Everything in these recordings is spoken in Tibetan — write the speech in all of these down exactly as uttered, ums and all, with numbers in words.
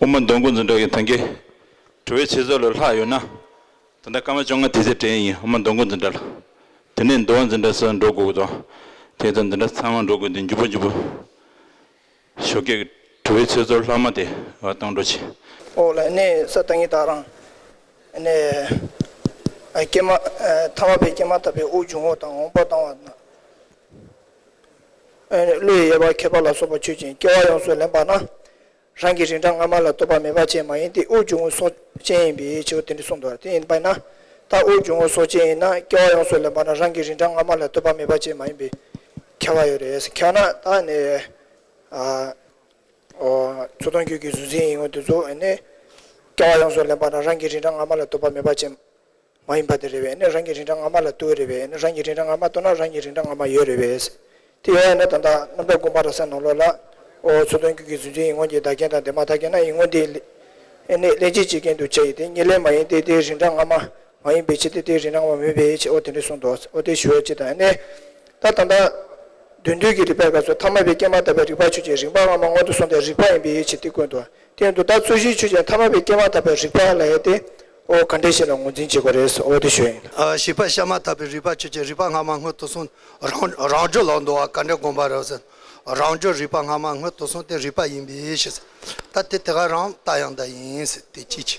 དབུ་མ་འདོན་སྐུལ་འཛིན་གྲྭ་གི་ད་གིན་དྲི་བའི་ཚིག་ཟུར་ལ་ལྷག་ཡོད་ན། ད་ལྟ་སྐར་མ་བཅོ་ལྔ་དེ་ཚེ་དྲན་ཡིན། དབུ་མ་འདོན་སྐུལ་འཛིན་གྲྭ་ལ། དེ་ནས་འདུལ་བ་འཛིན་གྲྭ་སུ་འགྲོ་དགོས་དང་། དེ་ཚོ་འཛིན་གྲྭ་ཚང་མ་འགྲོ་དགོས་དུས་མགྱོགས་པོ་མགྱོགས་པོ། ཞོགས་ཀས་དྲི་བའི་ཚིག་ཟུར་ལྷག་མ་དེ་བཏང་འགྲོ་ཆེ། ཨོ་ལ་ནས་ས་ཏང་གི་ད་རང་། ནས་སྐྱེས་མ་ཐ་མལ་པའི་སྐྱེས་མ་ཐག་པའི་དབུགས་འབྱུང་བ་དང་འོངས་པ་བཏང་བ་ན། བློ་ཡི་དབྱེ་བ་ཁྱད་པར་ལ་སོགས་པ་ཆོས་ཅན། སྐྱེ་བ་ཡོངས་སུ་ལེན་པ་ན། རང་གི་རིགས་འདྲ་སྔ་མ་ལ་ལྟོས་པ་མེད་པ་ཅན་མ་ཡིན་ཏེ། དབུགས་འབྱུང་བའི་སྲོག་ཅན་ཡིན་པའི་ཕྱིར་དེ་འདྲ་གསུངས་འདུག་དེ་ཡིན་པས་ན། ད་དབུགས་འབྱུང་བའི་སྲོག་ཅན་ཡིན་ན་སྐྱེ་བ་ཡོངས་སུ་ལེན་པ་ན་རང་གི་རིགས་འདྲ་སྔ་མ་ལ་ལྟོས་པ་མེད་པ་ཅན་མ་ཡིན་པའི་ཁྱབ་པ་ཡོད་རེད། ཁྱབ་ན་ད་ནི། ཨ། ཨོ། ཚུར་མཐོང་རྒྱུད་ཀྱི་གཟུང་འཛིན་ཡིད་མངོན་དེ་ཚོ་ནི། སྐྱེ་བ་ཡོངས་སུ་ལེན་པ་ན་རང་གི་རིགས་འདྲ་སྔ་མ་ལ་ལྟོས་པ་མེད་པ་ཅན། མ་ཡིན་པ་དེ་རེད་པས། ཨ་ནི་རང་གི་རིགས་འདྲ་སྔ་མ་ལ་ལྟོས་རེད་པས། ཨ་ནི་རང་གི་རིགས་འདྲ་སྔ་མ་ལྟོས་ན་རང་གི་རིགས་འདྲ་སྔ་མ་ཡོད་རེད་པས། དེ་ཡང་ན་ད་ལྟ་རྣམ་གྲངས་དགོངས་པ་རབ་གསལ་ནང་ལོགས་ལ། ཨོ་ཚུར་མཐོང་རྒྱུད་ཀྱི་གཟུང་འཛིན་ཡིད་མངོན་གྱི་བདག་རྐྱེན་དང་དེ་མ་ཐག་རྐྱེན་ན་ཡིད་མངོན་དེ། ཨ་ནི་ལྷན་ཅིག་བྱེད་རྐྱེན་དུ་བྱས་ཡིན་ཏེ། ཉེར་ལེན་མ་ཡིན་ཏེ། དེའི་རིགས་འདྲ་སྔ་མ་མ་ཡིན་པའི་ཕྱིར་ཏེ། དེའི་རིགས་འདྲ་སྔ་མ་མིན་པའི་ཕྱིར། ཨོ་དེ་འདྲ་གསུངས་འདུག་ཨོ་དེ་ཞུ་བ་ཅི་དང་ནི། ད་ད་ལྟ་དོན་བསྡུས་ཀྱི་རིགས་པའི་སྐབས་སུ་ཐ་མལ་པའི་སྐྱེས་མ་ཐག་པའི་རིགས་པ་ཆོས་ཅན། རིགས་པ་སྔ་མ་སྔོན་དུ་སོང་སྟེ་རིགས་པ་ཡིན་པའི་ཕྱིར་ཏེ་བཀོད་འདུག་དེ་ཡང་དུ་ད་རྩོད་གཞིའི་ཆོས་ཅན་ཐ་མལ་པའི་སྐྱེས་མ་ཐག་པའི་རིགས་པ་ལ་ཡང་སྟེ། ཨོ་ག་འདྲ་ཞིག་ལ་ངོས་འཛིན་བྱེད་དགོས་རེད། ཨོ་དེ་ཞུ་ཡིན། ཨ། བྱིས་པ་སྐྱེས་མ་ཐག་པའི་རིགས་པ་ཆོས་ཅན། རིགས་པ་སྔ་མ་སྔོན་དུ་སོང་། རང་རང་རྒྱུད་ལ་འདུ་བ་ག་འདྲ་དགོངས་པ་རབ་གསལ། རང་རྒྱུད་རིགས་པ་སྔ་མ་སྔོན་དུ་སོང་སྟེ་རིགས་པ་ཡིན་པའི་ཕྱིར། ད་དེ་དེ་ག་རང་ལྟ་ཡང་ལྟ་ཡིན་ཟེར་དེ་ཅི་ཅི།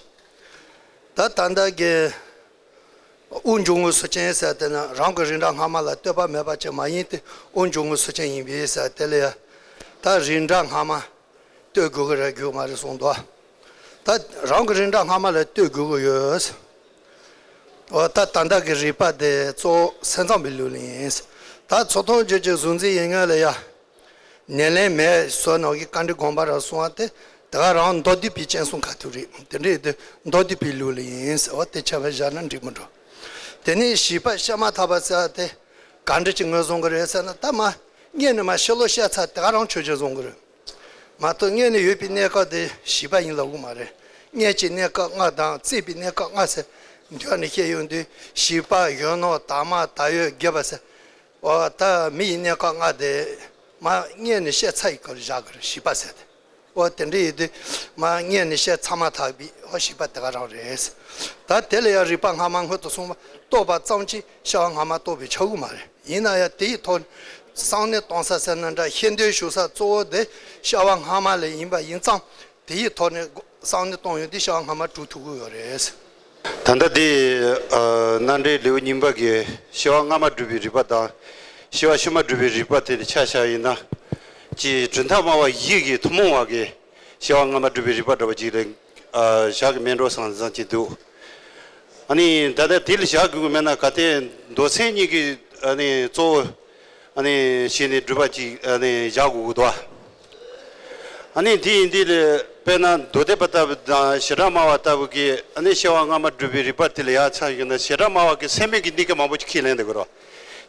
ད་ད་ལྟ་གི། དབུགས་འབྱུང་བའི་སྲོག་ཅན་ཟེར་དེ་ན་རང་གི་རིགས་འདྲ་སྔ་མ་ལ་ལྟོས་པ་མེད་པ་ཅན་མ་ཡིན་ཏེ། དབུགས་འབྱུང་བའི་སྲོག་ཅན་ཡིན་པས་ཟེར་དེ་ལ་ཡ། ད་རིགས་འདྲ་སྔ་མ་ལྟོས་དགོས་ཀྱི་རེད་དགོས་མ་རེད་གསུངས་འདུག་ད་རང་གི་རིགས་འདྲ་སྔ་མ་ལ་ལྟོས་དགོས་ཀྱི་ཡོད། འོ་ད་ད་ལྟ་གི་རིགས་པ་དེ་གཙོ་བོ་སེམས་ཙམ་པའི་ལུགས་ལ་ཡིན། ད་ཚུར་མཐོང་རྒྱུད་ཀྱི་གཟུང་འཛིན་ཡིད་མངོན་ལ་ཡ། ཉེར་ལེན་མེད་བཟོ་ནོ་གི་བཀའ་འདྲི་དགོངས་པ་རབ་གསུངས་པ་དེ། དེ་ག་རང་མདོ་སྡེ་པའི་སྤྱན་ཟུང་ཁ་ཐུག་རེད། དེ་འདྲ་ཡིན་དུས་མདོ་སྡེ་པའི་ལུགས་ལ་ཡིན་ཟེར་བ་དེ་ཆ་བཞག་ན་འགྲིག་མི་འགྲོ། དེ་ནས་བྱིས་པ་སྐྱེས་མ་ཐག་པ་ཟེར་བ་དེ་ག་འདྲ་ཅིག་ངོས་བཟུང་གི་རེད་ཟེར་ན། ད་མ་སྔོན་ནས་མ་ཕྱི་ལོགས་བཤད་ཚར་དེ་ག་རང་ཆོས་ཅན་བཟུང་གི་རེད། མ་གཏོགས་སྔོན་ནས་ཡོད་པའི་གནས་སྐབས་དེ་བྱིས་པ་ཡིན་ལབ་གི་མ་རེད། སྔོན་གྱི་གནས་སྐབས་ལྔ་དང་བརྩིས་པའི་གནས་སྐབས་ལྔ་ཟེར་མདོ་ནས་བཤད་ཡོང་དུས་བྱིས་པ་གཞོན་ནུ་དར་མ་དར་ཡོལ་རྒས་པ་ཟེར། འོ་ད་མི་ཡི་གནས་སྐབས་ལྔ་དེ་མ་སྔོན་ནས་བཤད་ཚར་ཡི་གི་བཞག་གི་རེད། བྱིས་པ་ཟེར་ཏེ། འོ་དེ་འདྲ་ཡིན་དུས་མ་སྔོན་ནས་བཤད་ཚར་མ་ཐག་པའི་འོ་བྱིས་པ་དེ་ག་རང་རེད། ད་དེ་ལ་ཡང་རིགས་པ་སྔ་མ་སྔོན་དུ་སོང་བ་རྟོགས་པ་ཙམ་གྱིས་སྐྱེ་བ་སྔ་མ་རྟོགས་པས་ཁྱབ་གི་མ་རེད། ཡིན་ན་ཡང་དེ་ཡི་ཐོག་ནས་བསམ་གནས་གཏོང་ས་ཟེར་ན་འདྲ། ཤེས་འདོད་ཞུགས་ས་གཙོ་བོ་དེ་སྐྱེ་བ་སྔ་མ་ལ་ཡིན་པ་ཡིན་ཙང་། དེ་ཡི་ཐོག་ནས་བསམ་གནས་གཏོང་ཡོང་དུས་སྐྱེ་བ་སྔ་མ་གྲུབ་ཐུབ་ཀྱི་ཡོད་རེད། ད་ལྟ་དེ་ཨ་རྣམ་འགྲེལ་ལེའུ་གཉིས་པ་གི་སྐྱེ་བ་སྔ་མ་སྒྲུབ་པའི་རིགས་པ་དང་། སྐྱེ་བ་ཕྱི་མ་སྒྲུབ་པའི་རིགས་པ་དེ་ལ་ཆ་བཞག་ཡིན་ན། ཅིག་གྲུབ་མཐའ་སྨྲ་བ་བཞི་གི་ཐུན་མོང་བ་གི་སྐྱེ་བ་སྔ་མ་སྒྲུབ་པའི་རིགས་པ་འདྲ་བ་ཅིག་ལ་ཨ་བཞག་གི་མེད་འགྲོ་བསམ་བསམ་གྱི་འདུག་ཨ་ནི་ད་ལྟ་དེ་ལ་བཞག་དགོས་ཀྱི་མེད་ན། གལ་ཏེ་མདོ་ཚན་གཉིས་ཀྱི་ཨ་ནི་གཙོ་བོ་ཨ་ནི་བྱས་ནས་སྒྲུབ་པ་ཅིག་ཨ་ནི་བཞག་དགོས་ཀྱི་འདུག་ཨ་ནི་དེ་ཡིན་དུས་ལ་དཔེར་ན་མདོ་སྡེ་པ་ལྟ་བུ་དང་བྱེ་བྲག་སྨྲ་བ་ལྟ་བུ་གིས་ཨ་ནི་སྐྱེ་བ་སྔ་མ་སྒྲུབ་པའི་རིགས་པ་དེ་ལ་ཡ་ཆ་བཞག་ན། བྱེ་བྲག་སྨྲ་བ་གིས་སེམས་མེད་ཀྱི་གནས་སྐབས་མང་པོ་ཅིག་ཁས་ལེན་བསྡད་ཀྱི་རེད།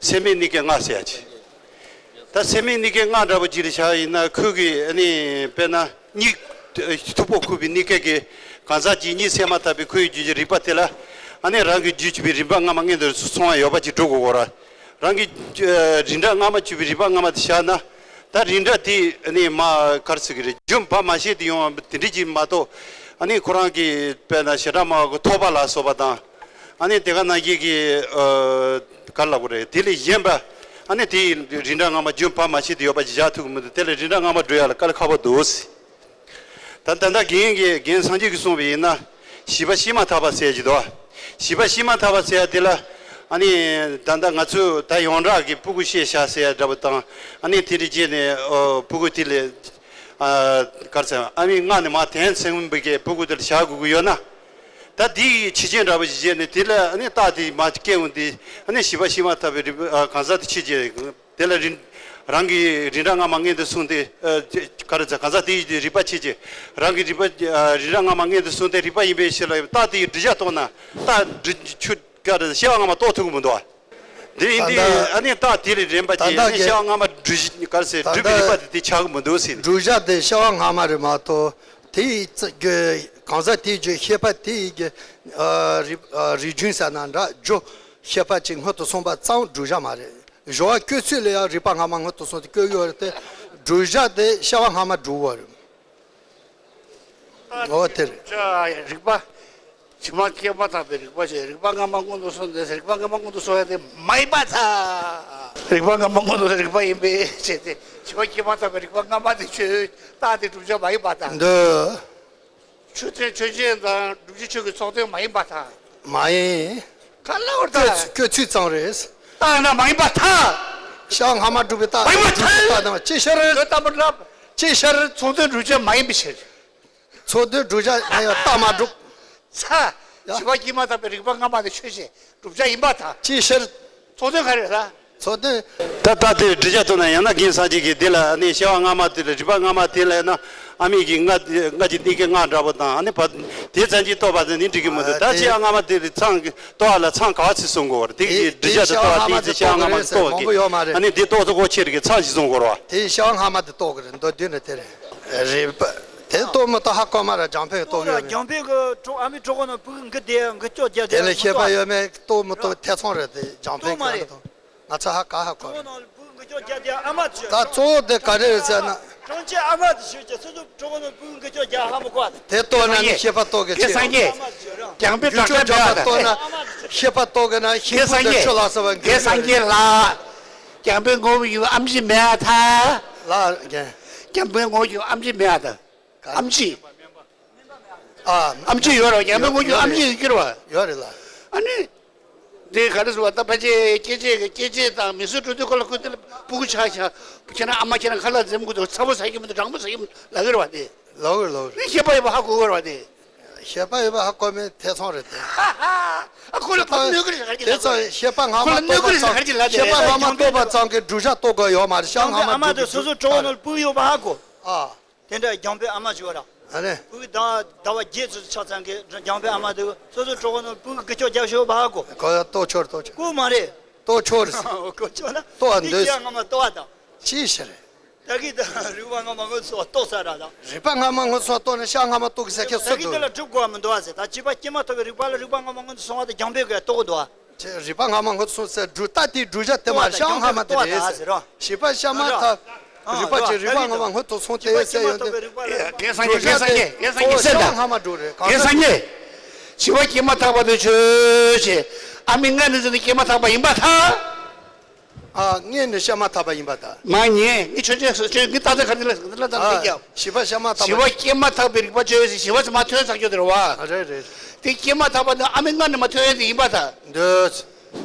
སེམས་མེད་གནས་སྐབས་ལྔ་ཟེར་ཡ་ཅིག་ད་སེམས་མེད་གནས་སྐབས་ལྔ་འདྲ་པོ་ཅིག་ལ་བཞག་ཡིན་ན། ཁོ་གིས་ཨ་ནི་དཔེར་ན་གཉིད་མཐུག་པོ་ཁུག་པའི་གནས་སྐབས་ཀྱི་གང་ཟག་ཅིག་གཉིད་སད་མ་ཐག་པའི་ཁོའི་རྒྱུད་ཀྱི་རིགས་པ་དེ་ལ་ཨ་ནི་རང་གི་རྒྱུད་གཅིག་པའི་རིགས་པ་སྔ་མ་མངོན་དུ་སོང་བ་ཡོད་པ་ཅིག་སྒྲུབ་དགོས་ཀྱི་རེད། རང་གི་རྒྱུད་རིགས་འདྲ་སྔ་མ་གཅིག་པའི་རིགས་པ་སྔ་མ་དེ་བཞག་ན། ད་རིགས་འདྲ་དེ་ཨ་ནི་མ་ག་རེ་ཟེར་གྱི་རེད། རྒྱུན་བར་མ་ཆད་དུ་ཡོང་བ་དེ་འདྲ་ཅིག་མ་གཏོགས། ཨ་ནི་ཁོ་རང་གི་དཔེར་ན་བྱེ་བྲག་སྨྲ་བ་གི་ཐོགས་པ་ལ་སོགས་པ་དང་། ཨ་ནི་དེ་ག་ནང་བཞིན་གྱི་ཨ་ག་རེ་ལབ་དགོས་རེད། དེ་ལས་གཞན་པ་ཨ་ནི་དེ་རིགས་འདྲ་སྔ་མ་རྒྱུན་བར་མ་ཆད་དུ་ཡོད་པ་ཅིག་བཞག་ཐུབ་ཀྱི་མི་འདུག་དེ་ལས་རིགས་འདྲ་སྔ་མ་སྒྲུབ་ཡ་ལ་དཀའ་ལས་ཁག་པོ་འདུག་ད་ད་ལྟ་རྒན་གྱི་རྒན་སངས་རྒྱས་ཀྱིས་གསུངས་པ་ཡིན་ན། བྱིས་པ་སྐྱེས་མ་ཐག་པ་ཟེར་གྱི་འདུག་བྱིས་པ་སྐྱེས་མ་ཐག་པ་ཟེར་ཡ་དེ་ལ་ཨ་ནི་ད་ལྟ་ང་ཚོས་ད་ཡོངས་གྲགས་ཀྱི་སྤུ་གུ་བཤད་བྱ་ཟེར་ཡ་འདྲ་པོ་དང་། ཨ་ནི་དེ་འདྲ་བྱས་ནས་ཨོ་སྤུ་གུ་དེ་ལ་ཨ་ག་རེ་ཟེར། ཨ་མའི་མངལ་ནས་མར་དྲན་ཟིན་པའི་གི་སྤུ་གུ་དེ་ལ་བཞག་དགོས་ཀྱི་ཡོད་ན། ད་དེའི་ཕྱི་རྐྱེན་འདྲ་པོ་ཞིག་བྱས་ནས་དེ་ལ་ཨ་ནི་རྟགས་དེ་མར་སྐྱེ་འོང་དུས། ཨ་ནི་བྱིས་པ་སྐྱེས་མ་ཐག་པའི་རིགས་ཨ་གང་ཟག་དེ་ཕྱི་རྐྱེན། དེ་ལ་རིགས་རང་གི་རིགས་འདྲ་སྔ་མ་མངོན་དུ་སོང་སྟེ། ཨ་ག་རེ་ཟེར། གང་ཟག་དེ་ཡི་རིགས་པ་ཕྱི་རྐྱེན། རང་གི་རིགས་པ་ཨ་རིགས་འདྲ་སྔ་མ་མངོན་དུ་སོང་སྟེ་རིགས་པ་ཡིན་པའི་ཕྱིར་ལ། རྟགས་དེ་ཡི་བསྒྲུབ་བྱ་རྟོགས་ན་རྟགས་བསྒྲུབ་ཆོས་ག་རེ་ཟེར། སྐྱེ་བ་སྔ་མ་རྟོགས་ཐུབ་ཀྱི་མི་འདུག་དེ་ཡིན་ད་དུས་ལྟ་ཨ་ནི་རྟགས་དེ་ལས་རིམ་པ་ད་ཅིག་ལྟ་ཨ་ནི་གི་སྐྱེ་བ་སྔ་མ་བསྒྲུབ་ག་རེ་ཟེར། ད་བསྒྲུབ་པའི་ལྟ་རིགས་པ་དེ་དེ་ཆགས་ཀྱི་མི་འདུག་ཟེར། བསྒྲུབ་བྱ་དེ་སྐྱེ་བ་སྔ་མ་རེད་མ་གཏོགས། དེ་ཡི་ཚེ་གི་གང་ཟག་དེའི་རྒྱུད་ཤེས་པ་དེ་ཡི་གི་ཨ་རིགས་ཨ་རིགས་རྒྱུན་ཟེར་ན་འདྲ། རྒྱུ་ཤེས་པ་ཅིག་སྔོན་དུ་སོང་བ་ཙམ་བསྒྲུབ་བྱ་མ་རེད། སྦྱོར་བ་བཀོད་ཚུལ་ལ་ཡང་རིགས་པ་སྔ་མ་སྔོན་དུ་སོང་སྟེ་བཀོད་ཡོད་རེད་དེ། བསྒྲུབ་བྱ་དེ་སྐྱེ་བ་སྔ་མ་བསྒྲུབ་པ་རེད། འོ་དེ་རེད། རིག་པ། ཕྱི་མ་སྐྱེས་མ་ཐག་པའི་རིག་པ་བྱས། རིག་པ་སྔ་མ་སྔོན་དུ་སོང་ནས་རིག་པ་སྔ་མ་སྔོན་དུ་སོང་ཡ་དེ་མ་ཡིན་པར་ཐལ། རིག་པ་སྔ་མ་སྔོན་དུ་རིག་པ་ཡིན་པའི་ཕྱིར་ཏེ། ཕྱི་མ་སྐྱེས་མ་ཐག་པའི་རིག་པ་སྔ་མ་དེ་ཆོས་རྟགས་དེ་བསྒྲུབ་བྱ་མ་ཡིན་པར་ཐལ། འདོད། ཆོས་ཅན། ཆོས་ཅན་དང་བསྒྲུབ་བྱའི་ཆོས་ཀྱི་ཚོགས་དོན་མ་ཡིན་པར་ཐལ། མ་ཡིན། ག་ལ་བར་ཐལ། སྐྱོན་ཚིག་ཙམ་རེད། རྟགས་ན་མ་ཡིན་པར་ཐལ། ཕྱི་མ་སྔ་མ་སྒྲུབ་པའི་རྟགས། མ་ཡིན་པར་ཐལ། རྟགས་དང་ཅི་ཕྱིར། དོན་དམ་པར་ལབ། ཅི་ཕྱིར། ཚོགས་དོན་བསྒྲུབ་བྱ་མ་ཡིན་པའི་ཕྱིར། ཚོགས་དོན་བསྒྲུབ་བྱ་ཡང་ཡང་རྟགས་མ་གྲུབ། ཚ། ཡ། བྱས་པ་སྐྱེས་མ་ཐག་པའི་རིག་པ་སྔ་མ་དེ་ཆོས་ཅན། བསྒྲུབ་བྱ་ཡིན་པར་ཐལ། ཅི་ཕྱིར། ཚོགས་དོན་ག་རེ་རེད་ལ། ཚོགས་དོན། ད་ལྟ་དེ་འགྲེལ་བྱ་ཐོབ་ན་ཡང་ན་རྒན་སངས་རྒྱས་ཀྱིས་དེ་ལ་ནི་སྐྱེ་བ་སྔ་མ་དེ་ལ་རིག་པ་སྔ་མ་དེ་ལ་ན་ཨ་མི་གི་སྔ་སྔ་ཕྱི་གཉིས་ཀའི་སྔ་འདྲ་པོ་དང་ཨ་ནི་བ་དེ་ཙམ་གྱིས་རྟོགས་པ་དེ་ནི་འགྲིག་གི་མི་འདུག་ཨ་ད་དེ་སྐྱེ་བ་སྔ་མ་དེ་ལ་ཚང་གི་རྟོགས་པ་ལ་ཚང་ག་བ་ཚིག་གསུང་དགོས་པ་རེད། དེ་དེ་གི་འགྲེལ་བྱ་དེ་དེ་ལྟ་བ་དེ་ཚིག་སྐྱེ་བ་སྔ་མ་དེ་རྟོགས་མང་པོ་ཡོད་མ་རེད། ཨ་ནི་དེ་རྟོགས་ཐུབ་གོ་ཆེ་རིག་གི་ཚང་གི་གསུང་དགོས་རེད་བ། དེ་སྐྱེ་བ་སྔ་མ་དེ་རྟོགས་གི་རེད། མདོ་བདུན་ནས་དེ་རེད། རིག་པ་དེ་རྟོགས་མི་རྟོགས་ཧ་གོ་མ་རེད། རྒྱང་འཕེན་རྟོགས་ཡོད་མེད། རྒྱང་འཕེན་གྱི་གྲོགས་ཨ་མའི་གྲོད་ཁོག་ནང་བུ་གུ་འགུལ་བསྡད་ཡ་འགུལ་སྐྱོད་རྒྱག་དེ་ལ་བསྡད་ཡ་ཤེས་པ་མི་ཡོད་མེད་རྟོགས་མི་རྟོགས་ཐེ་ཚོམ་རེད། དེ་རྒྱང་འཕེན་གྱི་ཨ་མ་དང་ང་ཚོ་ཧ་ག་ཧ་གོ་རེད། གྲོད་ཁོག་ནང་བུ་གུ་འགུལ་སྐྱོད་རྒྱག་དེ་ཨ་མ་ཅིག་ད་གཙོ་བོ་དེ་ག་རེ་རེད་ཟེར་ན། གྲོང་ཁྱེར་ཨ་མ་དེ་ཞུས་ཀྱི་སོ་སོ་གྲོད་ཁོག་ནང་བུ་གུ་འགུལ་སྐྱོད་རྒྱག་ཧ་མ་གོ་བ་དང་། དེ་རྟོགས་ན་ནི་ཤེས་པ་རྟོགས་གི་ཆེ། རྒན་སངས་རྒྱས། རྒྱང་འཕེན་རྒྱུ་ཆོས་འཇོག་པ་རྟོགས་ན་ཤེས་པ་རྟོགས་གི་ན་ཤིང་ཕུག་དང་ཆུ་ལ་སོགས་པ་འགུལ་གི་རེད། རྒན་སངས་རྒྱས་ལགས། རྒྱང་འཕེན་ངོ་བོ་ཡོད་ཨེམ་ཆི་མེད་ཨ་ཐལ། ལགས་རྒན། རྒྱང་འཕེན་ངོ་བོ་ཡོད་ཨེམ་ཆི་མེད་ཨ་ཐལ། ཨེམ་ཆི། ཨ། ཨེམ་ཆི་ཡོད་རེད། རྒྱང་འཕེན་ངོ་བོ་ཡོད་ཨེམ་ཆི་ཡོད་ཀྱི་རེད་བ། ཡོད་རེད་ལགས། ཨ་ནི། དེ་ག་རེ་ཟེར་བ་ད་ཕལ་ཆེར་སྐྱེ་མཆེད་ཀྱི་སྐྱེ་མཆེད་དང་མི་གསོད་འཕྲོ་མཐུད་ཁོ་ལ་ཁོ་དེ་ལ་སྤུ་གུ་ཆགས་ཤག་ཁྱེད་རང་ཨ་མ་ཁྱེད་རང་ཁ་ལག་འཛེམ་དགོས་འདུག་ཚ་པོ་ཟ་གི་མི་འདུག་གྲང་མོ་ཟ་གི་མི་འདུག་ལབ་ཀྱི་རེད་བ་དེ། ལོག་གི་ལོག་གི། ནི་ཤེས་པ་ཡོད་པ་ཧ་གོ་གི་རེད་བ་དེ། ཤེས་པ་ཡོད་པ་ཧ་གོ་མེད་ཐེ་ཚོམ་རེད་དེ། ཧ་ཧ། ཨ་ཁོ་ལ་ཕར་གནོད་གི་རེད་ཟེར་ག་རེ་ལབ་དེ་ཚོ་ཤེས་པ་སྔ་མ་རྟོགས་པ་ཙམ་ཤེས་པ་སྔ་མ་རྟོགས་པ་ཙམ་གྱིས་བསྒྲུབ་བྱ་རྟོགས་དགོས་ཡོད་མ་རེད། ཤ་སྔ་མ་ཨ་མ་དེ་སོ་སོ་གྲོད་ཁོག་ནང་སྤུ་གུ་ཡོད་པ་ཧ་གོ། ཨ། དེ་འདྲ་རྒྱང་འཕེན་ཨ་མ་ཞུ་བ་ར། ཨ་ནི། སྤུ་གུ་ཟླ་བ་ཟླ་བ་བརྒྱད་ཙམ་ཆགས་ཙང་གི་རྒྱང་འཕེན་ཨ་མ་དེ་སོ་སོ་གྲོད་ཁོག་ནང་སྤུ་གུ་འགུལ་སྐྱོད་རྒྱབ་ཤོག་བ་ཧ་གོ། གོ་ཡ་ལྟོ་ཆོར་ལྟོ་ཆོར། གོ་མ་རེད། ལྟོ་ཆོར། གོ་ཆོག་ན། ལྟོ་བ་འདོད། སྐྱེ་བ་སྔ་མ་ལྟོ་བ་དང་། ཅི་ཞིག་རེད། ད་གི་ད་རིག་པ་སྔ་མ་སྔོན་དུ་སོང་བ་ལྟོ་ས་ར་དང་། རིག་པ་སྔ་མ་སྔོན་དུ་སོང་ལྟོ་ན་ཤ་སྔ་མ་ལྟོ་གི་ས་ཁྱད་ད་སུ་གི་འདུག་དེ་ལ་སྒྲུབ་དགོས་མི་འདུག་ཨ་ཟེར། ད་བྱིས་པ་སྐྱེས་མ་ཐག་པའི་རིག་པ་ལ་རིག་པ་སྔ་མ་སྔོན་དུ་སོང་བ་དང་རྒྱང་འཕེན་གི་ལྟོ་གི་འདུག་ཨ། ཅེས་རིག་པ་སྔ་མ་སྔོན་དུ་སོང་ཟེར་སྒྲུབ་རྟགས་དེའི་བསྒྲུབ་བྱ་དེ་མ་ཤ་སྔ་མ་དེ་རེད་ཟེར། བྱིས་པ་ཤ་མ་ཐག་རིག་པ་ཅེས་རིག་པ་སྔ་མ་སྔོན་དུ་སོང་སྟེ་ཟེར་ཡོད་དེ། རྒན་སངས་རྒྱས། རྒན་སངས་རྒྱས། རྒན་སངས་རྒྱས་སེམས་དང་། སྔ་མ་འགྲོ་རེད་གང་། རྒན་སངས་རྒྱས། བྱིས་པ་སྐྱེས་མ་ཐག་པ་དེ་ཆོས་ཅན། ཨ་མའི་མངལ་ནས་འཛིན་ནས་སྐྱེས་མ་ཐག་པ་ཡིན་པར་ཐལ། ཨ་མངལ་ནས་སྐྱེས་མ་ཐག་པ་ཡིན་པར་ཐལ། མ་ཉན། ངས་ཆོས་ཅན་ཟེར་ཆོས་ངས་རྟགས་ག་རེ་ལ་ཟེར་ལ་ད་ཨ་ལ་ཡ། བྱིས་པ་སྐྱེས་མ་ཐག་པ། བྱིས་པ་སྐྱེས་མ་ཐག་པའི་རིག་པ་ཆོས་ཅན་ཟེར་བྱིས་པ་ཚོ་མ་ཐོན་ཚར་རྒྱུ་དེ་རེད་བ། རེད་རེད། དེ་སྐྱེས་མ་ཐག་པ་ནི་ཨ་མའི་མངལ་ནས་མ་ཐོན་ཡས་དེ་ཡིན་པར་ཐལ། འདོད།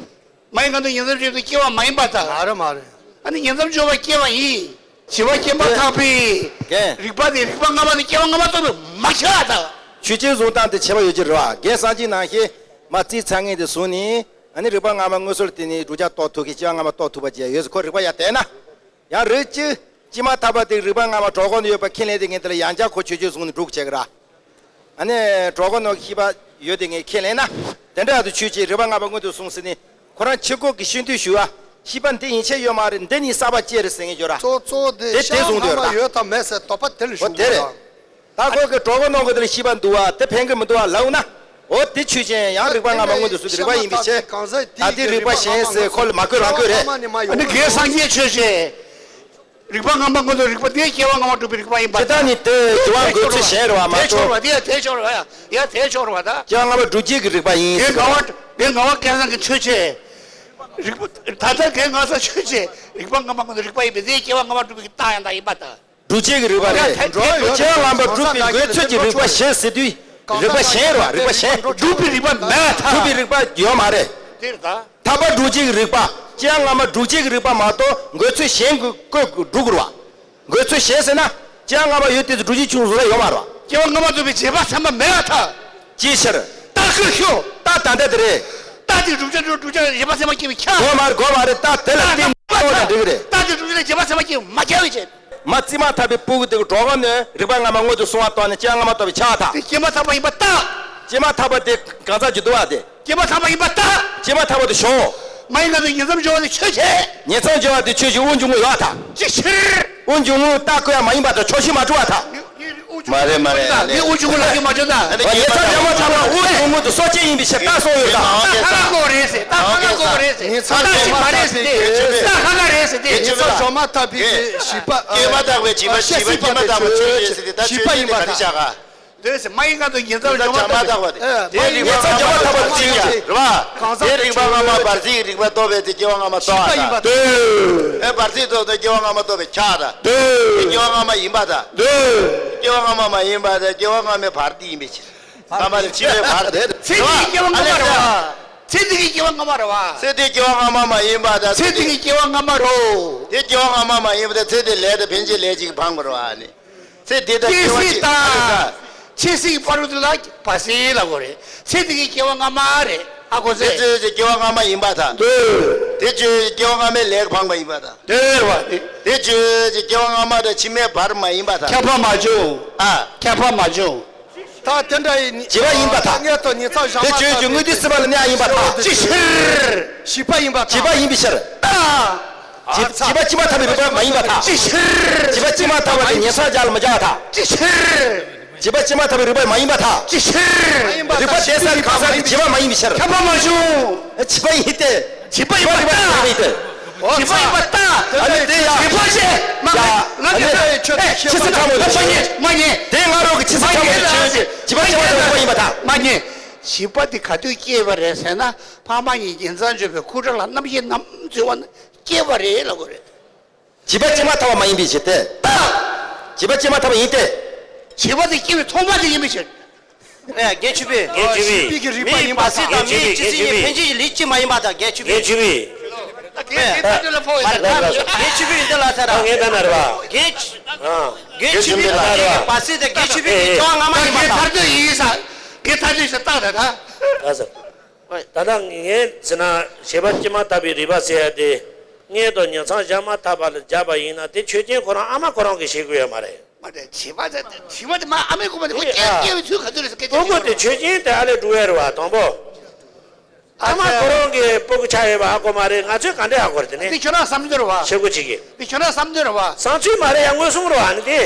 མ་ཡིན་གང་དུ་ཉིང་མཚམས་སྦྱོར་དུ་སྐྱེ་བ་མ་ཡིན་པར་ཐལ། མ་རེད་མ་རེད། ཨ་ནི་ཉིང་མཚམས་སྦྱོར་བ་སྐྱེ་བ་ཡིན། བྱིས་པ་སྐྱེས་མ་ཐག་པའི་རིག་པ་དེ་རིག་པ་སྔ་མ་དེ་སྐྱེ་བ་སྔ་མ་ཐོབ་པའི་མ་ཁྱབ་པར་ཐལ། ཆོས་ཅན་བཟུང་སྟངས་དེ་ཁྱད་པར་ཡོད་ཀྱི་རེད་བ། རྒན་སངས་རྒྱས་ནང་བཞིན་མ་རྩིས་ཚ་ངེས་དེ་བཟུང་ནས་ཨ་ནི་རིག་པ་སྔ་མ་མངོན་སུམ་དེ་ནི་བསྒྲུབ་བྱ་རྟོགས་ཐུབ་མཁན་སྐྱེ་བ་སྔ་མ་རྟོགས་ཐུབ་པ་ཅིག་ཡོད་ཟེར་ཁོ་རིག་པ་ཡར་དེད་ན། ཡང་རིགས་གཅིག་སྐྱེས་མ་ཐག་པ་དེ་རིག་པ་སྔ་མ་གྲོད་ཁོག་ནང་ཡོད་པ་ཁས་ལེན་དེ་ངས་དེ་ལ་ཡང་བསྐྱར་ཁོ་ཆོས་ཅན་བཟུང་ནས་སྒྲུབ་བྱེད་ཀྱི་ར། ཨ་ནི་གྲོད་ཁོག་ནང་གི་ཤེས་པ་ཡོད་དེ་ངས་ཁས་ལེན་ན། དེ་འདྲ་ཡག་ཏུ་ཆོས་ཅན་རིག་པ་སྔ་མ་སྔོན་དུ་སོང་ཟེར་ནས་ཁོ་རང་ཕྱི་རྒོལ་གྱི་ཤེས་འདོད་ཞུ་བ། ཤེས་པ་འདི་ཡན་ཆད་ཡོད་མ་རེད། འདི་ནི་གསར་པ་ཅིག་རེད་ཟེར་ངེས་ཡོད་ར། གཙོ་གཙོ་དེ་དེ་དེ་ཤ་བཟུང་སྔ་འདོད་མ་ར། ཡོད་དམ་མེད་ཟེར་དོགས་པ་དེ་ལ་ཞུ་དགོས་ར། ད་ཁོ་གི་གྲོད་ཁོག་ནང་གི་དེ་ལ་ཤེས་པ་འདུག་བ་དེ་ཕན་གི་མི་འདུག་བ་ལབ་ན། འོ་དེ་ཆོས་ཅན་ཡང་རིག་པ་སྔ་མ་སྔོན་དུ་སོང་དེ་རིག་པ་ཡིན་པའི་ཕྱིར། ད་དེ་རིག་པ་གཞན་ཟེར་ཁོ་ལ་མ་བཀོད་རང་བཀོད་རེད། ཨ་ནི་རྒན་སངས་རྒྱས་ཆོས་ཅན། རིག་པ་སྔ་མ་སྔོན་དུ་རིག་པ་དེ་སྐྱེ་བ་སྔ་མ་སྒྲུབ་པའི་རིག་པ་ཡིན་པ་དེ་ལྟ་ནི་དེ་འགྱུར་བ་འགོད་ཚུལ་གཞན་རེད་བ་མ་གཏོགས། དེ་ཆོག་རེད་བ། དེ་ཆོག་རེད་བ། ཡ་དེ་ཆོག་རེད་བ་ད། སྐྱེ་བ་སྔ་མ་སྒྲུབ་བྱེད་ཀྱི་རིག་པ་ཡིན་དེ་ཟེར། ངག་དབང་དེ་ངག་དབང་སྐལ་བཟང་གི་ཆོས་ཅན། རིག་པ་ད་ལྟ་དེ་ངག་བཟང་ཆོས་ཅན། རིག་པ་སྔ་མ་སྔོན་དུ་རིག་པ་ཡིན་པས་དེ་སྐྱེ་བ་སྔ་མ་སྒྲུབ་པའི་རྟགས་ཡང་དག་ཡིན་པ་ད། སྒྲུབ་བྱེད་ཀྱི་རིག་པ་རེད། ཡ་དེ་དེ་ཆོག་རེད་བ། སྐྱེ་བ་སྔ་མ་སྒྲུབ་པའི་འགོད་ཚུལ་གྱི་རིག་པ་གཞན་ཟེར་དུས་རིག་པ་གཞན་རེད་བ། རིག་པ་གཞན། སྒྲུབ་པའི་རིག་པ་མེད་ད། སྒྲུབ་པའི་རིག་པ་ཡོད་མ་རེད། དེ་རེད་ད། ཐར་པ་སྒྲུབ་བྱེད་ཀྱི་རིག་པ། སྐྱེ་བ་སྔ་མ་སྒྲུབ་བྱེད་ཀྱི་རིག་པ་མ་གཏོགས་འགོད་ཚུལ་གཞན་གྱི་བཀོད་སྒྲུབ་དགོས་རེད་བ། འགོད་ཚུལ་གཞན་ཟེར་ན། སྐྱེ་བ་སྔ་མ་ཡོད་དེ་ཚོ་སྒྲུབ་བྱེད་ཆུང་བཟོ་ས་ཡོད་མ་རེད་བ། སྐྱེ་བ་སྔ་མ་སྒྲུབ་པའི་རྗེས་དཔག་ཚད་མ་མེད་པར་ཐལ། ཅིའི་ཕྱིར། རྟགས་ཁས་ཤོག་རྟགས་ད་ལྟ་དེ་རེད། རྟགས་དེ་བསྒྲུབ་བྱ་བསྒྲུབ་བྱ་རྗེས་དཔག་ཚད་མ་སྐྱེ་བའི་ཁྱབ། དགོས་མ་རེད། དགོས་མ་རེད། རྟགས་དེ་ལ་བརྟེན་ནས་རྟོགས་ན་འགྲིག་གི་རེད། རྟགས་དེ་བསྒྲུབ་བྱ་ལ་རྗེས་དཔག་ཚད་མ་སྐྱེ་བའི་མ་ཁྱབ་པའི་ཕྱིར། མ་རྩིས་མ་ཐག་པའི་སྤུ་གུ་དེ་གི་གྲོད་ཁོག་ནས་རིག་པ་སྔ་མ་སྔོན་དུ་སོང་བ་ལྟར་ནས་སྐྱེ་བ་སྔ་མ་རྟོགས་པའི་ཁྱབ་པ་དང་། དེ་སྐྱེས་མ་ཐག་པ་ཡིན་པ་རྟགས། སྐྱེས་མ་ཐག་པ་དེ་གང་ཟག་གི་འདུག་བ་དེ། སྐྱེས་མ་ཐག་པ་ཡིན་པ་རྟགས། སྐྱེས་མ་ཐག་པ་དེ་ཞོག་མ་ཡིན་ན་དེ་ཉིང་མཚམས་སྦྱོར་བ་དེ་ཆོས་ཅན། ཉིང་མཚམས་སྦྱོར་བ་དེ་ཆོས་ཅན། དབུགས་འབྱུང་རྔུབ་ཡོད་ད། ཅི་ཕྱིར། དབུགས་འབྱུང་རྔུབ་རྟགས་བཀོད་ཡ་མ་ཡིན་པ་དང་ཕྱོགས་ཞེན་མ་གྲུབ་པ་དང་། མ་རེད་མ་རེད། ངས་དབུགས་འབྱུང་རྔུབ་ལབ་ཀྱི་མ་བྱུང་ད། ཉིང་མཚམས་སྦྱོར་བ་དེ་ལ་དབུགས་འབྱུང་རྔུབ་དེ་སྲོག་ཅན་ཡིན་པའི་ཕྱིར་རྟགས་སོགས་ཡོད་ད། རྟགས་ཁ་ཁ་གོ་རེད་ཟེར། རྟགས་ཁ་ཁ་གོ་རེད་ཟེར་ཏེ། རྟགས་ཤིག་མ་རེད་ཟེར་ཏེ། རྟགས་ཁ་ཁ་རེད་ཟེར་ཏེ། ཉིང་མཚམས་སྦྱོར་མ་ཐག་པའི་ཤེས་པ། སྐྱེས་མ་ཐག་པའི་བྱིས་པ། བྱིས་པ་སྐྱེས་མ་ཐག་པ་ཆོས་ཅན་ཟེར་ཏེ། ད་ཆོས་ཅན་དེ་ག་རེ་བཞག་ག་དེ་སེ་མ་ཡིན་ག་དུ་ཉེ་ཚབས་ཉེ་ཚབས་བྱ་མ་ཐག་པ་དེ། ཨེ། དེ་མ་ཡིན་རིག་པ་ཉེ་ཚབས་བྱ་མ་ཐག་པ་གཅིག་ཡ་རེད་བ། གང་ཟག་དེ་རིག་པ་སྔ་མ་བར་སྲིད་རིག་པ་རྟོགས་པའི་དེ་སྐྱེ་བ་སྔ་མ་རྟོགས་པ་དང་། ཨེ་བར་སྲིད་རྟོགས་དང་སྐྱེ་བ་སྔ་མ་རྟོགས་པའི་ཆ་དང་། དེ་སྐྱེ་བ་སྔ་མ་ཡིན་པ་དང་། དེ་སྐྱེ་བ་སྔ་མ་མ་ཡིན་པ་དང་སྐྱེ་བ་སྔ་མའི་བར་དེ་ཡིན་པའི་ཕྱིར། སྔ་མ་ལས་ཕྱི་མའི་བར་དེ་ཚེ་འདི་གི་སྐྱེ་བ་སྔ་མ་རེད་བ། ཚེ་འདི་གི་སྐྱེ་བ་སྔ་མ་རེད་བ། ཚེ་འདི་སྐྱེ་བ་སྔ་མ་མ་ཡིན་པ་དང་། ཚེ་འདི་གི་སྐྱེ་བ་སྔ་མ་རེད། དེ་སྐྱེ་བ་སྔ་མ་མ་ཡིན་པ་དང་ཚེ་འདི་ལས་དང་ཕན་ཆད་ལས་ཅིག་འཕངས་པ་རེད་བ་ནི། ཚེ་འདི་དང་སྐྱེ་བ་ཅིག་ཨ་ལ་ད། ཆོས་སྲིད་ཀྱི་བར་དུ་ལ་བར་སྲིད་ལ་གོ་རེད། ཚེ་འདི་གི་སྐྱེ་བ་སྔ་མ་རེད། ཨ་གོ་ཚེ། དེ་ཚོའི་སྐྱེ་བ་སྔ་མ་ཡིན་པ་དང་། དེ་ཚོའི་སྐྱེ་བ་སྔ་མའི་ལས་འཕངས་པ་ཡིན་པ་དང་། དེ་རེད་བ་དེ། དེ་ཚོའི་སྐྱེ་བ་སྔ་མ་དང་ཕྱི་མའི་བར་མ་ཡིན་པ་དང་། ཁྱབ་པ་མ་བྱུང་། ཨ། ཁྱབ་པ་མ་བྱུང་། ད་དེ་འདྲ་ཡིན། བྱིས་པ་ཡིན་པ་དང་། ངས་ད་ཉེ་ཚབས་བྱ་མ་དེ་ཚོའི་དངོས་དུས་སྲིད་པ་ལ་གནས་ཡིན་པ་དང་། ཅི་ཕྱིར། བྱིས་པ་ཡིན་པ་དང་། བྱིས་པ་ཡིན་པའི་ཕྱིར། ད། བྱིས་བྱིས་པ་ཕྱི་མ་ཐག་པའི་རིག་པ་མ་ཡིན་པ་དང་། ཅི་ཕྱིར། བྱིས་པ་ཕྱི་མ་ཐག་པ་དེ་ཉེ་ཚབས་བྱ་ལ་མི་བྱ་བ་དང་། ཅི་ཕྱིར། བྱིས་པ་ཕྱི་མ་ཐག་པའི་རིག་པ་མ་ཡིན་པ་དང་། ཅི་ཕྱིར། རིག་པ་དེ་སར་གང་ཟག་གི་བྱིས་པ་མ་ཡིན་པའི་ཕྱིར། ཁྱབ་པ་མ་བྱུང་། བྱིས་པ་ཡིན་ཏེ། བྱིས་པ་ཡིན་པ་རིག་པ་ལྟ། ཡིན་ཏེ། བྱིས་པ་ཡིན་པ་ལྟ། ཨ་ནི་དེ་ཡ། བྱིས་པ་ཞེས་མ། ཡ། ལ་ཨ་ནི་ཆོས་དེ་ཆོས་ཕྱི་སེམས་ཕྲ་མོ་མ་ཉེ། མ་ཉེ། དེ་ང་རང་གི་ཕྱི་སེམས་ཕྲ་མོ་དེ་ཆོས་ཅན། བྱིས་པ་ཕྱི་མ་ཐག་པའི་རིག་པ་ཡིན་པ་དང་། མ་ཉེ། བྱིས་པ་དེ་ག་དུས་སྐྱེས་པ་རེད་ཟེར་ན། ཕ་མ་གཉིས་ཉེ་ཚབས་འཇོག་པའི་ཁུ་ཁྲག་ལ་རྣམ་ཤེས་རྣམས་འཛུལ་བ་ན་སྐྱེས་པ་རེད་ལབ་དགོས་རེད། བྱིས་པ་ཕྱི་མ་ཐག་པ་མ་ཡིན་པའི་ཕྱིར་ཏེ། ད། བྱིས་པ་ཕྱི་མ་ཐག་པ་ཡིན་ཏེ། བྱིས་པ་དེ་སྐྱེ་བའི་ཐོག་མ་དེ་ཡིན་པའི་ཕྱིར། ཨེ། དགེ་བཅུ་པའི། དགེ་བཅུ་པའི། བྱིས་པའི་གི་རིག་པ་ཡིན་པ་དང་། མིའི་བར་སྲིད་དང་མིའི་ཇི་སྲིད་ཀྱི་ཕན་ཆད་ཀྱི་ལས་ཅི་མ་ཡིན་པ་དང་། དགེ་བཅུ་པའི། དགེ་བཅུ་པའི། ཨེ། ད་དེ་ལ་ཕོག་ཡོད་རེད། དགེ་བཅུ་པའི་འདི་ལ་ཟེར་ར། ངས་ད་ན་རེད་བ། དགེ་བཅུ། ཨ། དགེ་བཅུ་པའི་དགེ་བཅུ་པའི་བར་སྲིད་དང་དགེ་བཅུ་པའི་ཨེ། སྐྱེ་བ་སྔ་མ་ཡིན་པ་དང་། ཐར་འདོད་ཡིན་ས། དགེ་ཐར་འདོད་ཞེས་བཏགས་ད་ད། ད་ཟེར། ད་ལྟ་ངས་ཟེར་ན་བྱིས་པ་ཕྱི་མ་ཐག་པའི་རིག་པ་ཟེར་ཡ་དེ། མངལ་དང་ཉིང་མཚམས་བྱ་མ་ཐག་པ་ལ་སྦྱར་བ་ཡིན་ན་དེ་ཆོས་ཅན་ཁོ་རང་ཨ་མ་ཁོ་རང་གིས་ཤེས་དགོས་ཡ་མ་རེད། མ་རེད། བྱིས་པ་དེ་བྱིས་པ་དེ་མ་ཨ་མའི་ཁོག་པ་དེ་ཁོ་སྐྱེ་ཨ་སྐྱེ་བའི་ཚུལ་ག་ཚོད་རེད་ཟེར་སྐད་ཆ་ཨོ་ཁོ་དེ་ཆོས་ཅན་དེ་ཨ་ལས་འགྲོ་ཡ་རེད་བ། དང་པོ། ཨ་མ་ཁོ་རང་གི་སྤུ་གུ་ཆགས་ཡོད་པ་ཧ་གོ་མ་རེད། ང་ཚོས་ག་འདྲས་ཧ་གོ་རེད་དེ་ནི། དེ་ཁྱོད་རང་བསམ་འདུན་རེད་བ། ཤེས་དགོས་ཅིག་གི། དེ་ཁྱོད་རང་བསམ་འདུན་རེད་བ། བསམ་ཚུལ་མ་རེད་ཡ། མངོན་སུམ་རེད་བ་ཨ་ནི་དེ།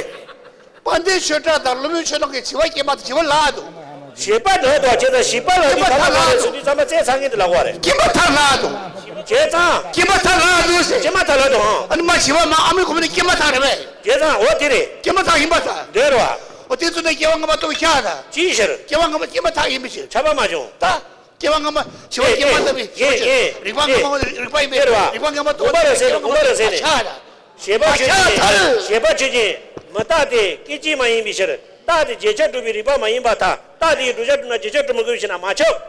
དཔལ་ལྡན་ཆོས་གྲགས་དང་ཀླུ་མོའི་ཆོས་གྲགས་ཀྱིས་བྱིས་པ་སྐྱེས་མ་ཐག་བྱིས་པ་ལབ་འདུག་བྱིས་པ་ལབ་འདུག་བྱས་ཙང་བྱིས་པ་ལབ་དུས་ཕ་མ་ལ་སུ་དུས་ཙམ་པ་བཙས་ཚང་གིན་དུ་ལབ་དགོས་རེད། སྐྱེས་མ་ཐག་ལབ་འདུག་བྱས་ཙང་། སྐྱེས་མ་ཐག་ལབ་འདུག་ཟེར། སྐྱེས་མ་ཐག་ལབ་འདུག་ཨ་ནི་མ་བྱིས་པ་མ་ཨ་མའི་ཁོག་ནས་སྐྱེས་མ་ཐག་རེད་པས། བྱས་ཙང་འོ་དེ་རེད། སྐྱེས་མ་ཐག་ཡིན་པ་ད། འདོད་རེད་བ། འོ་དེ་ཚོ་ནས་སྐྱེ་བ་སྔ་མ་རྟོགས་ཤག་ད། ཅིའི་ཕྱིར། སྐྱེ་བ་སྔ་མ་སྐྱེས་མ་ཐག་ཡིན་པའི་ཕྱིར། ཁྱབ་པ་མ་བྱུང་། ད། སྐྱེ་བ་སྔ་མ་བྱིས་པ་སྐྱེས་མ་ཐག་པའི་ཕྱིར། རིག་པ་སྔ་མ་རིག་པ་ཡིན་པའི་རིག་པ་སྔ་མ་རྟོགས་པའི་ཕྱིར། སྐྱེ་བ་སྔ་མ་རྟོགས་ཤག་ད། བྱས་པ་ཆོས་ཅན། བྱས་པ་ཆོས་ཅན། མི་རྟག་སྟེ་སྐད་ཅིག་མ་ཡིན་པའི་ཕྱིར། རྟག་སྟེ་བརྗོད་བྱར་གྲུབ་པའི་རིག་པ་མ་ཡིན་པར་ཐལ། རྟག་དེ་ཡིས་བསྒྲུབ་བྱ་གྲུབ་ན་བརྗོད་བྱར་གྲུབ་མི་དགོས་པའི་ཕྱིར་ན་མ་ཁྱབ། བརྗོད་བྱ་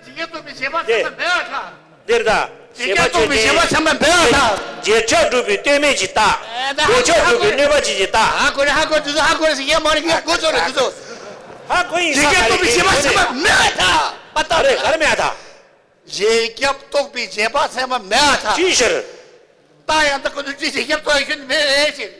བརྗོད་བྱ་རྟོགས་པའི་བྱས་པ་ཚང་མ་མེད་པར་ཐལ། འདིར་ད། བརྗོད་བྱ་རྟོགས་པའི་བྱས་པ་ཚང་མ་མེད་པར་ཐལ། བརྗོད་བྱར་གྲུབ་པའི་ལྟོས་མེད་ཀྱི་རྟགས། ཨེ་ད་བརྗོད་བྱར་གྲུབ་པའི་གནོད་པ་ཅན་གྱི་རྟགས། ཧ་གོ་རེད། ཧ་གོ་འདུག་ཧ་གོ་རེད་ཟེར་ཡ་མ་རེད། ངས་གོ་ཚོད་རེད་འདུག་ཧ་གོ་ཡིན་ས་བརྗོད་བྱ་རྟོགས་པའི་བྱས་པ་ཚང་མ་མེད་པར་ཐལ། པ་ཏ་རེད། ག་རེ་མེད་པར་ཐལ། བརྗོད་བྱ་རྟོགས་པའི་བྱས་པ་ཚང་མ་མེད་པར་ཐལ། ཅིའི་ཕྱིར། རྟགས་ཡང་དག་ཀུན་ཏུ་བརྗོད་བྱ་རྟོགས་ཡོད་མེད་ཟེར། རྟགས་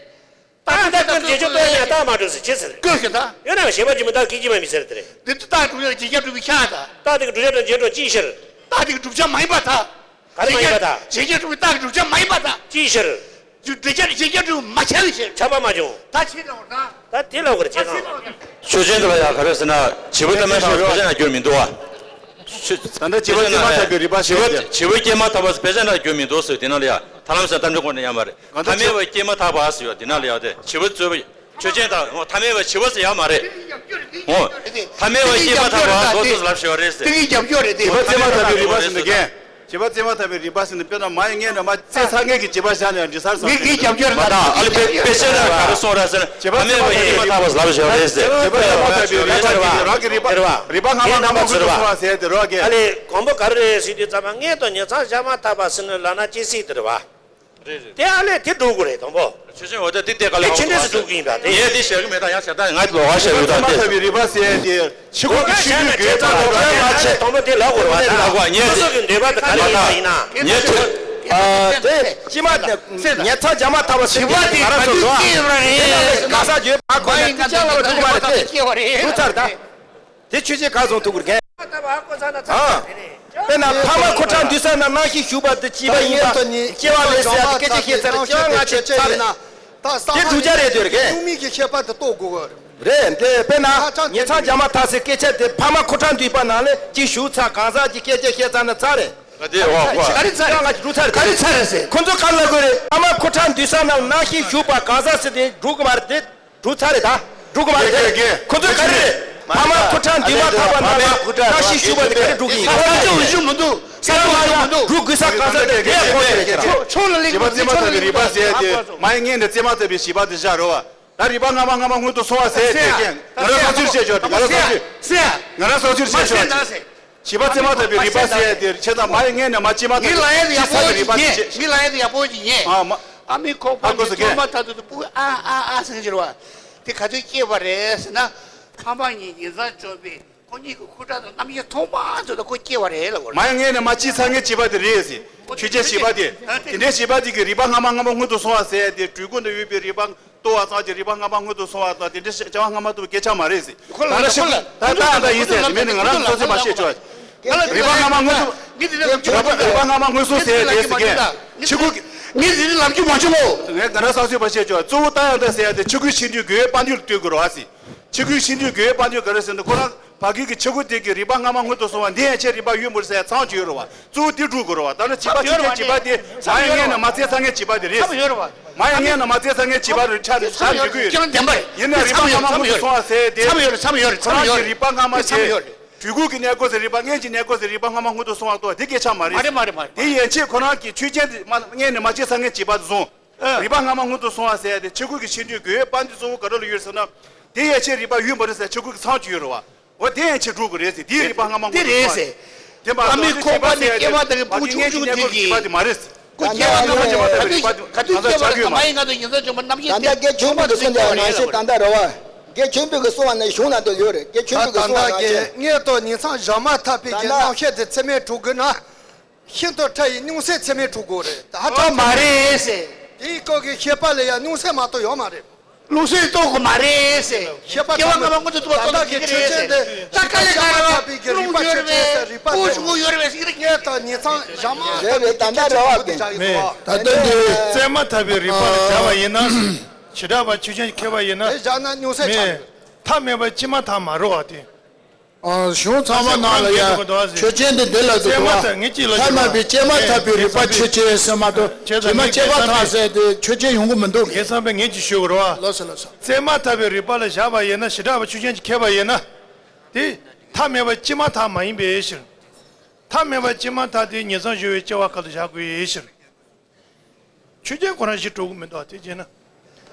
དེ་དག་ཀུན་བརྗོད་བྱ་རྟོགས་ཡོད་མེད་རྟགས་མ་གྲུབ་ཟེར་ཅི་ཟེར། ཀུན་ཞིག་དང་། ཡོད་ན་བྱས་པ་ཅི་མི་རྟག་སྐད་ཅིག་མ་ཡིན་ཟེར་དེ་རེད། འདི་ཚོ་རྟགས་གྲུབ་ཡང་བརྗོད་བྱ་གྲུབ་པའི་ཆ་དང་། རྟགས་དེ་གི་བསྒྲུབ་བྱ་དང་རྗེས་འགྲོ་ཅིའི་ཕྱིར། རྟགས་དེ་གི་བསྒྲུབ་བྱ་མ་ཡིན་པར་ཐལ། ག་རེ་མ་ཡིན་པར་ཐལ། བརྗོད་བྱ་གྲུབ་པའི་རྟགས་ཀྱི་བསྒྲུབ་བྱ་མ་ཡིན་པར་ཐལ། ཅིའི་ཕྱིར། བསྒྲུབ་བྱ་བརྗོད་བྱ་གྲུབ་མ་ཁྱབ་པའི་ཕྱིར། ཁྱབ་པ་མ་བྱུང་། ད་ཕྱིར་ལ་འོར་ན། ད་དེ་ལ་འོར་བྱས་ཙང་། ཆོས་ཅན་དུ་ལ་ཡ་ག་རེ་ཟེར་ན་བྱིས་པ་ཐ་མའི་སང་དཔེ་ཆ་ན་འགྱུར་མི་འདུག་བ། ད་ལྟ་བྱིས་པ་སྐྱེས་མ་ཐག་པའི་རིག་པ་ཞེས་པ་དེ། བྱིས་པ་སྐྱེས་མ་ཐག་པ་དཔེ་ཆ་ན་འགྱུར་མི་འདུག་ཟེར། དེ་ན་ལ་ཡ་ཐར་ལམ་ཟེར་གཏམ་འདྲི་སྐོར་ནས་ཡ་མ་རེད། ཐ་མལ་པ་སྐྱེས་མ་ཐག་པ་ཟེར་ཡོད། དེ་ན་ལ་ཡ་དེ་བྱིས་པ་རྩོད་པ་ཆོས་ཅན་དང་ཐ་མལ་པ་བྱིས་པ་ཟེར་ཡ་མ་རེད། འོ། ཐ་མལ་པ་སྐྱེས་མ་ཐག་པ་རྡོ་རྩིགས་ལབ་ཞེས་པ་རེད་ཟེར། དེ་གི་རྒྱབ་སྐྱོར་རེད་དེ། བྱིས་པ་སྐྱེས་མ་ཐག་པའི་རིག་པ་ཟེར་འདུག་གས། བྱིས་པ་སྐྱེས་མ་ཐག་པའི་རིག་པ་ཟེར་ནས་དཔེར་ན་མ་ཡི་ངས་ནས་མ་བཙས་ཚར་ངེས་ཀྱི་བྱིས་པ་བཞག་ནས་འདྲི་ཚར་སོང་། ངེས་ཀྱི་རྒྱབ་སྐྱོར་མ་དང་ཨ་ལི་པེ་པེ་ཤེ་ན་ག་རེ་སོང་ར་ཟེར་ན། བྱིས་པ་སྐྱེས་མ་ཐག་པའི་རིག་པ་ལབ་བཞག་རེད་ཟེར། བྱིས་པ་སྐྱེས་མ་ཐག་པའི་རིག་པ་ཟེར་རང་གི་རིག་པ་རིག་པ་སྔ་མ་སྔ་མ་ཀུན་ཏུ་སོང་བ་ཟེར་དེ་རོགས་ཀྱི། ཨ་ལི་གོང་པོ་ག་རེ་རེད་ཟེར་དུས་ཙམ་པ་མངལ་དང་ཉིང་མཚམས་བྱ་མ་ཐག་པ་ཟེར་ན་ལབ་ན་ཅི་སྲིད་དེ་རེད་བ། རེད་རེད། དེ་ཨ་ལས་དེ་འགྲོ་དགོས་རེད་དང་པོ། ཆོས་ཅན་འོ་ད་དེ་ལྟས་ཀ་ལ་དེ་ཕྱི་འབྲེལ་སུ་འགྲོ་གི་ཡིན་པ་དེ། ངས་དེ་བཤད་གི་མེད་ད་ཡང་བཤད་ད་ང་ལོག་པ་བཤད་ཡོད་ད་དེ། ཐ་མལ་པའི་རིག་པ་ཟེར་དེ་ཕྱི་ཁོག་གི་ཆོས་ཉིད་དགེ་རྩ་ལ་རོགས་ཡང་ཆེ། དང་པོ་དེ་ལབ་དགོས་རེད་བ་ད། ལབ་དགོས་ངས་སོ་སོ་གི་འདོད་པ་དེ་ག་རེ་ཡིན་པ་ཡིན་ན། ངས་ཆོས་ཨ་དེ་ཕྱི་མ་ཉིང་མཚམས་བྱ་མ་ཐག་པ་ཟེར་དེ་ག་རེ་སོ་སོ་ཨ། དེ་ན་ལས་ག་ས་བརྗོད་མ་གོ་ཡང་དེ་ཅང་ལ་འགྲོ་གི་མ་རེད་དེ། འགྲོ་ཚར་ད། དེ་ཆོས་ཅན་ག་སོང་ཐུག་གི་རེད། ཨ། དཔེར་ན་ཕ་མ་ཁོ་ཁྲག་འདུས་ས་ན་རྣམ་ཤེས་ཞུགས་པ་དེ་བྱིས་པ་ཡིན་པ་སྐྱེ་བ་ལས་ཟེར་ཡ་དེ་སྐད་ཆ་བཤད་ཚར་རེད། སྐྱེ་བ་སྔ་ཕྱི་ཚར་རེད། དེ་བསྒྲུབ་བྱ་རེད་འདོད་རེད། གཞུང་མིག་གི་ཁྱད་པར་དེ་རྟོགས་དགོས་པ་རེད། རེད་དེ་དཔེར་ན་ཉིང་མཚམས་བྱ་མ་ཐག་ཟེར་སྐད་ཆ་དེ་ཕ་མ་ཁོ་ཁྲག་འདུས་པ་ན་ལས་ཅིག་ཞུགས་ཚར་གང་ཟག་གི་སྐད་ཆ་བཤད་ཚར་ན་ཚར་རེད། ག་དེ་འོ་འོ། ག་རེ་ཚར་རེད། ང་ཅིག་འགྲོ་ཚར་རེད། ག་རེ་ཚར་རེད་ཟེར། ཁོ་ཚོ་ག་ལ་དགོས་རེད། ཕ་མ་ཁོ་ཁྲག་འདུས་ས་ན་རྣམ་ཤེས་ཞུགས་པ་གང་ཟག་ཟེར་དེ་འགྲོ་གི་མ་རེད་དེ། འགྲོ་ཚར་རེད་ད། འགྲོ་དགོས་པ་རེད་དེ། ཁོ་ཚོས་ག་རེ་རེད། ཕ་མ་ཁུ་ཁྲག་འདུས་མ་ཐག་པ་རྣམས་ལ་བཀྲ་ཤིས་ཞུ་བ་དེ་ག་རེ་འགྲོ་གི་ཡིན། ས་ཆ་འུ་ཆུ་མི་འདུག་ས་ཆ་འུ་ཆུ་མི་འདུག་འགྲོ་དགོས་ས་ག་ས་དེ་རེད་ཁོ་རེད་ཁྱེད་རང་། ཆོ་ལ་ལེགས་བྱེད་པ་ཙེ་མ་ཐབ་པའི་རིག་པ་ཟེར་ཏེ་མ་ཡི་ངས་འདི་ཙེ་མ་ཐབ་པའི་བྱིས་པ་དེ་བཞག་རོགས། ད་རིག་པ་སྔ་མ་སྔ་མ་སྔོན་དུ་སོང་བ་ཟེར་ཏེ་ཀྱེ། ང་རང་སོ་སོར་བཤད་ཆོག་ང་རང་སོ་སོར། ང་རང་སོ་སོར་བཤད་ཆོག་བྱིས་པ་ཙེ་མ་ཐབ་པའི་རིག་པ་ཟེར་ཏེ་ཁྱེད་ཚང་མ་ཡི་ངས་ནས་མ་ཙེ་མ་ཐབ་པའི་ཅི་ས་ཀྱི་རིག་པ་དེ་བཤད། ངི་ལ་ཡ་དེ་ཡག་པོ་ཅིག་ཉེ། ངི་ལ་ཡ་དེ་ཡག་པོ་ཅིག་ཉེ། ཨ་མ། ཨ་མི་ཁོག་པ་ཨ་ནི་ཙེ་མ་ཐབ་དུ་པུ་ཨ་ཨ་ཨ་ཟེར་གྱི་རེད་བ། དེ་ག་དུས་སྐྱེས་པ་རེད་ཟེར་ན། ཕ་མ་གཉིས་ཉིན་མཚན་བཅོ་བའི། ཁོ་གཉིས་ཀྱི་ཁུ་ཁྲག་དང་རྣམ་ཤེས་ཐོག་མ་ཚོ་ད་ཁོ་སྐྱེ་བ་རེད་ལབ་པ་རེད། མ་ཡ་ངས་ནས་མ་ཅི་ཚ་ངའི་བྱིས་པ་དེ་རེད་ཟེར། ཆོས་ཅན་བྱིས་པ་དེ། དེ་འདྲའི་བྱིས་པ་དེ་གི་རིག་པ་སྔ་མ་སྔ་མ་སྔོན་དུ་སོང་བ་ཟེར་ཏེ་སྤྲུལ་སྐུ་འདི་ཡོད་པའི་རིག་པ་ལྟོ་བ་ཙམ་གྱི་རིག་པ་སྔ་མ་སྔོན་དུ་སོང་བ་དང་དེ་འདྲའི་བྱ་བ་སྔ་མ་ཐུབ་པའི་སྐད་ཆ་མ་རེད་ཟེར། ཁོ་ལ་ད་ལྟ་ཁོ་ལ་ད་ལྟ་ད་ཡིན་ཟེར་མེད་ནས་ང་རང་སོ་སོས་མ་བཤད་ཆོག་རིག་པ་སྔ་མ་སྔོན་དུ། རིག་པ་སྔ་མ་སྔོན་སོང་ཟེར་དེ་ཟེར་གྱི། ཆི་ཁུ། ངས་དེ་ནི་ལབ་རྒྱུ་མ་བྱུང་ངོ་། ངས་ང་རང་སོ་སོས་མ་བཤད་ཆོག་གཙོ་བོ་ད་ཡང་ད་ཟེར་ཏེ་ཆི་ཁུའི་ཤིང་འདུས་དགོས་པ་འདུས་ལ་ལྟོས་དགོས་རོགས་ཟེར། ཆི་ཁུའི་ཤིང་འདུས་དགོས་པ་འདུས་ག་རེ་ཟེར་ན་ཁོ་རང་བ་གི་གི་ཆི་ཁུ་དེ་གི་རིག་པ་སྔ་མ་སྔོན་དུ་སོང་བ་འདི་ཡན་ཆད་རིག་པ་ཡོད་མོད་ཟེར་ཚང་བཅུག་ཡོད་རེད་བ། གཙོ་བོ་དེ་སྒྲུབ་དགོས་རེད་བ། ད་ནི་བྱིས་པ་ཆོས་ཅན་བྱིས་པ་དེ་མ་ཡ་ངན་ན་མ་བཙལ་ས་ངན་བྱིས་པ་དེ་རེད། མ་ཡ་ངན་ན་མ་བཙལ་ས་ངན་བྱིས་པ་རེད་ཆ་རེད་ཆ་འཇུག་གི་ཡོད་རེད། ཡིན་ན་རིག་པ་སྔ་མ་སྔོན་དུ་སོང་བ་ཟེར་དེ་ཁོ་རང་གི་རིག་པ་སྔ་མ་དེ་སྤྲུལ་སྐུ་གི་གནས་སྐབས་ཟེར་རིག་པ་སྔན་གྱི་གནས་སྐབས་ཟེར་རིག་པ་སྔ་མ་སྔོན་དུ་སོང་བ་ལྟོས་དེ་སྐད་ཆ་མ་རེད། དེ་ཡན་ཆད་ཁོ་རང་གི་ཆོས་ཅན་དེ་མ་ངན་ནས་མ་བཙལ་ས་ངན་བྱིས་པ་དེ་བཟུང་། རིག་པ་སྔ་མ་སྔོན་དུ་སོང་བ་ཟེར་ཡ་དེ་ཆི་ཁུ་གི་ཤིང་འདུས་དགོས་པ་འདི་གཙོ་བོ་ག་རེ་ལ་ཡོད་ཟེར་ན། དེ་ཡན་ཆད་རིག་པ་ཡོད་མ་རེད་ཟེར་ཆི་ཁུ་གི་ཚང་བཅུག་ཡོད་རེད་བ། འོ་དེ་ཡན་ཆད་འགྲུབ་དགོས་རེད་ཟེར་དེའི་རིག་པ་སྔ་མ་སྔོན་དུ་སོང་བ་ཟེར། དེ་མ་གཏོགས་དེ་ཆི་པ་ཟེར་ཡ་དེ་མ་གཏོགས་སྔན་གྱི་གནས་སྐབས་བྱིས་པ་དེ་མ་རེད་ཟེར། ད་ལྟ་སྐད་ཆུང་པོ་དེ་གསུངས་པ་ནང་བཞིན་ད་ལྟ་རེད་བ། དགེ་ཆོས་འཕེལ་གྱི་གསུང་བ་ནང་བཞིན་ད་ལྟ་རེད་བ། དགེ་ཆོས་འཕེལ་གྱི་གསུང་བ་ནང་བཞིན། སྔས་ཐོག་ཉིན་མཚམས་བཞག་མ་ཐག་པའི་གི་རྣམ་ཤེས་དེ་ཚད་མས་གྲུབ་དགོས་ན། ཤིན་ཏུ་ཕྲ་ཡི་སྣང་སྲིད་ཚད་མས་གྲུབ་དགོས་རེད་ད་ཧ་ཅང་མ་རེད་ཟེར། དེའི་སྐབས་ཀྱི་ཤེས་པ་ལ་ཡང་སྣང་སྲིད་མ་གཏོགས་ཡོད་མ་རེད། སྣང་སྲིད་རྟོགས་དགོས་མ་རེད་ཟེར། ཤེས་པ་སྐྱེ་བ་སྔ་མ་སྔོན་དུ་ཐུབ་པ་རྟོགས་ཐུབ་ཀྱི་རེད་ཟེར། ད་དཀའ་ལས་ཁག་རེད་བ། རླུང་ཡོད་རེད་པས། སྤུ་ཆུང་ངུ་ཡོད་རེད་པས་ཟེར་གྱི་རེད། ངས་ད་ཉིན་མཚམས་བཞག་མ་རེད་རེད་ད་ད་རེད་བ། ད་ལྟ་འདི་བཙལ་མ་ཐག་པའི་རིག་པ་ལ་བྱ་བ་ཡིན་ན། བྱེ་བྲག་པ་ཆོས་ཅན་མཁས་པ་ཡིན་ན། དེ་བཞག་ན་སྣང་སྲིད་ཆགས་ཀྱི་རེད། ཐ་མལ་པ་སྐྱེས་མ་ཐག་མ་རེད་བ་དེ། གཞུང་ཚང་མ་ནང་ལ་ཡང་ཆོས་ཅན་དེ་འདི་ལ་འདུག་བ། ཐ་མལ་པའི་སྐྱེས་མ་ཐག་པའི་རིག་པ་ཆོས་ཅན་ཟེར་མ་གཏོགས་དྲི་མ་སྐྱེས་པ་ཐག་ཟེར་དེ་ཆོས་ཅན་ཡོང་གི་མི་འདུག་ངས་བསམ་པའི་ངས་ཅིག་ཞུ་དགོས་རེད་བ། ལགས་སོ་ལགས་སོ། བཙལ་མ་ཐག་པའི་རིག་པ་ལ་བཞག་པ་ཡིན་ན་བྱེ་བྲག་པ་ཆོས་ཅན་གྱི་མཁས་པ་ཡིན་ན། དེ་ཐ་མལ་པ་སྐྱེས་མ་ཐག་མ་ཡིན་པའི་ཕྱིར། ཐ་མལ་པ་སྐྱེས་མ་ཐག་དེ་ཉིང་མཚམས་སྦྱོར་བའི་སྐྱེ་བ་ག་ལ་བཞག་དགོས་ཡའི་ཕྱིར། ཆོས་ཅན་ཁོ་རང་གཞི་གྲུབ་ཀྱི་མི་འདུག་དེ་བྱས་ན།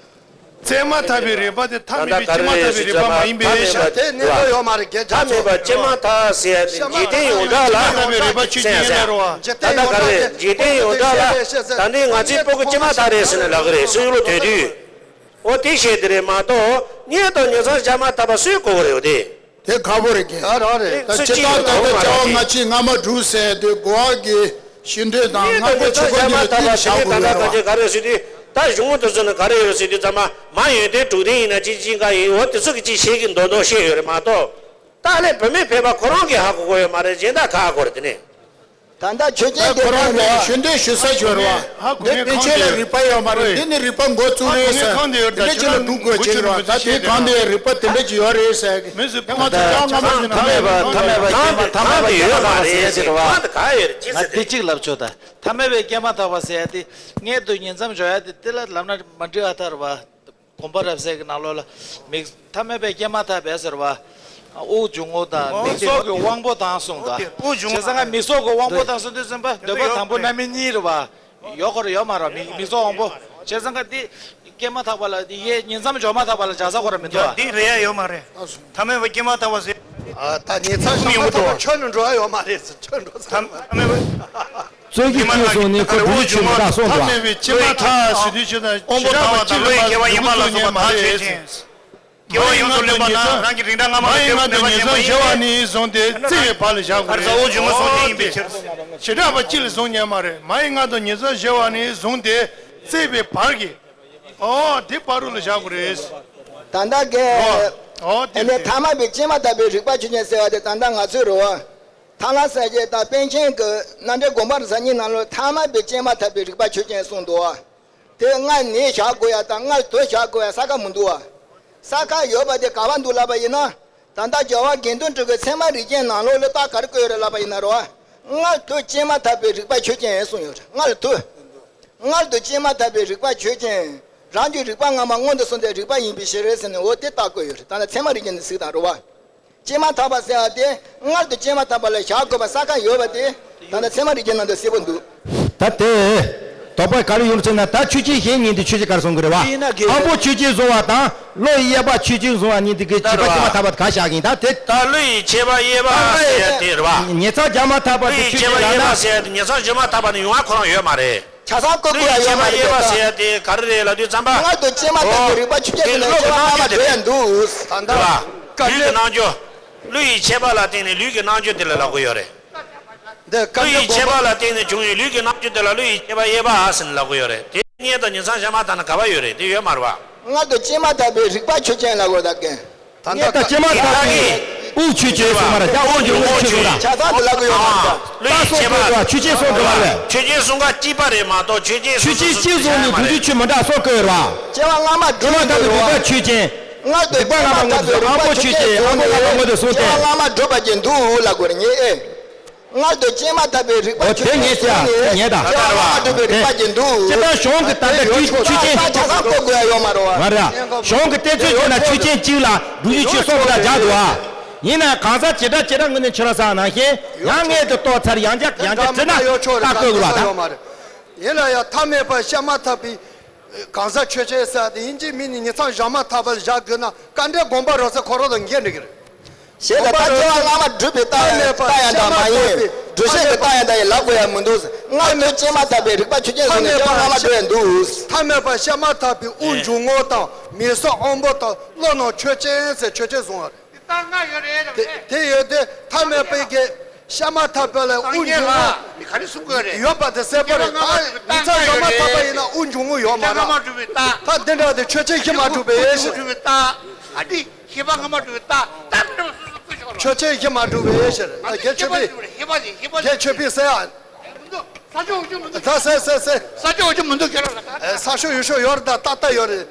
བཙལ་མ་ཐག་པའི་རིག་པ་དེ་ཐ་མལ་པའི་སྐྱེས་མ་ཐག་པའི་རིག་པ་མ་ཡིན་པའི་ཕྱིར། དེ་གནས་ལུགས་ཡོད་མ་རེད་རྒན་ཆགས་ཆོག་ཐ་མལ་པ་སྐྱེས་མ་ཐག་ཟེར་ཡ་དེ་འཇིག་རྟེན་ཡོངས་གྲགས་ལ། ཐ་མལ་པའི་རིག་པ་ཆོས་ཅན་ཡིན་ན་རེད་བ། ད་ལྟ་ག་རེ་འཇིག་རྟེན་ཡོངས་གྲགས་ལ། ད་འདི་ང་ཚོའི་སྤུ་གུ་སྐྱེས་མ་ཐག་རེད་ཟེར་ནས་ལབ་གི་རེད་སུས་བློ་དོད་དུས། འོ་དེ་བཤད་དེ་རེད་མ་གཏོགས་སྔས་ཐོག་ཉིང་མཚམས་བཞག་མ་ཐག་པ་སུས་གོ་གི་རེད་འོ་དེ། དེ་ཁག་པོ་རེད་གི། ད་རང་རེད། ད་སྤྱིར་བཏང་ད་ལྟ་བྱ་བ་སྔ་ཕྱི་སྔ་མ་དྲུག་ཟེར་དུས་གོ་བ་གི་ཤེས་འདོད་དང་སྔ་པོ་ཆུ་ཁོ་གཉིས་ལ་བསྟུན་ནས་བཞག་དགོས་ཡོད་རེད་བ། ག་རེ་ཟེར་དུས་ད་གཞུང་དེ་ཚོ་ནི་ག་རེ་ཡོད་ཟེར་དུས་ཚང་མ་མ་ཡོན་ཏན་དྲུག་ལྡན་ཡིན་ན་ཅི་ཅི་འགའ་ཡིན་འོ་དེ་ཚོ་གི་ཅི་ཤེས་ཀྱི་མདོག་མདོག་བཤད་ཡོད་རེད་མ་གཏོགས། ད་ལས་བུད་མེད་ཕལ་པ་ཁོ་རང་གིས་ཧ་གོ་གོ་ཡོད་མ་རེད་གཞན་དག་ག་ཧ་གོ་རེད་དེ་ནས། ད་ལྟ་ཆོས་ཅན་དེ་ཁོ་རང་གིས་ཤེས་འདོད་ཞུ་ས་ཞོར་བ། འདི་པཎ་ཆེན་ལ་རིག་པ་ཡོད་མ་རེད། འདི་ནི་རིག་པ་མགོ་བཙུགས་རེད་ཟེར། འདི་འདྲ་ཅིག་ལ་འགྲོ་དགོས་བྱེད་ཀྱི་རེད་བ། ད་དེ་གང་དེ་རིག་པ་དེ་འདྲ་ཅིག་ཡོད་རེད་ཟེར་གི། ང་ཚོ་ཅང་ང་མ་ཟེར་ན་ཐ་མལ་པ་ཐ་མལ་པ་སྐྱེས་མ་ཐ་མལ་པ་སྐྱེས་མ་ཐག་པ་ཟེར་ཡ་ཅིག་རེད་བ། ང་དེ་གཅིག་ལབ་ཆོག་ད། ཐ་མལ་པའི་སྐྱེས་མ་ཐག་པ་ཟེར་ཡ་དེ་སྔས་མཐུད་ཉིང་མཚམས་སྦྱོར་ཡ་དེ་དེ་ལ་ལབ་ན་མ་འགྲིག་ཨ་ཐར་བ། དགོངས་པ་རབ་གསལ་གྱི་ནང་ལོགས་ལ་མིག་ཐ་མལ་པའི་སྐྱེས་མ་ཐག་པའི་ཟེར་བ། དབུགས་འབྱུང་རྔུབ་དང་མིག་སོགས་ཀྱི་དབང་པོ་དང་གསུངས་དང་། བྱས་ཙང་ཀ་མིག་སོགས་ཀྱི་དབང་པོ་དང་གསུངས་དུས་ཙམ་པ་འདོད་པ་དང་པོ་རྣམ་སྨིན་གཉིས་རེད་བ། ཡོད་ཁོ་ར་ཡོད་མ་རེད་མིག་མིག་སོགས་དབང་པོ། བྱས་ཙང་ཀ་འདི་སྐྱེས་མ་ཐག་པ་ལ་འདི་ཡས་ཉིང་མཚམས་སྦྱོར་མ་ཐག་པ་ལ་བྱ་ས་ཁོ་ར་མི་འདུག་བ། འདི་རེད་ཡ་ཡོད་མ་རེད། ཐ་མལ་པ་སྐྱེས་མ་ཐག་པ་ཟེར། ད་ཉིང་མཚམས་སྦྱོར་མ་ཐག་པ་ཆོས་ནི་འགྲོ་ཡ་ཡོད་མ་རེད་ཟེར་ཆོས་འགྲོ་ས་ཐ་མལ་པ། རྩོད་ཀྱི་ཁྱེད་སོང་ནས་ཁོ་བུ་ཆུང་མ་ཐག་སོང་དུས། ཐ་མལ་པའི་སྐྱེས་མ་ཐག་ཟེར་དུས་ཆོས་དང་ཕྱི་དྲག་པ་སྐྱེས་པ་དང་ལོ་ཡི་སྐྱེ་བ་ཡིན་པ་ལ་སོགས་པ་ཐག་ཆོད་ཅིང་། སྐྱེ་བ་ཡོངས་སུ་ལེན་པ་ན་རང་གི་རིགས་འདྲ་སྔ་མ་ལ་སྐྱེ་བ་ནས་བྱུང་བའི་སྐྱེ་བ་ནས་བཟུང་སྟེ་བརྩིས་པའི་བར་ལ་བཞག་དགོས་རེད། ཨ་རྩ་བོ་ཆུང་མ་སོང་ཅན་ཡིན་པའི་ཕྱིར། བྱེ་བྲག་པ་སྤྱི་ལ་བཟུང་ཉན་མ་རེད། མ་ཡི་མངལ་དུ་ཉིང་མཚམས་སྦྱོར་བ་ནས་བཟུང་སྟེ་བརྩིས་པའི་བར་གྱི། ཨོ་དེ་བར་རུ་ལ་བཞག་དགོས་རེད། ད་ལྟ་གི་ཨོ་དེ་ཨ་ནི་ཐ་མལ་པའི་སྐྱེས་མ་ཐག་པའི་རིག་པ་ཆོས་ཅན་ཟེར་བ་དེ་ད་ལྟ་ང་ཚོའི་རེད་བ། ཐ་ལ་ས་སྐྱའི་དང་པཎ་ཆེན་གྱི་རྣམ་འགྲེལ་དགོངས་པ་རབ་གསལ་གཉིས་ནང་ལོགས་ཐ་མལ་པའི་སྐྱེས་མ་ཐག་པའི་རིག་པ་ཆོས་ཅན་གསུངས་འདུག་བ། དེ་སྔར་ནས་བཞག་དགོས་ཡ་དང་སྔར་དུ་བཞག་དགོས་ཡ་ས་ཁ་མི་འདུག་བ། ས་ཁ་ཡོད་པ་དེ་ག་བ་འདུག་ལབ་པ་ཡིན་ན། ད་ལྟ་རྒྱལ་བ་དགེ་འདུན་གྲུབ་ཀྱི་ཚད་མ་རིགས་ཅན་ནང་ལོགས་ལ་རྟགས་ག་རེ་བཀོད་ཡོད་རེད་ལབ་པ་ཡིན་ན་རེད་བ། སྔར་དུ་སྐྱེས་མ་ཐག་པའི་རིག་པ་ཆོས་ཅན་གསུངས་ཡོད་རེད་སྔར་དུ། སྔར་དུ་སྐྱེས་མ་ཐག་པའི་རིག་པ་ཆོས་ཅན། རང་རྒྱུད་རིག་པ་སྔ་མ་སྔོན་དུ་སོང་སྟེ་རིག་པ་ཡིན་པའི་ཕྱིར་ཟེར་ནས་འོ་དེ་བཏགས་དགོས་ཡོད་རེད། ད་ལྟ་ཚད་མ་རིག་པའི་གནས་ཚུལ་དང་རེད་བ། སྐྱེས་མ་ཐག་པ་ཟེར་བ་དེ་མངལ་དུ་སྐྱེས་མ་ཐག་པ་ལ་བཞག་དགོས་པ་ས་ཁ་ཡོད་པ་དེ་ད་ལྟ་ཚད་མ་རིག་པའི་ནང་དུ་གསལ་པོ་འདུག་ད་དེ། དོགས་པ་ག་རེ་ཡོང་ཟེར་ན། ད་ཆོས་ཅན་གཞན་གཉིས་འདི་ཆོས་ཅན་ག་རེ་སོང་གི་རེད་བ། དབང་པོ་ཆོས་ཅན་བཟུང་བ་དང་བློ་ཡི་དབྱེ་བ་ཆོས་ཅན་བཟུང་བ་གཉིས་འདི་གི་བྱེད་པ་སྐྱེས་མ་ཐག་པ་དེ་ག་བཞག་གི་ཡིན། ད་དེ། ད་བློ་ཡི་ཁྱད་པར་དབྱེ་བ་ཟེར་ཡ་དེ་རེད་བ། ཉེ་ཚང་སྦྱར་མ་ཐག་པ་བློ་དེ་ཡི་ཆོས་ཁྱད་པར་ཅན་ལབ་དབྱེ་ན། བ་ཟེར་ཡ་དེ་ཉེ་ཚང་སྦྱར་མ་ཐག་པ་ནི་ཡོང་བ་ཁོ་རང་ཡོད་མ་རེད། ཆ་ཚང་བཀོད་དགོས་ཡ་ཡོད་མ་རེད་ད། བློ་ཡི་ཁྱད་པར་དབྱེ་བ་ཟེར་ཡ་དེ་ག་རེ་རེད་ལབ་དུས་ཙམ་པ། མངལ་དུ་སྐྱེས་མ་ཐག་པའི་རིག་པ་ཆོས་ཅན་དེ་ཟེར་ནས་བློ་གི་སྐྱེ་བ་སྔ་མ་འགྲོ་ཡ་འདུག་ད་ལྟ་རེད་བ། ལུས་ཀྱི་སྣང་རྒྱུ། བློ་ཡི་ཁྱད་པར་ལ་བརྟེན་ནས་ལུས་ཀྱི་སྣང་རྒྱུ་དེ་ལ་ལབ་དགོས་ཡོད་རེད། འདི་བཀའ་བློན་ཡི་ཁྱད་པར་ལ་བརྟེན་ནས་བྱུང་བའི་ལུས་ཀྱི་སྣང་རྒྱུ་དེ་ལ་བློ་ཡི་ཁྱད་པར་དབྱེ་བ་ཟེར་ནས་ལབ་དགོས་ཡོད་རེད། དེ་མངལ་དང་ཉེ་ཚང་སྦྱར་མ་ཐག་ན་ག་པར་ཡོད་རེད། དེ་ཡོད་མ་རེད་བ། མངལ་དུ་སྐྱེས་མ་ཐག་པའི་རིག་པ་ཆོས་ཅན་ལབ་དགོས་ད་གན། ད་ལྟ་མངལ་དང་སྐྱེས་མ་ཐག་པའི་དབུགས་ཆོས་ཅན་སོང་མ་རེད། ཡ་དབུགས་འབྱུང་བའི་ཆོས་སོང་ར། ཆ་ཚང་དུ་ལབ་དགོས་ཡོད་མ་རེད་ད། བློ་ཡི་ཁྱད་པར། ཆོས་ཅན་སོང་དགོས་རེད། ཆོས་ཅན་སོང་ག་སྐྱེས་པ་རེད་མ་གཏོགས་ཆོས་ཅན་ཆོས་ཅན་སོང་གཅིག་བཟུང་ནས་བདུད་རྩི་ཆོས་མི་འདྲ་སོང་དགོས་རེད་བ། སྐྱེ་བ་སྔ་མ་སྒྲུབ་མི་འདུག་རེད་བ། ཆོས་ཅན། མངལ་དུ་སྐྱེས་མ་ཐག་པའི་རིག་པ་ཆོས་ཅན། ཨ་མ་ལ་མངལ་དུ་སོང་སྟེ། སྐྱེ་བ་སྔ་མ་སྒྲུབ་པ་ཅན་འདུག་ལབ་དགོས་རེད་ཉེ་ཨེ། མངལ་དུ་སྐྱེས་མ་ཐག་པའི་རིག་པ་ཆོས་ཅན་ཟེར་ཡ་དེ་ཉེ་ད། སྐྱེ་བ་སྔ་མ་སྒྲུབ་པའི་རིག་པ་ཅན་འདུག་སྤྱིར་བཏང་གཞུང་གི་ད་ལྟ་ཆོས་ཆོས་ཅན་ཆ་ཚང་བཀོད་དགོས་ཡ་ཡོད་མ་རེད་བ། མ་རེད། གཞུང་གི་བསྟན་ཚུལ་བྱས་ན་ཆོས་ཅན་གཅིག་ལ་བདུད་རྩི་ཆོས་སོགས་པ་ལ་སྦྱར་འདུག་བ། ཡིན་ན་གང་ཟག་བྱེ་བྲག་བྱེ་བྲག་ངོས་ནས་ཁྱོད་རང་ས་ནང་བཞིན་ཡང་མངལ་དུ་གཏོགས་ཚར་ཡང་བསྐྱར་ཡང་བསྐྱར་བརྩི་ན་ད་བཀོད་དགོས་བ་ད། ཡིན་ལ་ཡང་ཐ་མལ་པ་སྐྱེས་མ་ཐག་པའི་གང་ཟག་ཆོས་ཅན་ཟེར་དེ་ཡིན་གཅིག་མིན་གཉིས་ཉེ་ཚང་སྦྱར་མ་ཐག་པ་ལ་བཞག་དགོས་ན་དཀའ་འགྲེལ་དགོངས་པ་རབ་གསལ་ཁོ་རང་དང་འགལ་འགྲིག་གི་རེད། ཞེས་ལ་ད་སྐྱེ་བ་སྔ་མ་སྒྲུབ་པའི་རྟགས་ཡང་རྟགས་ཡང་དག་མ་ཡིན། འགྲུལ་བཞུད་ཀྱི་རྟགས་ཡང་དག་ཡིན་ལབ་དགོས་ཡ་མི་འདུག་མངལ་དུ་སྐྱེས་མ་ཐག་པའི་རིག་པ་ཆོས་ཅན་བཟུང་ནས་སྐྱེ་བ་སྔ་མ་སྒྲུབ་ཡ་འདུག་ཐ་མལ་པ་སྐྱེས་མ་ཐག་པའི་དབུགས་འབྱུང་ངོ་དང་མིག་སོགས་དབང་པོ་དང་བློ་རྣམས་ཆོས་ཅན་ཟེར་ཆོས་ཅན་བཟུང་བ་རེད། དེ་ཡོད་དུས་ཐ་མལ་པའི་གི་སྐྱེས་མ་ཐག་པ་ལ་དབུགས་འབྱུང་ངོ་ཡོད་པ་དེ་གསལ་པོ་རེད། ད་ཉེ་ཚང་སྦྱར་མ་ཐག་པ་ཡིན་ན་དབུགས་འབྱུང་ངོ་ཡོད་མ་རེད། ད་འདི་འདྲ་དེ་ཆོས་ཅན་གཞི་མ་གྲུབ་པའི་ཨེ་ཤེས། ཤེས་པ་སྔ་མ་གྲུབ་པའི་རྟགས་ད་མི་འདྲ་བ་སོ་སོ་བཀོད་ཆོག་ར། ཆོས་ཅན་གཞི་མ་གྲུབ་པའི་ཨེ་ཤེས། ད་རྒྱལ་ཆོས་པས། རྒྱལ་ཆོས་པས་ཟེར་ཡ། ས་ཕྱོགས་འུ་ཅོ་མི་འདུག་ད་ཟེར་ཟེར་ཟེར། ས་ཕྱོགས་འུ་ཅོ་མི་འདུག་ཁྱེད་རང་ལ་ད། ས་ཕྱོགས་ཡུལ་ཕྱོགས་ཡོད་རེད། ད་ཏག་ཏག་ཡོད་རེད།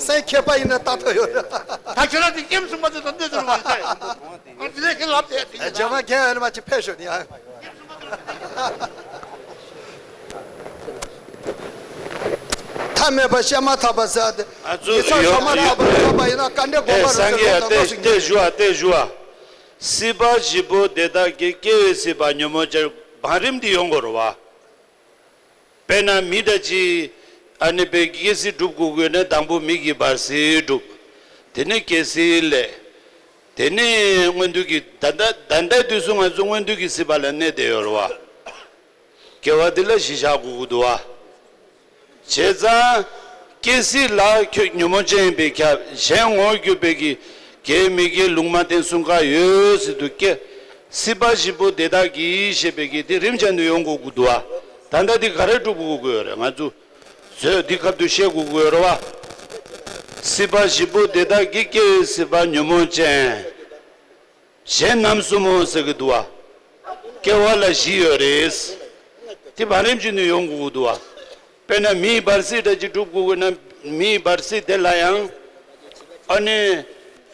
སེམས་མཁས་པ་ཡིན་ན་ཏག་ཏག་ཡོད་རེད། ད་ཁྱེད་རང་དེ་སྐྱེམས་སུ་མ་ཚོད་ད་འདི་ཚོ་རུ་མ་ཟེར། ཨ་འདི་ལས་ཁྱེད་ལབ་དེ་དེ་ཡིན་ན། རྗེས་མ་རྒན་ཨ་ནི་མ་ཅིག་ཕེབས་ཤོག་ནི་ཨ། ཐ་མལ་པ་སྐྱེས་མ་ཐག་པ་ཟེར་ཏེ། ཨ་ཙུ་ཉེ་ཚང་ཡོད་སྐྱེས་མ་ཐག་པ་ཡོད་པ་ཡིན་ན་དཀའ་འགྲེལ་དགོངས་པ་རུ་ཟེར་ལོ་དང་ལོ་ཟིན་གྱི། སྲིད་པ་བཞི་པོ་དེ་དག་གི་སྐྱེ་བའི་སྲིད་པ་ཉོན་མོངས་ཅན་བང་རིམ་འདི་ཡོང་དགོས་རེད་བ། དཔེར་ན་མི་འདྲ་ཅིག་ཨ་ནི་པའི་སྐྱེ་སྲིད་སྒྲུབ་དགོས་དགོས་ན་དང་པོ་མི་གི་བར་སྲིད་སྒྲུབ། དེ་ནས་སྐྱེ་སྲིད་ལས། དེ་ནས་མངོན་མཐོ་གི་ད་ལྟ་ད་ལྟའི་དུས་སུ་ང་ཚོ་མངོན་མཐོ་གི་སྲིད་པ་ལ་གནས་བསྡད་ཡོད་རེད་བ། སྐྱེ་བ་འདི་ལ་གཞི་བཞག་དགོས་ཀྱི་འདུག་བ། བྱས་ཙང་སྐྱེ་སྲིད་ལ་ཁྱོད་ཉོན་མོངས་ཅན་ཡིན་པས་ཁྱབ། གཞན་ངོ་བོར་གྱུར་པའི་གི་དགེ་མི་དགེ་ལུང་མ་བསྟན་གསུམ་ཀ་ཡོད་ཟེར་དུས་སྐྱེ། སྲིད་པ་བཞི་པོ་དེ་དག་གིས་ཞེས་པའི་གི་དེ་རིམ་བྱས་ནས་ཡོང་དགོས་ཀྱི་འདུག་བ། ད་ལྟ་འདི་ག་རེ་སྒྲུབ་དགོས་ཀྱི་ཡོད་རེད། ང་ཚོ་བཟོས་འདི་སྐབས་དུ་བཤད་དགོས་ཀྱི་ཡོད་རེད་བ། སྲིད་པ་བཞི་པོ་དེ་དག་གི་སྐྱེ་བའི་སྲིད་པ་ཉོན་མོངས་ཅན། གཞན་རྣམ་གསུམ་མོ་ཟེར་གི་འདུག་བ། སྐྱེ་བ་ལ་བཞི་ཡོད་རེད། དེ་བང་རིམ་བྱས་ནས་ཡོང་དགོས་ཀྱི་འདུག་བ། དཔེར་ན་མིའི་བར་སྲིད་འདྲ་ཅིག་སྒྲུབ་དགོས་དགོས་ན་མིའི་བར་སྲིད་དེ་ལ་ཡང་ཨ་ནི་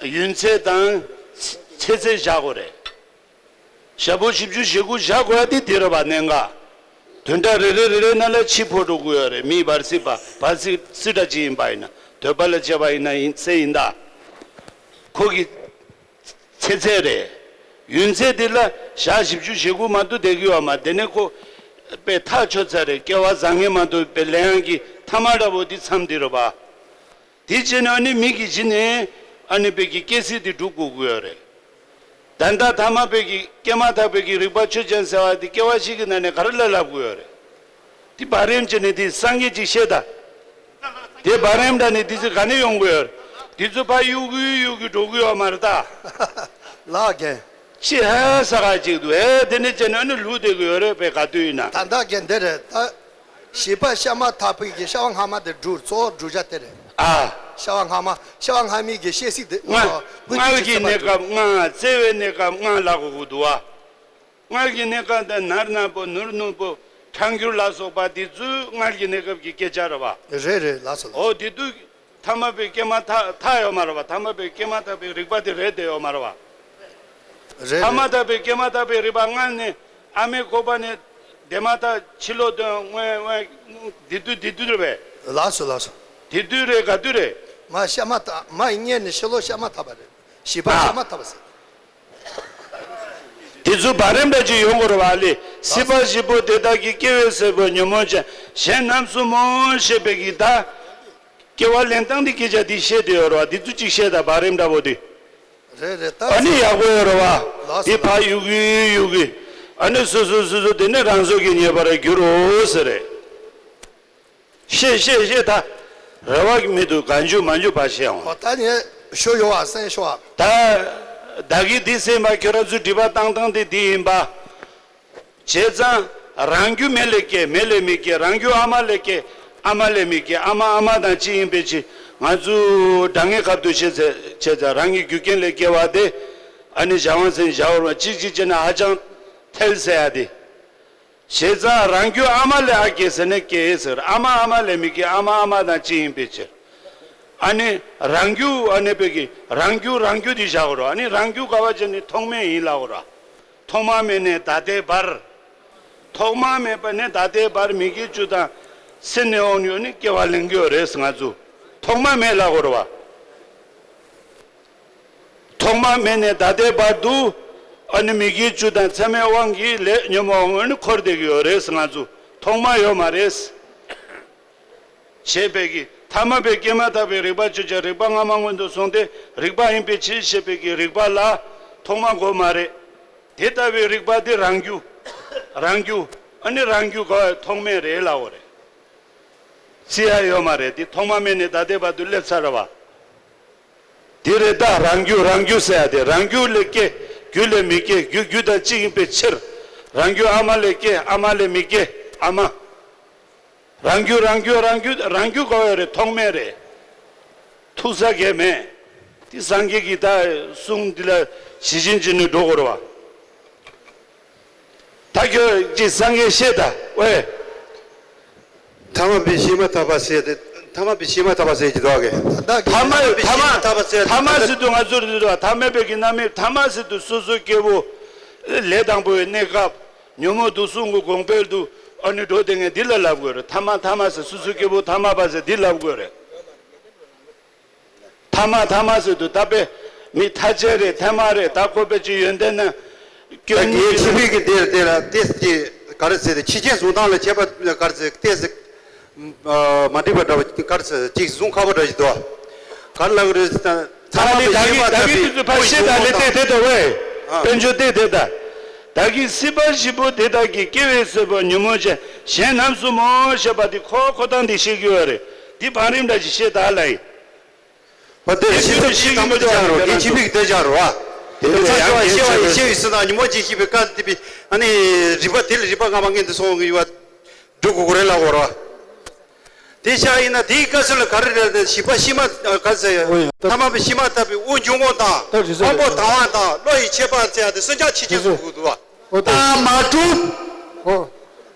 ཡུན་ཚད་དང་ཚེ་ཚད་བཞག་དགོས་རེད། ཞག་པོ་བཞི་བཅུ་ཞེ་དགུ་བཞག་དགོས་ཡ་དེ་དེ་རེད་བ། གནད་འགག་བདུན་ཕྲག་རེ་རེ་རེ་རེ་ནང་ལ་འཆི་འཕོ་འགྲོ་དགོས་ཡ་རེད། མིའི་བར་སྲིད་པ་བར་སྲིད་སྲིད་འདྲ་ཅིག་ཡིན་པ་ཡིན་ན་འདོད་པ་ལ་བྱེད་པ་ཡིན་ན་ཡིན་ཚེ་ཡིན་ད། ཁོ་གི་ཚེ་ཚད་རེད། ཡུན་ཚད་དེ་ལ་ཞག་བཞི་བཅུ་ཞེ་དགུ་མ་གཏོགས་བསྡད་ཀྱི་ཡོད་མ་རེད། དེ་ནས་ཁོ་དཔེ་ཐག་ཆོད་ཚར་རེད། སྐྱེ་བ་བཟང་ངན་མ་གཏོགས་དཔེ་ལེན་ཡག་གི་ཐ་མ་འདྲ་བོ་དེ་མཚམས་དེ་རེད་བ། དེ་བྱས་ནས་ཨ་ནི་མི་གི་གཞི་ནས་ཨ་ནི་དཔེ་གི་སྐྱེ་སྲིད་དེ་སྒྲུབ་དགོས་ཀྱི་ཡོད་རེད། ད་ལྟ་ཐ་མ་དཔེ་གི་སྐྱེས་མ་ཐག་པའི་གི་རིག་པ་ཆོས་ཅན་ཟེར་བ་དེ་སྐྱེ་བ་བཞི་གི་ནང་ནས་ག་རེ་ལ་ལབ་དགོས་ཡོད་རེད། དེ་བར་རིམ་བྱས་ནས་དེ་སངས་རྒྱས་ཅིག་བཤད་ད། དེ་བར་རིམ་འདྲ་ནས་དེ་ཚོ་ག་ནས་ཡོང་དགོས་ཡོད། དེ་ཚོ་ཕར་གཡུག་གི་གཡུག་གི་འགྲོ་གི་ཡོད་མ་རེད་ད། ལགས་རྒན། ཅི་ཧ་ས་ག་ཅིག་འདུག་ཨེ་དེ་ནས་བྱས་ནས་ཨ་ནི་ལུས་བསྡད་གི་ཡོད་རེད་པས་ག་དུས་ཡིན་ན། ད་ལྟ་རྒན་འདི་རེད་ད། བཞི་པ་སྐྱེས་མ་ཐག་པའི་གི་སྐྱེ་བ་སྔ་མ་དེ་སྒྲུབ་གཙོ་བོ་སྒྲུབ་བྱ་དེ་རེད། ཨ། སྐྱེ་བ་སྔ་མ་སྐྱེ་བ་སྔ་མའི་གི་སྐྱེ་སྲིད་དེ། མངལ་མངལ་གྱི་གནས་སྐབས་ལྔ། བཙའ་བའི་གནས་སྐབས་ལྔ་ལབ་དགོས་ཀྱི་འདུག་བ། མངལ་གྱི་གནས་སྐབས་དེ་ནར་ནར་པོ་ནུར་ནུར་པོ་ཁྲག་འགྱུར་ལ་སོགས་པ་འདི་ཚོའི་མངལ་གྱི་གནས་སྐབས་ཀྱི་སྐད་ཆ་རེད་བ། རེད་རེད་ལགས་སོ་ལགས་སོ། འོ་དེ་དུས་ཐ་མ་པའི་སྐྱེས་མ་ཐག་ཐག་ཡོད་མ་རེད་བ། ཐ་མ་པའི་སྐྱེས་མ་ཐག་པའི་རིག་པ་དེ་རེད་དེ་ཡོད་མ་རེད་བ། རེད་ཐ་མ་རེད། ཐག་པའི་སྐྱེས་མ་ཐག་པའི་རིག་པ་མངལ་ནས་ཨ་མའི་ཁོག་པ་ནས་འདས་མ་ཐག་ཕྱི་ལོགས་དོན་སྔོན་སྔོན་འདི་དུས་འདི་དུས་རེད་པས། ལགས་སོ་ལགས་སོ། དེ་དུས་རེད། ག་དུས་རེད། མ་ཤ་མ་ཐག་མ་ཡི་གཉེན་ནི་ཕྱི་ལོ་ཤ་མ་ཐག་པ་རེད། བཞི་པ་ཨ། ཤ་མ་ཐག་པ་ཟེར། དེ་ཚོ་བར་རིམ་འདྲ་ཅིག་ཡོང་དགོས་རེད་བ་ལེ། སྲིད་པ་བཞི་པོ་དེ་དག་གི་སྐྱེ་བའི་སྲིད་པ་ཉོན་མོངས་ཅན་གཞན་རྣམས་སུ་མོ་ཞེས་པའི་གི་ད། སྐྱེ་བ་ལེན་སྟངས་དེ་སྐད་ཆ་དེ་བཤད་དེ་ཡོད་རེད་བ། དེ་ཚོ་ཅིག་བཤད་ད་བར་རིམ་འདྲ་པོ་དེ། རེད་རེད་ད། ཨ་ནི་ཡག་པོ་ཡོད་རེད་བ། ལགས་སོ། དེ་ཕ་ཡུག་གི་ཡུག་གི། ཨ་ནི་སོ་སོ་སོ་སོ་དེ་ནས་རང་བཟོ་གི་ཉེས་པར་འགྱུར་རོ་ཟེར་རེད། ཤེས་ཤེས་ཤེས་ད། རེ་བ་གི་མི་འདུག་ག་འཇུ་མ་འཇུ་བ་ཤེས་འོང་། ཨོ་ད་ངས་ཤོ་ཡོ་བ་སེང་ཤོ་བ། ད། ད་གི་འདི་སེམས་པ་ཁྱོད་རང་ཚོའི་སྒྲིབ་པ་བཏང་སྟངས་དེ་འདི་ཡིན་པ། བྱས་ཙང་། རང་རྒྱུ་མེ་ལས་སྐྱེ་མེ་ལས་མི་སྐྱེ། རང་རྒྱུ་ཨ་མ་ལས་སྐྱེ་ཨ་མ་ལས་མི་སྐྱེ། ཨ་མ་ཨ་མ་དང་གཅིག་ཡིན་པའི་ཕྱིར་ང་ཚོ་དྲང་ངེས་ཁབ་ཏུ་བྱས་ཚེ་བྱས་ཙང་རང་གི་རྒྱུ་རྐྱེན་ལས་སྐྱེ་བ་དེ། ཨ་ནི་བྱ་བ་ཚན་བྱ་བར་མ་གཅིག་གཅིག་བྱས་ན་ཧ་ཅང་ཐལ་ཟེར་ཡ་དེ། བྱས་ཙང་རང་རྒྱུ་ཨ་མ་ལས་ཨ་སྐྱེ་ཟེར་ནས་སྐྱེ་ཟེར། ཨ་མ་ཨ་མ་ལས་མི་སྐྱེ། ཨ་མ་ཨ་མ་དང་གཅིག་ཡིན་པའི་ཕྱིར། ཨ་ནི་རང་རྒྱུ་ཨ་ནི་པའི་གི་རང་རྒྱུ་རང་རྒྱུ་དེ་བཞག་རོགས། ཨ་ནི་རང་རྒྱུ་ག་བ་ཅན་ནི་ཐོག་མེད་ཡིན་ལབ་རོགས། ཐོག་མ་མེད་ནས་ད་ལྟའི་བར། ཐོག་མ་མེད་པ་ནས་ད་ལྟའི་བར་མི་དགེ་བཅུ་དང་སེམས་ནས་འོང་ཡོད་ནི་སྐྱེ་བ་ལེན་གྱི་ཡོད་རེད་ང་ཚོ། ཐོག་མ་མེད་ལབ་རོགས་བ། ཐོག་མ་མེད་ནས་ད་ལྟའི་བར་དུ། ཨ་ནི་མི་དགེ་བཅུ་དང་མཚམས་མེད་དབང་གིས་ལས་ཉོན་མོངས་དབང་ནི་འཁོར་བསྡད་ཀྱི་ཡོད་རེད་ང་ཚོ། ཐོག་མ་ཡོད་མ་རེད། ཞེས་པའི་གི་ཐ་མ་པའི་སྐྱེས་མ་ཐག་པའི་རིག་པ་ཆོས་ཅན། རིག་པ་སྔ་མ་སྔོན་དུ་སོང་སྟེ་རིག་པ་ཡིན་པའི་ཕྱིར་ཞེས་པའི་གི་རིག་པ་ལ་ཐོག་མ་དགོས་མ་རེད། དེ་ལྟ་བུའི་རིག་པ་དེ་རང་རྒྱུ། རང་རྒྱུ། ཨ་ནི་རང་རྒྱུ་ག་བ་ཐོག་མེད་རེད་ལབ་པ་རེད། རྩི་ཡ་ཡོད་མ་རེད། དེ་ཐོག་མ་མེད་ནས་ད་ལྟའི་བར་དུ་སླེབས་ཚར་བ། དེ་རེད་ད། རང་རྒྱུ་རང་རྒྱུ་ཟེར་ཡ་དེ་རང་རྒྱུ་ལས་སྐྱེ། རྒྱུ་ལས་མི་སྐྱེ། རྒྱུ་རྒྱུ་དང་གཅིག་ཡིན་པའི་ཕྱིར། རང་རྒྱུ་ཨ་མ་ལས་སྐྱེ་ཨ་མ་ལས་མི་སྐྱེ་ཨ་མ། རང་རྒྱུ་རང་རྒྱུ་རང་རྒྱུ་རང་རྒྱུ་ག་བ་རེད། ཐོག་མེད་རེད། ཐུག་ས་གས་མེད། དེ་སངས་རྒྱས་ཀྱི་ད་གསུང་འདི་ལ་ཇི་བཞིན་ཇི་ནུས་འགྲོ་དགོས་རེད་བ། ད་ཁྱོད་ཀྱིས་སངས་རྒྱས་ཤེས་ད་ཝེ། ཐ་མ་པའི་ཤེས་མ་ཐག་པ་ཟེར་ཏེ། ཐ་མ་པའི་ཤེས་མ་ཐག་པ་ཟེར་གྱི་འདུག་གས། ཐ་མ་པའི་ཐ་མ་ཤེས་མ་ཐག་པ་ཟེར་ཏེ། ཐ་མ་ཟེར་དུས་ང་ཚོར་ཟེར་བ་ཐ་མལ་པའི་གི་རྣམ་སྨིན། ཐ་མ་ཟེར་དུས་སོ་སོའི་སྐྱེ་བོ་ལས་དང་པོའི་གནས་སྐབས་ཉོན་མོངས་དུག་གསུམ་གྱི་གོང་འཕེལ་དུ་ཨ་ནི་འགྲོ་དེ་ངས་འདི་ལ་ལབ་དགོས་རེད། ཐ་མ་ཐ་མ་ཟེར་སོ་སོའི་སྐྱེ་བོ་ཐ་མ་པ་ཟེར་འདི་ལབ་དགོས་རེད། ཐ་མ་ཐ་མ་ཟེར་དུས་ད་པས་མི་ཐ་ཆད་རེད། ཐ་མ་རེད། ད་ཁོ་པས་ཅི་ཡོན་ཏན་ན་ད་སྐྱོན་ངའི་ཕྱི་མིག་གི་འདིར་འདིར་ཏེས་ཀྱི་ག་རེ་ཟེར་ཏེ་ཕྱི་རྐྱེན་བཟུང་སྟངས་ལ་ཁྱད་པར་ག་རེ་ཟེར་ཏེས་མ་འགྲིག་པ་འདྲ་བ་ག་རེ་ཟེར་ཅིག་བཟུང་ཁ་པོ་འདྲ་ཞིག་འདུག་ག་རེ་ལབ་རེད། ད་ད་ལྟ་ད་གི་ད་གི་དུས་ཚོད་ཕར་ཤེས་ད་ལེ་ཏེ་དེ་ད་ཝེ། དཔལ་འབྱོར་ཏེ་དེ་ད། ད་གི་སྲིད་པ་བཞི་པོ་དེ་དག་གི་སྐྱེ་བའི་སྲིད་པ་ཉོན་མོངས་ཅན་གཞན་རྣམས་སུ་མོ་ཞེས་པ་དེ་ཁོ་ཁོ་ཐང་དེ་ཤེས་ཀྱི་ཡོད་རེད། དེ་བར་རིམ་འདྲ་ཞིག་ཤེས་ད་ལ་ཡིན། བ་དེ་ཤེས་ཐུབ་ཀྱི་ཐ་མ་དེ་ཅང་རོ། དེ་ཁྱིམ་མིག་དེ་ཅང་རོ་བ། དེ་ཚ་ཆུ་བ་ཤེས་བ་ཡི་ཤེས་བའི་སྲིད་དང་ཉོན་མོངས་ཅན་ཤེས་པའི་སྐབས་དེ་པའི་ཨ་ནི་རིག་པ་དེ་ལ་རིག་པ་སྔ་མ་ངན་དུ་སོང་གི་ཡོད་བ། འགྲོ་དགོས་རེད་ལ་འོ་རོ། དེ་ཤ་ཡིན་ན་དེའི་སྐབས་སུ་ལ་ག་རེ་རེད་དེ་བཞི་པ་ཤི་མ་ག་ཟེ་ཐ་མ་པའི་ཤི་མ་ཐག་པའི་དབུགས་འབྱུང་ངོ་དང་དབང་པོ་དང་བ་དང་བློ་ཡི་ཁྱད་པར་ཟེར་ཡ་དེ་སུན་ཆག་ཆེ་ཆེ་ཟུག་གི་འདུག་བ། ཨོ་ད་མ་གྲུབ། ཨོ།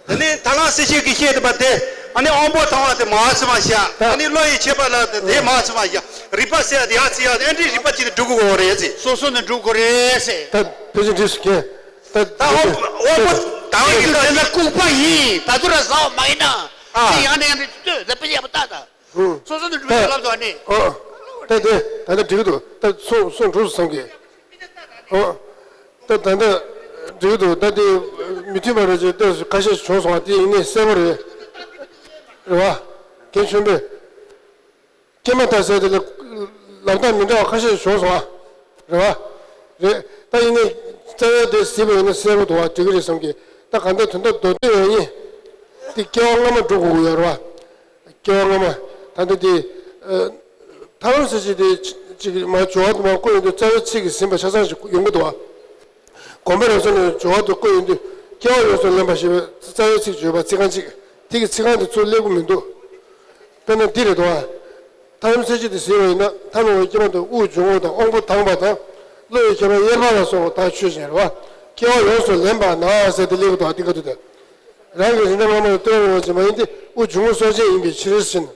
དེ་ནས་ད་ང་སྲིད་ཞིག་གི་བཤད་དེ་པ་དེ་ཨ་ནི་དབང་པོ་དང་བ་དེ་མ་ཚིམ་བ་བཞག་ཨ་ནི་བློ་ཡི་ཁྱད་པར་ལ་དེ་དེ་མ་ཚིམ་བ་བཞག་རིག་པ་ཟེར་ཡ་དེ་ཡ་ཚིག་ཡ་དེ་ཨ་འདྲི་རིག་པ་ཅིག་ནས་འགྲུབ་དགོས་རེད་ཟེར། སོ་སོ་ནས་འགྲུབ་དགོས་རེད་ཟེར། ད་ཕལ་ཆེར་འགྲིག་སུ་གེ་ད་ད་དབང་པོ་དང་བ་གི་ད་ད་ལྐུགས་པ་ཡིན། ད་དུ་ར་ཟ་བ་མ་ཡིན་ན་ཨ་དེ་ཡང་ནས་ཡང་ནས་ལྟོས་ཟེར་དཔེ་ཡག་པོ་ལྟ་ད། ཨུ། སོ་སོ་ནས་འགྲུབ་ཡོད་ལབ་དོ་ནི། ཨོ། ད་དེ་ད་ལྟ་འགྲིག་གི་འདུག་ད་སོང་སོང་འགྲོ་སོང་གི། ཨོ། ད་ད་ལྟ་འགྲིག་གི་འདུག་ད་དེ་མི་མཐུན་པ་རེད་ཅེས་ལྟོས་ཁ་ཤས་བྱུང་སོང་བ་དེ་ཡིན་ནའི་གསལ་པོ་རེད། རེད་བ། རྒན་ཆོན་པོས། སྐྱེས་མ་ཐག་ཟེར་དེ་ལ་ལབ་སྟངས་མི་འདྲ་བ་ཁ་ཤས་བྱུང་སོང་བ། རེད་བ། རེད། ད་ཡིན་ནའི་རྩ་བའི་དེ་གཟིགས་པ་ཡིན་ན་གསལ་པོ་འདུག་བ་འགྲིག་གི་རེད་བསམ་གི། ད་ག་འདྲ་དོན་དག་མདོར་བསྡུས་ཡང་ཡིན། དེ་སྐྱེ་བ་སྔ་མ་འགྲོ་དགོས་ཀྱི་ཡོད་རེད་བ། སྐྱེ་བ་སྔ་མ། ད་ལྟ་དེ། ཐར་ལམ་ཟེར་ཅིག་དེ་ཅིག་མ་སྦྱོར་བ་དུ་མ་བཀོད་ཡོང་དུས་རྩ་བའི་ཚིག་གིས་ཟིན་པ་ཆ་ཚང་ཞིག་ཡོང་གི་འདུག་བ། དགོངས་པ་རབ་གསལ་ནས་སྦྱོར་བ་དུ་བཀོད་ཡོང་དུས་སྐྱེ་བ་ཡོངས་སུ་ལེན་པ་ཞེས་པའི་རྩ་བའི་ཚིག་བརྗོད་པ་ཚིག་རྐང་གཅིག་དེ་གི་ཚིག་རྐང་དེ་ཚུར་སླེབས་ཀྱི་མི་འདུག་དཔེར་ན་འདི་རེད་དོ། ཐར་ལམ་ཟེར་ཅིག་དེ་ཟིན་པ་ཡིན་ན་ཐར་པའི་སྐྱེས་མ་དང་དབུགས་འབྱུང་བ་དང་དབང་པོ་དྭངས་པ་དང་བློ་ཡི་ཁྱད་པར་དབྱེར་མ་ལ་སོགས་པ་དག་ཆོས་ཅན་རེད་བ། སྐྱེ་བ་ཡོངས་སུ་ལེན་པ་ན་ཟེར་དེ་སླེབས་ཀྱི་འདུག་བ་འདི་ག་དུས་དེ། རང་གི་རིགས་འདྲ་སྔ་མ་ལ་ལྟོས་རུང་བ་ཅན་མ་ཡིན་ཏེ་དབུགས་འབྱུང་བ་སོགས་ཅན་ཡིན་པའི་ཕྱིར་ཟེར་ན།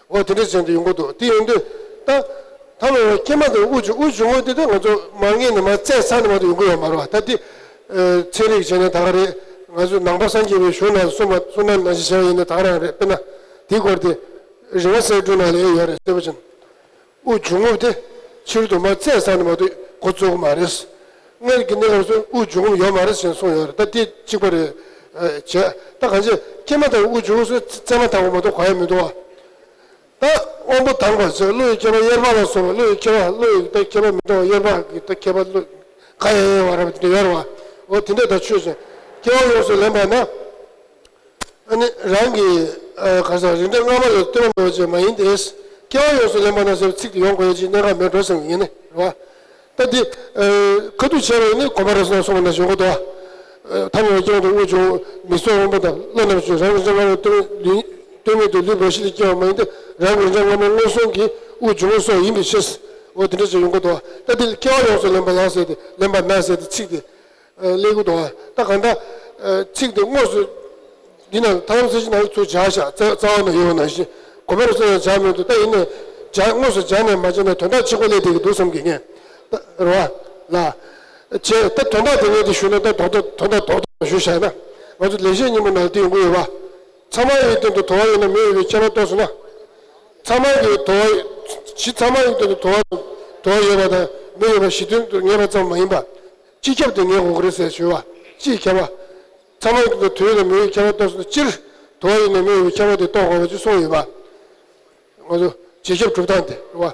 འོ་དེ་འདྲ་ཅན་དུ་ཡོང་གི་འདུག་དེ་ཡིན་དུས་ད། ཐ་མ་སྐྱེས་མ་དང་དབུགས་འབྱུང་དབུགས་འབྱུང་བ་དེ་ད་ང་ཚོ་མ་ངེས་ནས་མ་བཙས་ཚར་ནས་མ་གཏོགས་ཡོང་གི་ཡོད་མ་རེད་བ། ད་དེ། ཚན་རིག་བྱས་ན་ད་ག་རེད། ང་ཚོ་ནང་པ་སངས་རྒྱས་པའི་གཞུང་ནང་གསུངས་པ་གསུངས་ན་ནང་བཞིན་བྱས་པ་ཡིན་ན་ད་ག་རང་རེད། དཔེར་ན། དེའི་སྐོར་དེ། རིག་པ་གསལ་སྒྲོན་ནང་ལ་ཡོད་རེད། གསལ་པོ་བྱུང་། དབུགས་འབྱུང་རྔུབ་དེ་ཕྱི་རོལ་དུ་མར་བཙལ་ཚར་ནས་མ་གཏོགས་འགོ་བཙུགས་ཀྱི་མ་རེད། སྔར་གྱི་གནས་སྐབས་སུ་དབུགས་འབྱུང་རྔུབ་ཡོད་མ་རེད་ཅེས་གསུངས་ཡོད་རེད། ད་དེ་གཅིག་པ་རེད། ཨ། བྱས། ད་གང་ཅི་སྐྱེས་མ་ཐག་དབུགས་འབྱུང་རྔུབ་སུ་བཙལ་མ་ཐག་པ་མ་གཏོགས་གོ་ཡ་མི་འདུག་བ། ད་དབང་པོ་དྭངས་པ་ཟེར། བློ་ཡི་ཁྱད་པར་གཡེར་པ་ལ་སོགས་པ། བློ་ཡི་ཁྱད་པར། བློ་ཡི་ད་ཁྱད་པར་མི་འདྲ་བ། གཡེར་པ་གི་ད་ཁྱད་པར། བློ་ག་ཡ་ཡ་བ་ར་བ་དེ་འདྲ་ཡོད་རེད་བ། འོ་དེ་འདྲ་ད་ཆོས་ཅན། སྐྱེ་བ་ཡོངས་སུ་ལེན་པ་ན། ཨ་ནི་རང་གི། ཨ། ག་ས་རིགས་འདྲ་སྔ་མ་ལས་ལྟོས་པ་མེད་པ་ཅིག་མ་ཡིན་ཏེ། སྐྱེ་བ་ཡོངས་སུ་ལེན་པ་ན་ཟེར་བའི་ཚིག་དེ་ཡོང་དགོས་ཡ་ཅིག་གནད་འགག་མེད་འགྲོ་བསམ་གྱི་ཡིན་ནི་རེད་བ། ད་འདི། ཨ། ཁ་ཐུག་བྱས་པ་ཡིན་ན་དགོན་པ་རབ་གསལ་ནང་གསུངས་པ་ནང་བཞིན་ཡོང་གི་འདུག། ཨ། ཐ་མལ་པའི་སྐྱེ་བ་དང་དབུགས་འབྱུང་མིག་སོགས་རྣམ་པ་དང་བློ་རྣམ་ཤེས་རང་གི་རང་ངོ་ལྟོས་ལུས་ལྟོས་མེད་དུ་ལུས་འབའ་ཞིག་ལས་སྐྱེ་བ་མ་ཡིན་ཏེ། རང་གི་རིགས་འདྲ་སྔ་མ་སྔོན་སོང་གི་དབུགས་འབྱུང་བ་སོགས་ཡིན་པའི་ཕྱིར། འོ་དེ་འདྲ་ཅིག་ཡོང་གི་འདུག། ད་དེ་ལ་སྐྱེ་བ་ཡོངས་སུ་ལེན་པ་ཡང་ཟེར་ཏེ། ལེན་པ་ན་ཟེར་ཏེ་ཚིག་དེ། ཨ། སླེབས་ཀྱི་འདུག། ད་གང་ལྟར། ཨ། ཚིག་དེ་དངོས་སུ་འདི་ན་ཐར་ལམ་གསལ་བྱེད་ནང་ཚུར་སྦྱར་བཞག། རྩ་རྩ་བ་ན་ཡོད་པ་ནང་བཞིན། དགོན་པ་རབ་གསལ་ནང་སྦྱར་མི་འདུག། ད་ཡིན་ནའི་སྦྱར། དངོས་སུ་སྦྱར་ནས་མ་སྦྱར་ནའི་དོན་དག་གཅིག་པ་སླེབས་བསྡད་ཀྱི་འདུག་བསམ་གྱི་ངས། ད་རེད་བ། ལ། བྱས། ད་དོན་དག་དེ་ངས་དེ་ཞུས་ན་ད་རྡོག་རྡོག་དོན་དག་རྡོག་རྡོག་ཞུས་བཞག་ན། ང་ཚོ་ལེགས་བཤད་སྙིང་པོ་ནང་དེ་ཡོང་གི་ཡོད་བ། ཚད་མ་ཡི་སྟེང་དུ་དོར་བ་ཡོད་ན་མེ་ཡོད་པའི་ཁྱད་པར་རྟོགས་སོང་ན། ཚད་མ་གི་དོར་བ། གཞི་ཚད་མ་ཡི་སྟེང་དུ་དོར་བ། དོར་བ་ཡོད་པ་དང་མེ་ཡོད་པ་གཞི་མཐུན་དུ་ངེས་པ་ཙམ་མ་ཡིན་པ། སྤྱི་ཁྱབ་དེ་ངེས་དགོས་ཀྱི་རེད་ཟེར་ཞུ་བ། སྤྱིའི་ཁྱབ་པ། ཚད་མ་ཡི་སྟེང་དུ་དོར་ཡོད་ན་མེ་ཡོད་པའི་ཁྱད་པར་རྟོགས་སོང་ན། སྤྱིར་དོར་བ་ཡོད་ན་མེ་ཡོད་པའི་ཁྱད་པར་དེ་རྟོགས་དགོས་པ་ཅིག་གསུངས་ཡོད་པ། ང་ཚོ་རྗེས་ཁྱབ་གྲུབ་སྟངས་དེ་རེད་བ།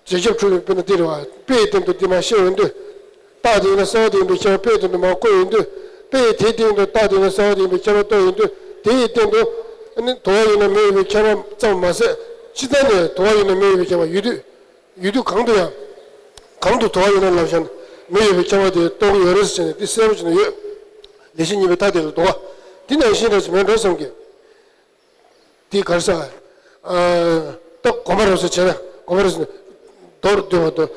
རྗེས་ཁྱབ་གྲུབ་པའི་དཔེ་ནི་འདི་རེད་བ། དཔེ་ཡི་སྟེང་དུ་འདི་མར་བཤད་ཡོང་དུས། རྟགས་དེ་ཡིན་ན་གསལ་བ་དེ་ཡིན་པའི་ཁྱད་པར་དཔེ་ཡི་སྟེང་དུ་མར་བཀོད་ཡོང་དུས། དཔེ་ཡི་དེའི་སྟེང་དུ་རྟགས་དེ་ཡིན་ན་གསལ་བ་དེ་ཡིན་པའི་ཁྱད་པར་རྟོགས་ཡོང་དུས། དེ་ཡི་སྟེང་དུ་ཨ་ནི་དོར་བ་ཡོད་ན་མེ་ཡོད་པའི་ཁྱད་པར་ཙམ་མ་ཟད། སྤྱི་ལྟར་ནས་དོར་བ་ཡོད་ན་མེ་ཡོད་པའི་ཁྱད་པར་ཡོད་དུས། ཡོད་དུས་གང་དུ་ཡང་། གང་དུ་དོར་བ་ཡོད་ན་ལབ་བཞག་ན་མེ་ཡོད་པའི་ཁྱད་པར་དེ་རྟོགས་ཀྱི་ཡོད་རེད་ཟེར་ནས་འདི་གསལ་པོ་བྱས་ནས་ཡོད། ལེགས་བཤད་སྙིང་པོའི་མཐའ་དེ་ལ་དོར་བ། འདི་ནང་བཞིན་འདྲ་ཞིག་མེད་འགྲོ་བསམ་གྱི། འདི་ག་རེ་ཟེར། ཨ། ད་དགོངས་པ་རབ་གསལ་བྱས་ན། དགོངས་པ་རབ་གསལ་ནི་མདོར་བསྡུས་པ་དང་།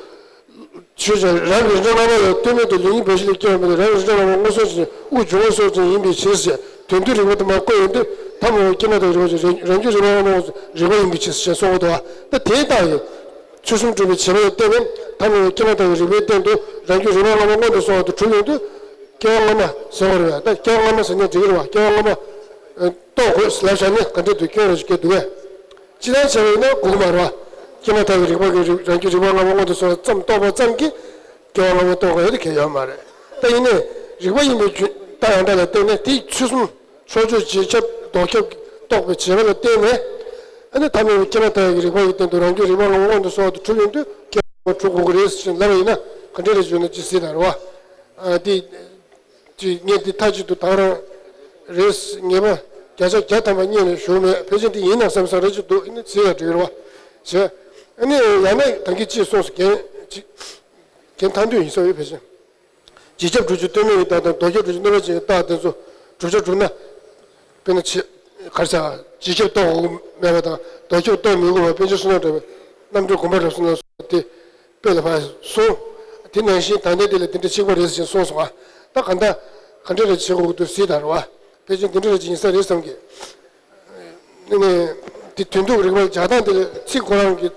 ཆོས་ཅན། རང་གི་རིགས་འདྲ་སྔ་མ་ལ་ལྟོས་མེད་དུ་ལུས་ཉིད་འབའ་ཞིག་ལས་སྐྱེ་བ་མེད་དེ། རང་གི་རིགས་འདྲ་སྔ་མ་སྔོན་སོང་ཞིང་དབུགས་འབྱུང་བ་སོགས་ཀྱང་ཡིན་པའི་ཕྱིར་ཞེས་དོན་བསྡུའི་རིགས་པ་དུ་མར་བཀོད་ཡོང་དུས། ཐ་མལ་པའི་སྐྱེས་མ་ཐག་རིག་པ་ཅན་རང་རྒྱུད་རིག་པ་སྔ་མ་སྔོན་སོང་རིག་པ་ཡིན་པའི་ཕྱིར་ཞེས་གསུངས་པ་དང་། ད་དེའི་རྟགས་ཡོད། ཚུལ་གསུམ་གྲུབ་པའི་བྱེད་པ་ལ་བརྟེན་ནས་ཐ་མལ་པའི་སྐྱེས་མ་ཐག་གི་རིག་པའི་སྟེང་དུ་རང་རྒྱུད་རིག་པ་སྔ་མ་སྔོན་དུ་སོང་བ་དེ་གྲུབ་ཡོང་དུས། སྐྱེ་བ་སྔ་མ་ཟེར་བ་རེད་བ། ད་སྐྱེ་བ་སྔ་མ་ཟེར་ན་འགྲིག་གི་རེད་བ། སྐྱེ་བ་སྔ་མ། ཨ། རྟོགས་དགོས་ལབ་བཞག་ན་ག་འདྲ་འདུག། སྐྱོན་རེ་ཞིག་སྐྱེ་འདུག་གས། སྤྱིར་བཏང་བྱས་པ་ཡིན་ན་དགོས་ཀྱི་མ་རེད་བ། སྐྱེས་མ་ཐག་གི་རིག་པ་གི་རིག་རང་རྒྱུད་རིག་པ་སྔ་མ་སྔོན་དུ་སོང་བ་ཙམ་རྟོགས་པ་ཙམ་གྱིས་སྐྱེ་བ་སྔ་མ་རྟོགས་དགོས་ཡ་དེ་གལ་ཡོད་མ་རེད། ད་ཡིན་ནའི་རིག་པ་ཡིན་པའི་རྒྱུ་རྟགས་ཡང་དག་ལ་བརྟེན་ནས། དེའི་ཚུལ་གསུམ། ཕྱོགས་ཆོས་རྗེས་ཁྱབ་ལྡོག་ཁྱབ་ཀྱིས་རྟོགས་པའི་བྱེད་པ་ལ་བརྟེན་ནས། ཨ་ནི་ཐ་མལ་པའི་སྐྱེས་མ་ཐག་གི་རིག་པ་ཡི་སྟེང་དུ་རང་རྒྱུད་རིག་པ་སྔ་མ་སྔོན་དུ་སོང་བ་དེ་གྲུབ་ཡོང་དུས་སྐྱེ་བ་གྲུབ་དགོས་ཀྱི་རེད་ཟེར་ལབ་པ་ཡིན་ན་ག་འདྲ་རེད་ཞུས་ན་ཅི་ཟེར་ན་རེད་བ། ཨ། དེ། ཅིག་ངས་འདི་མཐའ་གཅིག་ཏུ་ད་རང་རེས་ངེས་པ་བརྒྱ་ཆ་བརྒྱ་ཐམ་པ་རྙེད་ནས་ཞུ་མེད། ཕལ་ཆེར་འདི་ཡིན་ན་བསམ་བསམ་རེ་ཅིག་འདུག། ཡིན་ན་བྱེད་ཡ་འགྲིག་རེད་བ། བྱས། ཨ་ནི་ཡང་ན་ད་གིན་ཅིག་གསུངས་སོང་། རྒན་ཅིག། རྒན་ཐར་འདོད་ཡིན་ས་ཡོད། ཕལ་ཆེར་རྗེས་ཁྱབ་གྲུབ་ཆོད་ལྟོས་མེད་ཀྱི་རྟགས་དང་ལྡོག་ཁྱབ་གྲུབ་ཆོད་གནོད་པ་ཅན་གྱི་རྟགས་དེ་ཚོ་བསྒྲུབ་བྱ་གྲུབ་ན། དཔེར་ན་ཆེ། ག་རེ་ཟེར། རྗེས་ཁྱབ་རྟོགས་དགོས་མེད་པ་དང་ལྡོག་ཁྱབ་རྟོགས་མི་དགོས་པ། པཎ་ཆེན་བསོད་ནམས་གྲགས་པའི་རྣམ་འགྲེལ་དགོངས་པ་རབ་གསལ་ནང་གསུངས་པ་དེ། དཔེ་ལ་ཕར་གསུངས། དེ་ནང་བཞིན་ད་ལྟའི་དེ་ལ་དེ་འདྲ་གཅིག་པ་རེད་ཟེར་གསུངས་སོང་ང་། ད་ག་འདྲ་ག་འདྲ་རེ་བྱེད་དགོས་འདུག་ཟེར་ད་རེད་བ། ཕལ་ཆེར་དེ་འདྲ་རེ་ཅིག་ཡིན་ས་རེད་བསམ་གི། ནི་དེ་དོན་བསྡུ་རིག་པ་སྦྱར་སྟངས་དེ་ལ་ཚིག་ཁོ་རང་གི་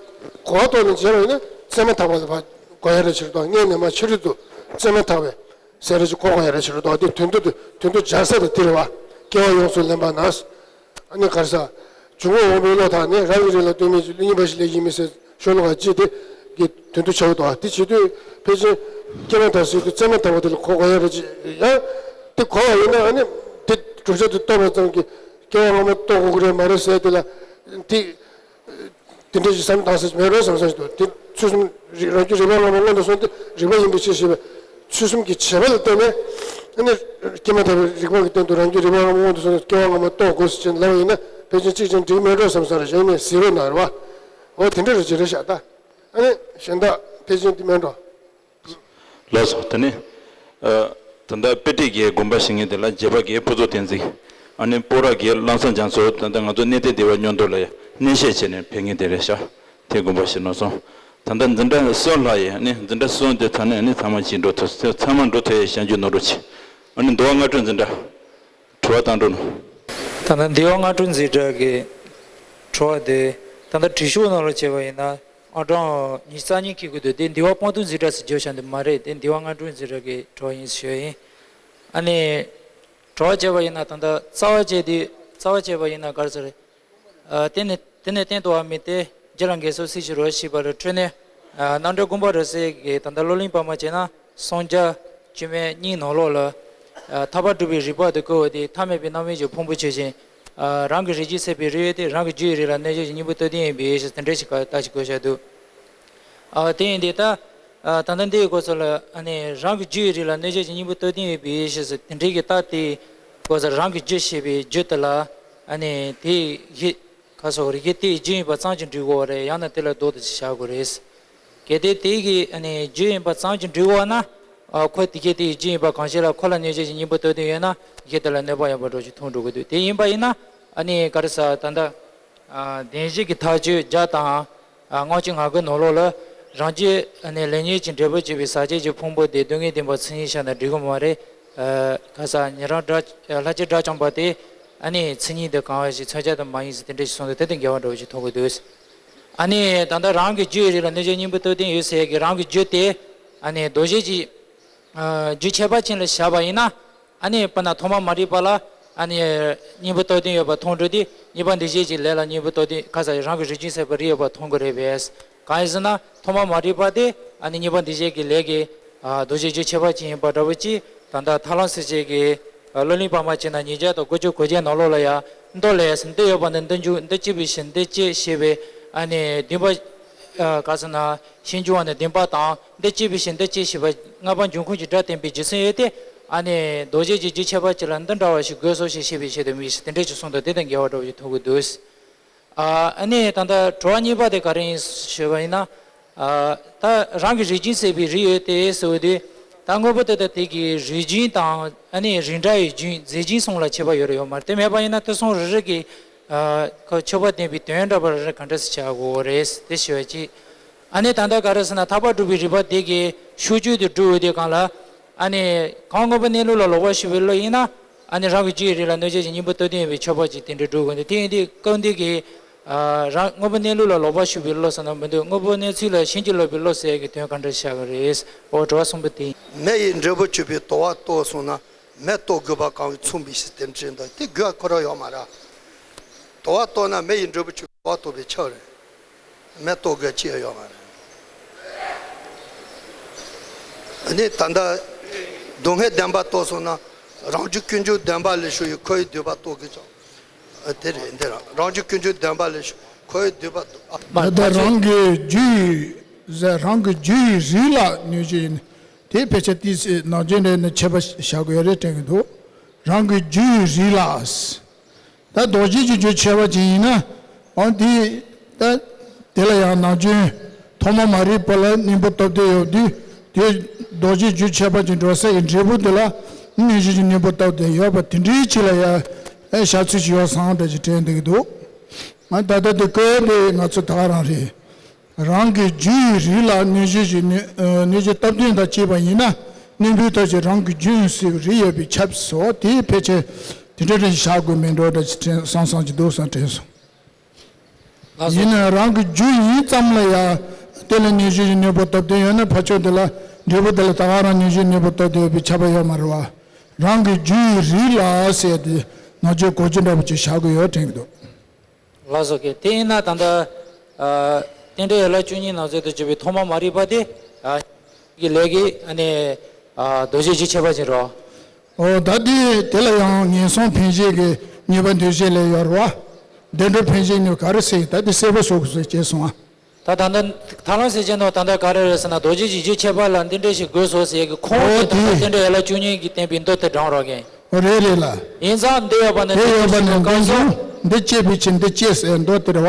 གོ་བ་ཐོག་ནས་བྱས་པ་ཡིན་ན་བཙལ་མ་ཐག་པ་ལ་ཕར་གོ་ཡ་རེ་ཕྱིར་དང་། སྔོན་ནས་མར་ཕྱི་རོལ་དུ་བཙལ་མ་ཐག་པའི་ཟེར་རེ་ཅིག་གོ་དགོས་ཡ་རེ་ཕྱིར་དང་། དེ་དོན་བསྡུ་དེ་དོན་བསྡུ་སྦྱར་ས་དེ་དེ་རེད་བ། སྐྱེ་བ་ཡོངས་སུ་ལེན་པ་ན། ཨ་ནི་ག་རེ་ཟེར། འབྱུང་བ་འོག་མིན་བློ་ཐག་ནས། རང་གི་རིགས་ལ་ལྟོས་མེད་ཀྱི་ལུས་ཉིད་འབའ་ཞིག་ལས་ཀྱི་མིན་ཟེར་ཤོ་ལོ་ཀ་གཅིག་དེ་གི་དོན་བསྡུ་བྱ་བ་དང་། དེ་བྱེད་དུས་ཕལ་ཆེར་སྐྱེས་མ་ཐག་ཟེར་དུས་བཙལ་མ་ཐག་པ་དེ་ལ་གོ་དགོས་ཡ་རེ་ཅིག་ཡང་དེ་གོ་བ་ཡིན་ན། ཨ་ནི་དེ་བསྒྲུབ་བྱ་དེ་རྟོགས་པ་ཙམ་གྱིས་སྐྱེ་བ་སྔ་མ་རྟོགས་དགོས་ཀྱི་རེད་མ་རེད་ཟེར་དེ་ལ་དེ། དེ་འདྲ་ཞིག་བསམ་བཏང་ས་ཞིག་མེད་རོགས་བསམ་ས་ཞིག་འདུག། དེ་ཚུལ་གསུམ་རིག་རང་རྒྱུད་རིག་པ་སྔ་མ་སྔོན་དུ་སོང་སྟེ་རིག་པ་ཡིན་པའི་ཕྱིར་ཞེས་པའི་ཚུལ་གསུམ་གྱི་བྱེད་པ་ལ་བརྟེན་ནས། ཨ་ནི་སྐྱེས་མ་ཐག་པའི་རིག་པ་གི་སྟེང་དུ་རང་རྒྱུད་རིག་པ་སྔ་མ་སྔོན་དུ་སོང་སྟེ་སྐྱེ་བ་སྔ་མ་རྟོགས་དགོས་ཟེར་ཅན་ལབ་པ་ཡིན་ན་ཕལ་ཆེར་གཅིག་ཀྱང་འགྲིག་མེད་རོགས་བསམ་ས་རེད། གཞན་ནས་ཟེར་རོགས་གནང་རེད་བ། འོ་དེ་འདྲ་རེད་ཅེས་རེད་ཤག་ད། ཨ་ནི་གཞན་དག་ཕལ་ཆེར་འདི་མེད་འགྲོ། ལགས་སོ། དེ་ནས། ཨ། ད་ལྟ་དཔེ་ཁྲིད་ཀྱི་དགོངས་པ་བཞེས་མཁན་དེ་ལ་རྒྱས་པ་གི་ཕུན་ཚོགས་བསྟན་འཛིན། ཨ་ནི་སྤོག་ར་གི་ལམ་སེང་རྒྱ་མཚོ། ད་ལྟ་ང་ཚོ་གནས་བརྟན་བདེ་བ་མྱུར་དུ་ལ་ཡ་གནས་བཤད་བྱས་ནས་ཕེབས་མཁན་དེ་རེད་ཤག། དེ་དགོངས་པ་བཞེས་གནང་སོང་། ད་ལྟ་འཛིན་གྲྭ་གསུམ་ལྷག་ཡོད། ཨ་ནི་འཛིན་གྲྭ་གསུམ་དེ་ཚང་ནས་ཨ་ནི་ཚང་མ་གཅིག་འགྲོ་ཐུབ། ཚང་མ་འགྲོ་ཐུབ་ཡ་བྱ་རྒྱུ་ནོར་འགྲོ་ཆེ། ཨ་ནི་འདུལ་བ་སྔ་དྲོའི་འཛིན་གྲྭ། དྲི་བ་བཏང་འགྲོ་ནོ། ད་ལྟ་འདུལ་བ་སྔ་དྲོའི་འཛིན་གྲྭ་གི་དྲི་བ་དེ། ད་ལྟ་དྲི་ཤོག་ནང་ལ་བྱས་པ་ཡིན་ན། ཨང་གྲངས་ཉི་ཤུ་རྩ་གཉིས་འཁྱེར་གྱི་འདུག། དེ་འདུལ་བ་སྤོང་ལྟུང་འཛིན་གྲྭ་ཟེར་བརྗོད་བཞག་འདུག་མ་རེད། དེ་འདུལ་བ་སྔ་དྲོའི་འཛིན་གྲྭ་གི་དྲི་བ་ཡིན་ཞུ་ཡ་ཡིན། ཨ་ནི། དྲི་བ་བྱས་པ་ཡིན་ན་ད་ལྟ་རྩ་བ་བྱས་དེ། རྩ་བ་བྱས་པ་ཡིན་ན་ག་རེ་ཟེར། ཨ། དེ་ནི་ དེ་ནས་སྟེང་དུ་བ་མི་སྟེ། རྒྱུད་ལ་འགལ་སོགས་སྲིད་ཞི་རོ་ཞེས་པ་ལ་འཕྲོས་ནས། ཨ་རྣམ་འགྲེལ་དགོངས་པ་རབ་གསལ་གྱི་ད་ལྟ་བློ་གླིང་པར་མ་བྱས་ན་སངས་རྒྱས་བཅོམ་ཡས་གཉིས་ནང་ལོགས་ལ། ཨ་ཐར་པ་སྒྲུབ་པའི་རིགས་པ་དེ་བཀོད་པ་དེ་ཐ་མལ་པའི་རྣམ་སྨིན་གྱི་ཕུང་པོ་ཆོས་ཅན། ཨ་རང་གི་རིགས་རྒྱུད་ཟད་པའི་རིགས་ཡོད་དེ་རང་གི་རྒྱུད་ཡི་རིགས་ལ་གནོད་བྱེད་ཀྱི་སྙིང་པོ་སྟོབས་ལྡན་ཡིན་པའི་ཕྱིར་དེ་འདྲ་ཞིག་ག་ལྟ་ཞིག་དགོས་བྱ་འདུག་ཨ་དེ་ཡིན་དེ་ལྟ། ཨ་ད་ལྟ་འདིའི་སྐོར་སོགས་ལ་ཨ་ནི་རང་གི་རྒྱུད་ཡི་རིགས་ལ་གནོད་བྱེད་ཀྱི་སྙིང་པོ་སྟོབས་ལྡན་ཡོད་པའི་ཕྱིར་དེ་འདྲའི་གི་རྟགས་དེའི་སྐོར་སོགས་རང་གི་རྒྱུད་ཞེས་པའི་རྒྱུད་དེ་ལ་ཨ་ནི་དེའི་གཞི། ཁ་སོགས་རིགས་ཀྱི་དེའི་རྒྱུ་ཡིན་པ་ཙམ་གྱིས་འགྲིག་གོ་བ་རེད། ཡང་ན་དེ་ལ་ལྡོག་ཏུ་བྱ་དགོས་རེད། གལ་ཏེ་དེའི་གི་ཨ་ནི་རྒྱུ་ཡིན་པ་ཙམ་གྱིས་འགྲིག་གོ་བ་ན། ཨ་ཁོ་དེ་གའི་དེའི་རྒྱུ་ཡིན་པ་གང་ཞིག་ལ་ཁོ་ལ་གནོད་བྱེད་ཀྱི་སྙིང་པོ་སྟོབས་ལྡན་ཡོད་ན་གཞི་དེ་ལ་གནོད་པ་ཡོད་པ་འདྲ་ཞིག་མཐོང་འགྲོ་གི་འདུག་དེ་ཡིན་པ་ཡིན་ན་ཨ་ནི་ག་རེ་ཟ་ད་ལྟ། ཨ་བདེན་བཞི་གི་ཐག་གཅོད་བརྒྱ་དང་། ཨ་ལྔ་བཅུ་ང་དགུ་ནང་ལོགས་ལ་རང་རྒྱུད་ཨ་ནི་ལས་ཉོན་གྱི་འབྲས་བུ་བྱས་པའི་ཟག་བཅས་ཀྱི་ཕུང་པོ་དེ་སྡུག་བསྔལ་བདེན་པ་མཚན་ཉིད་བཞག་ན་འགྲིག་གི་མ་རེད། ཨ་ག་ས་ཉན་རང་སྒྲ་ལྷ་ཆེན་སྒྲ་བྱང་པ་དེ། ཨ་ནི་མཚན་ཉིད་དེ་གང་བ་ཞིག་མཚོན་བྱ་དང་མ་ཡིན་ཟེར་དེ་འདྲ་ཞིག་གསུངས་འདུག་དེ་དང་འགལ་བ་འདྲ་བོ་ཞིག་མཐོང་གི་འདུག་ཨ་ནི་ད་ལྟ་རང་གི་རྒྱུད་རིགས་ལ་གནོད་བྱེད་སྙིང་པོ་སྟོབས་ལྡན་ཡོད་ཟེར་གི་རང་གི་རྒྱུད་དེ། ཨ་ནི་རྡོ་རྗེ་གི་ཨ་རྒྱུད་ཁྱད་པར་ཅན་ལ་བཞག་པ་ཡིན་ན། ཨ་ནི་དཔེར་ན་ཐོག་མ་མ་རིག་པ་ལ་ཨ་ནི་སྙིང་པོ་སྟོབས་ལྡན་ཡོད་པ་མཐོང་འགྲོ་དུས་གཉིས་པ་འདུས་བྱས་ཀྱི་ལས་ལ་སྙིང་པོ་སྟོབས་ལྡན་ག་ས་རང་གི་རིགས་རྒྱུད་ཟད་པའི་རིགས་ཡོད་པ་མཐོང་གི་རེད་པས། གང་ཡིན་ཟེར་ན་ཐོག་མ་མ་རིག་པ་དེ་ཨ་ནི་གཉིས་པ་འདུས་བྱས་ཀྱི་ལས་ཀྱི་ཨ་རྡོ་རྗེ་རྒྱུད་ཁྱད་པར་ཅན་ཡིན་པ་འདྲ་བོ་ཅིག་ད་ལྟ་ཐར་ལམ་སྲིད་བྱུས་ཀྱི་ཨ་བློ་གླིང་པར་མ་བྱས་ན་ཉིས་བརྒྱ་དང་དགུ་བཅུ་གོ་བརྒྱད་ནང་ལོགས་ལ་ཡང་མདོ་ལས་འདི་ཡོད་པ་ནི་འདི་འཇུག་འདི་སྐྱེ་བའི་ཕྱིར་འདི་སྐྱེ་ཞེས་པའི་ཨ་ནི་བདེན་པ། ཨ་ག་ཟེར་ན་ཤེས་འགྱུར་བ་ནི་བདེན་པ་དང་འདི་སྐྱེ་བའི་ཕྱིར་འདི་སྐྱེ་ཞེས་པ་ལྔ་པ་འབྱུང་ཁུངས་ཀྱི་སྒྲ་བསྟན་པའི་རྒྱུ་མཚན་ཡོད་དེ། ཨ་ནི་རྡོ་རྗེ་གི་རྒྱུད་ཁྱད་པར་ཅན་ལ་འདི་འདྲ་བ་ཞིག་དགོས་སོ་ཞེས་བཤད་པའི་ཆེད་དུ་དམིགས་ཤིང་དེ་འདྲ་ཞིག་གསུངས་འདུག་དེ་དང་འགལ་བ་འདྲ་བ་ཞིག་མཐོང་གི་འདུག་ཨ་ཨ་ནི་ད་ལྟ་དྲི་བ་གཉིས་པ་དེ་ག་རེ་ཡིན་ཞུས་པ་ཡིན་ན། ཨ་ད་རང་གི་རིགས་རྒྱུད་ཟད་པའི་རིགས་ཡོད་དེ་ཟེར་བ་དེ། ད་དངོས་པོ་དེ་དག་དེ་གི་རིགས་རྒྱུན་དང་ཨ་ནི་རིགས་འདྲ་བའི་རྒྱུན་རྫས་རྒྱུན་གསུམ་ལ་ཁྱད་པར་ཡོད་རེད་ཡོད་མ་རེད། དེ་མེད་པ་ཡིན་ན་དེ་གསུམ་རེ་རེ་གི་ཨ་ཁོ་ཁྱད་པར་ལྡན་པའི་དོན་འདྲ་པོ་རེ་རེ་ག་འདྲ་སེ་བྱ་དགོས་རེད་དེ་ཞུ་བ་གཅིག་ཨ་ནི་ད་ལྟ་ག་རེ་ཟེར་ན་ཐར་པ་སྒྲུབ་པའི་རིགས་པ་དེ་གི་ཤུགས་རྒྱུད་དེ་སྒྲུབ་འོས་དེ་གང་ལ། ཨ་ནི་གང་དངོས་པོ་གནས་ལུགས་ལ་ལོག་པར་ཞུགས་པའི་བློ་ཡིན་ན། ཨ་ནི་རང་གི་རྒྱུད་རིགས་ལ་གནོད་བྱེད་ཀྱི་སྙིང་པོ་སྟོབས་ལྡན་ཡིན་པའི་ཆོས་པ་ཅིག་དེ་འདྲའི་སྒྲུབ་དགོས་འདུག་དེ་ཡིན་དུས་སྐབས་འདི་གི་ཨ་རང་དངོས་པོ་གནས་ལུགས་ལ་ལོག་པར་ཞུགས་པའི་བློ་ཟེར་ན་མི་འདུག་དངོས་པོ་གནས་ཚུལ་ལ་ཕྱིན་ཅི་ལོག་པའི་བློ་ཟེར་ཡག་གི་དོན་ག་འདྲ་བྱ་གི་རེད། འོ་དྲི་བ་གསུམ་པོ་དེ་ཡིན། མེ་ཡི་འབྲས་བུ་ཆོད་པའི་དུ་བ་གཏོར་སོང་ན་མེ་གཏོར་དགོས་པ་གང་གིས་མཚུངས་པའི་ཕྱིར་དེ་འདྲ་འདུག་དེ་དགོས་ཁོ་རང་ཡོད་མ་རེད། དུ་བ་གཏོར་ན་མེ་ཡི་འབྲས་བུ་ཆོད་པའི་དུ་བ་གཏོར་བའི་ཕྱིར་རེད། མེ་གཏོར་དགོས་ཅི་ཡང་ཡོད་མ་རེད། ཨ་ནི་ད་ལྟ་སྡུག་བསྔལ་བདེན་པ་རྟོགས་སོང་ན་རང་རྒྱུད་ཀུན་འབྱུང་བདེན་པ་ལས་བྱུང་བའི་འཁོར་བའི་སྡུག་པ་རྟོགས་དགོས་ཀྱང་། ཨ་དེ་རེད་འདི་རང་རང་རྒྱུད་ཀུན་འབྱུང་བདེན་པ་ལས་བྱུང་འཁོར་བའི་སྡུག་པ་རྟོགས་ཨ། ད་ལྟ་རང་གི་རྒྱུད་ཡི་ཟེར་རང་གི་རྒྱུད་ཡི་རིགས་ལ་གནོད་བྱེད་ཡིན། དེ་ཕལ་ཆེར་ཏིས་ནང་རྒྱུད་འདྲ་ནི་ཁྱད་པར་བཞག་དགོས་རེད་དྲན་གྱི་འདུག་རང་གི་རྒྱུད་ཡི་རིགས་ལ། ད་རྡོ་རྗེ་གི་རྒྱུད་ཁྱད་པར་ཅན་ཡིན་ན། འོ་དེ་ད་དེ་ལ་ཡང་ནམ་རྒྱུན་ཐོག་མ་མ་རིག་པ་ལ་སྙིང་པོ་སྟོབས་ལྡན་ཡོད་དུས་དེ་རྡོ་རྗེ་རྒྱུད་ཁྱད་པར་ཅན་འགྲོ་ས་ཡི་འབྲས་བུ་དེ་ལ་གནོད་བྱེད་ཀྱི་སྙིང་པོ་སྟོབས་ལྡན་ཡོད་པ་དེ་འདྲའི་ཆེད་ལ་ཡང་བྱ་ཚུལ་ཞིག་ཡོད་བསམ་འདྲ་ཞིག་དྲན་འདུག་གི་འདུག་ང་ད་ལྟ་དེ་བཀོད་དེ་ང་ཚོ་ད་ག་རང་རེད། རང་གི་རྒྱུད་ཡི་རིགས་ལ་གནོད་བྱེད་ཀྱི་གནོད་གནོད་བྱེད་སྟོབས་ལྡན་དང་བཅས་པ་ཡིན་ན་གནོད་འབུལ་ཐབས་ཀྱིས་རང་གི་རྒྱུད་ཡོན་སྲིད་པའི་རིགས་ཡོད་པའི་ཆབས་སོ་དེའི་ཕལ་ཆེར་དེ་འདྲ་རེ་བཞག་དགོས་མེད་འགྲོ་འདྲ་ཅིག་དྲན་བསམ་བསམ་གྱི་འདུག་བསམ་དྲན་སོང་། ལགས་སོ། ཡིན་ན་རང་གི་རྒྱུད་ཡིན་ཙམ་ལ་ཡང་དེ་ལ་གནོད་བྱེད་ཀྱི་གནོད་པ་སྟོབས་ལྡན་ཡོད་ན་ཕར་ཕྱོགས་དེ་ལ་འབྲས་བུ་དེ་ལ་ད་ག་རང་གནོད་བྱེད་གནོད་པ་སྟོབས་ལྡན་ཡོད་པའི་ཁྱབ་པ་ཡོད་མ་རེད་བ། རང་གི་རྒྱུད་ཡི་རིགས་ལ་ཟེར་ཏེ་ནང་ཆོས་གོ་རྒྱུ་འདྲ་པོ་ཅིག་བཞག་དགོས་ཡོད་དྲན་གྱི་འདུག་ལགས་སོ། ཀྱེ་དེ་ཡིན་ན་ད་ལྟ་ཨ་རྟེན་འབྲེལ་ཡན་ལག་བཅུ་གཉིས་ནང་ཚན་དུ་གྱུར་པའི་ཐོག་མ་མ་རིག་པ་དེ་ཨ་གི་ལས་ཀྱི་ཨ་ནི་ཨ་རྡོ་རྗེ་རྒྱུད་ཁྱད་པར་ཅན་རོ། འོ་ད་དེ་དེ་ལ་ཡང་ངན་སོང་འཕེན་བྱེད་ཀྱི་གཉིས་པ་འདུས་བྱས་ལས་ཡོད་རེད་བ། བདེ་འགྲོ་འཕེན་བྱེད་ནི་ག་རེ་ཟེར་ད་དེ་གསལ་པོ་བཟོ་དགོས་ཟེར་བྱས་སོང་ཨ། ད་ད་ལྟ་ཐར་ལམ་སེམས་བསྐྱེད་ནང་ད་ལྟ་ག་རེ་རེད་ཟེར་ན་རྡོ་རྗེ་གི་རྒྱུད་ཁྱད་པར་ལ་འདི་འདྲ་ཞིག་དགོས་སོ་ཟེར་གི་ཁོང་གིས་ད་ལྟ་རྟེན་འབྲེལ་ཡན་ལག་བཅུ་གཉིས་ཀྱིས་བསྟན་པའི་མདོ་དེ་དྲངས་རོགས་གྱིས། འོ་རེད་རེད་ལ། ཡིན་ཙང་འདི་ཡོད་པ་ནི་དེ་ཡོད་པ་ནི་འདི་ཡིན་ཙང་འདི་སྐྱེས་པའི་ཕྱིར་འདི་སྐྱེས་ཟེར་མདོ་དེ་རེད་བ།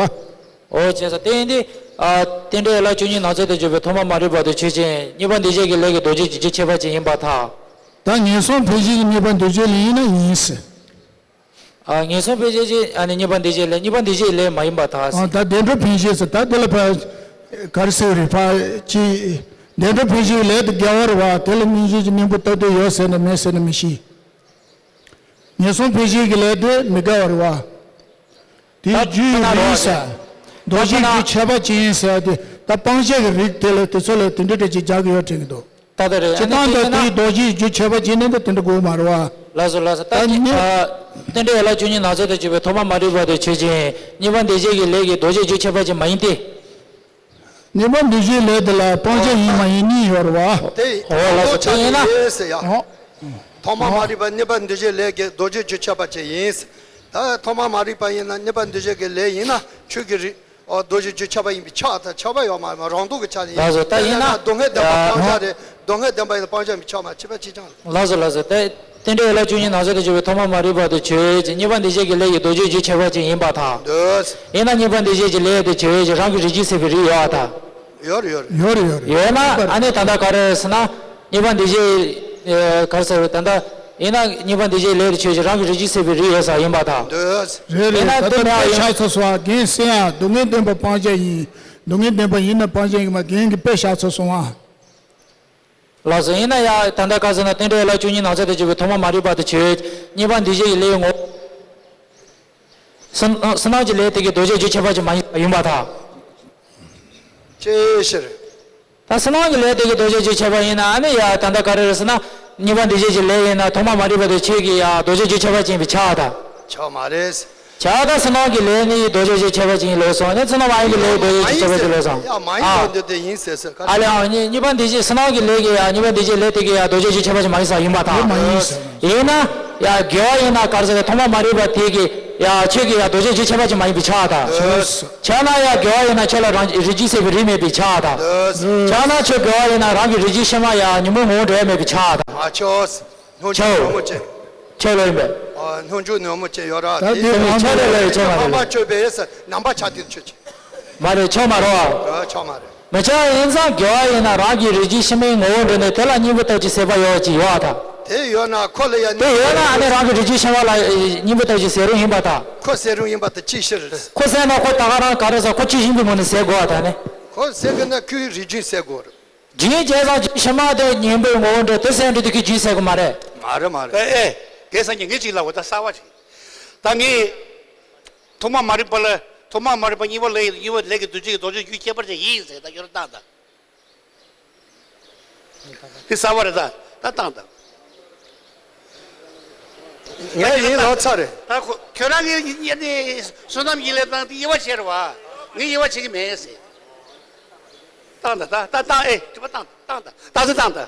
འོ་བྱས་ཙང་དེ་ཡིན་དུས་ཨ་རྟེན་འབྲེལ་ཡན་ལག་བཅུ་གཉིས་ནང་ཚན་དུ་གྱུར་པའི་ཐོག་མ་མ་རིག་པ་དེ་ཆོས་ཅན། གཉིས་པ་འདུས་བྱས་ཀྱི་ལས་ཀྱི་རྡོ་རྗེ་གི་རྒྱུད་ཁྱད་པར་ཅན་ཡིན་པར་ཐལ། ད་ངན་སོང་འཕེན་བྱེད་ཀྱི་གཉིས་པ་འདུས་བྱས་ལས་ཡིན་ན་ཡིན་ཟེར། ཨ་ངན་སོང་འཕེན་བྱེད་ཀྱི་ཨ་ནི་གཉིས་པ་འདུས་བྱས་ལས་གཉིས་པ་འདུས་བྱས་ལས་མ་ཡིན་པར་ཐལ། ཨ་ད་བདེ་འགྲོ་འཕེན་བྱེད་ཟེར་ད་དེ་ལ་ཕར་ག་རེ་ཟེར་རེད་ཕར་ཅི། བདེ་འགྲོ་འཕེན་བྱེད་ཀྱི་ལས་དེ་དགེ་བ་རེད་བ་དེ་ལ་གནོད་བྱེད་ཀྱི་གཉེན་པོ་སྟོབས་ལྡན་ཡོད་ཟེར་ན་མེད་ཟེར་ན་མི་ཤེས། ངན་སོང་འཕེན་བྱེད་ཀྱི་ལས་དེ་མི་དགེ་བ་རེད་བ། དེའི་རྒྱུ་ཡི་རིགས་ཟེར། རྡོ་རྗེ་རྒྱུ་ཁྱད་པར་ཅན་ཟེར་ཏེ་ད་སྤང་བྱ་གི་རིགས་དེ་ལ་དེ་ཚོ་ལ་དེ་འདྲ་འདྲ་ཅིག་རྒྱག་གི་ཡོད་དྲན་གྱི་འདུག་ད་ལྟ་རེད། སྤྱིར་བཏང་དུ་དེའི་རྡོ་རྗེའི་རྒྱུ་ཁྱད་པར་ཅན་ནི་འདི་དེ་འདྲ་དགོས་མ་རེད་བ། ལགས་སོ་ལགས་སོ། ད་ད་ནི་ཨ་ རྟེན་འབྲེལ་ཡན་ལག་བཅུ་གཉིས་ནང་ཚན་དུ་གྱུར་པའི་ཐོག་མ་མ་རིག་པ་དེ་ཆོས་ཅན། གཉིས་པ་འདུས་བྱས་ཀྱི་ལས་ཀྱི་ལྡོག་ཕྱོགས་རྒྱུ་ཁྱད་པར་ཅན་མ་ཡིན་ཏེ། གཉིས་པ་འདུས་བྱས་ལས་དེ་ལ་སྤང་བྱ་ཡིན་མ་ཡིན་གཉིས་ཡོད་རེད་བ། དེ་འོ་ལགས་སོ། དེ་ཡིན་ན། ཡིན་ཟེར་ཡ། འོ། ཐོག་མ་མ་རིག་པ་གཉིས་པ་འདུས་བྱས་ལས་ཀྱི་ལྡོག་ཕྱོགས་རྒྱུ་ཁྱད་པར་ཅན་ཡིན། ད་ཐོག་མ་མ་རིག་པ་ཡིན་ན་གཉིས་པ་འདུས་བྱས་ཀྱི་ལས་ཡིན་ན་ཆོས་ཀྱི་རིགས། ཨོ། ལྡོག་ཕྱོགས་རྒྱུ་ཁྱད་པར་ཡིན་པས་ཁྱབ་དང་ཁྱབ་པ་ཡོད་མ་རེད། རང་ལྡོག་གི་ཆ་ནས་ཡིན། ལགས་སོ། ད་ཡིན་ན། སྡུག་བསྔལ་བདེན་པ་སྤང་བྱ་རེད། སྡུག་བསྔལ་བདེན་པ་ཡིན་ན་སྤང་བྱ་མི་ཁྱབ་མ་མཆིས་པ་གཅིག་རྐྱང་རེད། ལགས་སོ་ལགས་སོ། ད་རྟེན་འབྲེལ་ཡན་ལག་བཅུ་གཉིས་ནང་ཚན་དུ་གྱུར་པའི་ཐོག་མ་མ་རིག་པ་དེ་ཆོས་ཅན། གཉིས་པ་འདུས་བྱས་ཀྱི་ལས་ཀྱི་ལྡོག་ཕྱོགས་རྒྱུ་ཁྱད་པར་ཅན་ཡིན་པར་ཐལ། འདོད། ཡིན་ན་གཉིས་པ་འདུས་བྱས་ཀྱི་ལས་དེ་ཆོས་ཅན། རང་གི་རིགས་རྒྱུད་ཟད་པའི་རིགས་ཡོད་པར་ཐལ། ཡོད་རེད། ཡོད་རེད། ཡོད་རེད། ཡོད་ན་ཨ་ནི་ད་ལྟ་ག་རེ་ཟེར་ན། གཉིས་པ་འདུས་བྱས། ཨེ། ག་རེ་ཟེར་བ། ད་ལྟ་ཡིན་ན་གཉིས་པ་འདུས་བྱས་ལས་དེ་ཆོས་ཅན། རང་གི་རིགས་རྒྱུད་ཟད་པའི་རིགས་ཡོད་ས་ཡིན་པར་ཐལ། འདོད། རེད་རེད། ཡིན་ན་ད་ལྟ་དེ་མེད་པ་དཔེ་ཡིན། བཞག་ཚར་སོང་བ། རྒན་གསན་ཡ། སྡུག་བསྔལ་བདེན་པ་སྤང་བྱ་ཡིན། སྡུག་བསྔལ་བདེན་པ་ཡིན་ན་སྤང་བྱ་ཡིན་གྱི་མ། རྒན་གྱིས་དཔེ་བཞག་ཚར་སོང་བ། ལགས་སོ། ཡིན་ན་ཡ་ད་ལྟ་ག་ཟེར་ན། རྟེན་འབྲེལ་ཡན་ལག་བཅུ་གཉིས་ནང་ཚན་དུ་གྱུར་པའི་ཐོག་མ་མ་རིག་པ་དེ་ཆོས་ཅན། གཉིས་པ་འདུས་བྱས་ཀྱི་ལས་ངོ་བོ། བསོད་ནམས་ཀྱི་ལས་དེ་གི་ལྡོག་ཕྱོགས་རྒྱུ་ཁྱད་པར་ཅན་མ་ཡིན་པར་ཐལ། ཅིའི་ཕྱིར། ད་བསོད་ནམས་ཀྱི་ལས་དེ་གི་ལྡོག་ཕྱོགས་རྒྱུ་ཁྱད་པར་ཡིན་ན། ཨ་ནི་ཡ་ད་ལྟ་ག་རེ་རེད་ཟེར་ན། གཉིས་པ་འདུས་བྱས་ཀྱི་ལས་ཡིན་ན་ཐོག་མ་མ་རིག་པ་དེ་ཆོས་ཀྱི་ཡ་ལྡོག་ཕྱོགས་རྒྱུ་ཁྱད་པར་ཅན་ཡིན་པས་ཁྱབ་པར་ཐལ། ཁྱབ་མ་རེད། ཁྱབ་ད་བསོད་ནམས་ཀྱི་ལས་ནི་ལྡོག་ཕྱོགས་རྒྱུ་ཁྱད་པར་ཅན་ཡིན་ལབ་སོང་། ཨ་ནི་བསོད་ནམས་མ་ཡིན་གྱི་ལས་ཀྱི་ལྡོག་ཕྱོགས་རྒྱུ་ཁྱད་པར་ཅན་ལབ་སོང་། ཡ་མ་ཡིན་ཨ། ལབ་འདོད་དེ་ཡིན་ཟེར་ཟེར་ག་ཨ་ལས། ཨ་ནི་གཉིས་པ་འདུས་བྱས། བསོད་ནམས་ཀྱི་ལས་ཀྱི་ཡ་གཉིས་པ་འདུས་བྱས་ལས་དེ་གི་ཡ་ལྡོག་ཕྱོགས་རྒྱུ་ཁྱད་པར་ཅན་མ་ཡིན་ས་ཡིན་པར་ཐལ། ཡིན་མ་ཡིན་ཟེར། ཡིན་ན་ཡ་དགེ་བ་ཡིན་ན་ག་རེ་ཟེར། ཐོག་མ་མ་རིག་པ་དེ་གི་ཡ་ཆོས་ཀྱི་ཡ་ལྡོག་ཕྱོགས་རྒྱུ་ཁྱད་པར་ཅན་མ་ཡིན་པས་ཁྱབ་པར་ཐལ། ཁྱབ་ན་ཡ་དགེ་བ་ཡིན་ན་ཁྱོད་ལ་རང་རིགས་རྒྱུད་ཟད་པའི་རིགས་མེད་པས་ཁྱབ་པར་ཐལ། ཁྱབ་ན་ཆོས་དགེ་བ་ཡིན་ན་རང་གི་རིགས་རྒྱུད་ཕྱི་མ་ཡ་ཉོན་མོངས་ངོ་བོ་འདྲེས་མེད་པས་ཁྱབ་པར་ཐལ། མ་ཆོས། སྣོད་བཅུད་ཆོས། ཉོན་མོངས་ཅན། ཆོས་ལ་ཡིན་པས། ཨ། སྣོད་བཅུད་ཉོན་མོངས་ཅན་ཡོད་ར། ད་དེ་དེ་རང་ཆོས་ལ་ལ་ཡོད་ཆོས་མ་རེད། ཕ་མ་ཆོས་པས་ཟེར་ནམ་པ་ཆ་དེ་ཆོས་ཅན། མ་རེད། ཆོས་མ་རེད་བ། ཨ། ཆོས་མ་རེད། མི་ཆོས་ཡིན་ཙང་དགེ་བ་ཡིན་ན་རང་གི་རིགས་རྒྱུད་ཕྱི་མའི་ངོ་བོ་འདྲེས་ནས་དེ་ལ་སྙིང་པོ་ལྟ་བུ་ཅིག་ཟད་པ་ཡོད་ཅིག་ཡོད་པར་ཐལ། དེ་ཡོད་ན་ཁོ་ལ་ཡང་དེ་ཡོད་ན་ཨ་ནི་རང་གི་རིགས་རྒྱུད་ཕྱི་མ་ལ་སྙིང་པོ་ལྟ་བུ་ཅིག་ཟད་རུང་ཡིན་པར་ཐལ། ཁོ་ཟད་རུང་ཡིན་པར་ཐལ། ཅིའི་ཕྱིར། ཁོ་ཟད་ན་ཁོ་ད་ག་རང་ག་རེ་ཟེར། ཁོ་ཇི་བཞིན་པའི་ངོ་ནས་ཟད་དགོས་པར་ཐལ་ནི། ཁོ་ཟད་དགོས་ན་ཁོའི་རིགས་རྒྱུད་ཟད་དགོས་རེད། རྒྱུན་བཅད་ཙང་རྒྱུད་ཕྱི་མ་དེ་གཉེན་པོའི་ངོ་བོ་འདྲ་དེ་ཟད་འགྲོ་དུས་ཀྱི་རྒྱུན་ཟད་གི་མ་རེད། མ་རེད་མ་རེད། ཨེ་ཨེ། དེ་སངས་རྒྱས་ངས་ཅིག་ལབ་དགོས། ད་གསར་བ་ཞིག་ད་ངས་ཐོག་མ་མ་རིག་པ་ལ་ཐོག་མ་མ་རིག་པ་གཉིས་པ་ལས་གཉིས་པ་ལས་ཀྱི་ལྡོག་ཕྱོགས་ཀྱི་ལྡོག་ཕྱོགས་རྒྱུ་ཁྱད་པར་ཅན་ཡིན་ཟེར། ད་ཁྱོད་རང་བཏང་དང་། དེ་གསར་བ་རེད། ད་ད་བཏང་དང་། ངས་ཡིན་ལབ་ཚར་རེད། ད་ཁོ་ཁྱོད་རང་གིས་ཡིན་ནི་བསོད་ནམས་ཀྱི་ལས་བཏང་དེ་དབྱེ་བ་ཕྱེ་རེད་བ། ངས་དབྱེ་བ་ཕྱེ་གི་མེད་ཟེར། བཏང་དང་། ད་ད་བཏང་། ཨེ་དྲི་བ་བཏང་། བཏང་དང་། ད་ཚེ་བཏང་དང་།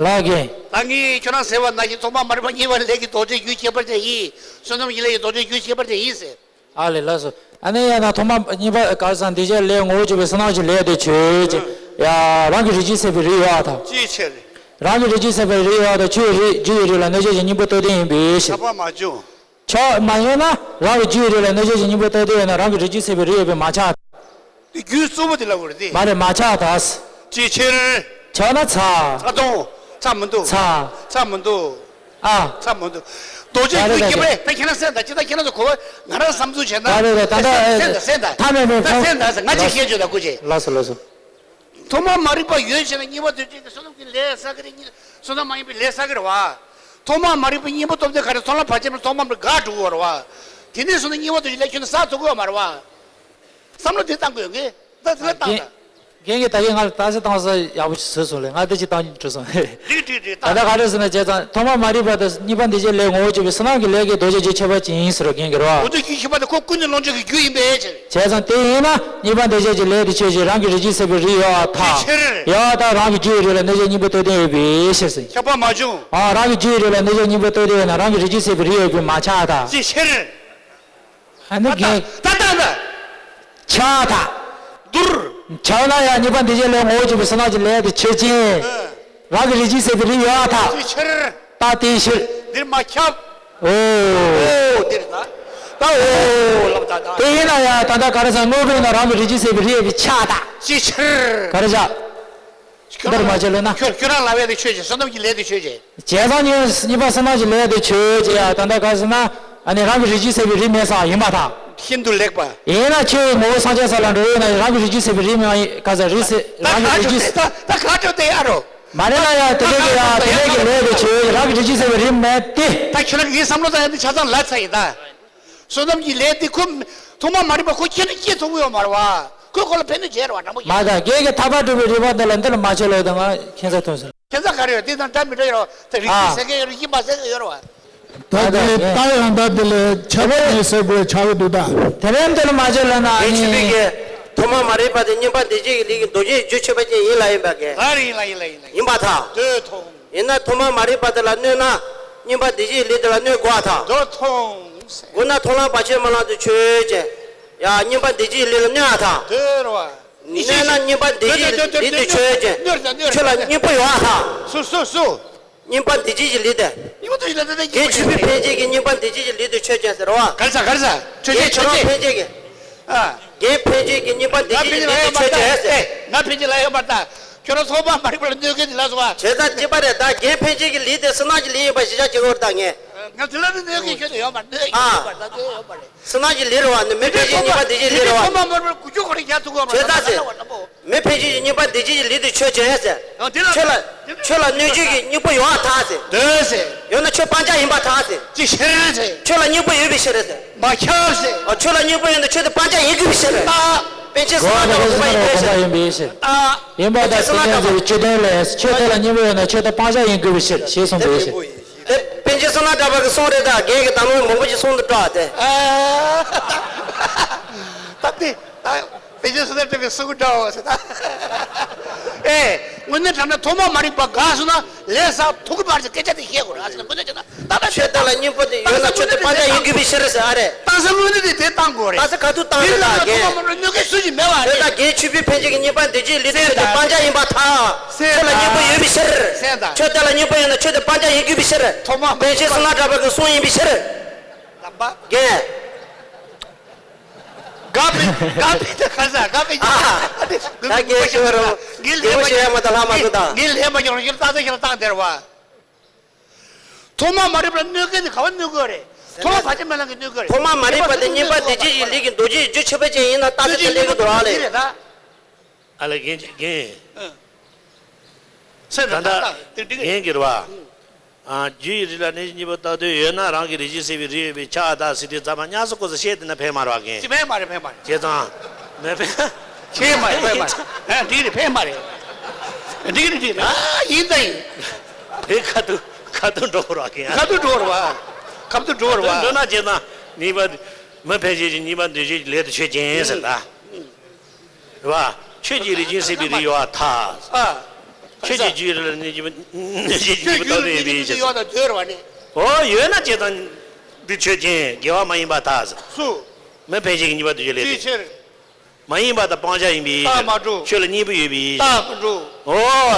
ལགས་རྒན། ད་ངས་ཁྱོད་རང་ཟེར་བ་ནང་བཞིན་ཐོག་མ་མ་རིག་པ་གཉིས་པ་ལས་ཀྱི་ལྡོག་ཕྱོགས་རྒྱུ་ཁྱད་པར་ཅན་ཡིན། བསོད་ནམས་ཀྱི་ལས་ཀྱི་ལྡོག་ཕྱོགས་རྒྱུ་ཁྱད་པར་ཅན་ཡིན་ཟེར། ཨ་ལས། ལགས་སོ། ཨ་ནི་ཡང་ན་ཐོག་མ་གཉིས་པ་ག་རེ་ཟེར། འདུས་བྱས་ལས་ངོ་བོ་གཅིག་པའི་བསོད་ནམས་ཀྱི་ལས་དེ་ཆོས་ཅན། ཡ་རང་གི་རིགས་རྒྱུད་ཟད་པའི་རིགས་ཡོད་པར་ཐལ། ཅིའི་ཕྱིར། རང་གི་རིགས་རྒྱུད་ཟད་པའི་རིགས་ཡོད་པར་ཐལ། ཆོས་རིགས་རྒྱུ་ཡི་རིགས་ལ་གནོད་བྱེད་ཀྱི་གཉེན་པོ་རྟོགས་ལྡན་ཡིན་པའི་ཕྱིར། ཁྱབ་པ་མ་བྱུང་། ཁྱབ་མ་ཡིན་ན་རང་གི་རྒྱུ་ཡི་རིགས་ལ་གནོད་བྱེད་ཀྱི་གཉེན་པོ་རྟོགས་ལྡན་ཡོད་ན་རང་གི་རིགས་རྒྱུད་ཟད་པའི་རིགས་ཡོད་པས་མ་ཁྱབ། དེ་རྒྱུ་གཙོ་བོ་དེ་ལབ་དགོས་རེད་དེ། མ་རེད། མ་ཁྱབ་ཐལ། ཅིའི་ཕྱིར། ཁྱབ་ན་ཚར། ཚར་དང་། ཚར་མི་འདུག་ཚར། ཚར་མི་འདུག་ཨ། ཚར་མི་འདུག་ལྡོག་ཕྱོགས་རྒྱུ་ཁྱད་པར། ད་ཁྱེད་རང་གསན་དང་། ཅི་ད་ཁྱེད་རང་ཚོ་གོ་བ་ང་རང་བསམ་ཚུལ་བྱས་ན། རེད་རེད། ད་ལྟ་གསན་དང་། གསན་དང་། གསན་དང་། ད་གསན་དང་། ད་གསན་དང་། ང་ཅིག་བཤད་ཆོག་ད་སྐུ་མཁྱེན། ལགས་སོ་ལགས་སོ། ཐོག་མ་མ་རིག་པ་ཡོད་བྱས་ན་གཉིས་པ་འདུས་བྱས་ཀྱི་བསོད་ནམས་ཀྱི་ལས་བསགས་ཀྱི་རེད། བསོད་ནམས་མ་ཡིན་པའི་ལས་བསགས་ཀྱི་རེད་བ། ཐོག་མ་མ་རིག་པ་གཉིས་པོ་སྟོབས་ལྡན་ག་རེ། ཐོག་ལ་བར་ཆད་མེད། ཐོག་མ་མ་རིག་འགག་འགྲོ་གི་ཡོད་རེད་བ། དེ་ནས་བཟུང་ནས་གཉིས་པ་འདུས་བྱས་ལས་ཁྱོན་ནས་བསགས་ཐུབ་ཀྱི་ཡོད་མ་རེད་བ། བསམ་བློ་དེ་བཏང་དགོས་ངས། ད་དེ་ལ་བཏང་ད། རྒན་གྱིས་ད་གིན་ང་ལ་རྟགས་གསལ་བཏང་ས་ཡག་པོ་ཞིག་བཟོས་སོང་ལེ། ང་དེ་ཅིག་བཏང་འགྲོ་སོང་། འགྲིག་འགྲིག་འགྲིག་ད་ལྟ་ག་རེ་ཟེར་ན། བྱས་ཙང་ཐོག་མ་མ་རིག་པ་དང་གཉིས་པ་འདུས་བྱས་ལས་ངོ་བོ་གཅིག་པའི་བསོད་ནམས་ཀྱི་ལས་ཀྱི་ལྡོག་ཕྱོགས་རྒྱུ་ཁྱད་པར་ཅན་ཡིན་ཟེར་བ་རྒན་གྱིས་རེད་བ། འོ་དེ་རྒྱུ་ཁྱད་པར་དེ་ཁོ་ཀུན་ནས་བསླང་ཕྱོགས་ཀྱི་རྒྱུ་ཡིན་པས་ཟེར། བྱས་ཙང་དེ་ཡིན་ན་གཉིས་པ་འདུས་བྱས་ཀྱི་ལས་དེ་ཆོས་ཅན། རང་གི་རིགས་རྒྱུད་ཟད་པའི་རིགས་ཡོད་པར་ཐལ། ཅིའི་ཕྱིར། ཡོད་པར་ཐལ། རང་གི་རྒྱུ་ཡི་རིགས་ལ་གནོད་བྱེད་གཉེན་པོ་རྟོགས་ལྡན་ཡོད་པའི་ཕྱིར་ཟེར། ཁྱབ་པ་མ་བྱུང་། ཨ། རང་གི་རྒྱུ་ཡི་རིགས་ལ་གནོད་བྱེད་གཉེན་པོ་རྟོགས་ལྡན་ཡོད་ན་རང་གི་རིགས་རྒྱུད་ཟད་པའི་རིགས་ཡོད་པས་མ་ཁྱབ་པར་ཐལ། ཅིའི་ཕྱིར། ཨ་ནི་ད་རྒན། ད་ད་ད། ཁྱབ་པར་ཐལ། དུར། ཁྱབ་ན་ཡང་གཉིས་པ་འདུས་བྱས་ལས་ངོ་བོ་གཅིག་པའི་བསོད་ནམས་ཀྱི་ལས་དེ་ཆོས་ཅན། ཨ། རང་གི་རིགས་རྒྱུད་ཟད་པའི་རིགས་ཡོད་པར་ཐལ། ཅིའི་ཕྱིར། ད་དེའི་ཕྱིར། འདིར་མ་ཁྱབ། འོ། འོ་འདིར་ད། ད་འོ་ལབ་ད་ད། དེ་ཡིན་ན་ཡང་ད་ལྟ་ག་རེ་ཟེར། དངོས་པོ་ཡིན་ན་རང་གི་རིགས་རྒྱུད་ཟད་པའི་རིགས་ཡོད་པས་ཁྱབ་པར་ཐལ། ཅིའི་ཕྱིར། ག་རེ་བྱ། འདིར་མ་བྱས་ལོ་ན། ཁྱོད་ཁྱོད་རང་ལབ་ཡ་དེ་ཆོས་ཅན། བསོད་ནམས་ཀྱི་ལས་དེ་ཆོས་ཅན། བྱས་ཙང་གཉིས་གཉིས་པ་བསོད་ནམས་ཀྱི་ལས་དེ་ཆོས་ཅན། ཡ་ད་ལྟ་ག་རེ་ཟེར་ན། ཨ་ནི་རང་གི་རིགས་རྒྱུད་ཟད་པའི་རིགས་མེད་ས་ཡིན་པར་ཐལ། ཤིན་ཏུ་ལེགས་པ། ཡིན་ན་ཆོས་ཀྱི་ངོ་བོ་སངས་རྒྱས་ས་ལ་འགྲོ་ཡོད་ན་རང་གི་རིགས་རྒྱུད་ཟད་པའི་རིགས་མེད་པ་ཡིན། ག་ས་རིགས་ཟད་རང་གི་རིགས་རྒྱུད། ད་ད་ག་འགྲོ་དེ་ཨ་རོ། མ་རེད་ན་ཡ་དེ་འདྲ་གི་ཡ་དེ་འདྲ་གི་ལས་དེ་ཆོས་རང་གི་རིགས་རྒྱུད་ཟད་པའི་རིགས་མེད་དེ། ད་ཁྱོད་རང་གིས་བསམ་བློ་བཏང་ཡ་དེ་ཆ་ཚང་ལ་ཚ་ཡིན་ད། བསོད་ནམས་ཀྱི་ལས་དེ་ཁོ་ཐོག་མ་མ་རིག་པ་ཁོ་ཁྱོན་ནས་སྐྱེ་ཐུབ་ཀྱི་ཡོད་མ་རེད་བ། ཁོས་ཁོ་ལ་ཕན་གནོད་བྱས་རེད་བ། དྲང་པོ་ཡིན། མ་ད་རྒན་གྱིས་ཐར་པ་སྒྲུབ་པའི་རིགས་པ་འདི་ལ་འདི་ལ་མ་ཆོད་ལོ། ད་ང་ཁྱད་མཚར་ཐོན་སོང་། ཁྱད་མཚར་ག་རེ་ཡོད། དེ་དང་འདྲ་མི་འདྲ་ཡོད་རེད་བ། ད་རིགས་རྒྱུད་ཟེར་མཁན་ཡོད་རེད། རིགས་རྒྱུད་མ་ཟེར་མཁན་ཡོད་རེད་བ། ད་ད་ད་ངས་ད་ཡང་ད་དེ་ལས་ཆ་བ་ཡིན་ཟེར་དགོས་ཆགས་ཀྱི་འདུག་ད། དེ་རིང་འདི་ལ་མ་བྱས་ལ་ན་ངས་ཆུ་ཨ་ནི། པིག་གི་ཐོག་མ་མ་རིག་པ་དེ་གཉིས་པ་འདི་གཅིག་གི་ལུགས་ཀྱི་མདོ་རྒྱུད་རྒྱུ་ཆོས་པ་ཅན་ཡིན་ལ་ཡིན་པ་གི། ཨ་རེད། ཡིན་ལ་ཡིན་ལ་ཡིན་ལ་ཡིན། ཡིན་པ་ཐལ། འདོད་ཐོང་། ཡིན་ན་ཐོག་མ་མ་རིག་པ་དེ་ལ་གནོད་ན་གཉིས་པ་འདི་གཅིག་གི་ལུགས་དེ་ལ་གནོད་དགོས་པ་ཐལ། འདོད་ཐོང་། དགོས་ན་མཐོང་ལམ་བར་ཆད་མ་ལང་དུ་ཆོས་ཅན། ཡ་གཉིས་པ་འདི་གཅིག་གི་ལུགས་ལ་གནོད་པ་ཐལ། འདོད་རེད་བ། གནོད་ན་གཉིས་པ་འདི་གཅིག་གི་ལུགས་དེ་ཆོས་ཅན། ཁྱོད་ལ་གཉིས་པོ་ཡོད་པ་ཐལ། སུ་སུ་སུ། གཉིས་པ་འདི་གཅིག་གི་ལུགས་དེ། གཉིས་པ་འདི་གཅིག་ལུགས་དེ་རྒན་ཆོས་པའི་འཕེན་བྱེད་ཀྱི་གཉིས་པ་འདི་གཅིག་གི་ལུགས་དེ་ཆོས་ཅན་ཟེར་བ། ག་རེ་ཟ་ག་རེ་ཟ། ཆོས་ཅན་ཆོས་ཅན། འཕེན་བྱེད་ཀྱི། ཨ། རྒན་འཕེན་བྱེད་ཀྱི་གཉིས་པ་འདི་གཅིག་གི་ལུགས་དེ་ཆོས་ཅན་ཟེར། ང་འཕེན་བྱེད་ལ་ཡོད་པར་ལྟ། ཁྱོད་རང་ཚོགས་པ་མ་རིག་པར་གནོད་མཁན་འདི་ལ་སོང་བ། བྱས་ཙང་གཅིག་པ་རེད་ད། རྒན་འཕེན་བྱེད་ཀྱི་ལུགས་དེ་བསོད་ནམས་ཀྱི་ལུགས་ཡིན་པ་ཞིག་ཆགས་ཀྱི་ཡོད་རེད་ད་ངས། ང་འདི་ལ་ནི་གནོད་མཁན་ཁྱོད་དུ་ཡོད་མ་གནོད་ཡོད་པ་རེད་ད་གནོད་ཡོད་པ་རེད། བསོད་ནམས་ཀྱི་ལུགས་རེད་བ། ནི་མི་འཕེན་བྱེད་གཉིས་པ་འདི་གཅིག་གི་ལུགས་རེད་བ། ཚོགས་པ་མ་རིག་པར་གུ་ཅོ་ཁོ་རང་རྒྱ་ཐུག་གོ་མ་རེད་ད་ཟེར། མི་འཕེན་བྱེད་ཀྱི་གཉིས་པ་འདི་གཅིག་གི་ལུགས་དེ་ཆོས་ཅན་ཟེར། ཡང་འདི་ལ་ཁྱོད་ལ་ཁྱོད་ལ་གནོད་བྱེད་ཀྱི་གཉིས་པོ་ཡོད་པར་ཐལ་ཟེར། འདོད་ཟེར། ཡང་ན་ཁྱོད་སྤང་བྱ་ཡིན་པར་ཐལ་ཟེར། ཅི་ཕྱིར་ཟེར། ཁྱོད་ལ་གཉིས་པོ་ཡོད་པའི་ཕྱིར་ཟེར། མ་ཁྱབ་ཟེར། ཨ། ཁྱོད་ལ་གཉིས་པོ་ཡོད་ན་ཁྱོད་དེ་སྤང་བྱ་ཡིན་དགོས་པའི་ཕྱིར། ཨ། པཎ་ཆེན་བསོད་ནམས་གྲགས་པ་གོ་བ་ཡིན་པའི་ཕྱིར། ཨ། ཡིན་པར་ཐལ། པཎ་ཆེན་བསོད་ནམས་གྲགས་པས་སྤྱི་དོན་ལས་ཁྱོད་དེ་ལ་གཉིས་པོ་ཡོད་ན་ཁྱོད་དེ་སྤང་བྱ་ཡིན་དགོས་པའི་ཕྱིར་ཞེས་གསུངས་པའི་ཕྱིར། དེ་པཎ་ཆེན་བསོད་ནམས་གྲགས་པ་གི་གསུང་རེད་ད། རྒན་གྱི་དམ་ལུགས་མང་པོ་ཞིག་གསུང་དུ་བཀྲ་སྟེ། ཨ། ད་དེ། ད་པཎ་ཆེན་བསོད་ནམས་གྲགས་པའི་གསུང་འདྲ་བ་ཟེར་ད། ཨེ། དངོས་གནས་དྲང་གནས་ཐོག་མ་མ་རིག་པ་འགགས་སོང་ན་ལས་བསགས་ཐུག་གི་བར་གྱི་སྐད་ཆ་དེ་བཤད་དགོས་རེད། ཨ་ཟེར་ན་དངོས་གནས་བྱས་ན་ད་ལྟ་ཁྱོད་དེ་ལ་གཉིས་པོ་དེ་ཡོད་ན་ཁྱོད་དེ་སྤང་བྱ་ཡིན་དགོས་པའི་ཕྱིར་ཟེར་ཨ་རེད། ད་ས་དངོས་གནས་དེ་དེ་བཏང་དགོས་རེད། ད་ས་ག་དུས་བཏང་རེད་ད་རྒན། ཐོག་མ་མ་རིག་གནོད་མཁན་སུ་ཞིག་མེད་བ་རེད། ད་རྒན་ཆོས་པའི་འཕེན་བྱེད་ཀྱི་གཉིས་པ་འདི་གཅིག་ལུགས་དེ་ཁྱོད་དེ་སྤང་བྱ་ཡིན་པར་ཐལ། ཁྱོད་ལ་གཉིས་པོ་ཡོད་པའི་ཕྱིར། ཁྱོད་དེ་ལ་གཉིས་པོ་ཡོད་ན་ཁྱོད་དེ་སྤང་བྱ་ཡིན་དགོས་པའི་ཕྱིར། ཐོག་མ་པཎ་ཆེན་བསོད་ནམས་གྲགས་པ་གི་གསུང་ཡིན་པའི་ཕྱིར། རྒན། དགའ་པའི་དགའ་པའི་དེ་ཁ་ས་དགའ་པའི་ཨ། ད་རྒན་ཤི་བ་རུང་རྒན་ལྷན་པ་ཤི་བ་མ་ད་ལྷ་མ་ཐུ་དང་། རྒན་ལྷན་པ་ཡོང་རྒྱུར་རྟགས་ཚ་ཞིག་ལ་བཏང་དེར་བ། ཐོག་མ་མ་རིག་པར་གནོད་མཁན་དེ་ག་བ་གནོད་དགོས་རེད། ཐོག་མ་བར་ཆད་མེད་ལམ་གྱིས་གནོད་དགོས་རེད། ཐོག་མ་མ་རིག་པ་དེ་གཉིས་པ་འདི་གཅིག་གི་ལུགས་ཀྱི་མདོ་རྒྱུད་རྒྱུ་ཆོས་པ་ཅན་ཡིན་ན་རྟགས་ཚ་དེ་ལས་གི་འདུག་རང་ལས། ཨ་ལ་རྒན་རྒན། སེམས་ད་ལྟ་ད་ད་དེ་འགྲིག་རྒན་གྱི་རེད་བ། ཨ། རྒྱུ་ཡི་རིགས་ལ་གནོད་བྱེད་གཉིས་པོ་རྟགས་དོན་ཡོད་ན་རང་གི་རིགས་རྒྱུད་སྲིད་པའི་རིགས་ཡོད་པས་ཁྱབ་པར་ཐལ་ཟེར་དུས་ཙམ་པ་ཉམས་སུ་སྐོར་སུ་བཤད་དེ་ན་ཕན་མ་རེད་བ་རྒན། ཅི་ཕན་མ་རེད་ཕན་མ་རེད། བྱས་ཙང་། མི་ཕན། ཕན་མ་རེད་ཕན་མ་རེད། ཨ་འགྲིག་རེད་ཕན་མ་རེད། འགྲིག་རེད་འགྲིག་རེད། ཨ་ཡིན་ད་ཡིན། ཕན་ཁ་ཐུག་ཁ་ཐུག་འགྲོ་རོགས་རྒན། ཁ་ཐུག་འགྲོ་རོགས་བ། ཁ་ཐུག་འགྲོ་རོགས་བ། འགྲོ་ན་བྱས་ཙང་གཉིས་པ། མི་ཕན་བྱེད་ཀྱི་གཉིས་པ་འདོད་བྱེད་ཀྱི་ལས་དེ་ཆོས་ཅན་ཟེར་ད། རེད་བ། ཆོས་ཀྱི་རིགས་ཀྱི་སྲིད་པའི་རིགས་ཡོད་པར་ཐལ། ཨ། ཆོས་ཀྱི་རྒྱུའི་རིགས་ལ་གནོད་བྱེད་པ་གནོད་བྱེད་ཀྱི་གཉིས་པོ་རྟགས་དོན་ཡོད་པའི་ཕྱིར། ཡོད་དང་དོན་རེད་བ་ནི། འོ་ཡོད་ན་བྱས་ཙང་འདི་ཆོས་ཅན་དགེ་བ་མ་ཡིན་པར་ཐལ། སུ། མི་ཕན་བྱེད་ཀྱི་གཉིས་པ་འདོད་བྱེད་ལས་དེ། ཅིའི་ཕྱིར། མ་ཡིན་པ་དང་སྤང་བྱ་ཡིན་པའི་ཕྱིར། རྟགས་མ་གྲུབ། ཆོས་ལ་གཉིས་པོ་ཡོད་པའི་ཕྱིར། རྟགས་མ་གྲུབ། འོ།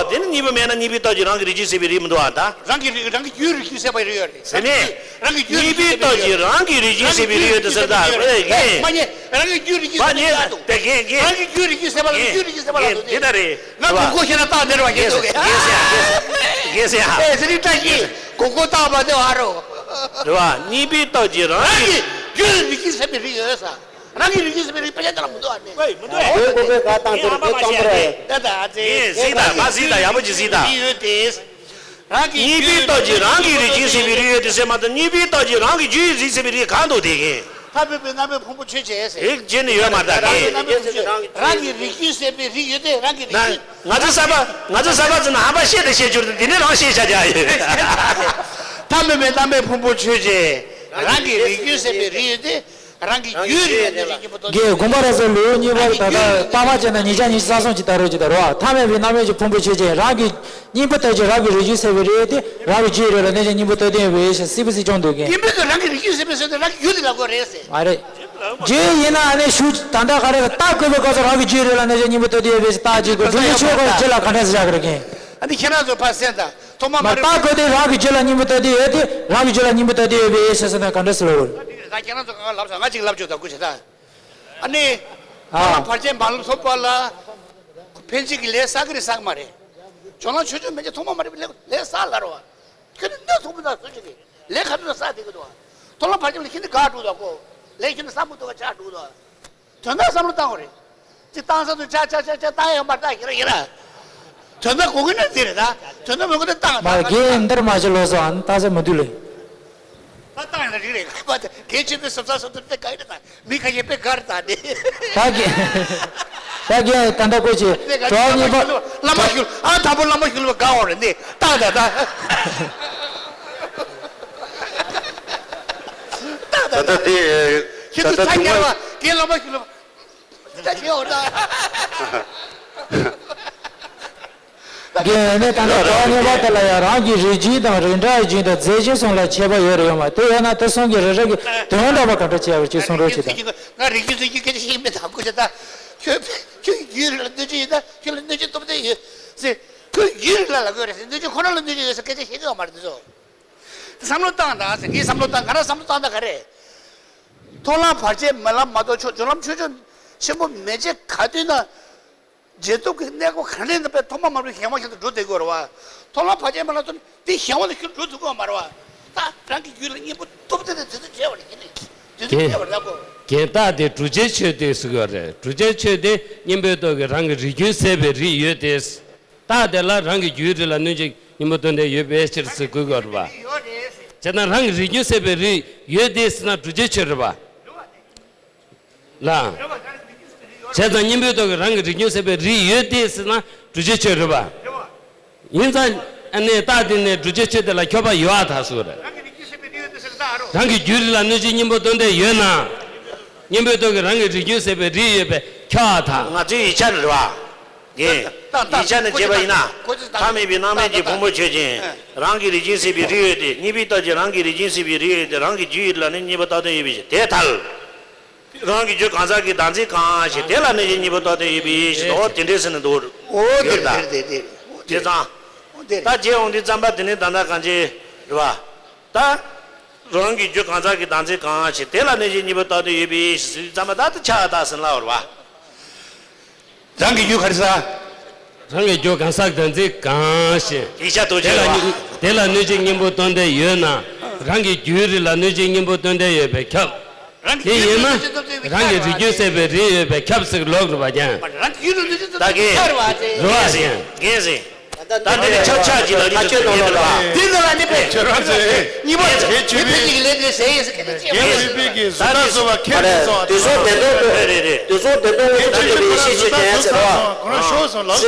དེ་ནི་གཉིས་པོ་མེད་ན་གཉིས་པའི་སྟོབས་ཀྱིས་རང་གི་རིགས་རྒྱུད་སྲིད་པའི་རིགས་མི་འདུག་པ་ད། རང་གི་རིགས་རང་གི་རྒྱུད་རིགས་རྒྱུད་སྲིད་པའི་རིགས་ཡོད་རེད། ཟེར་ནས། རང་གི་རྒྱུད་གཉིས་པའི་སྟོབས་ཀྱིས་རང་གི་རིགས་རྒྱུད་སྲིད་པའི་རིགས་ཡོད་དེ་ཟེར་ད། རེད་རྒན། མ་ཉེས། རང་གི་རྒྱུད་རིགས་རྒྱུད་སྲིད་པའི་རིགས་ཡོད་དོ། དེ་རྒན་རྒན། རང་གི་རྒྱུད་རིགས་རྒྱུད་སྲིད་པ་ལ་རྒན། རྒྱུད་རིགས་རྒྱུད་སྲིད་པ་ལ་རྒན། དེ་ད་རེད། ང་གོང་གོ་ཤེས་ན་རྟགས་དེར་བ་རྒན་འདུག་གས། རྒན་ཟེར་ཡ་རྒན་ཟེར་ཡ། ཨེ་ཟེར་རིགས་བཀྲ་ཤིས། གོང་གོ་རྟགས་མ་དེ་བ་རོ། རེད་བ། གཉིས་པའི་སྟོབས་ཀྱིས་རང་གི། རང་གི་རྒྱུད་རིགས་རྒྱུད་སྲིད་པའི་རིགས་ཡོད་ས། རང་གི་རིགས་རྒྱུད་ཟེར་བའི་རིགས་དཔེ་ཆ་ལྟ་ལ་མི་འདུག་ཨ་ནི། ཨོ་ཡོད་ཀོ་པའི་ག་བཏང་ཟེར་དེ་གཙང་པོ་ར་ཡོད། ད་ད་ཨ་ཙི། ངས་གཟིགས་དང་ང་གཟིགས་དང་ཡག་པོ་ཅིག་གཟིགས་དང་། རིགས་ཡོད་དེ། རང་གི་གཉིས་པའི་སྟོབས་ཀྱིས་རང་གི་རིགས་རྒྱུད་ཟེར་བའི་རིགས་ཡོད་དེ་ཟེར་མ་གཏོགས་གཉིས་པའི་སྟོབས་ཀྱིས་རང་གི་རྒྱུད་རིགས་ཟེར་བའི་རིགས་གང་འདུག་དེ་གིན། ཐ་མལ་པའི་རྣམ་སྨིན་ཕུང་པོ་ཆོས་ཅན་ཟེར། རིགས་རྒྱུད་ནི་ཡོད་མ་རེད་ད་གིན། རང་གི་རིགས་རྒྱུད་ཟེར་བའི་རིགས་ཡོད་དེ་རང་གི་རིགས་རྒྱུད། ང་ཚོ་གསར་པ་ང་ཚོ་གསར་པ་ཚོ་ན་ཧམ་པ་བཤད་དང་བཤད་རྒྱུར་དེ་ནས་རང་བཤད་བྱ་རྒྱ་ཡོད། ཐ་མལ་པའི་རྣམ་སྨིན་ཕུང་པོ་ཆོས་ཅན། རང་གི་རིགས་རྒྱུད་ཟེར་བའི་རིགས་ཡོད་དེ། རང་གི་རྒྱུད་རིགས་ཡོད་དེ་རང་གི་རྒྱུད་པོ་སྟོབས། རྒན་དགོངས་པ་རབ་གསལ་ལེའུ་གཉིས་པར་ད་ལྟ་དཔག་པ་ཅན་ན་ཉིས་བརྒྱ་ཉི་ཤུ་རྩ་གསུམ་གྱི་ལྟ་རོགས་ཀྱི་ད་རོགས། ཐ་མལ་པའི་རྣམ་སྨིན་གྱི་ཕུང་པོའི་ཆོས་ཅན། རང་གི་སྙིང་པོ་ལྟར་གྱི་རང་གི་རིགས་རྒྱུད་ཟེར་བའི་རིགས་དེ་རང་གི་རྒྱུད་རེད་ལ་གནོད་བྱེད་གཉིས་པོ་ལྟར་ལྡན་ཡོད་པའི་ཕྱིར། སྲིད་པའི་སྲིད་སྐྱོང་འདོད་མཁན། སྙིང་པོ་དེ་རང་གི་རིགས་རྒྱུད་ཟེར་བའི་ཟེར་ཏེ་རང་གི་རྒྱུད་དེ་ལ་གོ་རེད་ཟེར། མ་རེད། རྒྱུད་ཡིན་ན་ཨ་ནི་ཞུ་ད་ལྟ་ག་རེ་རྟགས་བཀོད་པའི་སྐབས་སུ་རང་གི་རྒྱུད་རེད་ལ་གནོད་བྱེད་གཉིས་པོ་ལྟར་ལྡན་ཡོད་པའི་ཕྱིར་རྟགས་གཅིག་དགོས། སྒྲུབ་པའི་ཆོས་སྐོར་རྒྱུད་ལ་ག་འདྲ་ཟེར་བཞག་གི་རེད་རྒན། ཨ་ནི་ཁྱེད་རང་ཚོ་ཕར་གསན་དང་། ཐོག་མ་མ་མ་རེད། རྟགས་བཀོད་དེ་རང་གི་རྒྱུད་ལ་སྙིང་པོ་ལྟར་ལྡན་ཡོད་དེ་རང་གི་རྒྱུད་ལ་སྙིང་པོ་ལྟར་ལྡན་ཡོད་པའི་ཕྱིར་ཟེར་ན་ག་འདྲ་ཟེར་ལོ། ད་ཁྱེད་རང་ཚོ་གང་ག་ལབ་སོང་། ང་གཅིག་ལབ་ཆོག་ད་སྐུ་ཆེ་ད། ཨ་ནི། ཨ། ཐོག་མ་བར་ཆད་མ་ལུས་ཐོབ་པ་ལ། འཕེན་བྱེད་ཀྱི་ལས་བསགས་ཀྱི་རེད་བསགས་མ་རེད། བྱང་ལམ་ཆོས་སྐྱོང་མན་ཆད་ཐོག་མ་མ་རེད་པའི་ལས་ལས་བསགས་ལ་རོ། ཁྱོད་ནི་གནོད་ཐུབ་མི་འདུག་སུ་གཅིག་གིས་ལས་ག་ཚོད་བསགས་བསྡད་ཀྱི་འདུག་ཐོག་མ་བར་ཆད་ལ་ཁྱེད་ནི་དགག་འགྲོ་འདུག་གོ། ལས་ཁྱེད་ནི་བསགས་མི་འདུག་ག་ཆགས་འགྲོ་འདུག་དོན་དག་བསམ་བློ་བཏང་བ་རེད། ཅི་བཏང་ས་དུ་ཆ་ཆ་ཆ་ཆ་བཏང་ཡོད་མ་བཏང་ཡིན་ར་ཡིན་ར། དོན་དག་གོ་གི་ན་འདི་རེད་ད། དོན་དག་མི་གོ་ན་བཏང་མ་བཏང་རྒན་འདིར་མ་བྱེད་ལོ་སོ་ཨ་ནི་ལྟ་ས་མི་འདུག་ལེ། ད་བཏང་ཡིན་ན་རིག་རེད་ཁ་པ་དེ་གལ་ཆེ་བའི་སོབ་ས་སོབ་ཐུབ་དེ་ག་ཡིན་ད་མི་ཁ་ཤས་དཔེ་དགའ་རེད་ད་དེ། ད་རྒན་ད་རྒན་ད་ལྟ་ཀོ་ཆེ་དེ་ག་གྲོགས་གཉིས་པ་བླ་མ་ཞུ་ཨ་དང་པོ་བླ་མ་ཞུ་ལ་དགའ་འོ་རེད་འདི་ད་ད་ད། ད་དེ་ཁྱེད་ད་ཚོ་ད་ཚ་དུང་ཉར་བ་དགེ་སློབ་མ་ཞིག་ལ། ད་ཁྱེད་འོ་ད། དགེ་ནས་ད་ནས་གོ་ངེས་པ་དེ་ལ་ཡང་རང་གི་རིགས་རྒྱུད་དང་རིགས་འདྲ་རྒྱུད་དང་རྫས་རྒྱུད་གསུམ་ལ་ཁྱད་པར་ཡོད་རེད་ཡོད་མ་དེ་ཡོད་ན་དེ་གསུམ་གྱི་རིགས་ར་གི་དོན་འདྲ་བ་ག་འདྲ་བྱས་པར་ཅིག་གསུང་རོགས་བྱེད་དང་། ང་རིགས་རྒྱུད་རྫས་རྒྱུད་སྐད་ཆ་ཤེས་མེད་ད་གོ་ཆ་ད། ཁྱོད་ཁྱོད་རྒྱུད་རིགས་ལ་གནོད་བྱེད་ཡོད་ད་ཁྱོད་ལ་གནོད་བྱེད་སྟོབས་ལྡན་ཡོད་ཟེར། ཁྱོད་རྒྱུད་རིགས་ལ་ལབ་དགོས་རེད་ཟེར་གནོད་བྱེད་ཁོ་རང་ལ་གནོད་བྱེད་ཡོད་ཟེར་སྐད་ཆ་བཤད་ཀྱི་ཡོད་མ་རེད་འདི་ཚོ། བསམ་བློ་བཏང་དང་ཟེར་ངས་བསམ་བློ་བཏང་ང་རང་བསམ་བློ་བཏང་ད་ག་རེད། མཐོང་ལམ་བར་ཆད་མེད་ལམ་མ་གཏོགས་ཆོས་སྦྱོར་ལམ་ཆོས་ཕྱོགས་ཆེན་པོ་མེད་ཅེས་ག་དུས་ན། རྗེས་ཐོབ་ཀྱི་གནས་སྐབས་ག་རེ་ན་པའི་ཐོག་མ་མ་རུ་ཞེན་པ་ཞིག་ཏུ་འགྲོ་བསྡད་དགོས་རེད་བ། མཐོང་ལམ་བར་ཆད་མེད་ལམ་ཐོབ་དེ་ཞེན་པ་ལ་ཤུགས་འགྲོ་ཐུབ་ཀྱི་ཡོད་མ་རེད་བ། ད་རང་གི་རྒྱུད་ལ་གཉེན་པོ་སྟོབས་ལྡན་དེ་དེ་ཚོ་བྱས་པ་རེད་ཀྱི་ནི། དེ་ཚོ་རྒན་བྱས་པ་རེད་ད་གོ། རྒན་རྟགས་དེ་བསྒྲུབ་བྱའི་ཆོས་དེ་ཟེར་གྱི་ཡོད་རེད། བསྒྲུབ་བྱའི་ཆོས་དེ་གཉེན་པོའི་སྟོབས་ཀྱིས་རང་གི་རིགས་རྒྱུད་ཟད་པའི་རིགས་ཡོད་དེ། རྟགས་དེ་ལ་རང་གི་རྒྱུད་རིགས་ལ་གནོད་བྱེད་གཉེན་པོ་དོན་ལྡན་ཡོད་པའི་ཕྱིར་ཟེར་དགོས་ཀྱི་ཡོད་རེད་བ། བྱས་ན་རང་གི་རིགས་རྒྱུད་ཟད་པའི་རིགས་ཡོད་དེ་ཟེར་ན་བསྒྲུབ་བྱའི་ཆོས་རེད་བ། ལ། བྱས་ཙང་གཉེན་པོའི་སྟོབས་ཀྱིས་རང་གི་རིགས་རྒྱུད་ཟད་པའི་རིགས་ཡོད་དེ་ཟེར་ན་བསྒྲུབ་བྱའི་ཆོས་རེད་བ། ཡིན་ཙང་ཨ་ནི་རྟགས་དེ་ནས་བསྒྲུབ་བྱའི་ཆོས་དེ་ལ་ཁྱབ་པ་ཡོད་ཨ་ད་ཟེར་རེད། རང་གི་རྒྱུད་རིགས་ལ་གནོད་བྱེད་གཉེན་པོ་དོན་ལྡན་ཡོད་ན། གཉེན་པོའི་སྟོབས་ཀྱིས་རང་གི་རིགས་རྒྱུད་ཟད་པའི་རིགས་ཡོད་པས་ཁྱབ་ཨ་ད། ང་ཚོའི་ཡིག་ཆ་རེད་བ། རྒན། ད་ད་ཡིག་ཆ་ནས་བྱས་པ་ཡིན་ན། ཁོ་ཚོས་ད་ཐ་མལ་པའི་སྣང་མེད་ཀྱི་ད་ད་ཕུང་པོ་ཆོས་ཅན། ཨ། རང་གི་རིགས་རྒྱུད་ཟད་པའི་རིགས་ཡོད་དེ་གཉེན་པོའི་སྟོབས་ཀྱིས་རང་གི་རིགས་རྒྱུད་ཟད་པའི་རིགས་ཡོད་དེ་རང་གི་རྒྱུད་ཡོད་ལ་ནི་གཉེན་པོ་རྟག་སྟོན་ཡོད་པའི་ཕྱིར་དེ་ལྟར། རང་གི་རྒྱུད་གང་ཟག་གི་བདག་འཛིན་གང་ཞིག་དེ་ལ་གནོད་བྱེད་གཉེན་པོ་རྟག་སྟོན་ཡོད་པའི་ཕྱིར་ཏོ་དེ་འདྲའི་ཟེར་ནས་འདུག་འོ་དེ་ཡོད་ད། དེ་དེ་དེ་དེ་ཙང་། འོ་དེ་ད་རྗེས་འོང་དུས་ཙམ་པ་དེ་ནི་ད་ལྟ་གང་ཅི་རེད་བ། ད། རང་གི་རྒྱུད་གང་ཟག་གི་བདག་འཛིན་གང་ཞིག་དེ་ལ་གནོད་བྱེད་གཉེན་པོ་རྟག་སྟོན་ཡོད་པའི་ཕྱིར་ཟེར་དུས་ཙམ་པ་ད་དེ་ཆ་ད་ཟིན་ལ་འོར་བ། རང་གི་རྒྱུད་ག་རེ་ཟ། རང་གི་རྒྱུད་གང་ཟག་བདག་འཛིན་གང་ཞིག་ཡིག་ཆ་དུ་དེ་ཆེ་ལ་བ། གནོད་དེ་ལ་གནོད་བྱེད་གཉེན་པོ་དོན་ལྡན་ཡོད་ན། རང་གི་རྒྱུད་རིགས་ལ་གནོད་བྱེད་གཉེན་པོ་དོན་ལྡན་ཡོད་པས་ཁྱབ། རང་གི་དེ་ཡིན་ན། རང་གི་རིགས་རྒྱུད་ཟད་པའི་རིགས་ཡོད་པས་ཁྱབ་ཟེར་ལོག་རུ་བ་ཀྱང་། རང་གི་རྒྱུད་ལ་གནོད་བྱེད་ད་གེ་ཆར་བ་ཅེ། རུ་བ་ཀྱང་། གེ་ཟེ། ད་འདི་ནི་ཆབ་ཆ་གཅིག་ལ་ལུས་ཐག་ཆོད་གཏོང་ལོ་ལ། འདི་ནི་ལ་ནི་པས་ཁྱོད་རང་ཚོས། གཉིས་པ་ཚོས་མི་ཕལ་གྱི་ལས་འདི་ཟེར་ཡིན་ཟེར་གི་ནི་ཅེས་པ་རེད། ད་ནི་ད་ནི་དུས་ཚོད་བདེ་ཏོག་ཏོ། རེད་རེད་རེད། དུས་ཚོད་བདེ་ཏོག་ཏོ་ཅིག་ལ་ཡེ་ཤེས་བྱེད་ཀྱི་ཡིན་ཟེར་བ།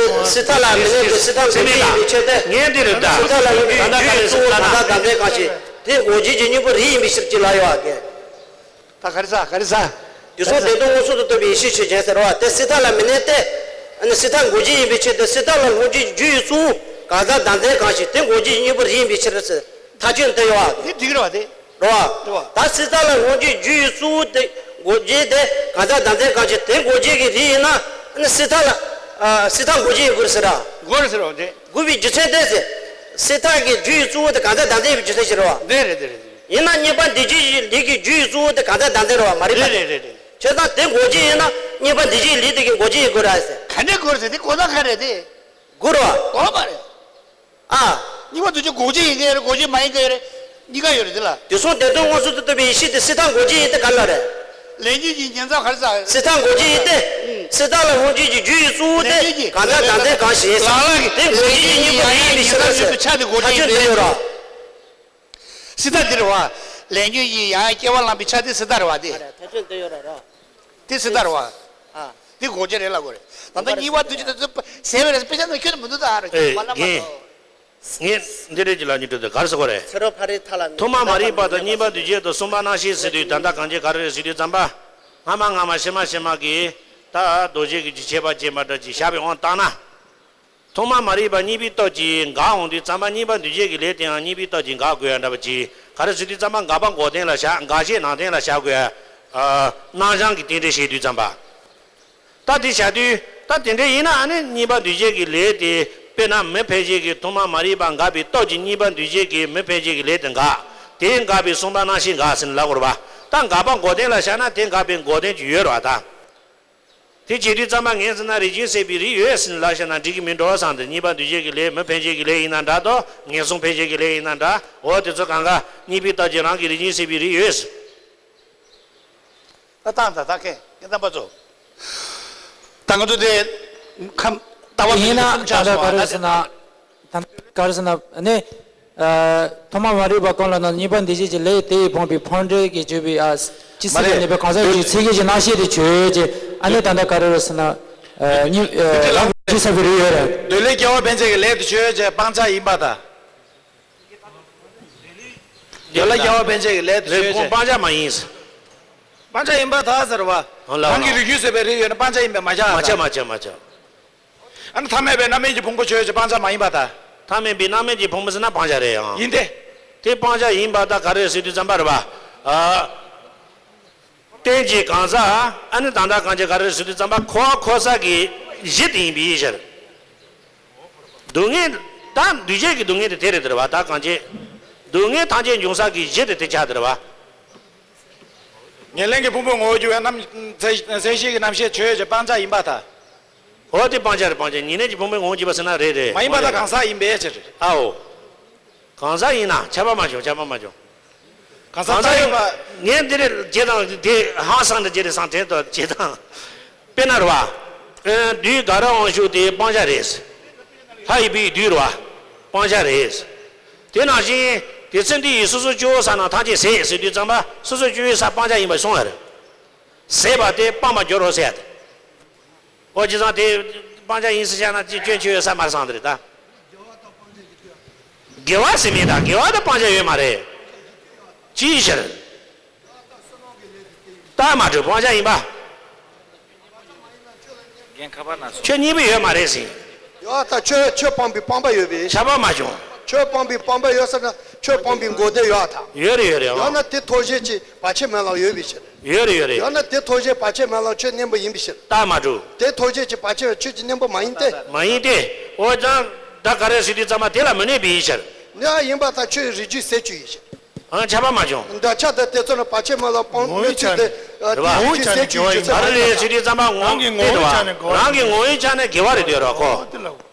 སི་ཐ་ལ་མི་གནས་པའི་སི་ཐ་འགོག་བྱེད་ཡིན་པའི་ཆེད་དུ། ངས་འདི་རེད་ད། སི་ཐ་ལ་ཡོད་པའི་རྒྱུ་ཡི་གཙོ་བོ་གང་དག་གང་འདྲའི་གང་ཞིག་དེ་འགོག་བྱེད་ཀྱི་གཉེན་པོ་རིགས་ཡིན་པའི་ཕྱིར་གྱི་ལ་ཡོད་ཨ་གེ། ད་ག་རེ་ཟ་ག་རེ་ཟ། དེ་སོགས་བདེ་སྟོང་མངོན་སུམ་དུ་རྟོགས་པའི་ཡེ་ཤེས་ཆོས་ཅན་ཟེར་བ་དེ་སི་ཐ་ལ་མི་གནས་ཏེ། ཨ་ནི་སི་ཐ་འགོག་བྱེད་ཡིན་པའི་ཕྱིར་དུ་སི་ཐ་ལ་སློང་བྱེད་རྒྱུ་ཡི་གཙོ་བོ་གང་ཟག་བདག་འཛིན་གང་ཞིག་དེ་འགོག་བྱེད་ཀྱི་གཉེན་པོ་རིགས་ཡིན་པའི་ཕྱིར་ཟེར་ཐག་ཆོད་དུ་ཡོད་བ། དེ་འགྲིག་རེད་བ་དེ། རེད་བ། རེད་བ། ད་སི་ཐ་ལ་སློང་བྱེད་རྒྱུ་ཡི་གཙོ་བོ་དེ་འགོག་བྱེད་དེ་གང་ཟག་བདག་འཛིན་གང་ཞིག་དེ་འགོག་བྱེད་ཀྱི་རིགས་ཡིན་ན་ཨ་ནི་སི་ཐ་ལ་ཨ་སི་ཐ་འགོག་བྱེད་ཡིན་དགོས་རེད་ཟེར་ར། འགོག་རེད་ཟེར་བ་དེ། འགོག་པའི་རྒྱུ་མཚན་དེ་ཟེར། སི་ཐ་གི་རྒྱུ་ཡི་གཙོ་བོ་དེ་གང་ཟག་བདག་འཛིན་ཡིན་པའི་རྒྱུ་མཚན་ཞིག་རེད་བ། དེ་རེད་དེ་རེད་དེ་རེད། ཡིན་ན་གཉིས་པ་འདུས་བྱས་ཀྱི་ལས་ཀྱི་རྒྱུ་ཡི་གཙོ་བོ་དེ་གང་ཟག་བདག་འཛིན་རེད་བ་མ་རེད་པ། རེད་རེད་རེད། བྱས་ཙང་དེ་འགོག་བྱེད་ཡིན་ན་གཉིས་པ་འདུས་བྱས་ཀྱི་ལས་དེ་གི་འགོག་བྱེད་ཡིན་དགོས་ར་ཟེར། ག་འདྲས་དགོས་རེད་ཟེར་དེ་གོ་ས་ག་རེད་དེ། དགོས་རེད་བ། དོ་ལ་མ་རེད། ཨ། གཉིས་པ་འདུས་བྱས་འགོག་བྱེད་ཡིན་གྱི་རེད་འགོག་བྱེད་མ་ཡིན་གྱི་རེད། གཉིས་ཀ་ཡོད་རེད་དེ་ལ། དེ་སོང་དེ་དོན་དངོས་སུ་དུ་བཏོན་པའི་ཡེ་ཤེས་དེ་སི་ཐ་འགོག་བྱེད་ཡིན་ཏེ་ག་ལ་རེད། ལས་ཉོན་གྱི་ཉེན་ཚབས་ག་རེ་ཟ། སི་ཐ་འགོག་བྱེད་ཡིན་ཏེ། སི་ཐ་ལ་སློང་བྱེད་ཀྱི་རྒྱུ་ཡི་གཙོ་བོ་དེ་གང་ཟག་བདག་འཛིན་གང་ཞིག་ཡིན་ས་དེ་འགོག་བྱེད་ཀྱི་གཉེན་པོ་རིགས་ཡིན་པའི་ཕྱིར་ཟེར། ཐག་ཆོད་དུ་ཡོད་ར། སི་ཐ་འདི་རེད་བ། ལས་ཉོན་གྱིས་ཡང་ཡང་སྐྱེ་བ་བླངས་པའི་ཆ་དེ་སི་ཐ་རེད་བ་དེ། ཐག་ཆོད་དུ་ཡོད་ར་ར། དེ་སི་ཐ་རེད་བ། ཨ། དེ་འགོག་བྱེད་རེད་ལ་གོ་རེད། ད་ལྟ་གཉིས་པ་འདུས་བྱས་དེ་ཚོ་ཟེར་བའི་རེད་དཔེ་ཆ་ནང་ཁྱོན་ནས་མི་འདུག་ད་ར་ཨེ་མ་ལ་མ་རྒན། གཏོགས། ངས་འདི་རེད་ཀྱི་ལ་ཉིད་དུ་ག་རེ་ཟེར་དགོས་རེད། ཚེ་རབས་ཕ་རི་ཐ་ལ་ནི་ཐོག་མ་མ་རིག་པ་དང་གཉིས་པ་འདུས་བྱས་དང་གསུམ་པ་སྣང་ཤས་ཟེར་དུས་ད་ལྟ་གང་ཅི་ག་རེ་རེད་ཟེར་དུས་ཙམ་པ། སྔ་མ་སྔ་མ་ཕྱི་མ་ཕྱི་མ་གི་ད་རྡོ་རྗེ་གི་རྒྱུ་ཁྱད་པར་ཅན་པ་འདྲ་ཅིག་བཞག་པའི་དབང་བཏང་ན། ཐོག་མ་མ་རིག་པ་གཉིས་པའི་སྟོབས་ཀྱིས་འགག་འོང་དུས་ཙམ་པ་གཉིས་པ་འདུས་བྱས་ཀྱི་ལས་དེའང་གཉིས་པའི་སྟོབས་ཀྱིས་འགག་དགོས་ཡ་འདྲ་བ་ཅིག་ག་རེ་ཟེར་དུས་ཙམ་པ་འགག་པ་འགོག་བདེན་ལ་བཞག་འགག་བྱེད་ནང་བསྟན་ལ་བཞག་དགོས་ཡ། སྣང་བཞག་གི་རྟེན་འབྲེལ་བྱེད་དུས་ཙམ་པ། ད་དེ་བྱ་དུས་ད་དེ་འདྲ་ཡིན་ན་ཨ་ནི་གཉིས་པ་འདུས་བྱས་ཀྱི་ལས་དེ་དཔེར་ན་མི་ཕལ་ཆེར་གྱི་ཐོག་མ་མ་རིག་པ་འགགས་པའི་སྟོབས་ཀྱིས་གཉིས་པ་འདུས་བྱས་ཀྱི་མི་ཕལ་ཆེར་གྱི་ལས་དེ་འགག་དེ་འགག་པའི་གསུམ་པ་སྣང་ཤས་འགག་ཟེར་ནས་ལབ་དགོས་རེད་བ། ད་འགག་པ་འགོག་བདེན་ལ་བཞག་ན་དེ་འགག་པའི་འགོག་བདེན་ཅིག་ཡོད་རེད་བ་ད། དེ་བྱེད་དུས་ཙམ་པ་ངས་ཟེར་ན་རིགས་རྒྱུད་ཟད་པའི་རིགས་ཡོད་ཟེར་ནས་ལབ་བཞག་ན་འགྲིག་གི་མི་འགྲོ་བསམ་སྟེ་གཉིས་པ་འདུས་བྱས་ཀྱི་ལས་མི་ཕལ་ཆེར་གྱི་ལས་ཡིན་ན་འདྲ་དོ་ངན་སོང་ཕལ་ཆེར་གྱི་ལས་ཡིན་ན་འདྲ་འོ་དེ་ཚོ་གང་ག་གཉིས་པའི་སྟོབས་ཀྱིས་རང་གི་རིགས་རྒྱུད་ཟད་པའི་རིགས་ཡོད་ཟེར། ད་བཏང་ད་ད་མཁན་ངས་བཏང་པ་ཚོ། ད་ང་ཚོ་དེ་ཁམས་ལྟ་བ་ཡིན་ན་ད་ལྟ་ག་རེ་ཟེར་ན། ད་ག་རེ་ཟེར་ན་ནི། ཐོག་མ་མ་རིག་པ་གང་ལ་ན་གཉིས་པ་འདུས་བྱས་ཀྱི་ལས་དེ་ཡིས་སྤངས་པའི་ཕན་འབྲས་ཀྱི་བརྗོད་པའི་ཨ། ཅི་སྲིད་པའི་ནུས་པའི་གང་ཟག་གི་ཚིག་གི་སྣང་ཤས་དེ་ཆོས་ཅན། ཨ་ནི་ད་ལྟ་ག་རེ་ཟེར་ན། གཉིས། རང་གི་ས་པའི་རིགས་ཡོད་རེད། འདོད་ལས་སྐྱེ་བ་ཕན་ཆད་ཀྱི་ལས་དེ་ཆོས་ཅན་སྤང་བྱ་ཡིན་པ་དང་། འདོད་ལས་སྐྱེ་བ་ཕན་ཆད་ཀྱི་ལས་དེ་ཆོས་ཅན། སྤང་བྱ་མ་ཡིན། སྤང་བྱ་ཡིན་པར་ཐལ་ཟེར་བ། ཨོ་ལགས། རང་གི་རིགས་རྒྱུད་ཟེར་བའི་རིགས་ཡོད་ན་སྤང་བྱ་ཡིན་པས་མ་ཁྱབ། མ་ཁྱབ། མ་ཁྱབ། མ་ཁྱབ། ཨ་ནི་ཐ་མལ་པའི་རྣམ་སྨིན་གྱི་ཕུང་པོ་ཆོས་ཅན་སྤང་བྱ་མ་ཡིན་པར་ཐལ། ཐ་མལ་པའི་རྣམ་སྨིན་གྱི་ཕུང་པོ་ཟེར་ན་སྤང་བྱ་རེད་ཡང་། ཡིན་ཏེ། དེ་སྤང་བྱ་ཡིན་པར་ཐལ། ག་རེ་ཟེར་དུས་ཙམ་པ་རེད་པ། ཨ། རྟེན་གྱི་གང་ཟག་ཨ་ནི་ད་ལྟ་གང་ཅི་ག་རེ་ཟེར་དུས་ཙམ་པ་འཁོར་བ་འཁོར་ས་གི་གཞི་དེ་ཡིན་པའི་ཕྱིར། སྡུག་བསྔལ་ད་འདུས་བྱས་ཀྱི་སྡུག་བསྔལ་དེ་དེ་རེད་དེ་རེད་པ། ད་གང་ཅི། སྡུག་བསྔལ་ཐམས་ཅད་འབྱུང་ས་གི་གཞི་དེ་དེ་ཆགས་དེ་རེད་པ། ཉེར་ལེན་གྱི་ཕུང་པོའི་ངོ་བོར་གྱུར་པའི་རྣམ་མཚན་གཞི་གི་རྣམ་ཤེས་ཆོས་ཅན་སྤང་བྱ་ཡིན་པར་ཐལ། འོ་དེ་སྤང་བྱ་རེད། སྤང་བྱ། ཉེར་ལེན་གྱི་ཕུང་པོའི་ངོ་བོར་གྱུར་པ་ཟེར་ན་རེད་རེད། མ་ཡིན་པར་ཐལ། གང་ཟག་ཡིན་པའི་ཕྱིར། ཨའོ། གང་ཟག་ཡིན་ན་ཁྱབ་པ་མ་བྱུང་། ཁྱབ་པ་མ་བྱུང་། གང་ཟག་གང་ཟག་ཡིན་པ། ངས་འདི་རེད་བྱེད་དང་དེ་ཧང་སང་འདྲ་བྱེད་རེད་སང་དྲན་དོ་བྱེད་དང་། དཔེར་ན་རེད་པ། ཨ། བདུད་དགའ་རབ་དབང་ཕྱུག་དེ་སྤང་བྱ་རེད། ལྷ་ཡི་བུ་ཡི་བདུད་རེད་པ། སྤང་བྱ་རེད། དེ་ནང་བཞིན་དེ་ཚེ་འདི་ཡི་སོ་སོ་སྐྱེ་བོ་ས་རྣམས་ཐམས་ཅད་ཟད་ཟེར་དུས་ཙམ་པ་སོ་སོ་སྐྱེ་བོའི་ས་སྤང་བྱ་ཡིན་པ་གསུངས་པ་རེད། ཟད་པ་དེ་སྤངས་པར་འགྱུར་རོ་ཟེར་ཡ་དེ། ཨོ་ཇི་ཚང་དེ་སྤང་བྱ་ཡིན་ཟེར་བྱས་ན་ཅི་སྐྱོན་ཆེ་བའི་ས་མར་སང་དེ་རེད་ད། དགེ་བ་ཟེར་མེད་ད། དགེ་བ་དང་སྤང་བྱ་ཡོད་མ་རེད། ཅིའི་ཕྱིར། རྟགས་མ་གྲུབ་སྤང་བྱ་ཡིན་པ། རྒན་ཁ་པར་ན་སོང་། ཆོས་གཉིས་པོ་ཡོད་མ་རེད་ཟེར། ཡོད་ད། ཆོས་ཆོས་སྤངས་པའི་སྤངས་པ་ཡོད་པས། ཁྱབ་པ་མ་བྱུང་། ཆོས་སྤངས་པའི་སྤངས་པ་ཡོད་ཟེར་ན་ཆོས་སྤངས་པའི་འགོག་བདེན་ཡོད་ད། ཡོད་རེད་ཡོད་རེད། ཡང་ན་དེ་ཐོགས་བཞེད་ཀྱི་བར་ཆད་མེད་ལམ་ཡོད་པའི་ཕྱིར། ཡོད་རེད་ཡོད་རེད། ཡང་ན་དེ་ཐོགས་བཞེད་བར་ཆད་མེད་ལམ་ཆོས་གཉེན་པོ་ཡིན་པའི་ཕྱིར། རྟགས་མ་གྲུབ། དེ་ཐོགས་བཞེད་ཀྱི་བར་ཆད་ཆོས་ཀྱི་གཉེན་པོ་མ་ཡིན་ཏེ། མ་ཡིན་ཏེ། འོ་ཙང་ད་ག་རེ་ཟེར་དུས་ཙམ་པ་དེ་ལ་མི་གནས་པའི་ཕྱིར། ནི་ཨ་ཡིན་པར་ཐལ། ཆོས་རིགས་རྒྱུད་ཟད་བཅུག་ཡིན་ཕྱིར། ཨང་། ཁྱབ་པ་མ་བྱུང་། འདོད་ཆགས་དང་དེ་ཚོ་ནི་བར་ཆད་མེད་ལམ་སྤོང་། ངོ་བོའི་ཆ་ནས་དེ་རེད་པ། ངོ་བོའི་ཆ་ནས་དགེ་བ་ཡིན་པ་རེད། ཟེར་དུས་ཙམ་པ་ངོ་། རང་གི་ངོ་བོའི་ཆ་ནས་དགེ་བ་རེད་འདོད་རེད་པ། རང་གི་ངོ་བོའི་ཆ་ནས་དགེ་བ་རེད་འདོད་རེད་པ་ཁོ།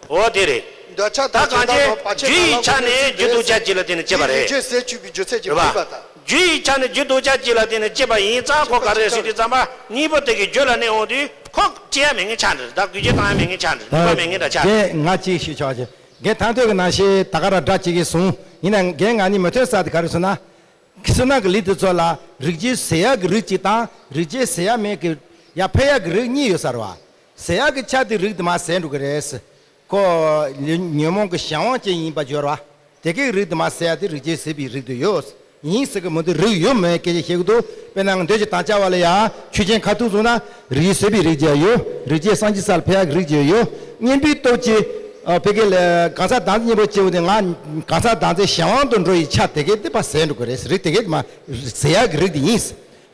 འོ་དེ་རེད། འདོད་ཆགས་དང་། ད་གང་ཅི། རྒྱུ་ཡི་ཆ་ནས་རྒྱུ་འདོད་ཆགས་གཅིག་ལ་བརྟེན་ནས་སྐྱེས་པ་རེད། རྒྱུ་ཟད་བཅུག་པའི་རྒྱུ་ཚད་ཀྱི་རེད་པ། རྒྱུ་ཡི་ཆ་ནས་རྒྱུ་འདོད་ཆགས་གཅིག་ལ་བརྟེན་ནས་སྐྱེས་པ་ཡིན་ཙང་ཁོ་ག་རེ་ཟེར་དུས་ཙམ་པ་གཉིས་པོ་དེ་གི་རྒྱུད་ལ་གནས་འོང་དུས་ཁོ་སྐྱེ་ཡ་མེད་མཁན་ཆགས་འགྲོ། ད་འགུལ་སྐྱོད་བཏང་ཡ་མེད་མཁན་ཆགས་འགྲོ། ནུས་པ་མེད་མཁན་འདྲ་ཆགས་འགྲོ། ང་གཅིག་ཞུ་ཆོག་ཅིག་རྒན་དང་ཐོས་ཀྱི་ནང་བཞིན་ད་ག་རང་སྒྲ་གཅིག་གིས་གསུངས། ཡིན་ན་རྒན་ང་གཉིས་མི་མཐུན་ས་དེ་ག་རེ་ཟེར་ན། བསོད་ནམས་ཀྱི་ལས་དེ་ཚོ་ལ་རིགས་རྒྱུད་ཟད་ཡག་གི་རིགས་གཅིག་དང་རིགས་རྒྱུད་ཟད་ཡག་མེད་ཀྱི་ཡར་འཕེལ་ཡག་གི་རིགས་གཉིས་ཡོད་ས་རེད་པ། ཟད་ཡག་གི་ཆ་དེ་རིགས་དེ་མར་ཟད་འགྲོ་གི་རེད། ཁོ་ཉོན་མོངས་ཀྱི་གཞན་དབང་ཅན་ཡིན་པ་སྦྱོར་བ། དེ་གའི་རིགས་དེ་མར་ཟད་ཡག་དེ་རིགས་རྒྱུད་ཟད་པའི་རིགས་དེ་ཡོད། ཡིན་ཟེར་གི་མི་འདུག་རིགས་ཡོད་མེད་སྐད་ཆ་བཤད་གི་འདུག་དཔེར་ན་འདོད་ཀྱི་དང་བཅའ་བ་ལ་ཡང་ཆོས་ཅན་ཁ་ཐུག་བཟུང་ན། རིགས་ཟད་པའི་རིགས་ཀྱང་ཡོད། རིགས་རྒྱུད་སངས་རྒྱས་ས་ལ་འཕེལ་ཡག་གི་རིགས་ཀྱང་ཡོད། གཉེན་པོའི་སྟོབས་ཀྱིས་ཨ་ཕ་གི་ལ་གང་ཟག་བདག་འཛིན་གཉེན་པོ་སྐྱེ་བོ་དེ་ང་གང་ཟག་བདག་འཛིན་གཞན་དབང་དུ་འགྲོ་ཡི་ཆ་དེ་གས་དེ་ཕར་ཟད་འགྲོ་གི་རེད། རིགས་དེ་གས་མར་ཟད་ཡག་གི་རིགས་དེ་ཡིན།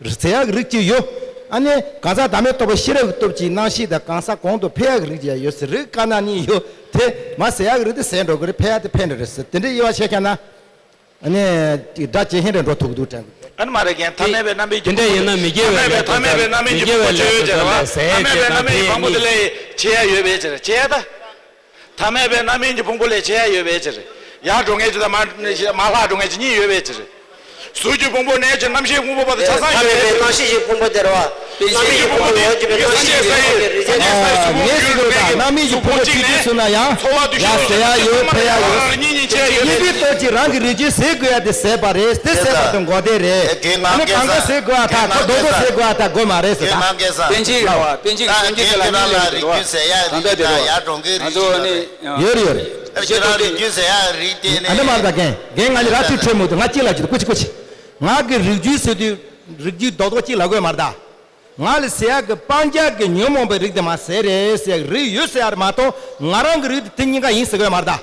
ཟད་ཡག་གི་རིགས་ཀྱང་ཡོད། ཨ་ནི་གང་ཟག་བདག་མེད་རྟོགས་པ་ཤེས་རབ་ཀྱི་སྟོབས་ཀྱིས་རྣམ་ཤེས་དང་གང་ཟག་གོང་དུ་འཕེལ་ཡག་གི་རིགས་ཀྱང་ཡོད་ཟེར། རིགས་དཀར་ནག་གཉིས་ཡོད། དེ་མར་ཟད་ཡག་གི་རིགས་དེ་ཟད་འགྲོ་གི་རེད། འཕེལ་ཡག་དེ་འཕེལ་འགྲོ་རེད་ཟེར། དེ་འདྲའི་དབྱེ་བ་ཕྱེ་ཁྱེར་ན། ཨ་ནི་སྒྲ་ཇེ་ཧེ་རེ་འགྲོ་ཐུབ་ཀྱི་འདུག་དྲན་གི། ཨ་ནི་མ་རེད་རྒན། ཐ་མལ་པའི་རྣམ་སྨིན་གྱི། དེ་འདྲ་ཡིན་ན་མི་དགེ་བའི་ལས་ཐམས་ཅད། ཐ་མལ་པའི་རྣམ་སྨིན་གྱི་ཕུང་པོ་ཆོས་ཅན་རེད་པ། ཐ་མལ་པའི་རྣམ་སྨིན་གྱི་ཕུང་པོ་དེ་ལས་ཆེ་ཡ་ཡོད་པའི་ཕྱིར། ཆེ་ཡ་ད། ཐ་མལ་པའི་རྣམ་སྨིན་གྱི་ཕུང་པོ་ལས་ཆེ་ཡ་ཡོད་པའི་ཕྱིར། ཡར་འགྲོ་མཁན་ཅིག་དང་མར་མར་ལྷག་འགྲོ་མཁན་ཅིག་གཉིས་ཡོད་པའི་ཕྱིར། གཟུགས་ཀྱི་ཕུང་པོ་ནས་ཀྱི་རྣམ་ཤེས་ཕུང་པོ་བར་དུ་ཆ་ཚང་ཡོད་པའི་ཕྱིར། རྣམ་ཤེས་ཀྱི་ཕུང་པོ་དེ་རེད་པ། རྣམ་ཤེས་ཀྱི་ཕུང་པོ་དེ་ཡོད་ཀྱི་མེད་པའི་ཚོགས་ཀྱི་སའི་ཡོད་ཀྱི་རེད། ཅེས་ན་ངས་ཟེར་གི་ཡོད་ད། རྣམ་སྨིན་གྱི་ཕུང་པོ་གཅིག་གཅིག་ནས་སུ་ན་ཡང་ཚོར་བ་འདུ་ཤེས་ཡང་ཟད་ཡ་ཡོད། འཕེལ་ཡ་ཡོད། གཉིས་གཉིས་ཆད་ཡོད། གཉིས་པའི་སྟོབས་ཀྱིས་རང་གི་རིགས་རྒྱུད་ཟད་དགོས་ཡ་དེ་ཟད་པ་རེད། དེ་ཟད་པ་དང་འགོག་བདེན་རེད། ཨ་ནི་གང་ག་ཟད་དགོས་ཡ་ཐག་ཁོ་རྡོག་རྡོག་ཟད་དགོས་ཡ་ཐག་དགོས་མ་རེད་ཟེར་ད། པཎ་ཆེན་ཡིན་ར་བ། པཎ་ཆེན་གྱི་སངས་རྒྱས་དེ་ལ་གཉིས་ལས་རིགས་རེད་བ། ད་ལྟ་དེ་རེད་བ། ང་ཚོ་ནི་ཡོད་རེད་ཡོད་རེད། ཁྱེད་རང་རིགས་རྒྱུད་ཟད་ཡ་རིགས་དེ་ནི། ཨ་འདི་མ་རེད་ད་རྒན། རྒན་ང་ནི་ར་ཐུག་ཁྲོད་མོ་དུ་ང་གཅིག་ལ་གཅིག་ཏུ་ཀུ་ཆི་ཀུ་ཆི། ང་གི་རིགས་རྒྱུད་ཟེར་དུས་རིགས་རྒྱུད་རྡོག་རྡོག་གཅིག་ལ་དགོས་མ་རེད་ད། ང་ལ་ཟད་ཡག་གི་སྤང་བྱ་གི་ཉོན་མོངས་པའི་རིགས་དེ་མར་ཟད་རེད་ཟེར་ཡག་རིགས་ཡོད་ཟེར་ཡག་རེད་མ་གཏོགས་ང་རང་གི་རིགས་དེ་དེ་གཉིས་ཀ་ཡིན་ཟེར་དགོས་མ་རེད་ད།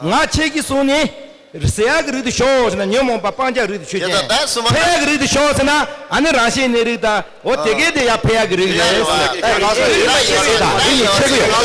ང་ཁྱེད་ཀྱིས་གསུངས་ནས། ཟད་ཡག་གི་རིགས་དེ་ཤོག་ཟེར་ན་ཉོན་མོངས་པ་སྤང་བྱ་གི་རིགས་དེ་ཆོས་ཅན། འཕེལ་ཡག་གི་རིགས་དེ་ཤོག་ཟེར་ན་ཨ་ནི་རང་བཞིན་གནས་རིགས་དང་འོ་དེ་གས་དེ་ཡང་འཕེལ་ཡག་གི་རིགས་རེད་ཟེར། ད་རིགས་ཡོད་ཟེར་ད་རིགས་ཡོད་ཆེ་གི་ཡོད།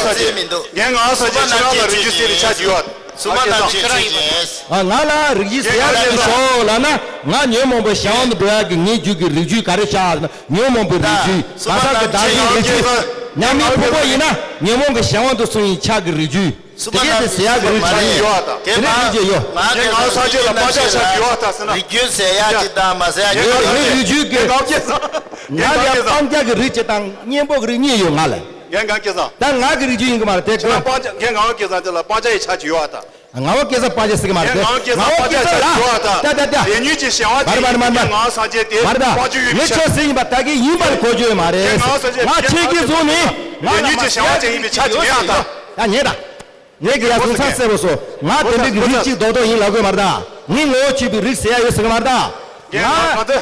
ངས་ང་ས་ཆེ་ཁྱེད་རང་ལ་རིགས་རྒྱུད་ཟད་རེད་ཆ་ཅིག་ཡོད། སུ་མ་ནམ་ཅིག་ཅིག་ཅིག་ཨ་ང་ལ་རིགས་རྒྱུད་ཟད་ཡག་གི་རིགས་དེ་ཤོག་ལབ་ན་ང་ཉོན་མོངས་པའི་གཞན་དབང་དུ་འགྲོ་ཡག་གི་ངའི་རྒྱུད་ཀྱི་རིགས་རྒྱུད་ག་རེ་ཆགས་ཟེར་ན་ཉོན་མོངས་པའི་རིགས་རྒྱུད། གང་ཟག་གི་བདག་འཛིན་རིགས་རྒྱུད། རྣམ་སྨིན་ཕུང་པོ་ཡིན་ན་ཉོན་མོངས་ཀྱི་གཞན་དབང་དུ་སོང་བའི་ཆགས་ཀྱི་རིགས་རྒྱུད། དེ་གས་དེ་ཟད་ཡག་གི་རིགས་ཆགས་ཡོད་ད། དེ་རིགས་རྒྱུད་ཡོད། ངས་ང་ས་ཆེ་ལ་སྤང་བྱ་ཆགས་ཡོད་ད་ཟེར་ན། རིགས་རྒྱུད་ཟད་ཡག་ཅིག་དང་མ་ཟད་ཡག་ཅིག་ཡོད། ངའི་རིགས་རྒྱུད་ཀྱི་ང་ལ་སྤང་བྱ་གི་རིགས་གཅིག་དང་གཉེན་པོ་གི་རིགས་གཉིས་ཡོད་ང་ལ། ངས་ང་སྐལ་བཟང་། ད་ང་གི་རིགས་རྒྱུད་ཡིན་གི་མ་རེད་དེ་ཁྱེད་རང་སྤང་བྱ་ངས་ང་སྐལ་བཟང་དེ་ལ་སྤང་བྱ་ཡི་ཆ་ཅིག་ཡོད་ད། ང་བ་སྐལ་བཟང་སྤང་བྱ་ཟེར་གི་མ་རེད་དེ། ངས་ང་བ་སྐལ་བཟང་ཆ་ཅིག་ཡོད་ད། ད་ད་ད། དེ་ཉིད་ཀྱི་གཞན་དབང་ཅན་ཡིན་པའི་ངའི་ངག་སངས་རྒྱས་དེ་སྤང་བྱ་ཡོད་པའི་ཆ། ངས་ཆོས་ཟེར་ཡིན་པ་ད་གི་ཡིན་པ་ལ་གོ་རྒྱུ་ཡོད་མ་རེད། ངས་ང་ཆོས་ཀྱི་གཟུགས་ནི་ང་དེ་ཉིད་ཀྱི་གཞན་དབང་ཅན་ཡིན་པའི་ཆ་ཅིག་ཡོད་ད། ད་ཉན་ད། ངས་ཀྱི་ཡ་གཟུགས་ཚང་གསལ་པོ་སོ། ང་དེ་འདྲའི་གི་རིགས་གཅིག་རྡོག་རྡོག་ཡིན་ལབ་དགོས་མ་རེད་ད། ངས་ངོ་བོ་ཆོད་པའི་རིགས་ཟེར་ཡ་ཡོད་ཟེར་གི་མ་རེད་ད། ངས་ང་གང་ཚེ།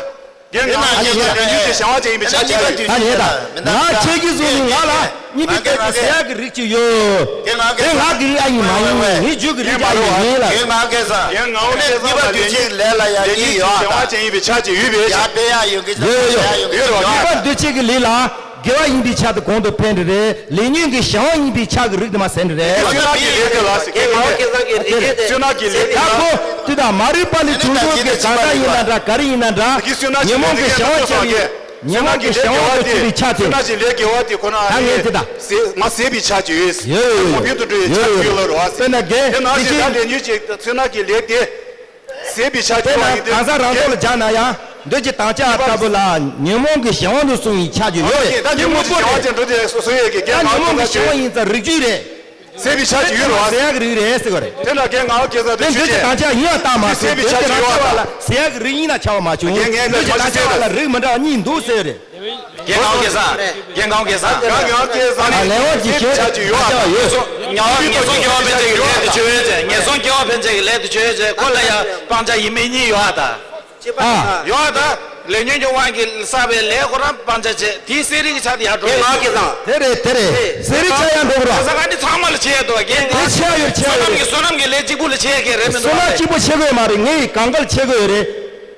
རྒན་ང་ལ་ཡིན་ལ། ལས་ཉོན་གྱི་བྱ་བ་ཅན་ཡིན་པའི་ཆ་ཅིག་ཡོད་དེ། ད་ཉན་དང་། ང་ཁྱེད་ཀྱིས་བཟུང་ནས་ང་ལ་གཉིས་པའི་སྟོད་ཀྱི་ཟེར་ཡག་གི་རིགས་ཅིག་ཡོད། དེ་ང་གི་རིགས་ཨ་ཡིན་མ་ཡིན། ངའི་རྒྱུད་ཀྱི་རིགས་ཨ་ཡིན་ཡིན་ལ། རྒན་ང་གི་ས། རྒན་ང་འོ་ཁེ་ས་མ་ལས་ཉོན་གྱི་ལས་ལ་ཡང་གཉིས་ཡོད་ཨ། བྱ་བ་ཅན་ཡིན་པའི་ཆ་ཅིག་ཡོད་པས། ཡ་དཔེ་ཡ་ཡོད་གི་ཡོད་ཡོད་ཡོད་རོ། གཉིས་པ་འདོད་བྱེད་ཀྱི་ལས་ལ་དགེ་བ་ཡིན་པའི་ཆ་དེ་གོང་དུ་འཕེན་འདྲ་རེད། ལས་ཉོན་གྱི་བྱ་བ་ཡིན་པའི་ཆ་གི་རིགས་དེ་མ་ཟེར་འདྲ་རེད། བསོད་ནམས་ཀྱི་ལས་དེ་ལ་ཟེར་གི་མ་རེད། བསོད་ནམས་ཀྱི་ལས་དེ་ད་ལ་ཁོ་དེ་དང་མ་རིག་པ་ལས་བྱུང་བའི་གི་གང་ཟག་ཡིན་ན་འདྲ་ག་རེ་ཡིན་ན་འདྲ། ཉོན་མོངས་ཀྱི་བྱ་བ་བྱས་པའི་ཉོན་མོངས་ཀྱི་བྱ་བ་བྱས་པའི་ཆ་དེ། བསོད་ནམས་ཀྱི་ལས་དགེ་བ་དེ་ཁོ་ན་ད་ངས་དེ་དང་ཟད་མ་ཟད་པའི་ཆ་ཅིག་ཡོད། ཡོད་ཡོད་ཡོད། གོང་འཕེལ་དུ་འགྲོ་བའི་ཆ་ཅིག་ཡོད་ལ་རོ། དཔེར་ན་རྒན་དེ་ན་དེ་ཅི་ད་ལས་ཉོན་གྱི་བསོད་ནམས་ཀྱི་ལས་དེ། ཟད་པའི་ཆ་དཔེར་ཅིག་ན་ཡིན་ཏེ། གང་ཟག་རང་ཐོག་ལ་སྦྱར་ན་ཡང་འདོད་ཀྱི་དམ་བཅའ་ལྟ་བུ་ལ་ཉོན་མོངས་ཀྱི་གཞན་དབང་དུ་སོང་བའི་ཆ་ཅིག་ཡོད་རེད། ད་ཉོན་མོངས་ཀྱི་གཞན་དབང་ཅན་འགྲོ་དེ་སོ་སོ་ཡོད་ཀྱི་རྒན་ད་ཉོན་མོངས་ཀྱི་གཞན་དབང་ཡིན་ཙང་རིགས་རྒྱུད་རེད། ཟད་པའི་ཆ་ཅིག་ཡོད་རེད་བ། ཟད་ཡག་རིགས་རེད་ཟེར་བ་རེད། དེ་ལ་རྒན་ང་བ་སྐལ་བཟང་དེ་དེ་ཆོས་འདོད་ཀྱི་ཅན། དམ་བཅའ་ཡིན་ཡང་རྟགས་མ་ཟད་ཟད་པའི་ཆ་ཅིག་ཡོད་བ། ལ་ཟད་ཡག་གི་རིགས་ཡིན་ན་ཆ་བ་མ་བྱུང་། རྒན་ངའི་འདོད་ཀྱི་དམ་བཅའ་ལ་རིགས་མི་འདྲ་བ་གཉིས་འདུག་ཟེར་བ་རེད། རྒན་ཁང་སྐལ་བཟང་། རྒན་ཁང་སྐལ་བཟང་། རྒན་ཁང་སྐལ་བཟང་ནི་ལས་དབང་གི་ཞེས་ཆ་ཅིག་ཡོད་ཨ། ཡོད་སོ། ཉ་ངན་སོང་སྐྱེ་བ་ཕན་ཆད་ཀྱི་ལས་དེ་ཆོས་ཅན། ངན་སོང་སྐྱེ་བ་ཕན་ཆད་ཀྱི་ལས་དེ་ཆོས་ཅན། ཁོ་ལ་ཡང་སྤང་བྱ་ཡིན་མིན་གཉིས་ཡོད་ཨ་ད། ཨ། ཡོད་ཨ་ད། ལས་ཉོན་གྱི་དབང་གིས་བསགས་པའི་ལས་ཁོ་རང་སྤང་བྱ་བྱེད་དེའི་གསེར་རིགས་ཆ་དེ་ཡར་འགྲོ། རྒན་ཁང་སྐལ་བཟང་། དེ་རེད་དེ་རེད། གསེར་རིགས་ཆ་ཡར་འགྲོ་དགོས་ར། ས་ག་ནི་ཚང་མ་ལ་བྱེད་ཡ་འདུག་རྒན་དེ་ཆ་ཡོད་ཆ་ཡོད་རེད། བསོད་ནམས་ཀྱི་བསོད་ནམས་ཀྱི་ལས་གཅིག་པུ་ལ་བྱེད་ཡ་གི་རེད་མི་འདུག་བསོད་ནམས་གཅིག་པུ་བྱེད་དགོས་ཡོད་མ་རེད། ངས་གང་ག་ལ་བྱེད་དགོས་ཡོད་རེད།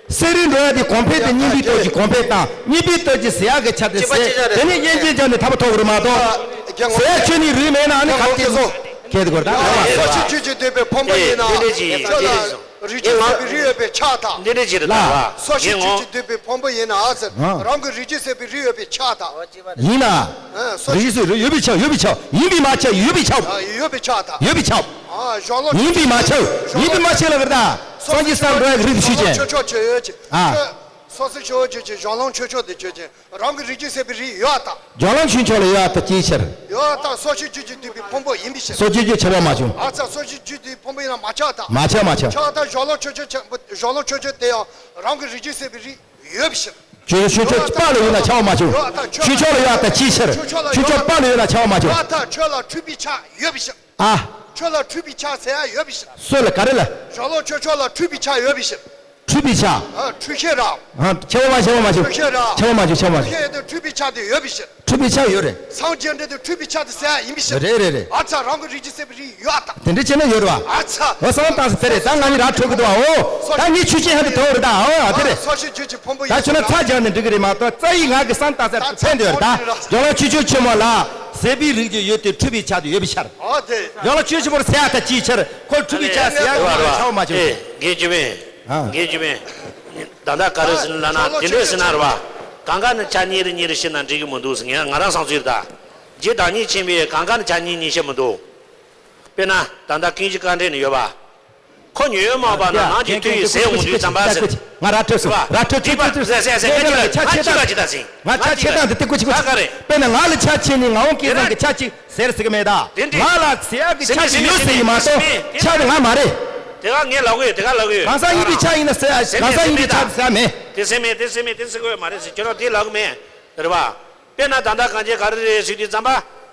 གསེར་རིགས་འགྲོ་ཡ་དེ་གོང་འཕེལ་དེ་གཉིས་པའི་སྟོབས་ཀྱིས་གོང་འཕེལ་བཏང་། གཉིས་པའི་སྟོབས་ཀྱིས་ཟད་ཡག་གི་ཆ་དེ་ཟད། དེ་ནས་དབྱེ་འབྱེད་བྱས་ནས་ཐར་པ་ཐོབ་དགོས་རེད་མ་གཏོགས། ཟད་ཡག་ཆོས་ནི་རིགས་མེད་ན་ཨ་ནི་ག་རེ་ཐེ་ཚོམ་བྱེད་དགོས་རེད་ད། སོ་སོའི་རྒྱུད་ཀྱི་འདོད་པའི་ཕུང་པོ་ཡིན་ན། འདི་འདྲ་ཅིག་ཁྱོད་ལ་རིགས་རྒྱུད་ཟད་པའི་རིགས་ཡོད་པའི་ཆ་དང་། འདི་འདྲ་ཅིག་རེད་ད། སོ་སོའི་རྒྱུད་ཀྱི་འདོད་པའི་ཕུང་པོ་ཡིན་ན་ཨ་ཟེར། རང་གི་རིགས་རྒྱུད་ཟད་པའི་རིགས་ཡོད་པའི་ཆ་དང་། ཡིན་ན། སོ་རིགས་སུ་ཡོད་པའི་ཆ་ཡོད་པའི་ཆ་ཡིན་པའི་མ་ཆ་ཡོད་པའི་ཆ། ཡོད་པའི་ཆ་དང་། ཡོད་པའི་ཆ། ཡིན་པའི་མ་ཆ་ཡིན་པའི་མ་ཆ་ལ་བར་ད། སངས་རྒྱས་སམ་འགྲོ་ཡག་རིགས་ཤིག་ཅན། ཆོས་ཆོས་ཆོས་ཡོད་ཅིག་ཨ། སོ་སོའི་ཆོས་ཆོས་ཀྱི་གཞུང་ལམ་ཆོས་ཆོས་དེ་ཆོས་ཅན། རང་གི་རིགས་རྒྱུད་ཟད་པའི་རིགས་ཡོད་དང་། སྦྱོར་ལམ་ཆོས་ཆོས་ལ་ཡོད་དང་ཅིའི་ཕྱིར། ཡོད་དང་སོ་སོའི་རྒྱུད་ཀྱི་འདོད་པའི་ཕུང་པོ་ཡིན་པའི་ཕྱིར། སོ་སོའི་རྒྱུད་ཁྱབ་པ་མ་བྱུང་། ཨ་ཙ་སོ་སོའི་རྒྱུད་འདོད་ཕུང་པོ་ཡིན་ན་མ་ཆགས་དང་། མ་ཆགས་མ་ཆགས། ཆགས་དང་གཞུང་ལམ་ཆོས་ཆོས་ཆོས་གཞུང་ལམ་ཆོས་ཆོས་དེ་ཡང་རང་གི་རིགས་རྒྱུད་ཟད་པའི་རིགས་ཡོད་པའི་ཕྱིར། ཆོས་ཆོས་ཆོས་ཆོས་པ་ལ་ཡོད་ན་ཆགས་པ་མ་བྱུང་། ཡོད་དང་ཆོས་ཆོས་ལ་ཡོད་དང་ཅིའི་ཕྱིར། ཆོས་ཆོས་ལ་ཆོས་ཆོས་ཡོད་པ་ལ་ཡོད་ན་ཆགས་པ་མ་བྱུང་། ཡོད་དང་ཆོས་ལ་འཁྲུལ་པའི་ཆ་ཡོད་པའི་ཕྱིར། ཨ། ཆོས་ལ་འཁྲུལ་པའི་ཆ་ཟེར་ཡ་ཡོད་པའི་ཕྱིར། སོ་ལ་ག་རེ་ལ། གཞུང་ལམ་ཆོས་ཆོས་ལ་འཁྲུལ་པའི་ཆ་ཡོད་པའི་ཕྱིར། འཁྲུལ་པའི་ཆ། ཨ། འཁྲུལ་ཤེས་རང་། ཨ། ཁྱད་པར་མ་ཁྱད་པར་མ་བྱུང་། འཁྲུལ་ཤེས་རང་། ཁྱད་པར་མ་བྱུང་ཁྱད་པར་མ་བྱུང་། འཁྲུལ་ཤེས་དེ་འཁྲུལ་པའི་ཆ་དེ་ཡོད་པའི་ཕྱིར། འཁྲུལ་པའི་ཆ་ཡོད་རེད། སངས་རྒྱས་འདྲེན་དེ་འཁྲུལ་པའི་ཆ་དེ་ཟེར་ཡ་ཡིན་པའི་ཕྱིར། རེད་རེད་རེད། ཨ་ཙ་རང་གི་རིགས་རྒྱུད་ཟད་པའི་རིགས་ཡོད་དང་། དེ་འདྲ་བྱས་ན་ཡོད་རེད་བ། ཨ་ཙ། འོ་བསམ་བཏང་ཟེར་རེད་ད། ང་གཉིས་ར་འཕྲོད་གི་འདུག་བ། འོ་ད་ངས་ཆོས་ཅན་ཧ་དེ་དོ་རེད་ད། འོ་ཨ་དེ་རེད། སོ་སོའི་རྒྱུད་ཀྱི་ཕུང་པོ་ཡིན་ད་ཁྱོད་ན་ཚ་སྦྱར་ནས་འགྲིག་གི་རེད་མ་གཏོགས་རྩ་ཡིག་ང་གི་བསམ་བཏང་ཟེར་ཕན་དེ་ཡོད་རེད་ད། སྦྱོར་ལམ་ཆོས་ཆོས་ཆེན་མོ་ལ་ཟད་པའི་རིགས་རྒྱུད་ཡོད་དེ་འཁྲུལ་པའི་ཆ་དེ་ཡོད་པའི་ཕྱིར། ཨ་དེ། སྦྱོར་ལམ་ཆོས་ཆེན་མོར་ཟེར་ཡ་ད་ཅིའི་ཕྱིར། ཁོ་འཁྲུལ་པའི་ཆ་ཟེར་ཡ་ཁོ་ལ་ཆགས་པ་མ་བྱུང་། ཨེ། རྒན་ཆོས་མེད། ཨ། རྒན་ཆོས་མེད། ད་ལྟ་ག་རེ་ཟེར་ན་ལབ་ན་དེ་འདྲས་ཟེར་ན་རེད་བ། གང་ག་ནི་ཆ་གཉིས་རེ་གཉིས་རེ་བཤད་ན་འགྲིག་གི་མི་འདུག་ཟེར། ངས་ང་རང་བསམ་ཚུལ་རེད་ད། རྗེ་བདག་ཉིད་ཆེན་པོས་གང་ག་ནི་ཆ་གཉིས་གཉིས་བཤད་མི་འདུག་དཔེར་ན་ད་ལྟ་ཀུན་གཞི་དཀའ་འགྲེལ་ནས་ཡོད་པ། ཁོ་ཉོན་མོངས་པ་ན་ནང་གི་མཐུ་ཡིས་ཟད་འོང་དུས་ཙམ་པ་ཟེར། ང་ར་ཐོས་སོང་། ར་ཐོས་ཐོས་ཐོས་ཐོས། ཟེར་ཟེར་ཟེར་ང་ཅི་ལ་ཆ་ཆེ་ད། ང་ཆ་ཆེ་ད་འདི་ཏི་ཀུ་ཅི་ཀུ་ཅི། དཔེར་ན་ང་ལ་ཆ་ཆེ་ནི་ང་འོང་སྐལ་བཟང་གི་ཆ་གཅིག་ཟེར་ཟེར་གི་མེད་ད། ང་ལ་ཟེར་ཡག་གི་ཆ་གཅིག་ཡོད་ཟེར་གི་མ་གཏོགས་ཆ་དེ་ང་མ་རེད། དེ་ག་ངས་ལབ་གི་ཡོད། དེ་ག་ལབ་གི་ཡོད། གང་ཟག་ཡིན་པའི་ཆ་ཡིན་ན་ཟེར། གང་ཟག་ཡིན་པའི་ཆ་ཟེར་མེད། དེ་ཟེར་མེད། དེ་ཟེར་མེད། དེ་ཟེར་གི་ཡོད་མ་རེད་ཟེར། ཁྱོད་རང་དེ་ལབ་གི་མེད། རེད་བ། དཔེར་ན་ད་ལྟ་གང་ཅི་ག་རེ་རེད་ཟེར་དུས་ཙམ་པ་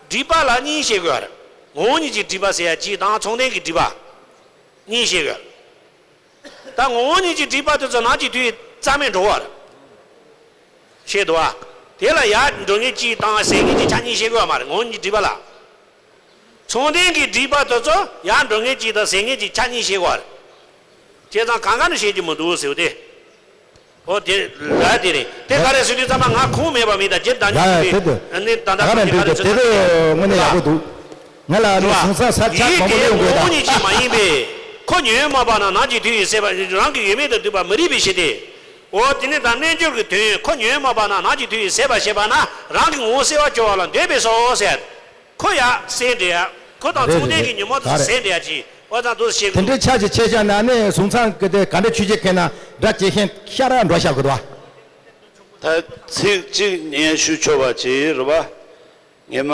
སྒྲིབ་པ་ལ་གཉིས་བཤད་དགོས་རེད། ངོ་བོ་ཉིད་ཀྱི་སྒྲིབ་པ་ཟེར་ཡ་གཅིག་དང་མཚུངས་ལྡན་གྱི་སྒྲིབ་པ་གཉིས་བཤད་དགོས་རེད། ད་ངོ་བོ་ཉིད་ཀྱི་སྒྲིབ་པ་དེ་ཚོ་ནང་གི་མཐུ་ཡིས་རྩ་མེད་འགྲོ་བ་རེད། ཤེས་འདུག་བ། དེ་ལ་ཡར་འགྲོ་མཁན་གཅིག་དང་ཟད་མཁན་གཅིག་ཆ་གཉིས་བཤད་དགོས་བ་མ་རེད། ངོ་བོ་ཉིད་ཀྱི་སྒྲིབ་པ་ལ། མཚུངས་ལྡན་གྱི་སྒྲིབ་པ་དེ་ཚོ་ཡར་འགྲོ་མཁན་གཅིག་དང་ཟད་མཁན་གཅིག་ཆ་གཉིས་བཤད་དགོས་བ་རེད། བྱས་ཙང་གང་ག་ནས་བཤད་རྒྱུ་མི་འདུག་ཟེར་བ་དེ། ཨོ་དེ་ལ་དེ་རེད། དེ་ག་རེ་ཟེར་དུས་ཙམ་པ་ང་ཁུངས་མེད་པ་མིན་ད། རྗེ་བདག་ཉིད་ཀྱིས་ཨ་ནི་ད་ལྟ་ག་རེ་འདུག་དེ་དེ་དངོས་གནས་ཡག་པོ་འདུག་ང་ལ་ཨ་ནི་གཟུངས་སམ་ས་ཆ་མང་པོ་ཡོང་དགོས་ད། ཡིད་དེ་ངོ་བོ་ཉིད་ཀྱིས་མ་ཡིན་པས། ཁོ་ཉོན་མོངས་པ་ན་ནང་གི་མཐུ་ཡིས་ཟད་པ། རང་གི་ཡོད་མེད་དུ་འདུས་པ་མི་རིགས་པའི་ཕྱིར་ཏེ། འོ་དེ་ནི་ད་རྣལ་འབྱོར་གྱི་དོན། ཁོ་ཉོན་མོངས་པ་ན་ནང་གི་མཐུ་ཡིས་ཟད་པར་བྱེད་པ་ན་རང་གི་ངོ་བོ་གསལ་བར་གྱུར་པ་ལ་འདོད་པས་སོ་ཟེར། ཁོ་ཡང་ཟད་འགྲོ་ཡ། ཁོ་དང་མཚུངས་ལྡན་གྱི་ཉོན་མོངས་དེ་ཚོ་ཟད་འགྲོ་ཡ་ཅིག་ཨོ་ཙང་དུ་ཞེས་དེ་འདྲའི་ཆ་ཅིག་ཆེ་ཤ་ན་ནི་གཟུངས་སམ་གི་དེ་ག་འདྲ་ཆོས་ཅན་མཁན་ན་འདྲ་ཇེ་ཤེན་ཤ་ར་འགྲོ་ཤ་གི་འདུག་བ། ད་ཚིག་གཅིག་སྙན་ཞུ་ཆོག་པ་ཅིག་རེད་བ། ངས་མ་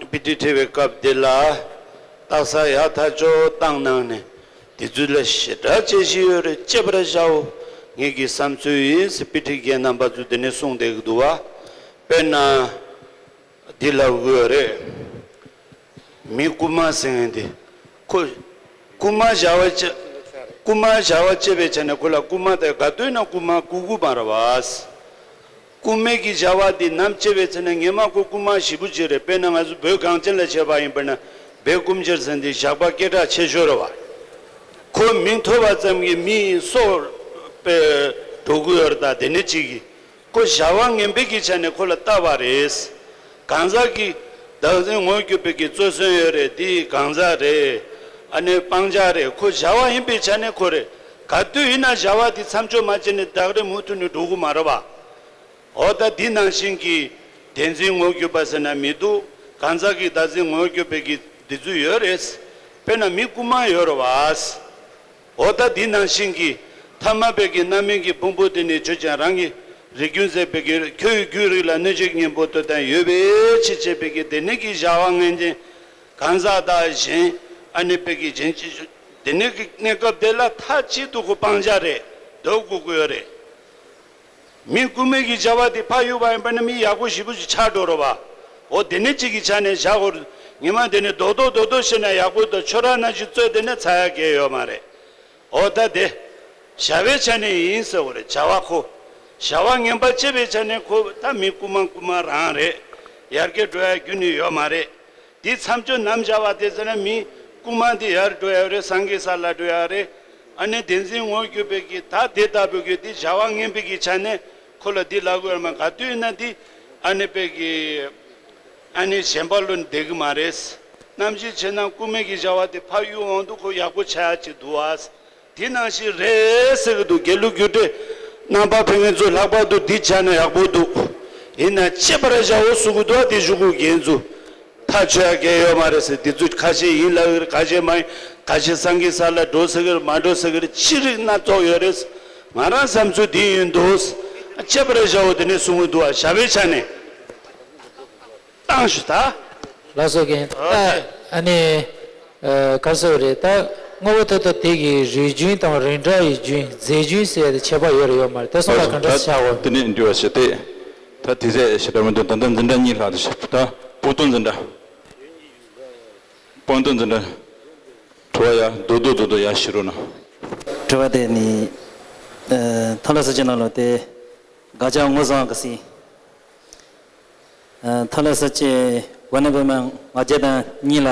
དཔེ་ཁྲིད་ཁྲིད་པའི་སྐབས་དེ་ལ་སྟག་ཚང་ཡག་ཐག་ཆོད་བཏང་གནང་ནས་དེ་ཚོ་ལ་ཞེ་དྲག་དཔྱད་གཞི་ཡོད་རེད། དཔྱད་པར་བྱའོ། ངེད་ཀྱི་བསམ་ཚུལ་ཡིན་ཟེར་དཔེ་ཁྲིད་རྒན་རྣམ་པ་ཚོ་དེ་ནས་གསུངས་བསྡད་ཀྱི་འདུག་བ། དཔེར་ན། འདི་ལབ་དགོས་རེད། མི་རྐུན་མ་ཟེར་མཁན་དེ། ཁོ། རྐུན་མ་བྱ་བ་བྱེད། རྐུན་མ་བྱ་བ་བྱེད་པའི་ཆ་ནས་ཁོ་ལ་རྐུན་མ་དེ་ག་དུས་ན་རྐུན་མ་རྐུ་རྐུན་མ་རེད་བ། རྐུན་མའི་གི་བྱ་བ་འདི་ནམ་བྱེད་པའི་ཚེ་ན་ངེས་མ་ཁོ་རྐུན་མ་ཞེ་པོ་ཅིག་རེད། དཔེར་ན་ང་ཚོ་བོད་གངས་ཅན་ལ་བྱས་པ་ཡིན་པ་ན་བོད་རྐུབ་བྱེར་ཟེར་འདི་ཞགས་པ་སྐད་གྲགས་ཆེ་ཤོས་རེད་བ། ཁོ་མིང་ཐོས་པ་ཙམ་གྱིས་མི་སྲོག་པའི་འགྲོ་གི་ཡོད་རེད། ད་དེ་ནི་གཅིག་གིས་ཁོ་བྱ་བ་ངན་པའི་གི་ཆ་ནས་ཁོ་ལ་ལྟ་བ་རེད། གང་ཟག་གི་བདག་འཛིན་ངོ་སྐྱོབ་པའི་གི་རྩོད་སོན་ཡོད་རེད། འདི་གང་ཟག་རེད། ཨ་ནི་སྤང་བྱ་རེད། ཁོ་བྱ་བ་ཡིན་པའི་ཆ་ནས་ཁོ་རེད། ག་དུས་ཡིན་ན་བྱ་བ་འདི་མཚམས་འཇོག་མ་བྱས་ནས་ད་ག་རེ་མུ་མཐུད་ནས་འགྲོ་གི་མ་རེད་བ། འོ་ད་འདི་ནང་བཞིན་གྱི་བདེན་འཛིན་ངོ་སྐྱོབ་པ་ཟེར་ན་མི་འདུག་གང་ཟག་གི་བདག་འཛིན་ངོ་སྐྱོབ་པའི་གི་འདི་ཚོ་ཡོད་རེད། དཔེར་ན་མི་རྐུན་མ་ཡོད་རེད་བ། འོ་ད་འདི་ནང་བཞིན་གྱི་ཐ་མལ་པའི་གི་རྣམ་སྨིན་གྱི་ཕུང་པོ་དེ་ནི་ཆོས་ཅན། རང་གི་རིགས་རྒྱུད་ཟད་པའི་གི་ཁྱོད་ཀྱི་རྒྱུད་རིགས་ལ་གནོད་བྱེད་གཉེན་པོ་འདོད་དང་ཡོད་པའི་ཕྱིར་བྱས་པའི་གི་དེ་ནི་གི་བྱ་བ་ངན་ཅན་གང་ཟག་དང་གཞན་ཨ་ནི་པའི་གི་གཞན་ཅི་དེ་ནི་གི་གནས་སྐབས་དེ་ལ་མཐའ་གཅིག་ཏུ་ཁོ་སྤང་བྱ་རེད། འདོད་དགོས་ཀྱི་ཡོད་རེད། མི་རྐུན་མའི་གི་བྱ་བ་དེ་ཕར་གཡུག་པ་ཡིན་པ་ན་མི་ཡག་པོ་ཞེ་པོ་ཞིག་ཆགས་འགྲོ་རོགས་བ། འོ་དེ་ནི་གཅིག་གི་ཆ་ནས་བཞག་གོ། ཉི་མ་དེ་ནི་རྡོག་རྡོག་རྡོག་རྡོག་བྱས་ན་ཡག་པོ་དང་ཁྱོད་རང་ནང་བཞིན་རྩོད་དེ་ནི་ཚ་ཡག་གལ་ཡོད་མ་རེད། འོ་ད་དེ་བྱ་བའི་ཆ་ནས་ཡིན་ཟེར་བ་རེད། བྱ་བ་ཁོ་བྱ་བ་ངན་པ་བྱེད་པའི་ཆ་ནས་ཁོ་ད་མི་རྐུན་མ་རྐུན་མ་རང་རེད། ཡར་རྒྱས་འགྲོ་ཡ་རྒྱུ་ནི་ཡོད་མ་རེད། དེ་མཚམས་སྦྱོར་ནམ་བྱ་བ་དེ་ཟེར་ན་མི་རྐུན་མ་དེ་ཡར་འགྲོ་ཡ་རེད། སངས་རྒྱས་ས་ལ་འགྲོ་ཡ་རེད། ཨ་ནི་བདེན་འཛིན་ངོ་སྐྱོབ་པའི་གི་ད་དེ་ལྟ་བུ་གི་དེ་བྱ་བ་ངན་པའི་གི་ཆ་ནས་ཁོ་ལ་དེ་ལབ་དགོས་ཡ་མ། ག་དུས་ན་དེ་ཨ་ནི་པའི་གི་ཨ་ནི་གཞན་པ་ལོ་བསྡད་གི་མ་རེད། ནམ་ཞིག་བྱས་ན་རྐུན་མའི་གི་བྱ་བ་དེ་ཕར་གཡུག་འོང་དུས་ཁོ་ཡག་པོ་ཆགས་ཡ་ཅིག་འདུག་ཨ། དེ་ནང་བཞིན་རེད་ཟེར་གི་འདུག་དགེ་ལུགས་རྒྱུགས་སྤྲོད་རྣམ་པ་ཕེབས་མཁན་ཚོ་ལྷག་པར་དུ་འདི་བྱས་ན་ཡག་པོ་འདུག་ཡིན་ན་གཅེས་པར་བྱའོ་གསུང་གི་འདུག་དེ་གཞུག་གུ་རྒན་ཚོ་ཐག་ཆོད་ཡ་གལ་ཡོད་མ་རེད་ཟེར། འདི་ཚོ་ཁ་ཤས་ཡིན་ལབ་ཀྱི་རེད། ཁ་ཤས་མ་ཡིན། ཁ་ཤས་སངས་རྒྱས་ས་ལ་འགྲོ་ཟེར་གི་རེད། མ་འགྲོ་ཟེར་གི་རེད། ཅི་རིགས་སྣ་ཚོགས་ཡོད་རེད། ང་རང་བསམ་ཚུལ་འདི་ཡིན་འདུག་གཅེས་པར་བྱའོ་དེ་ནས་གསུང་གི་འདུག་བ། བྱ་བའི་ཆ་ནས། བཏང་ཞུ་ད། ལགས་སོ་རྒན། ཨོ་ད་ཨ་ནི་ཨ་ག་རེ་ཟེར་བ་རེད། ད་དངོས་པོ་ཐོབ་ཐབས་དེ་གི་རིགས་རྒྱུན་དང་རིགས་འདྲ་ཡི་རྒྱུན་རྫས་རྒྱུན་ཟེར་ཡ་དེ་ཁྱད་པར་ཡོད་རེད་ཡོད་མ་རེད། དེ་གསུམ་ལ་ག་འདྲ་ཆགས་འོ། དེ་ནས་འདྲི་བ་ཞིག་སྟེ། ད་དེ་ཟེར་ཞེ་དྲག་མི་འདུག་ད་ལྟ་འཛིན་གྲྭ་གཉིས་ལྷག་ཏུ་ཞིག་ད་སྤོ་ཏོ་འཛིན་གྲྭ། སྤོ་ཏོ་འཛིན་གྲྭ། དྲི་བ་ཡ་རྡོག་རྡོག་རྡོག་རྡོག་ཡ་ཞུ་རོགས་གནང་། དྲི་བ་དེ་ནི་ཐ་ལ་ས་ཆེན་ནང་ལོ་དེ་དགག་བྱ་ངོས་བཟུང་བ་གི་སྲིད། ཐ་ལ་ས་ཆེ་བ་ནི་བི་མ་ང་རྒྱལ་དང་གཉིས་ལ།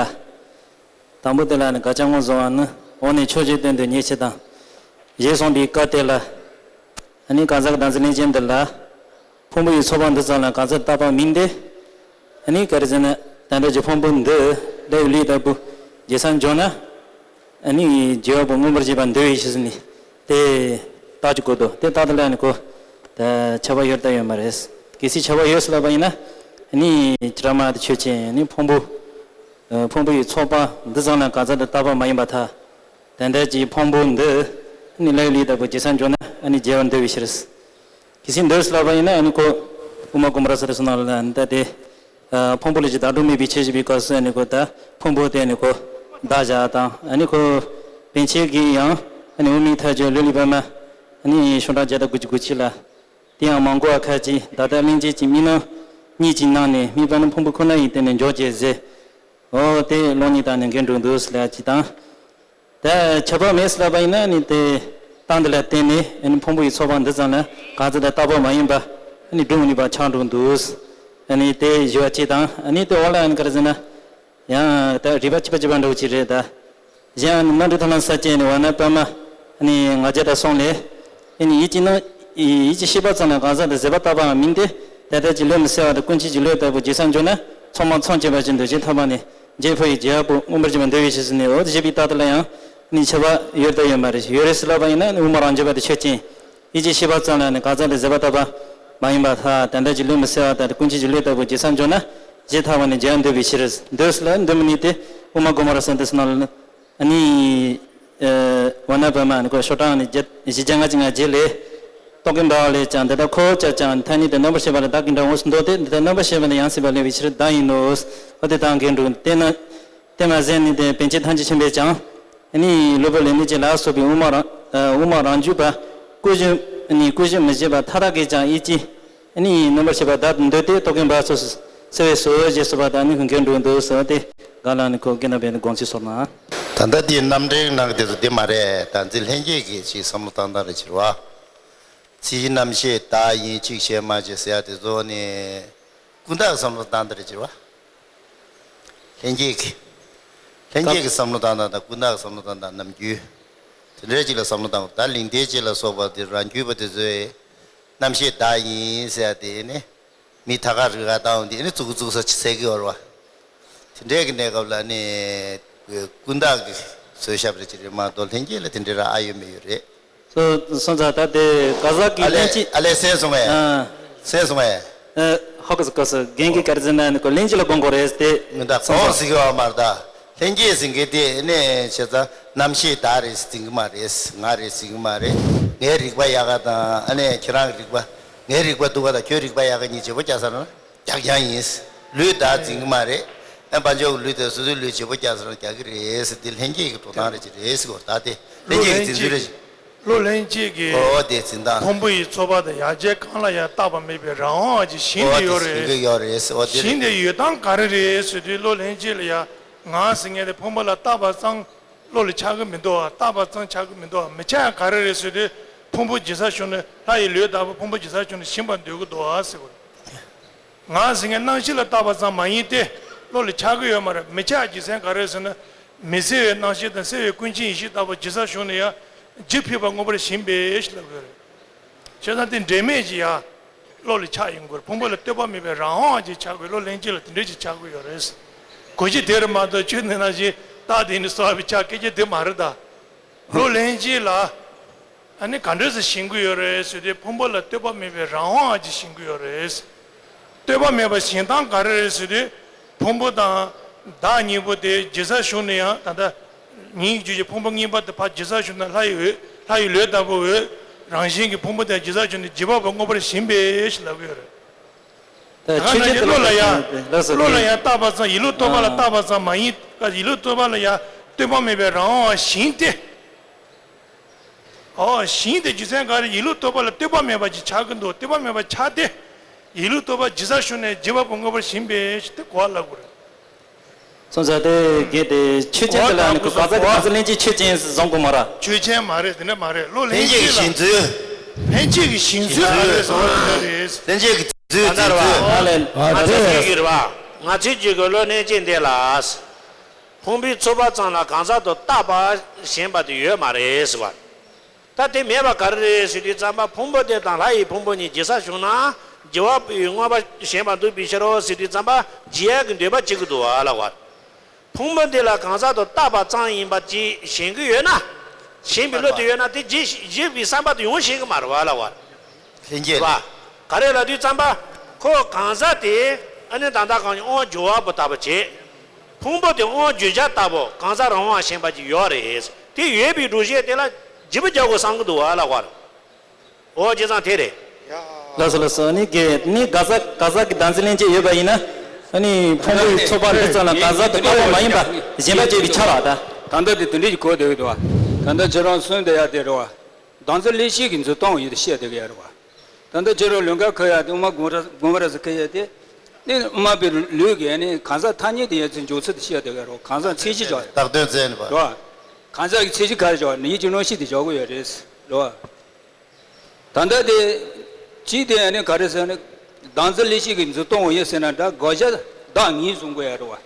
དང་པོ་དེ་ལ་ནི་དགག་བྱ་ངོས་བཟུང་བ་ནི། འོག་ནས་ཕྱོགས་ཆོས་སྟོན་དུས་ཉེས་བྱས་དང་། ཞེས་གསུངས་པའི་སྐབས་དེ་ལ། ཨ་ནི་གང་ཟག་གི་བདག་འཛིན་ལེན་ཅན་འདི་ལ། ཕུང་པོ་ཡི་ཚོགས་པ་འདི་ཙམ་ལ་གང་ཟག་བཏགས་པ་མིན་ཏེ། ཨ་ནི་ག་རེ་ཟེར་ན་དེ་འདྲ་གྱི་ཕུང་པོ་འདི་ལས་ལུས་ལྟ་བུ་བརྗེ་སར་འཇོག་ན། ཨ་ནི་བརྗེ་བ་པོ་མངོན་པར་བྱེད་པ་འདོད་པའི་ཕྱིར་ཟེར་ནས་དེ་རྟགས་ཀྱི་སྐོར་དུ་དེ་རྟགས་དེ་ལ་ནི་གོ། ད་ཁྱབ་པ་ཡོད་ད་ཡོད་མ་རེད། གལ་སྲིད་ཁྱབ་པ་ཡོད་ཟེར་ལབ་པ་ཡིན་ན། ཨ་ནི་ཅི་ར་མ་དེ་ཆོས་ཅན་ནི་ཕུང་པོ། ཕུང་པོ་ཡི་ཚོགས་པ་འདི་ཙམ་ལ་གང་ཟག་ཏུ་བཏགས་པ་མ་ཡིན་པར་ཐལ། དེ་འདྲ་གྱི་ཕུང་པོ་འདི་ནི་ལས་ལུས་ལྟ་བུ་བརྗེ་སར་འཇོག་ན་ཨ་ནི་བརྗེ་བར་འདོད་པའི་ཕྱིར། གལ་སྲིད་འདོད་ཟེར་ལབ་པ་ཡིན་ན་ཨ་ནི་ཁོ་དབུ་མ་དགོངས་པ་རབ་གསལ་ལ་སོང་ན་ལ་ད་དེ། ཕུང་པོ་ལས་ཀྱི་བདག་སྒྲུབ་མེད་པའི་ཕྱིར་ཞེས་པའི་སྐབས་སུ་ཨ་ནི་ཁོ་ད་ཕུང་པོ་དེ་ཨ་ནི་ཁོ་བདག་བཞག་དང་ཨ་ནི་ཁོ་པཎ་ཆེན་གྱིས་ཡང་ཨ་ནི་དབུ་མའི་མཐའ་དཔྱོད་ལུས་ལས་པདྨ་ཨ་ནི་ཤོག་གྲངས་བརྒྱ་དང་དགུ་བཅུ་གོ་གཅིག་ལ། དེ་ཡང་མ་འགོག་པ་ཁ་ཅིག་བདག་ལྟ་གླེང་བྱེད་ཀྱི་དམིགས་རྣམ་གཉིས་ཀྱི་ནང་ནས་དམིགས་པ་ནི་ཕུང་པོ་ཁོ་ན་ཡི་སྟེང་ནས་འཇོག་བྱེད་ཟེར། འོ་དེ་ཀློག་ནི་དང་ནི་འགལ་འགྲོ་འདུག་ཟེར་ལབ་ཅིག་དང་། ད་ཁྱབ་པ་མེད་ཟེར་ལབ་པ་ཡིན་ན་ནི་དེ་རྟགས་འདི་ལ་བརྟེན་ནས་ཨ་ནི་ཕུང་པོ་ཡི་ཚོགས་པ་འདི་ཙམ་ལ་གང་ཟག་དང་བཏགས་པ་མ་ཡིན་པ་ཨ་ནི་སྒྲུབ་མི་ནུས་པ་ཆགས་འགྲོ་འདུག་ཨ་ནི་དེ་ཞུ་བ་གཅིག་དང་ཨ་ནི་དེ་འོག་ལ་ཨ་ནི་ག་རེ་ཟེར་ན། ཡང་ད་རིགས་པ་གཅིག་པ་གཅིག་པ་འདྲ་བོ་ཅིག་རེད་ད། གཞན་ཨ་ནི་རྣམ་འགྲེལ་ཐ་ན་ས་བཅད་ནི་བ་ན་པདྨ་ཨ་ནི་ང་རྒྱལ་དང་གསུམ་ལས། ཨ་ནི་ཡིད་ཀྱི་རྣམ་ཡིད་ཀྱི་ཤེས་པ་ཙམ་ལ་གང་ཟག་དང་ཟད་པ་བཏགས་པའང་མིན་ཏེ། དེ་ལྟར་གྱི་ལུས་མི་གསལ་བ་དང་ཀུན་མཁྱེན་གྱི་ལུས་ལྟ་བུ་བརྗེ་སར་འཇོག་ན་མཚུངས་པ་མཚོན་བྱེད་པ་བཞིན་དུ་བྱེད་ཐུབ་པ་ནི་རྗེས་འཕོ་ཡི་རྗེས་དཔག་པོ་མངོན་པར་བྱེད་པ་འདོད་པའི་ཕྱིར་ཟེར་ནས། འོ་དེ་ཞེས་པའི་རྟགས་དེ་ལ་ཡང་ནི་ཁྱབ་པ་ཡོད་དང་ཡོད་མ་རེད། ཡོད་རེད་ཟེར་ལབ་པ་ཡིན་ན་ནི་དབུ་མ་རང་རྒྱུད་པ་དེ་ཆོས་ཅན། ཡིད་ཀྱི་ཤེས་པ་ཙམ་ལ་ནི་གང་ཟག་དང་ཟད་པ་བཏགས་པ་མ་ཡིན་པར་ཐལ། དེ་འདྲ་གྱི་ལུས་མི་གསལ་བ་དང་ཀུན་མཁྱེན་གྱི་ལུས་ལྟ་བུ་བརྗེ་སར་འཇོག་ན་བྱེད་ཐུབ་པ་ནི་རྗེས་དཔག་འདོད་པའི་ཕྱིར། འདོད་ཟེར་ལ་འདོད་མི་ནུས་ཏེ། དབུ་མ་དགོངས་པ་རབ་གསལ་འདི་ཟེར་ན་ལ་ནི། ཨ་ནི། ཨ་བ་ན་བ་མ་ནི་ཁོ་ཤོག་གྲངས་ནི་བཞི་བརྒྱ་ལྔ་བཅུ་ང་བརྒྱད་ལས། རྟོག་གེ་འབར་བ་ལས་ཀྱང་འདི་ལྟར་ཁོ་བོ་ཅག་ཀྱང་ཐ་སྙད་དུ་རྣམ་པར་ཤེས་པ་ལ་བདག་གི་འདྲ་འོངས་སུ་འདོད་དེ། འདི་ལྟར་རྣམ་པར་ཤེས་པ་ནི་ཡང་སྲིད་པ་ལེན་པའི་ཕྱིར་བདག་ཡིན་ནོ། འོ་དེ་དང་འགལ་འགྲོ་དེ་ན། དེ་མ་ཟད་ནི་དེ་པཎ་ཆེན་ཐམས་ཅད་མཁྱེན་པས་ཀྱང་། ཨ་ནི་ལུས་པ་ལས་གནོད་བྱེད་ལ་སོགས་པའི་དབུ་མ་རང་དབུ་མ་རང་རྒྱུད་པ་ཀུན་གཞི་ཨ་ནི་ཀུན་གཞི་མི་བཞེད་པ་མཐའ་དག་གིས་ཀྱང་ཡིད་ཀྱི་ཨ་ནི་རྣམ་པར་ཤེས་པ་བདག་ཏུ་འདོད་དེ་རྟོག་གེ་འབར་སོགས་སུ་གསལ་བས་སོ་ཞེས་གསུངས་པ་དང་ཨ་ནི་འགལ་འགྲོ་འདུག་ཟེར་བ་དེ་ག་ལ་ནི་ཁོ་དགེ་འདུན་པའི་དགོངས་ཚུལ་སོར་ན། ད་ལྟ་དེའི་རྣམ་འགྲེལ་གནང་གི་དེ་ཚོ་དེ་མ་རེད། ད་འཛིན་ལྷན་རྒྱས་ཀྱིས་ཅིག་བསམ་བློ་བཏང་སྟངས་རེ་བྱེད་རོགས། ཚིག་རྣམ་ཤེས་བདག་ཡིན་གཅིག་ཞེན་མ་བྱེད་ཟེར་ཡ་དེ་ཚོ་ནི་ཀུན་བརྟགས་བསམ་བློ་བཏང་དེར་བྱེད་པ། ལྷན་སྐྱེས་ཀྱི། ལྷན་སྐྱེས་ཀྱི་བསམ་བློ་བཏང་སྟངས་དང་ཀུན་བརྟགས་བསམ་བློ་བཏང་སྟངས་རྣམ་འགྱུར། དེ་འདྲའི་ཅིག་ལ་བསམ་བློ་བཏང་དགོས། ད་ལིང་ཏེ་ཅིག་ལ་སོགས་པ་དེ་རང་རྒྱུད་པ་དེ་ཚོས་རྣམ་ཤེས་བདག་ཡིན་ཟེར་ཡ་དེ་ནི། མི་ཐ་ཁ་རི་ཁ་བཏང་འོང་དེ་ནི་བཙུགས་བཙུགས་ས་ཆི་ཟེར་གི་ཡོད་རེད་བ། དེ་འདྲའི་གི་གནས་སྐབས་ལ་ནི་ཀུན་བརྟགས་ཀྱི་བཟོས་བཞག་པ་རེད་ཅི་རེད་མ་གཏོགས་ལྷན་སྐྱེས་ལ་དེ་འདྲའི་ར་ཨ་ཡོད་མེད་ཡོད་རེད། སོ་སོང་ཙང་ད་དེ་ག་ཟག་གི་ཨ་ལས་ལྷན་ཅིག་ཨ་ལས་སེམས་སོང་ངས། ཨ། སེམས་སོང་ངས། ཨ། ཧོ་ཀ་སི་ཀ་སི་རྒན་གྱི་ག་རེ་ཟེར་ན་ནི་ཁོ་ལྷན་ཅིག་ལ་དགོངས་དགོས་རེད་དེ། མི་འདའ་སོང་གོང་ཙང་ཟིག་ཡོད་མ་རེད་ད། ལྷན་སྐྱེས་ཟིན་གི་དེ་ནས་བྱས་ཙང་རྣམ་ཤེས་བདག་རེད་ཟིན་གི་མ་རེད། ང་རེད་ཟིན་གི་མ་རེད། ངའི་རིག་པ་ཡག་ག་དང་ཨ་ནས་ཁྱེད་རང་གི་རིག་པ། ངའི་རིག་པ་སྡུག་ག་དང་ཁྱོད་རིག་པ་ཡག་ག་གཉིས་བརྗེ་པོ་རྒྱག་ས་ན། རྒྱག་རྐྱང་ཡིན། ལུས་བདག་འཛིན་གྱི་མ་རེད། ཨ་དཔལ་འབྱོར་གྱི་ལུས་དེ་སོ་སོའི་ལུས་བྱེད་པོ་རྒྱག་ས་རང་རྒྱག་གི་རེད་ཟེར་ཏེ་ལྷན་སྐྱེས་ཀྱི་འགྲོ་སྟངས་རེད་ཅེས་རེད་ཟེར་གོ་ད་དེ་ལྷན་སྐྱེས་ཀྱི་འཛིན་ཚུལ་རེད། བློ་ལྷན་སྐྱེས་ཀྱི་ཨོ་དེ་འཛིན་སྟངས། ཕུང་པོ་ཡི་ཚོར་བ་དང་ཡ་གྱལ་གང་ལ་ཡང་བརྟགས་པ་མེད་པའི་རང་དབང་གི་ཞིང་ཨོ་དེ་ཡོད་དེ་ཞིང་རེད། གི་ཡོད་རེད་ཟེར་ཨོ་དེ་ཞིང་རེད། དེ་ཡོད་སྟངས་ག་རེ་རེད་ཟེར་དུས་བློ་ལྷན་སྐྱེས་ལ་ཡ་ང་ཟེར་མཁན་དེ་ཕུང་པོ་ལ་བརྟགས་པ་ཙམ། བློ་ལ་ཆགས་ཀྱི་མི་འདུག་བ། བརྟགས་པ་ཙམ་ཆགས་ཀྱི་མི་འདུག་བ། མི་ཆགས་ཡང་ག་རེ་རེད་ཟེར་དུས་ཕུང་པོ་འཇིག་ས་ཞུགས་ནས་ལྷ་ཡི་ལུས་ལྟ་བུ་ཕུང་པོ་འཇིག་ས་ཞུགས་ནས་ཞིམ་པར་འདོད་ཀྱི་འདུག་བ་ཟེར་བ། ང་ཟེར་མཁན་རྣམ་ཤེས་ལ་བརྟགས་པ་ཙམ་མ་ཡིན་ཏེ་བློ་ལ་ཆགས་ཀྱི་ཡོད་མ་རེད། མི་ཆགས་རྒྱུ་མཚན་ག་རེ་ཟེར་ན། མི་གསལ་བའི་རྣམ་ཤེས་དང་གསལ་བའི་ཀུན་མཁྱེན་ཡེ་ཤེས་ལྟ་བུ་འཇིག་ས་ཞུགས་ནས་ཡང་ལྗིད་ཕུད་པ་མངོན་པར་ཞེན་པས་ཞེས་ལབ་ཀྱི་ཡོད་རེད། བྱས་ཙང་དེ་འབྲེལ་མེད་ཀྱི་ཡ། བློ་ལ་ཆགས་ཡོང་གི་རེད། ཕུང་པོ་ལ་ལྟོས་པ་མེད་པའི་རང་དབང་ཅིག་ཆགས་དགོས། བློ་ལྷན་སྐྱེས་ལ་དེ་འདྲ་ཅིག་ཆགས་དགོས་ཡོད་རེད། གོ་ཅི་དེ་རེད་མ་གཏོགས་ཁྱོད་འདི་ནང་བཞིན་རྟགས་དེ་ནི་གསོ་བ་ཆགས་སྐད་ཆ་དེ་མ་རེད་ད། བློ་ལྷན་སྐྱེས་ལ་ཨ་ནི་ག་འདྲ་སེ་ཞེན་གི་ཡོད་རེད་ཟེར་དུས་ཕུང་པོ་ལ་ལྟོས་པ་མེད་པའི་རང་དབང་ཅིག་ཞེན་གི་ཡོད་རེད། ལྟོས་པ་མེད་པ་ཞེན་སྟངས་ག་རེ་རེད་ཟེར་དུས། ཕུང་པོ་དང་བདག་གཉིས་པོ་དེ་འཇིག་ས་ཞུགས་ནས་ཡང་ད་ལྟ་ཉིད་ཀྱི་རྒྱུད་ཀྱི་ཕུང་པོ་གཉིས་པ་དེ་ཕར་འཇིག་ས་ཞུགས་ན་ལྷ་ཡི་འོད། ལྷ་ཡི་ལུས་ལྟ་བུ་འོད་རང་བཞིན་གྱི་ཕུང་པོ་དེ་འཇིག་ས་ཞུགས་ནས་འཇིགས་པ་པོ་མངོན་པར་ཞེན་པས་ཞེས་ལབ་ཀྱི་ཡོད་རེད། ད་ད་ག་ཆོས་ཅན་ནང་བཞིན་བློ་ལ་ཡང་ལགས་སོ་བློ་ལ་ཡང་བརྟགས་པ་ཙམ་ཡིད་ལུགས་རྟོག་པ་ལ་བརྟགས་པ་ཙམ་མ་ཡིན། ཡིད་ལུགས་རྟོག་པ་ལ་ཡང་ལྟོས་པ་མེད་པའི་རང་དབང་ཞེན་ཏེ། ཨོ། ཞིང་དེ་རྒྱུ་མཚན་ག་རེ། ཡིད་ལུགས་རྟོག་པ་ལ་ལྟོས་པ་མེད་པ་ཅིག་ཆགས་ཀྱི་འདུག་ལྟོས་པ་མེད་པ་ཆགས་ཏེ། ཡིད་ལུགས་རྟོག་པ་འཇིག་ས་ཞུགས་ནས་འཇིགས་པ་པོ་མངོན་པར་ཞེན་པས་ཞེས་དེ་གོ་བ་ལབ་དགོས་རེད། སོང་ཙང་དེ་གལ་ཏེ་ཆོས་ཅན་དེ་ལ་ནི་གོ་བ་ཚ་གི་ག་ཚ་ལྷན་སྐྱེས་ཆོས་ཅན་བཟང་གོ་མ་ར། ཆོས་ཅན་མ་རེད། དེ་འདྲ་མ་རེད། བློ་ལྷན་ལྷན་སྐྱེས་ཀྱི་ཞེན་ཚུལ། ལྷན་སྐྱེས་ཀྱི་ཞེན་ཚུལ་ག་རེ་རེད་ཟེར་བ་དེ་འདྲ་རེད། ལྷན་སྐྱེས་ཀྱི་ཚུལ་ད་ལྟར་བ། ང་ལས་ང་ཚོས་ཅིག་གི་རེད་བ། ང་ཚོས་ཅིག་གི་བློ་ལྷན་སྐྱེས་འདི་ལ། ཕུང་པོའི་ཚོར་བ་ཙམ་ལ་གང་ཟག་ཏུ་བཏགས་པ་ཞེན་པ་དེ་ཡོད་མ་རེད་ཟེར་བ། ད་དེ་མེད་པ་ག་རེ་རེད་ཟེར་དུས་ཙམ་པ་ཕུང་པོ་དེ་དང་ལྷ་ཡི་ཕུང་པོ་གཉིས་འཇིག་ས་བྱུང་ན་འཇིགས་པ་པོའི་མངོན་པ་ཞེན་པ་འདུག་པའི་ཕྱིར་རོ་ཟེར་དུས་ཙམ་པ་འཇིགས་ཡག་གི་འདོད་པ་སྐྱེ་གི་འདུག་བ་ལ་བ། ཕུང་པོ་འདི་ལ་གང་ཟག་ཏུ་བཏགས་པ་ཙམ་ཡིན་པ་ཅིག་ཞེན་གི་ཡོད་ན། ཞེན་པའི་བློ་དེ་ཡོད་ན་དེ་འཇིགས་འཇིགས་པའི་བསམ་པ་དེ་ཡོང་ཤེས་གི་མ་རེད་བ་ལ་བ། ལྷན་སྐྱེས། བ། ག་རེ་ལབ་དུས་ཙམ་པ། ཁོ་གང་ཟག་དེ་ཨ་ནི་ད་ལྟ་གང་དབང་འབྱོར་བ་པོ་ལྟ་བུ་བྱེད། ཕུང་པོ་དེ་དབང་འབྱོར་བྱ་ལྟ་བུ་གང་ཟག་རང་དབང་ཞེན་པ་ཅིག་ཡོད་རེད། དེ་ཡོད་པའི་སྒྲུབ་བྱེད་དེ་ལ་འཇིགས་པ་རྒྱག་དགོས་བསམ་གི་འདུག་བ་ལ་བར། འོ་བྱས་ཙང་དེ་རེད། ལགས་སོ་ལགས་སོ། ཨ་ནི་གལ་ནི་ག་ཟག་ག་ཟག་གི་བདག་འཛིན་ལྷན་སྐྱེས་ཡོད་པ་ཡིན་ན། ཨ་ནི་ཕུང་པོའི་ཚོར་བ་འདི་ཙམ་ལ་ག་ཟག་ཏུ་བཏགས་པ་མ་ཡིན་པ་ཞེན་པ་བསྐྱེད་པའི་ཆ་ར་ད། ད་ལྟ་དེ་དེ་འདྲས་ཀྱི་གོ་བསྡད་ཡོད་དོ། ད་ལྟ་ཁྱེད་རང་གསུངས་བསྡད་ཡ་དེ་རེད་བ། བདག་འཛིན་ལྷན་སྐྱེས་ཀྱི་འཛིན་སྟངས་ཡོད་དེ་བཤད་བསྡད་ཀྱི་ཡ་རེད་བ། ད་ལྟ་ཁྱེད་རང་ལུང་ཁ་ཁ་ཡ་དེ་དབུ་མ་དགོངས་ར་དགོངས་པ་ར་ཟེར་ཁ་ཡ་དེ། ནི་དབུ་མ་པའི་ལུགས་ཀྱི་ནི་གང་ཟག་ཐ་སྙད་དེ་ཡ་ཚོའི་འཇོག་ཚུལ་དེ་བཤད་བསྡད་ཀྱི་ཡ་རེད་བ། གང་ཟག་མཚན་གཞི་བཞག་བཏགས་དོན་བཙན་ནི་བ། རེད་བ། གང་ཟག་གི་མཚན་གཞི་ག་རེ་བཞག་ནི་ཡིད་ཀྱི་རྣམ་ཤེས་དེ་བཞག་གི་ཡོད་རེད། རེད་བ། ད་ལྟ་དེ། ཅིའི་སྟེང་ནས་ག་རེ་ཟེར་ན། བདག་འཛིན་ལྷན་སྐྱེས་ཀྱི་འཛིན་སྟངས་ཡིན་ཟེར་ན་འདྲ་དགག་བྱ་བདག་ངོས་བཟུང་དགོས་ཡ་རེད་བ།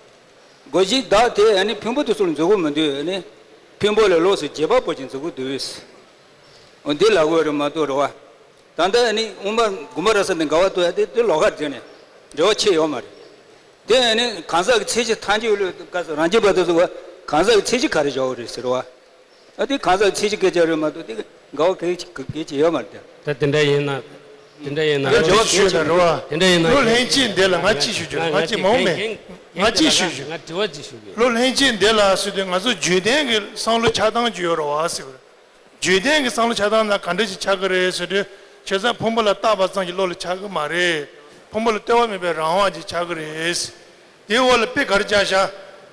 དགག་བྱའི་བདག་དེ་ཨ་ནི་ཕུང་པོ་དེ་ཚོ་ལ་འཛིན་གྱི་མི་འདུག་ཨ་ནི། ཕུང་པོ་ལས་ལོགས་སུ་རྗེས་དཔག་པོ་ཅིག་འཛིན་གྱི་འདུག་འོ་འདི་ལབ་དགོས་རེད་མ་གཏོགས་རེད་བ། ད་ལྟ་ཨ་ནི་དབུ་མ་དགོངས་པ་རབ་གསལ་ནས་འགལ་བ་གཏོད་ཡ་དེ་དེ་ལོགས་ཀ་རེད་ནས་འབྲེལ་བ་ཆེ་ཡོད་མ་རེད། དེ་ཨ་ནི་གང་ཟག་གི་མཚན་གཞི་ཐལ་འགྱུར་ལ་ག་ཚོད་རང་རྒྱུད་པ་དེ་ཚོ་ག་གང་ཟག་གི་མཚན་གཞི་ག་རེ་བཞག་གི་རེད་ཟེར་བ། ཨ་དེ་གང་ཟག་ཚིག་གཅིག་སྐད་ཆ་རེད་མ་གཏོགས་དེ་འགལ་བ་གལ་ཆེ་གལ་ཆེ་ཡོད་མ་རེད་དེ། ད་དེ་འདྲ་ཡིན་ན། དེ་འདྲ་ཡིན་ན། ང་ཅིག་ཞུས་ན་རེད་བ། དེ་འདྲ་ཡིན་ན། བློ་ལྷན་སྐྱེས་འདི་ལ་ང་ཅིག་ཞུ་རྒྱུ་རེད། ང་ཅིག་མ་འོངས་མེད། ང་ཅིག་ཞུ་རྒྱུ། ང་དྲི་བ་ཅིག་ཞུ་རྒྱུ། བློ་ལྷན་སྐྱེས་འདི་ལ་ཟེར་དུས་ང་ཚོ་རྒྱུད་ལྡན་གྱི་བསམ་བློ་ཆགས་སྟངས་ཅིག་ཡོད་རེད་བ་ཟེར་བ། རྒྱུད་ལྡན་གྱི་བསམ་བློ་ཆགས་སྟངས་ན་ག་འདྲ་ཞིག་ཆགས་ཀྱི་རེད་ཟེར་དུས། བྱས་ཙང་ཕུང་པོ་ལ་བཏགས་པ་ཙམ་གྱི་བློ་ལ་ཆགས་ཀྱི་མ་རེད། ཕུང་པོ་ལ་ལྟོས་པ་མེད་པའི་རང་དབང་ཅིག་ཆགས་ཀྱི་རེད། དེའི་འོག་ལ་དཔེ་ག་རེ་བཞག་བཞག་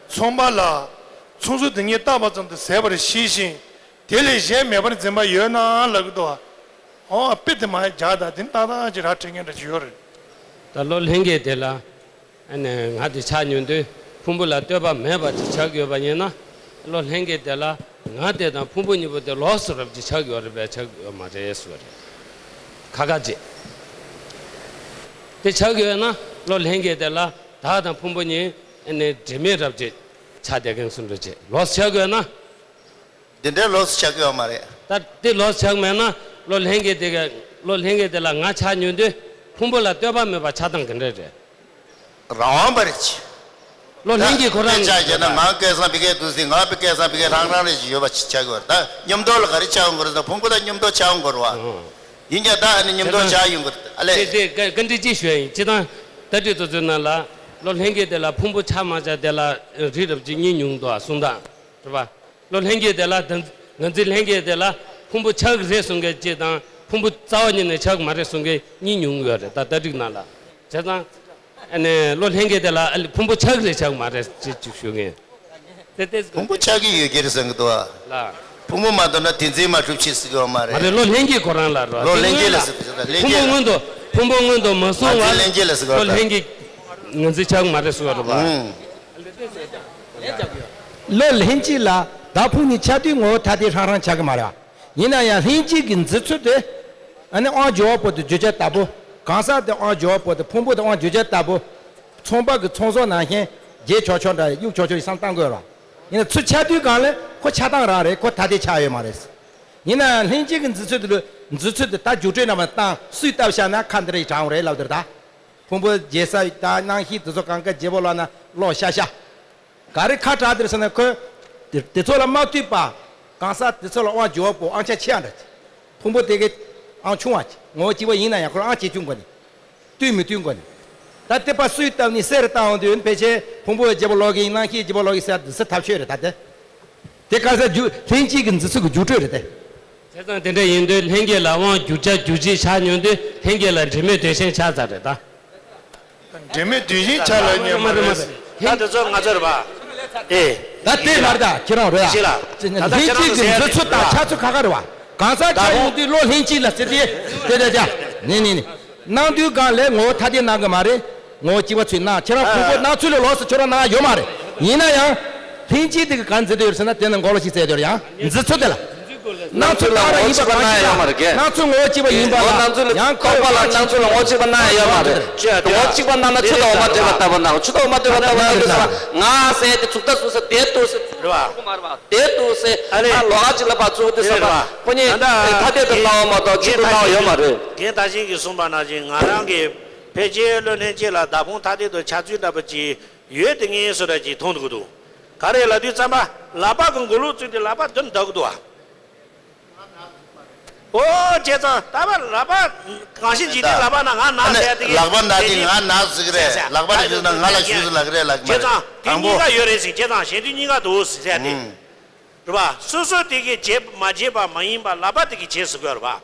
མཚུངས་པ་ལ། མཚུངས་ཚུལ་དེ་ཉིད་བཏགས་པ་ཙམ་དུ་ཟད་པར་ཤེས་ཤིང་། དེ་ལས་གཞན་མེད་པར་འཛིན་པ་ཡོད་ན་ལབ་ཀྱི་འདུག་བ། ཨོ་དཔེ་དེ་མ་རྒྱག་ད་དེ་ཏག་ཏག་ཅིག་ར་འཕྲད་མཁན་འདྲ་ཅིག་ཡོད་རེད། ད་བློ་ལྷན་སྐྱེས་དེ་ལ། ཨ་ནི་ང་དེ་ཆགས་ཉོན་དུས་ཕུང་པོ་ལ་ལྟོས་པ་མེད་པ་ཅིག་ཆགས་ཡོད་པ་ཡིན་ན། བློ་ལྷན་སྐྱེས་དེ་ལ་ང་དེ་དང་ཕུང་པོ་གཉིས་པོ་དེ་ལོགས་སུ་རབ་ཅིག་ཆགས་ཡོད་རེད་པས་ཆགས་ཡོད་མ་རེད་ཟེར་བ་རེད། ཁ་ཁ་བྱེད། དེ་ཆགས་ཡོད་ན་བློ་ལྷན་སྐྱེས་དེ་ལ་བདག་དང་ཕུང་པོ་གཉིས་ནི་དྲི་མེད་རབ་ཅིག་ཆགས་བསྡད་མཁན་བཟོ་འདྲ་བྱེད། ལོགས་སུ་ཆགས་ཡོད་ན། འདི་འདྲའི་ལོགས་སུ་ཆགས་ཡོད་མ་རེད། ད་དེ་ལོགས་སུ་ཆགས་མེད་ན་བློ་ལྷན་སྐྱེས་དེ་ག་བློ་ལྷན་སྐྱེས་དེ་ལ་ང་ཆགས་ཡོང་དུས་ཕུང་པོ་ལ་ལྟོས་པ་མེད་པ་ཆགས་སྟངས་ག་འདྲ་རེད། རང་དབང་པ་རེད་ཅེ། བློ་ལྷན་སྐྱེས་ཁོ་རང་དཔེ་ཆ་བཞག་ན་ང་སྐལ་བཟང་ཕ་གིར་འདུག་ཟེར། ང་པའི་སྐལ་བཟང་ཕ་གིར་རང་རང་རེ་ཞིག་ཡོད་པ་ཆགས་ཀྱི་ཡོད་རེད། ད་མཉམ་དུ་ལ་ག་རེ་ཆགས་འོང་གི་རེད་ཟེར་ན་ཕུང་པོ་དང་མཉམ་དུ་ཆགས་འོང་གི་རེད་བ། ཨང་། ཡིན་ཀྱང་ད་ཨ་ནི་མཉམ་དུ་ཆགས་ཡོང་གི་རེད། ཨ་ལས། དེ་དེ་བཀའ་བཀའ་འདྲི་ཅིག་ཞུ་ཡ་ཡིན། སྤྱིར་བཏང་ད་ལྟའི་དུས་ཚོད་ནང་ལ་བློ་ལྷན་སྐྱེས་དེ་ལ་ཕུང་པོ་ཆགས་མ་ཆགས་དེ་ལ་རིགས་རབ་ཅིག་གཉིས་མྱོང་འདུག་གསུང་སྟངས་རེད་བ། བློ་ལྷན་སྐྱེས་དེ་ལ་ད་ང་ཚོའི་ལྷན་སྐྱེས་དེ་ལ་ཕུང་པོ་ཆགས་ཀྱི་རེད་གསུང་མཁན་གཅིག་དང་ཕུང་པོ་རྩ་བ་ཉིད་ནས་ཆགས་ཀྱི་མ་རེད་གསུང་མཁན་གཉིས་མྱོང་གི་ཡོད་རེད། ད་ལྟ་རིག་ནང་ལ། བྱས་ཙང་། ཨ་ནི་བློ་ལྷན་སྐྱེས་དེ་ལ་ཨ་ལི་ཕུང་པོ་ཆགས་ཀྱི་རེད་ཆགས་ཀྱི་མ་རེད་ཅེས་ཅིག་ཞུ་མཁན། དེ་དེ་ཕུང་པོ་ཆགས་ཀྱི་ཡོད་ཀྱི་རེད་བསམ་གྱི་འདུག་ཨ། ལ། ཕུང་པོ་མ་ཐོབ་ན་བདེན་འཛིན་མ་གྲུབ་ཅེས་ཟེར་གྱི་ཡོད་མ་རེད། མ་རེད། བློ་ལྷན་སྐྱེས་ཁོ་རང་ལ་རོ། བློ་ལྷན་སྐྱེས་ལ་ཟེར་གྱི་རེད། ལྷན་སྐྱེས་ཕུང་པོ་སྔོན་དུ་ཕུང་པོ་སྔོན་དུ་མ་སོང་བར་ལྷན་སྐྱེས་ལ་ཟེར་གྱི་བློ་ཡོད་ལྷན་སྐྱེས་ངོས་འཛིན་ཆགས་ཀྱི་མ་རེད་ཟེར་གྱི་ཡོད་རེད་པ། ཨང་། བློ་ལྷན་སྐྱེས་ལ་བདག་ཕུང་གཉིས་ཆགས་དུས་ངོ་བོ་ཐ་དད་ཧྲང་ཧྲང་ཆགས་ཀྱི་མ་རེད་པ། ཡིན་ན་ཡང་ལྷན་སྐྱེས་ཀྱི་འཛིན་ཚུལ་དེ། ཨ་ནི་དབང་འབྱོར་བ་པོ་དེ་བརྗོད་བྱ་ལྟ་བུ། གང་ཟག་དེ་དབང་འབྱོར་བ་པོ་དེ་ཕུང་པོ་དེ་དབང་བརྗོད་བྱ་ལྟ་བུ། ཚོང་པ་གི་ཚོང་ཟོག་ནང་བཞིན་རྒྱས་ཆོག་ཆོག་འདྲ་གཡུག་ཆོག་ཆོག་ཡིན་བསམ་བཏང་དགོས་ར། ཡིན་ན་ཚུར་ཆགས་དུས་སྒང་ལ་ཁོ་ཆགས་སྟངས་རང་རེད། ཁོ་ཐ་དད་ཆགས་ཡོད་མ་རེད། ཡིན་ན་ཡང་ལྷན་སྐྱེས་ཀྱི་འཛིན་ཚུལ་དེ་ལ་འཛིན་ཚུལ་དེ་ད་རྒྱུ་འབྲས་རྣམ་པ་བཏང་སུས་བཏབ་བཞག་ན་ཁ་འདི་འདྲ་ཡི་དྲག་འོང་རེད་ལབ་དེ་རེད་ད། ཕུང་པོ་རྒྱས་ས་དང་རྣམ་ཤེས་དེ་ཚོ་གང་ག་བརྗེ་པོ་ལབ་ན་ལོག་ཤ་ཤ། ག་རེ་ཁ་གྲག་དེར་ཟེར་ན་ཁོས། དེ་དེ་ཚོ་ལ་མ་ལྟོས་པ། གང་ཟག་དེ་ཚོ་ལ་དབང་འབྱོར་བ་པོ་ཨང་ཆ་ཆེ་ཡང་འདྲ། ཕུང་པོ་དེ་གའི་ཨང་ཆུང་བ་ཅིག་ངོ་བོ་གཅིག་པ་ཡིན་ན་ཡང་ཁོ་རང་ཨང་ཆེ་ཆུང་དགོས་ནི། བསྟུན་མི་བསྟུན་དགོས་ནི། ད་དེ་པ་སུས་བཏབ་ནི་གསེར་བཏབ་འོང་དུས་ཕལ་ཆེར་ཕུང་པོ་བརྗེ་པོ་ལོག་གི་ཡིན་རྣམ་ཤེས་བརྗེ་པོ་ལོག་གི་ཟེར་དེ་ཚོ་ཐབས་ཤེས་རེད་ད་དེ། དེ་ག་ས་རྒྱུ་ལྷན་སྐྱེས་ཀྱི་འཛིན་ཚུལ་གྱི་རྒྱུ་འབྲས་རེད་དེ། བྱས་ཙང་དེ་འདྲ་ཡིན་དུས་ལྷན་སྐྱེས་ལ་དབང་བསྒྱུར་བྱ་རྒྱུ་ཅན་ཆགས་མྱོང་དུས་ལྷན་སྐྱེས་ལ་དྲི་མེད་དོན་གཞན་ཆགས་ཚར་རེད་ད། དྲི་མེད་དོན་གཞན་ཆགས་ལ་ཉན་མ་རེད། ད་དེ་ཚོ་ང་ཚོ་རེད་པ། ཨེ། ད་དེ་མ་རེད་ད་ཁྱེད་རང་རེད་ཤེས་ལ། ད་ལྷན་སྐྱེས་ཀྱི་འཛིན་ཚུལ་དང་ཆགས་ཚུལ་ཁ་ཁ་རེད་པ། གང་ཟག་ཆགས་ཡོང་དུས་བློ་ལྷན་སྐྱེས་ལ་ཟེར་ཏེ། དེ་དེ་ཅག་ནི་ནི་ནི། སྣང་དུས་སྒང་ལས་ངོ་བོ་ཐ་དད་སྣང་གི་མ་རེད། ངོ་བོ་གཅིག་པ་ཚུར་སྣང་ཁྱེད་རང་ཕུང་པོ་སྣང་ཚུལ་ལ་ལོགས་སུ་ཁྱོད་རང་སྣང་ཡོད་མ་རེད། ཡིན་ན་ཡང་། ལྷན་སྐྱེས་དེ་གི་གང་འཛིན་དུ་ཡོད་ཟེར་ན་དེ་ནི་མགོ་ལོག་ཅིག་བཙལ་དུ་ཡོད་ཡང་འཛིན་ཚུལ་དེ་ལ། སྣང་ཚུལ་སྣང་ར་ཡིན་པ་གང་ཞིག་ལ་སྣང་ཚུལ་ངོ་བོ་གཅིག་པ་ཡིན་པ་ལ་ཡང་ཁོ་ངོ་བོ་གཅིག་པ་ཡིན་པ་ལ་ཡང་ཁོ་རྟོག་པ་ལ་སྣང་ཚུལ་ལ་ངོ་བོ་གཅིག་པ་སྣང་ཡ་ཡོད་མ་རེད། ངོ་བོ་གཅིག་པ་སྣང་ན་ཆུ་དང་འོ་མ་འདྲེས་པ་ལྟ་བུ་སྣང་། ཆུ་དང་འོ་མ་འདྲེས་པ་ལྟ་བུ་སྣང་དུས་ཙམ་ལ་ང་ཟེར་དེ་ཚུགས་ད་ཚུགས་ས་དེ་འདུག་ཟེར་རེད་བ། དེ་འདུག་ཟེར་ཨ་ལས། ད་ལོགས་ཀ་གཅིག་ལ་ཕར་ཚུགས་དུས་ཙམ་པ་ཁོ་གཉིས་ཐ་དད་དུ་སྣང་བ་མ་གཏོགས་གཅིག་ཏུ་སྣང་བ་ཡོད་མ་རེད། རྒན་དར་ཤིང་གིས་གསུངས་པ་ནང་བཞིན་ང་རང་གིས་ཕལ་ཆེར་བློ་ལྷན་སྐྱེས་ལ་བདག་ཕུང་ཐ་དད་དུ་ཆགས་ཚུལ་འདྲ་པོ་ཅིག་ཡོད་དེ་ངས་བཟོ་འདྲ་ཅིག་མཐོང་འདུག་འདུག་ག་རེ་ལབ་དུས་ཙམ་པ་ལག་པ་གི་མགོ་ལོག་བཙུགས་ཏེ་ལག་པ་འདི་འདར་གི་འདུག་ཨ། ཨོ་བྱས་ཙང་ད་བར་ལག་པ་གང་ཞིག་འཇིག་རྟེན་ལག་པ་ན་ང་ན་ཟེར་དེ་ལག་པ་ན་དེ་ང་ན་ཟེར་གི་རེད། ལག་པ་ན་ཟེར་ན་ང་ལ་ཞུས་ཟེར་ལབ་གི་རེད་ལབ་གི་མ་རེད། བྱས་ཙང་དེ་དང་པོ་གཉིས་ཀ་ཡོད་རེད་ཟེར། བྱས་ཙང་གཞན་དོན་གཉིས་ཀ་འདུག་ཟེར་ཏེ། ཨུམ། རེད་བ། སོ་སོ་དེ་གིས་བྱེད་མ་བྱེད་པ་མ་ཡིན་པ་ལག་པ་དེ་གིས་བྱེད་ཟེར་དགོས་རེད་བ།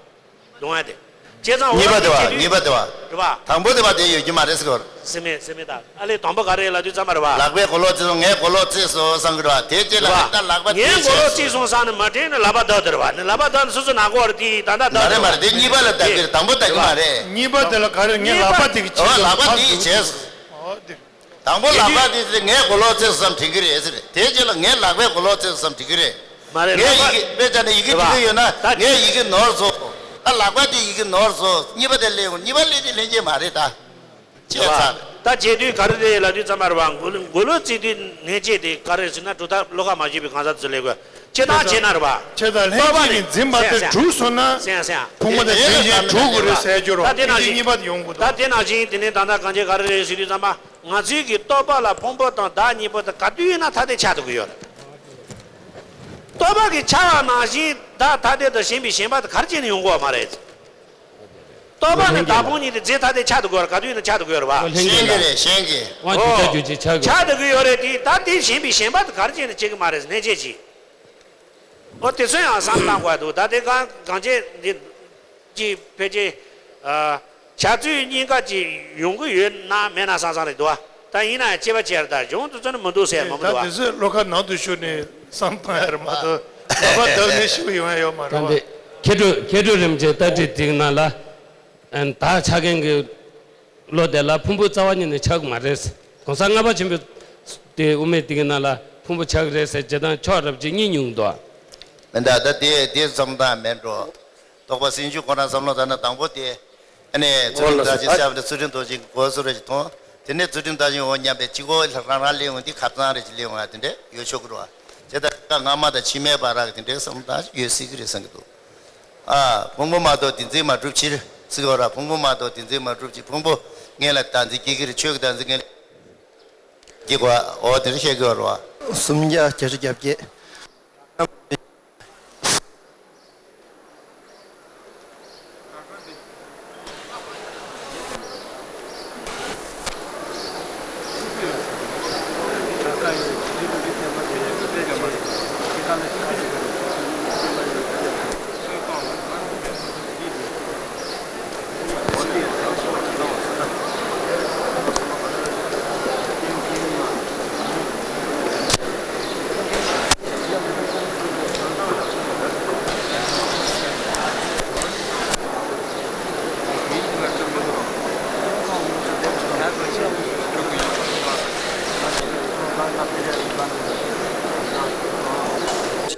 གདོང་ཡ་དེ། བྱས་ཙང་གཉིས་པ་དེ་བ། འོ་གཉིས་པ་དེ་བ། རེད་བ། དང་པོ་དེ་བ་དེ་ཡོད་རྒྱུ་མ་རེད་ཟེར་གོ། ཟེར་མེད་ཟེར་མེད་ད། ཨ་ལས་དང་པོ་ག་རེ་ལབ་དུས་ཙམ་པ་རེད་བ། ལག་པས་གོ་ལོག་བརྩིགས་སོང་། ངས་གོ་ལོག་བརྩིགས་སོང་བསམ་གི་རེད་བ། དེ་རྗེས་ལ་རེད་བ། ད་ལག་པ་དེ་ངས་གོ་ལོག་བྱས་བརྩིགས་སོང་བསམ་ནས་མ་དྲན་ནས་ལག་པ་བརྡབ་དེ་རེད་བ། ནས་ལག་པ་བརྡབ་ནས་སོ་སོ་ནག་གོ་བར་དེ་ད་ལྟ་མ་བརྡབ་རེད་མ་རེད། དེ་གཉིས་པ་ལ་བརྡབ་གི་རེད། དང་པོ་བརྡབ་གི་མ་རེད། གཉིས་པ་དེ་ལ་ག་རེ་ངས་ལག་པ་དེ་གིས་བྱས། ཨོ་ལག་པ་དེ་གིས་བྱས། ཨོ་དེ། དང་པོ་ལག་པ་དེ་ཚེ་ངས་གོ་ལོག་བརྩིགས་སམ་དྲན་གི་རེད་ཟེར། དེ་རྗེས་ལ་ངས་ལག་པས་གོ་ལོག་བརྩིགས་སམ་དྲན་གི་རེད། མ་རེད། ངས་ཡི་གེ་དཔེ་ཆ་ནས་ཡི་གེ་འབྲི་གི་ཡོད་ན་ངས་ཡི་གེ་ནོར་སོང་། ད་ལག་པ་དེ་ཡི་གེ་ནོར་སོང་། གཉིས་པ་དེ་ལེན་འོང་། གཉིས་པ་ལེན་དེ་ལེན་གྱི་མ་རེད་ད། བྱས་ཚར། ད་བྱས་དུས་ག་རེ་རེད་ལབ་དུས་ཙམ་པ་རེད་བ། མགོ་ལོག་མགོ་ལོག་བརྩིགས་དུས་ནས་བྱས་དེ་ག་རེ་ཟེར་ན་གྲུབ་མཐའ་བློ་ཁ་མ་ཞིག་པའི་གང་ཟག་ཚོ་ལས་དགོས་བྱེད་སྟངས་བྱས་ན་རེད་བ། བྱས་ཙང་ལྷན་སྐྱེས་ཀྱི་འཛིན་པ་དེ་གྲུབ་སོང་ན་སེང་སེང་ཕུང་པོ་དེ་དེ་ཡང་དེ་བཞིན་དང་གྲུབ་དགོས་རེད་ཟེར་རྒྱུ་རེད་བ། ད་དེ་ནང་བཞིན་གཉིས་པ་དེ་ཡོང་དགོས་འདུག་ད་དེ་ནང་བཞིན་དེ་ནས་ད་ལྟ་གང་བྱས་ག་རེ་རེད་ཟེར་དུས་ཙམ་པ། ང་ཚོའི་གི་རྟོག་པ་ལ་ཕུང་པོ་དང་བདག་གཉིས་པོ་དེ་ག་དུས་ཡིན་ན་ཐ་དད་ཆགས་ཐུབ་ཀྱི་ཡོད་རེད། རྟོག་པ་གི་ཆགས་པ་ནང་བཞིན་བདག་ཐ་དད་དང་ཞེན་པའི་ཞེན་པ་དེ་ག་རེ་བྱས་ནས་ཡོང་གི་ཡོད་མ་རེད། རྟོག་པ་ནི་བདག་ཕུང་གཉིས་དེ་རྫས་ཐ་དད་ཆགས་ཐུབ་ཀྱི་ཡོད་རེད། ག་དུས་ཡིན་ན་ཆགས་ཐུབ་ཀྱི་ཡོད་རེད་བ། ལྷན་སྐྱེས་ལ་ཞེན་གྱི་རེད་ཞེན་གྱི། དབང་ཨོ། སྒྱུ་རྩལ་རྒྱུ་ཅིག་ཆགས་ཀྱི་ཆགས་ཐུབ་ཀྱི་ཡོད་རེད་དེ། ད་དེ་ཞེན་པའི་ཞེན་པ་དེ་ག་རེ་བྱས་ནས་བྱེད་ཀྱི་མ་རེད་ཟེར་ནས་བྱས་ཀྱི། ཨོ་དེ་ཚོ་ཡང་བསམ་བློ་བཏང་དགོས་འདུག་ད་དེ་གང་གང་བྱས་འདི་ཅིག་ཕལ་ཆེར་ཨ་བྱ་ཚུལ་གཉིས་ཀ་ཅིག་ཡོང་གི་ཡོད་ན་མེད་ན་བསམ་བསམ་རེད་འདུག་ད་ཡིན་ན་ཡང་སྐྱེ་བ་ཆེ་ར་ད་གཞུང་དུ་ཚོད་ནི་མི་འདུག་ཟེར་མ་མི་ད་འདུག་དེ་ཚོས་བློ་ཁ་ནང་དུ་ཤོར་ནས་བསམ་བཏང་ཡ་རེད་མ་གཏོགས་ལག་པ་བརྡབ་ནས་ཤི་བ་ཡོང་ཡ་ཡོད་མ་རེད་ད་བ། འདི་མཁས་གྲུབ་མཁས་གྲུབ་རིན་པོ་ཆེ་ལྟ་ཁྲིད་དེའི་ནང་ལ་ཨན་བདག་ཆགས་མཁན་གྱི་བློ་དེ་ལ་ཕུང་པོ་རྩ་བ་ཉིད་ནས་ཆགས་ཀྱི་མ་རེད། གོང་ས་ལྔ་པ་ཆེན་པོ་དེ་དབུ་མའི་དེ་གི་ནང་ལ་ཕུང་པོ་ཆགས་ཀྱི་རེད་ཟེར་བྱེད་སྟངས་ཕྱོགས་རབ་ཅིག་གཉིས་མྱོང་འདུག་མི་འདུག་ད་དེ་དེ་བསམ་སྟངས་མེད་འགྲོ། རྟོགས་པ་སེམས་བྱུང་ཁོ་རང་བསམ་བློ་བཏང་ན་དང་པོ་དེ། ཨ་ནི་ཚུལ་ཁྲིམས་བདག་ཅན་ཤ་བ་ལ་ཚུལ་ཁྲིམས་རྡོ་རྗེ་གི་གོ་སོ་རེ་ཞིག་མཐོང་། དེ་ནས་ཚུལ་ཁྲིམས་བདག་ཅན་འོ་མཉམ་པའི་གཅིག་གོ་ལ་རང་རང་ལེན་འོང་དེ་ཁ་ཚང་རེ་ཞིག་ལེན་འོང་ཡ་དེ་འདྲ་ཡོད་ཆོག་གི་རེད་བ། དེ་ལྟར་སྔ་མ་དང་ཕྱི་མའི་བར་རག་དེ་འདྲའི་བསམ་བློ་བཏང་ཡོད་སྲིད་ཀྱི་རེད་བསམ་གྱི་འདུག་ཨ། ཕུང་པོ་མ་གཏོགས་བདེན་འཛིན་མ་གྲུབ་ཕྱིར་ཟེར་གྱི་ཡོད་ར། ཕུང་པོ་མ་གཏོགས་བདེན་འཛིན་མ་གྲུབ་ཕྱིར། ཕུང་པོ་ངེས་ལ་བདག་འཛིན་སྐྱེ་གི་རེད། ཆོས་ཀྱི་བདག་འཛིན་ངེས་ལ་སྐྱེ་དགོས། འོ་དེ་འདྲ་བཤད་ཀྱི་ཡོད་ར་བ། སུམ་བརྒྱ་བརྒྱད་ཅུ་གྱ་བརྒྱད།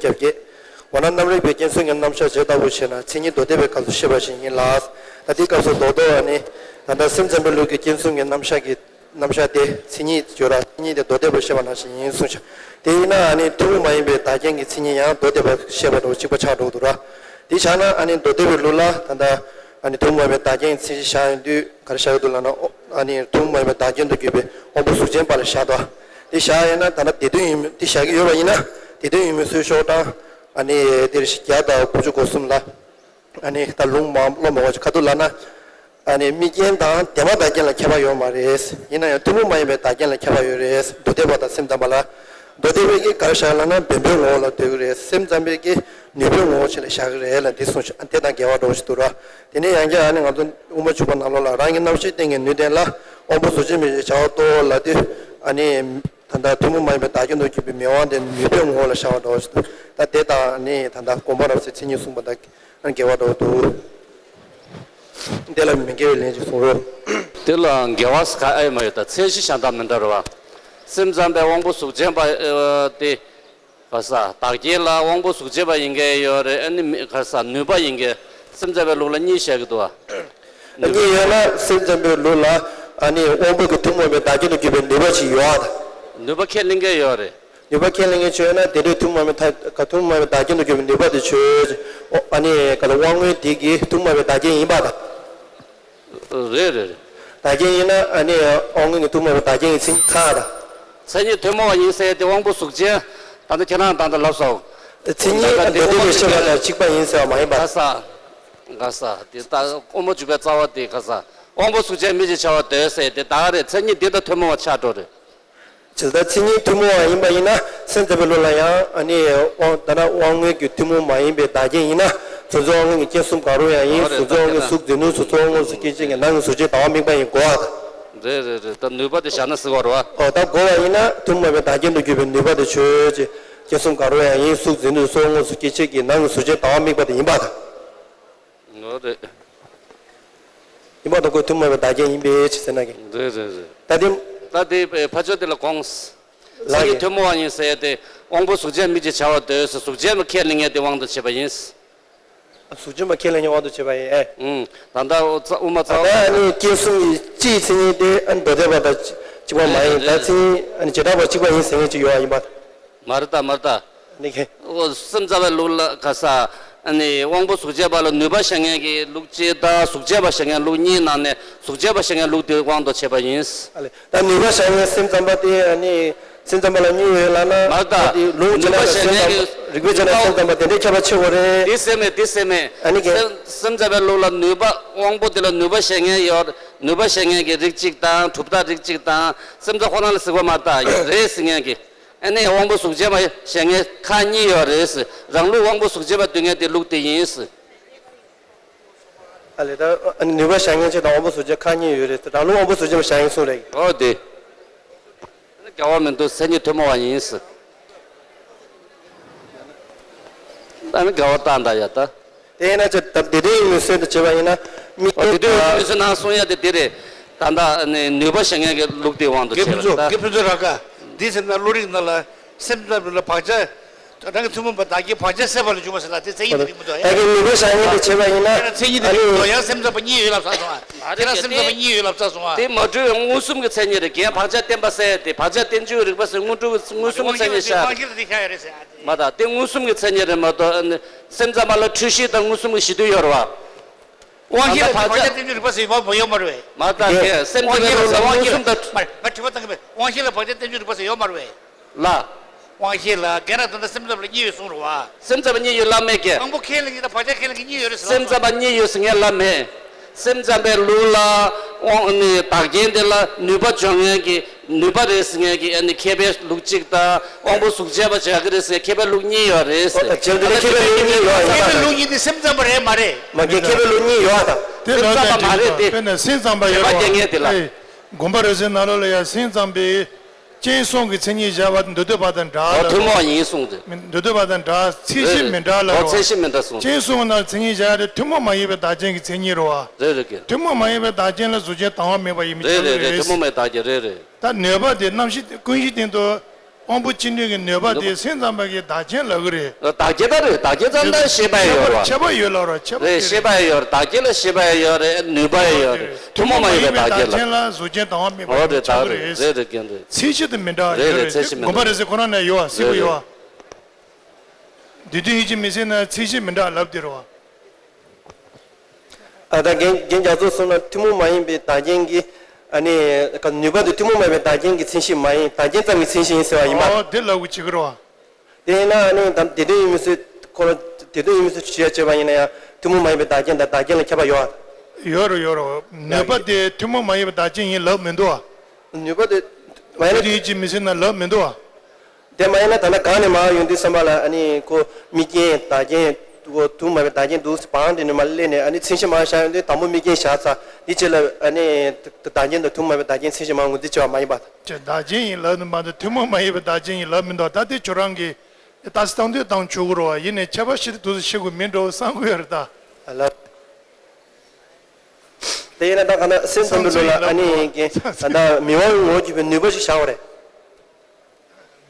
རྒྱབ་ཀྱི། འོ་ན་རྣམ་རིག་པའི་རྐྱེན་གསུམ་གྱི་རྣམ་གཞག་ཇི་ལྟ་བུ་ཞེ་ན། མཚན་ཉིད་མདོ་སྡེ་པའི་སྐབས་སུ་བཤད་པ་ཞིག་ཡིན་ལ། ད་ལྟའི་སྐབས་སུ་རྡོག་རྡོག་ནི། ད་ལྟ་སེམས་ཙམ་པའི་ལུགས་ཀྱི་རྐྱེན་གསུམ་གྱི་རྣམ་གཞག་གི་རྣམ་གཞག་སྟེ། མཚན་ཉིད་བརྗོད་ར། མཚན་ཉིད་དེ་མདོ་སྡེ་པར་བཤད་པ་ནང་བཞིན་ཡིན་གསུངས་ཤག་དེ་ཡིན་ན་ཨ་ནི་ཐུན་མོང་མ་ཡིན་པའི་བདག་རྐྱེན་གྱི་མཚན་ཉིད་ཡང་མདོ་སྡེ་པར་བཤད་པ་འདྲ་བོ་གཅིག་པ་ཆགས་འགྲོ་གི་འདུག་ར། དེ་ཆགས་ན་ཨ་ནི་མདོ་སྡེ་པའི་ལུགས་ལ་ད་ལྟ་ཨ་ནི་ཐུན་མོང་མ་ཡིན་པའི་བདག་རྐྱེན་གྱི་མཚན་གཞི་བཞག་ཡོང་དུས་ག་རེ་བཞག་གི་འདུག་ལབ་ན། ཨ་ནི་ཐུན་མོང་མ་ཡིན་པའི་བདག་རྐྱེན་དུ་གྱུར་པའི་དབང་པོ་གཟུགས་ཅན་པ་ལ་བཞག་འདུག་དེ་བཞག་ཡོད་ན་ད་ལྟ་སྡེ་བདུན་ཡིན། དེ་བཞག་གི་ཡོད་པ་ཡིན་ན་སྡེ་བདུན་ཡིན་མིན་སུས་ཤོག་དང་། ཨ་ནི་དེར་བརྒྱ་དང་དགུ་བཅུ་གོ་གསུམ་ལ། ཨ་ནི་ད་ལུང་མ་སློབ་མ་བ་ཅིག་ཁ་ཐུག་ལབ་ན། ཨ་ནི་དམིགས་རྐྱེན་དང་དེ་མ་བདག་རྐྱེན་ལ་ཁྱད་པར་ཡོད་མ་རེད། ཡིན་ན་ཡང་ཐུན་མོང་མ་ཡིན་པའི་བདག་རྐྱེན་ལ་ཁྱད་པར་ཡོད་རེད། མདོ་སྡེ་པ་དང་སེམས་ཙམ་པ་ལ། མདོ་སྡེ་པས་ཀྱིས་ག་རེ་བཞག་ལབ་ན་བེམ་པོའི་ངོ་བོ་ལ་འདོད་ཀྱི་རེད། སེམས་ཙམ་པས་ཀྱིས་ནུས་པའི་ངོ་བོ་ཅིག་ལ་བཞག་གི་རེད་ལབ་འདི་གསུངས་ཤག་དེ་དང་འགལ་བ་འདྲ་བོ་ཞིག་འདུག་ར། དེ་ནས་ཡང་བསྐྱར་ཨ་ནི་ང་ཚོ་དབུ་མ་འཇུག་པ་ནང་ལོགས་ལ་རང་གི་རྣམ་ཤེས་རྟེན་གྱི་ནུས་ལྡན་ལ་དབང་པོ་གཟུགས་ཅན་མི་བྱེད་བྱ་བ་རྟོགས་ལབ་དུས། ཨ་ནི་ད་ལྟ་ཐུན་མོང་མ་ཡིན་པའི་བདག་རྐྱེན་དུ་གྱུར་པའི་མིག་དབང་དེ་ནུས་པའི་ངོ་བོ་ལ་བཞག་པ་འདྲ་བོ་ཞིག་འདུག་ད་དེ་དང་ནི་ད་ལྟ་སྒོམ་པ་རབ་གསལ་མཚན་ཉིད་གསུངས་པ་དང་འགལ་བ་འདྲ་བོ་འདུག་དེ་ལ་མི་འགལ་བའི་ལན་ཅིག་གསུང་རོགས། དེ་ལ་འགལ་བ་ཟེར་ག་ཨེ་མ་ཡོད། ད་མཚན་གཞི་གཞན་དག་མི་འདྲ་རེད་བ། སེམས་ཙམ་པའི་དབང་པོ་གཟུགས་ཅན་པ་ཨེ་དེ་ག་ས་བདག་རྐྱེན་ལ་དབང་པོ་གཟུགས་ཅན་པ་ཡིན་མཁན་ཡོད་རེད། ཨ་ནི་མི་ག་ས་ནུས་པ་ཡིན་མཁན། སེམས་ཙམ་པའི་ལུགས་ལ་གཉིས་བཤད་ཀྱི་འདུག་བ། གཉིས་ཡོད་ན་སེམས་ཙམ་པའི་ལུགས་ལ་ཨ་ནི་དབང་པོ་གི་ཐུན་མོང་བའི་བདག་རྐྱེན་དུ་གྱུར་པའི་ནུས་པ་ཅིག་ཡོད་ཨ། ནུས་པ་ཁས་ལེན་མཁན་ཡོད་རེད། ནུས་པ་ཁས་ལེན་མཁན་ཆོས་ན་དེ་འདྲའི་ཐུན་མོང་བའི་ཐ་ག་ཐུན་མོང་བའི་བདག་རྐྱེན་དུ་གྱུར་པའི་ནུས་པ་དེ་ཆོས། ཨོ་ཨ་ནི་ག་ལ་དབང་མངོན་དེ་གི་ཐུན་མོང་བའི་བདག་རྐྱེན་ཡིན་པ་དང་། རེད་རེད་རེད། བདག་རྐྱེན་ཡིན་ན་ཨ་ནི་དབང་མངོན་གྱི་ཐུན་མོང་བའི་བདག་རྐྱེན་གྱི་མཚན་ཉིད་ཁ་དང་། མཚན་ཉིད་ཐུན་མོང་བ་ཡིན་ཟེར་ཏེ་དབང་པོ་གཟུགས་ཅན། ད་ལྟ་ཁྱེད་རང་ད་ལྟ་ལབ་སོང་། མཚན་ཉིད་ད་ལྟ་མདོ་སྡེ་པས་བཤད་པ་དང་གཅིག་པ་ཡིན་ཟེར་བ་མ་ཡིན་པ། ག་ས། ག་ས་དེ་ད་དབུ་མ་འཇུག་པའི་རྩ་བ་དེ་ག་ས། དབང་པོ་གཟུགས་ཅན་མི་བྱེད་བྱ་བ་འདོད་ཟེར་ཏེ་ད་ག་རེད། མཚན་ཉིད་འདི་ད་ཐུན་མོང་བ་ཆགས་འགྲོ་རེད། ཇི་ལྟར་མཚན་ཉིད་ཐུན་མོང་བ་ཡིན་པ་ཡིན་ན་སེམས་ཙམ་པའི་ལུགས་ལ་ཡང་ཨ་ནི་དབང་ད་ནི་དབང་མངོན་གྱི་ཐུན་མོང་མ་ཡིན་པའི་བདག་རྐྱེན་ཡིན་ན་གཟུགས་ཚོགས་དབང་མངོན་གྱི་རྐྱེན་གསུམ་གང་རུང་ཡང་ཡིན། གཟུགས་ཚོགས་དབང་མངོན་གཟུགས་འཛིན་ནུས་གཟུགས་ཚོགས་དབང་མངོན་གཟུགས་སྐྱེ་མཆེད་ཀྱི་ནང་གི་གཟུགས་ཅན་ལྟ་བ་དམིགས་པ་ཡིན་དགོས་པ་དང་། རེད་རེད་རེད། ད་ནུས་པ་དེ་བཞག་ན་ཟེར་བ་རེད་བ། ཨོ་ད་དགོས་པ་ཡིན་ན་ཐུན་མོང་མ་ཡིན་པའི་བདག་རྐྱེན་དུ་གྱུར་པའི་ནུས་པ་དེ་ཆོས་ཅན། རྐྱེན་གསུམ་གང་རུང་ཡང་ཡིན། གཟུགས་འཛིན་ནུས་གཟུགས་ཚོགས་དབང་མངོན་གཟུགས་སྐྱེ་མཆེད་ཀྱི་ནང་གི་གཟུགས་ཅན་ལྟ་བ་དམིགས་པ་དེ་ཡིན་པ་དང་། ངོ་རེད། ཡིན་པ་དང་ཁོའི་ཐུན་མོང་བའི་བདག་རྐྱེན་ཡིན་པའི་ཕྱིར་ཟེར་ན་གི། རེད་རེད་རེད། ད་དེ། ད་དེ་ཕ་ཆོས་དེ་ལ་དགོངས། ལགས་སེམས་ཀྱི་ཀྱི། ཐུན་མོང་བ་ཡིན་ཟེར་ཏེ་དབང་པོ་གཟུགས་ཅན་མི་བྱེད་བྱ་བ་འདོད་ཟེར་གཟུགས་ཅན་པ་ཁས་ལེན་མཁན་དེ་དབང་དུ་བྱས་པ་ཡིན། གཟུགས་ཅན་པ་ཁས་ལེན་མཁན་དབང་དུ་བྱས་པ་ཡིན་ཨེ། ཨུམ། ད་ལྟ་དབུ་མ་རྩ་བ། ད་ལྟ་ནི་རྐྱེན་གསུམ་གྱི་སྤྱིའི་མཚན་ཉིད་དེ་མདོ་སྡེ་པ་དང་གཅིག་པ་མ་ཡིན། རེད་རེད། ད་མཚན་ཉིད་བྱེ་བྲག་པ་གཅིག་པ་ཡིན་ཟེར་མཁན་ཅིག་ཡོད་པ་ཡིན་པ། མ་རེད་ད་མ་རེད་ད། ནི་ཁེ། ཨོ་སེམས་ཙམ་པའི་ལུགས་ལ་ག་ས། ཨ་ནི་དབང་པོ་གཟུགས་ཅན་པ་ལ་ནུས་པ་བཞག་མཁན་གྱི་ལུགས་གཅིག་དང་གཟུགས་ཅན་པ་བཞག་མཁན་ལུགས་གཉིས་ནང་ནས་གཟུགས་ཅན་པ་བཞག་མཁན་ལུགས་དེ་དབང་དུ་བྱས་པ་ཡིན། ཨ་ལེ། ད་ནུས་པ་བཞག་མཁན་སེམས་ཙམ་པ་དེ་ཨ་ནི་སེམས་ཙམ་པ་ལ་གཉིས་ཡོད་ལབ་ན། མ་རེད་ད། ད་དེ་ལུང་ཅ་ན་ལ་སེམས་ཙམ་པ། རིགས་པའི་ཅ་ན་སེམས་ཙམ་པ་དེ་འདྲའི་ཁྱད་པར་ཆེ་བོ་རེད། དེ་སེམས་མེད་དེ་སེམས་མེད། ཨ་ནི་གེ། སེམས་སེམས་ཙམ་པའི་ལུགས་ལ་ནུས་པ་དབང་པོ་དེ་ལ་ནུས་པ་བཞག་མཁན་ཡོད། ནུས་པ་བཞག་མཁན་གྱི་རིགས་གཅིག་དང་གྲུབ་མཐའ་རིགས་གཅིག་དང་སེམས་ཙམ་ཁོ་ན་ལ་ཟེར་བ་མ་རེད་ད་རེད་ཟེར་མཁན་གྱི། ཨ་ནི་དབང་པོ་གཟུགས་ཅན་པ་བཞག་མཁན་ཁག་གཉིས་ཡོད་རེད། རང་ལུགས་དབང་པོ་གཟུགས་ཅན་པ་འདོད་མཁན་དེ་ལུགས་དེ་ཡིན། ཨ་ལེ་ད་ནུས་པ་བཞག་མཁན་ཅིག་དང་དབང་པོ་གཟུགས་ཅན་ཁག་གཉིས་ཡོད་རེད། རང་ལུགས་དབང་པོ་གཟུགས་ཅན་པ་བཞག་མཁན་གསུམ་རེད། འོ་དེ། འགལ་བ་མི་འདུག་མཚན་ཉིད་ཐུན་མོང་བ་ཡིན། ད་ནི་འགལ་བ་བཏང་ད་ཡ་ད། དེས་ན་ཅི་ད་དེ་དོན་ཡིན་མིན་སེལ་དུ་བྱེད་པ་ཡིན་ན། མི་འོ་དེ་དོན་ཡིན་མིན་སེལ་ན་གསུང་ཡ་དེ་དེ་རེད། ད་ལྟ་ནི་ནུས་པ་བཞག་མཁན་གྱི་ལུགས་དེའི་དབང་དུ་དགེ་བྱས་ཕུན་པ་ཚོགས་ད། དགེ་ཕུན་ཚོགས་རང་ཀ། འདི་ཟེར་ན་བློ་རིག་ནང་ལ་སེམས་ཙམ་ལ་བག་ཆགས་ རང་གི་ཐུན་མོང་བའི་བདག་རྐྱེན་བག་ཆགས་སད་པ་ལ་འཇུག་པ་ཟེར་ལ་དེ་མཚན་ཉིད་དེ་རིགས་མི་འདུག་ཨེ། ད་གིན་ནུས་པ་བཞག་ཉེན་དེ་བྱས་པ་ཡིན་ན། དེ་ལ་མཚན་ཉིད་དེ་རིགས་མི་འདུག་ཡང་སེམས་ཙམ་པ་གཉིས་ཡོད་ལབ་ཚར་སོང་ཨ། དེ་ལ་སེམས་ཙམ་པ་གཉིས་ཡོད་ལབ་ཚར་སོང་ཨ། དེ་མ་གྲུབ་ཡང་མངོན་སུམ་གྱི་མཚན་ཉིད་རེད། རྐྱེན་བག་ཆགས་བརྟན་པ་ཟེར་དེ་བག་ཆགས་བརྟན་བཅོས་རིག་པ་ཟེར་དངོས་གྲུབ་མངོན་སུམ་གྱི་མཚན་ཉིད་ཤར། དབང་ཤེས་ལ་དེ་ཤར་ཡ་རེད་ཟེར་ཨ། མ་དག་དེ་མངོན་སུམ་གྱི་མཚན་ཉིད་རེད་མ་གཏོགས་ཨ་ནི་སེམས་ཙམ་པ་ལ་འཁྲུལ་ཤེས་དང་མངོན་སུམ་གྱི་གཞི་མཐུན་ཡོད་རེད་བ། དབང་ཤེས་ལ་བག་ཆགས་བརྟན་བཅོས་རིག་པ་ཟེར་ཡོད་མ་ཡོད་མ་རེད་བས། མ་དག་དེ་སེམས་ཙམ་པའི་ལུགས་ལ་མངོན་སུམ་དང་། མ་རེད། ང་དྲི་བ་བཏང་གི་མེད། དབང་ཤེས་ལ་བག་ཆགས་བརྟན་བཅོས་རིག་པ་ཟེར་ཡོད་མ་རེད་བས། ལ། དབང་ཤེས་ལ་རྒན་ར་ད་ལྟ་སེམས་ཙམ་ལ་གཉིས་ཡོད་གསུངས་རེད་བ། སེམས་ཙམ་པ་གཉིས་ཡོད་ལབ་མེད་ཀྱི། དབང་པོ་ཁས་ལེན་གྱི་དང་བག་ཆགས་ཁས་ལེན་གྱི་གཉིས་ཡོད་རེད་ཟེར་ལབ་སོང་། སེམས་ཙམ་པ་གཉིས་ཡོད་ཟེར་ངས་ལབ་མེད། སེམས་ཙམ་པའི་ལུགས་ལ་དབང་ནི་བདག་རྐྱེན་དེ་ལ་ནུས་པ་འཇོག་མཁན་གྱི་ནུས་པ་རེད་ཟེར་མཁན་གྱི་ཨ་ནི་མཁས་པའི་ལུགས་གཅིག་དང་དབང་པོ་གཟུགས་ཅན་པ་བྱ་གི་རེད་ཟེར་མཁས་པའི་ལུགས་གཉིས་ཡོད་རེད་ཟེར། ཨོ་ད་བྱས་ཙང་མཁས་པའི་ལུགས་གཉིས་ཡོད་ཡོད་མཁས་པའི་ད། ལུགས་གཉིས་དེ་སེམས་ཙམ་པ་རེད་མ་རེད། མ་གི་མཁས་པའི་ལུགས་གཉིས་ཡོད་ཨ་ད། དེ་ལ་སེམས་ཙམ་པ་མ་རེད་དེ། དཔེར་ན་སེམས་ཙམ་པ་ཡོད་དྲི་བ་རེད་བ། རྒྱག་མཁན་དེ་ལ། ཨེ། དགོངས་པ་རབ་གསལ་ནང་ལོགས་ལ་ཡང་སེམས་ཙམ་པས། རྐྱེན་གསུམ་གྱི་མཚན་ཉིད་བཞག་པ་འདུས་སྡོད་པ་དང་འདྲ་ལ། ཐུན་མོང་ཡིན་གསུངས་ཏེ། མི་འདུས་སྡོད་པ་དང་འདྲ་ཚད་གཞི་མི་འདྲ་ལ། ཨོ་རོ། ཚད་གཞི་མི་འདྲ་གསུངས་ཏེ། རྐྱེན་གསུམ་ནང་མཚན་ཉིད་བཞག་ཡ་དེ་ཐུན་མོང་མ་ཡིན་པའི་བདག་རྐྱེན་གྱི་མཚན་ཉིད་རོ་བ། རེད་རེད་ཀྱི། ཐུན་མོང་མ་ཡིན་པའི་བདག་རྐྱེན་ལ་གཟུགས་ཅན་དང་བ་མེད་པ་ཡིན་མི་ཆོག་གི་རེད། རེད་རེད་རེད། ཐུན་མོང་མའི་བདག་རྐྱེན་རེད་རེད། ད་ནུས་པ་དེ་རྣམ་ཤེས་ཀུན་གཞིའི་སྟེང་དུ་དབང་པོ་ཅི་འདྲ་གི་ནུས་པ་དེ་སེམས་ཙམ་པ་གི་བདག་རྐྱེན་ལབ་གི་རེད། བདག་རྐྱེན་ད་རེད། བདག་རྐྱེན་ཙམ་ད་ཤེས་པ་ཡོད་རོ་བ། ཁྱད་པར་ཡོད་ལ་རོ་ཁྱད་པར་རེད། ཤེས་པ་ཡོད་རེད། བདག་རྐྱེན་ལ་ཤེས་པ་ཡོད་རེད། ནུས་པ་ཡོད་རེད། ཐུན་མོང་མ་ཡིན་པའི་བདག་རྐྱེན་ལ། ཐུན་མོང་མ་ཡིན་པའི་བདག་རྐྱེན་ལ་གཟུགས་ཅན་དང་བ་མེད་པ་ཡིན་མི་ཆོག་གི་རེད། རེད་རེད་རྒན་རེད། ཚད་གཞི་དེ་མི་འདྲ་ཡོད་རེད། ཚད་གཞི་མི་འདྲ་རེད། དགོངས་པ་རབ་གསལ་ཁོ་རང་ནས་ཡོད་བ་གཟིགས་པ་ཡོད་བ། འདི་དུས་ཡིད་ཀྱི་མི་ཚེ་ན་ཚད་གཞི་མི་འདྲ་ལབ་དེ་རེད་བ། ཨ་ད་རྒན་རྒན་རྒྱ་མཚོ་གསུངས་ན་ཐུན་མོང་མ་ཡིན་པའི་བདག་རྐྱེན་གྱི་ཨ་ནི་ག་ནུས་པ་དེ་ཐུན་མོང་མ་ཡིན་པའི་བདག་རྐྱེན་གྱི་མཚན་གཞི་མ་ཡིན། བདག་རྐྱེན་ཙམ་གྱི་མཚན་གཞི་ཡིན་ཟེར་བ་ཡིན་པ། ཨོ་དེ་ལབ་དགོས་བྱེད་ཀྱི་རེད་བ། དེ་ཡིན་ན་ཨ་ནི་ད་སྡེ་བདུན་ཡོད་མི་ཚོས་ཁོ་རང་སྡེ་བདུན་ཡོད་མི་ཚོས་ཞུ་ཡ་བྱས་པ་ཡིན་ན་ཡང་ཐུན་མོང་མ་ཡིན་པའི་བདག་རྐྱེན་དང་བདག་རྐྱེན་ལ་ཁྱད་པར་ཡོད་ཨ། ཡོད་རེད་ཡོད་རེད། ནུས་པ་དེ་ཐུན་མོང་མ་ཡིན་པའི་བདག་རྐྱེན་ཡིན་ལབ་མི་འདུག་ཨ། ནུས་པ་དེ་མ་ཡིན་ན། དེ་དུས་ཀྱི་མི་ཚེ་ན་ལབ་མི་འདུག་ཨ། དེ་མ་ཡིན་ན་ད་ལྟ་གང་ནས་མར་ཡོང་དུས་ཙམ་པ་ལ་ཨ་ནི་ཁོ་དམིགས་རྐྱེན་བདག་རྐྱེན་ཁོ་ཐུན་མོང་མ་ཡིན་པའི་བདག་རྐྱེན་འདུག་བང་དེ་ནས་མར་སླེབས་ནས་ཨ་ནི་མཚན་གཞི་མར་བཞག་ཡོང་དུས་དང་པོ་དམིགས་རྐྱེན་བཞག་ཚར་དེ་རྗེས་ལ་ཨ་ནི་བདག་རྐྱེན་དང་ཐུན་མོང་མ་ཡིན་པའི་བདག་རྐྱེན་མཚན་གཞི་མར་ངོས་འཛིན་བྱས་པ་མ་ཡིན་པ། ཅེས་བདག་རྐྱེན་ཡིན་ལབ་ནི་མ་གཏོགས་ཐུན་མོང་མ་ཡིན་པའི་བདག་རྐྱེན་ཡིན་ལབ་མི་འདུག་ད་དེ་ཁྱོད་རང་གིས་ལྟ་ཚུལ་བཏང་དུས་བཏང་ཆོག་གི་རེད་བ། ཡིན་ནའི་ཁྱད་པར་ཤེས་དུས་དུས་སུ་ཤེས་དགོས་མིན་འགྲོ་བསམ་གི་ཡོད་རེད་ད། ལ། དེ་ཡིན་ན་ད་ག་ན་སེམས་ཙམ་པའི་ལུགས་ལ་ཨ་ནི་ཀྱི་ད་ལྟ་མི་དབང་ངོ་བོ་བརྒྱུད་པའི་ནུས་པ་ཞིག་བཞག་པ་རེད།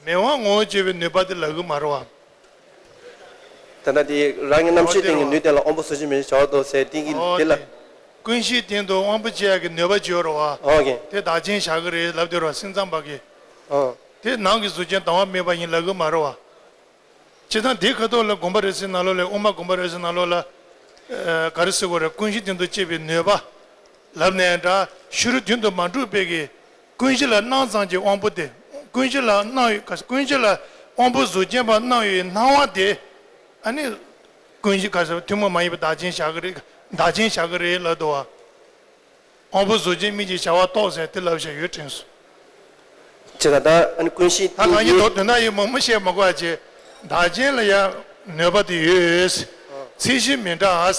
མི་དབང་ངོ་བོ་བརྒྱུད་པའི་ནུས་པ་དེ་ལབ་གི་མ་རེད་བ། ད་ལྟ་དེ་རང་གི་རྣམ་ཤེས་སྟེང་གི་ནུས་ལྡན་ལ་དབང་པོ་གཟུགས་ཅན་མི་བྱ་བ་དོ་ཟེར་དེ་གི་ཨོ་དེ་ལ། དེ། ཀུན་གཞིའི་སྟེང་དུ་དབང་པོ་སྐྱེ་ཡག་གི་ནུས་པ་ཅིག་ཡོད་རེད་བ། ཨོ་ཀེ། དེ་བདག་རྐྱེན་བཞག་གི་རེད་ལབ་དེ་རེད་བ་སེམས་ཙམ་པ་གིས། ཨོ། དེ་ནང་གི་གཟུགས་ཅན་དང་བ་མེད་པ་ཡིན་ལབ་གི་མ་རེད་བ། བྱས་ཙང་དེའི་ཁ་ཐོག་ལ་དགོངས་པ་རབ་གསལ་ནང་ལོགས་ལ་དབུ་མ་དགོངས་པ་རབ་གསལ་ནང་ལོགས་ལ། ཨ། ག་རེ་ཟེར་དགོས་རེད། ཀུན་གཞི་སྟེང་དུ་སྐྱེས་པའི་ནུས་པ། ལབ་ནའི་འདྲ་ཤུལ་རྒྱུན་དུ་མ་གྲུབ་པའི་གི། ཀུན་གཞི་ལ་སྣང་ཙམ་གྱི་དབང་པོ་དེ། ཀུན་གཞི་ལ་སྣང་ཡོད་ཀུན་གཞི་ལ་དབང་པོ་གཟུགས་ཅན་པ་སྣང་ཡོད་སྣང་བ་དེ། ཨ་ནི། ཀུན་གཞི་ག་ཟེར་ཐུན་མོང་མ་ཡིན་པའི་བདག་རྐྱེན་བཞག་གི་རེད། བདག་རྐྱེན་བཞག་གི་རེད་ལབ་འདུག་བ། དབང་པོ་གཟུགས་ཅན་མིག་གི་བྱ་བ་རྟོགས་ཟེར་དེ་ལབ་བཞག་ཡོད་དྲན་སོང་། ཅེས་ད་ལྟ་ཨ་ནི་ཀུན་གཞི་ད་གང་ཡིན་མདོར་དོན་དག་ཡིན་མང་མོ་བཤད་མ་དགོས་པ་བྱས། བདག་རྐྱེན་ལ་ཡང་ནུས་པ་དེ་ཡོད། ཚད་གཞི་མི་འདྲ།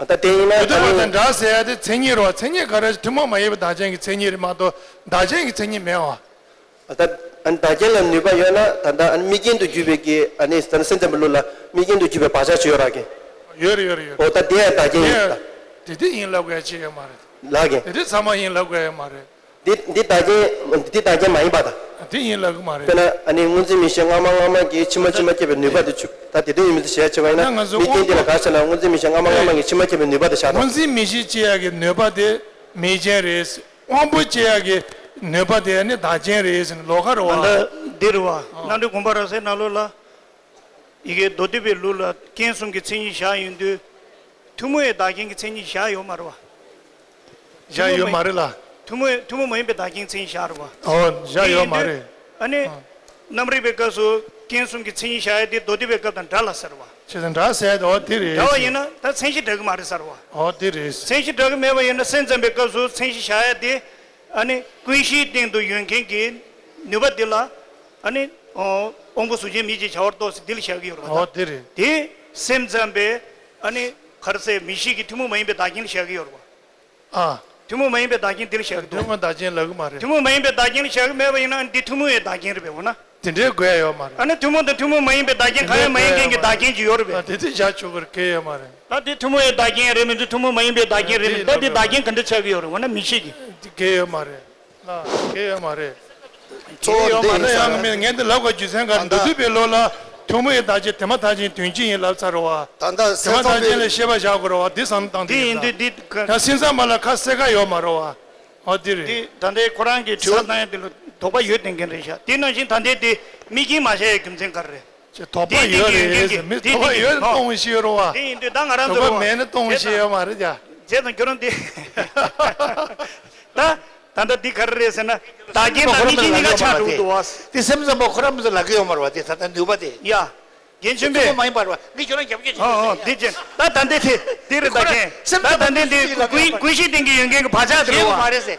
ད་དེ་ཡིན་ན་འདུས་ཏེ་བ་དང་འདྲ་ཟེར་ཡ་དེ་མཚན་ཉིད་རེད་བ། མཚན་ཉིད་ག་རེ་ཐུན་མོང་མ་ཡིན་པའི་བདག་རྐྱེན་གྱི་མཚན་ཉིད་རེད་མ་གཏོགས་བདག་རྐྱེན་གྱི་མཚན་ཉིད་མེད་བ། ད་ཨ་ནི་བདག་རྐྱེན་ལ་ནུས་པ་ཡོད་ན་ད་ལྟ་ཨ་ནི་དམིགས་རྐྱེན་དུ་གྱུར་པའི་གི་ཨ་ནི་ད་ནི་སེམས་ཙམ་པའི་ལུགས་ལ་དམིགས་རྐྱེན་དུ་གྱུར་པའི་བག་ཆགས་ཅིག་ཡོད་ར་གི། ཡོད་རེད་ཡོད་རེད་ཡོད་རེད། འོ་ད་དེ་ཡང་བདག་རྐྱེན་ཡིན་ད། དེ་དེ་ཡིན་ལབ་དགོས་ཡ་ཅིག་ཡོད་མ་རེད། ལགས་གི། དེ་དེ་ཚང་མ་ཡིན་ལབ་དགོས་ཡ་མ་རེད། འདི་འདི་བདག་རྐྱེན་འདི་བདག་རྐྱེན་མ་ཡིན་པ་དང་། དེ་ཡིན་ལབ་གི་མ་རེད། དཔེར་ན་ཨ་ནི་སྔོ་འཛིན་མིག་ཤེས་སྔ་མ་སྔ་མ་གི་ཕྱི་མ་ཕྱི་མ་སྐྱེས་པའི་ནུས་པ་དེ་ཆུ་ད་དེ་དོན་ཡིན་མིན་དུ་བྱས་བྱས་པ་ཡིན་ན་ད་ང་ཚོ་དམིགས་རྐྱེན་དེ་ལ་ག་ཟེར་ན་སྔོ་འཛིན་མིག་ཤེས་སྔ་མ་སྔ་མ་གི་ཕྱི་མ་སྐྱེས་པའི་ནུས་པ་དེ་བཞག་དང་། སྔོ་འཛིན་མིག་ཤེས་སྐྱེ་ཡག་གི་ནུས་པ་དེ་མིག་རྐྱེན་རེད། དབང་པོ་སྐྱེ་ཡག་གི་ནུས་པ་དེ་ནི་བདག་རྐྱེན་རེད་ཟེར་ནས་ལོགས་ཀ་རེད་བ། ད་འདི་རེད་བ། རྣམ་འགྲེལ་དགོངས་པ་རབ་གསལ་ནང་ལོགས་ལ། ཡི་གེ་མདོ་སྡེ་པའི་ལུགས་ལ་རྐྱེན་གསུམ་གྱི་མཚན་ཉིད་བཞག་ཡོང་དུས། ཐུན་མོང་བའི་བདག་རྐྱེན་གྱི་མཚན་ཉིད་བཞག་ཡོད་མ་རེད་བ། བཞག་ཡོད་མ་རེད་ལ། ཐུན་མོང་ཐུན་མོང་མ་ཡིན་པའི་བདག་རྐྱེན་མཚན་ཉིད་བཞག་རེད་བ། ཨོ་བཞག་ཡོད་མ་རེད། ཨ་ནི། ཨ། རྣམ་རིག་པའི་སྐབས་སུ་རྐྱེན་གསུམ་གྱི་མཚན་ཉིད་བཞག་ཡ་དེ་མདོ་སྡེ་པའི་སྐབས་དང་འདྲ་ལ་ཟེར་བ། བྱས་ཙང་འདྲ་ཟེར་ཡ་དེ་ཨོ་དེ་རེད། འདྲ་བ་ཡིན་ན་ད་མཚན་གཞི་འདྲ་གི་མ་རེད་ཟེར་བ། ཨོ་དེ་རེད། མཚན་གཞི་འདྲ་གི་མེད་པ་ཡིན་ན་སེམས་ཙམ་པའི་སྐབས་སུ་མཚན་གཞི་བཞག་ཡ་དེ། ཨ་ནི་ཀུན་གཞིའི་སྟེང་དུ་ཡོད་མཁན་གྱི་ནུས་པ་འདི་ལ་ཨ་ནི་དབང་པོ་གཟུགས་ཅན་མིག་གི་བྱ་བར་གཏོགས་ཟེར་འདི་ལ་བཞག་གི་ཡོད་རེད་བ། ཨོ་དེ་རེད། དེ་སེམས་ཙམ་པའི་ཨ་ནི་ག་རེ་ཟེར་མིག་ཤེས་ཀྱི་ཐུན་མོང་མ་ཡིན་པའི་བདག་རྐྱེན་ལ་བཞག་གི་ཡོད་རེད་བ། ཨ། ཐུན་མོང་མ་ཡིན་པའི་བདག་རྐྱེན་འདི་ལ་བཞག་གི་འདུག་ཐུན་མོང་བདག་རྐྱེན་ལབ་གི་མ་རེད། ཐུན་མོང་མ་ཡིན་པའི་བདག་རྐྱེན་ལ་བཞག་གི་མེད་པ་ཡིན་ན་འདི་ཐུན་མོང་བའི་བདག་རྐྱེན་རེད་པས་འོ་ན། དེ་འདྲའི་དགོས་ཡ་ཡོད་མ་རེད། ཨ་ནི་ཐུན་མོང་དང་ཐུན་མོང་མ་ཡིན་པའི་བདག་རྐྱེན་གང་ཡང་མ་ཡིན་མཁན་གྱི་བདག་རྐྱེན་ཅིག་ཡོད་རེད་པས། ཨ་དེ་དེ་བཞག་ཆོག་གི་རེད་གལ་ཡོད་མ་རེད། ད་དེ་ཐུན་མོང་བའི་བདག་རྐྱེན་རེད་མི་འདུག་ཐུན་མོང་མ་ཡིན་པའི་བདག་རྐྱེན་རེད་མི་འདུག་ད་དེ་བདག་རྐྱེན་ག་འདྲ་ཆགས་ཀྱི་ཡོད་རེད་འོ་ན་མིག་ཤེས་ཀྱི། དེ་གལ་ཡོད་མ་རེད། ལ་གལ་ཡོད་མ་རེད། གཙོ་བོ་དེ་ཡིན་ས་རེད། ངས་འདི་ལབ་དགོས་རྒྱུ་མཚན་ག་རེ་འདུག་འདུས་པའི་ལུགས་ལ། ཐུན་མོང་བའི་བདག་རྐྱེན་དེ་མ་ཐག་ཆོད་དོན་སྤྱི་ཡིན་ལབ་ཚར་རེད་བ། ད་ལྟ་དེ་མ་སེམས་ཐག་ཆོད་ལ་ཤེས་པ་བཞག་དགོས་རེད་བ། འདི་བསམ་བློ་བཏང་དེ་ཡིན་དུས་འདི་ཡང་སེམས་ཙམ་པ་ལ་ཁ་གསལ་ཁ་ཡོད་མ་རེད་བ། འོ་འདི་རེད། འདི་ད་ལྟའི་ཁོ་རང་གི་དྲི་བ་བཏང་ཡ་དེ་ལ་དོགས་པ་ཡོད་བསྟན་མཁན་རེད་ཤག་དེ་ནང་བཞིན་ད་ལྟའི་དེ་དམིགས་རྐྱེན་མ་བྱས་ཡ་རྒྱུ་མཚན་ག་རེ་རེད། ཅེས་དོགས་པ་ཡོད་རེད་ཟེར། མི་དོགས་པ་ཡོད་ན་གཏོང་ཤེས་ཡོད་རེད་བ། དེ་ཡིན་དུས་ད་ང་རང་ཚོ་དོགས་པ་མེད་ན་གཏོང་ཤེས་ཡོད་མ་རེད་ཡ། བྱས་ཙང་ཁྱོད་རང་དེ་ད་ད་ལྟ་འདི་ག་རེ་རེད་ཟེར་ན། བདག་རྐྱེན་དང་དམིགས་རྐྱེན་གཉིས་ཀ་ཆགས་འགྲོ་གི་འདུག་བ། དེ་སེམས་ཙམ་པ་ཁོ་རང་མི་ཚོ་ལབ་ཀྱི་ཡོད་མ་རེད་བ། དེ་ད་ལྟ་ནུས་པ་དེ། ཡ། རྒན་ཆོས་འཕེལ། ཐུན་མོང་མ་ཡིན་པ་རེད་བ། ངས་ཁྱོད་རང་རྒྱབ་སྐྱོར་བྱེད་ཀྱི་ཡོད། ཨོ་ཨོ་འདི་བྱས་ད་ད་འདི་དེ་འདི་རེད། ད་རྒན་ད་ད་འདི་འདི་ཀུན་ཀུན་གཞི་སྟེང་གི་ཡོད་མཁན་གྱི་བག་ཆགས་དེ་རེད་བ། རེད་བ།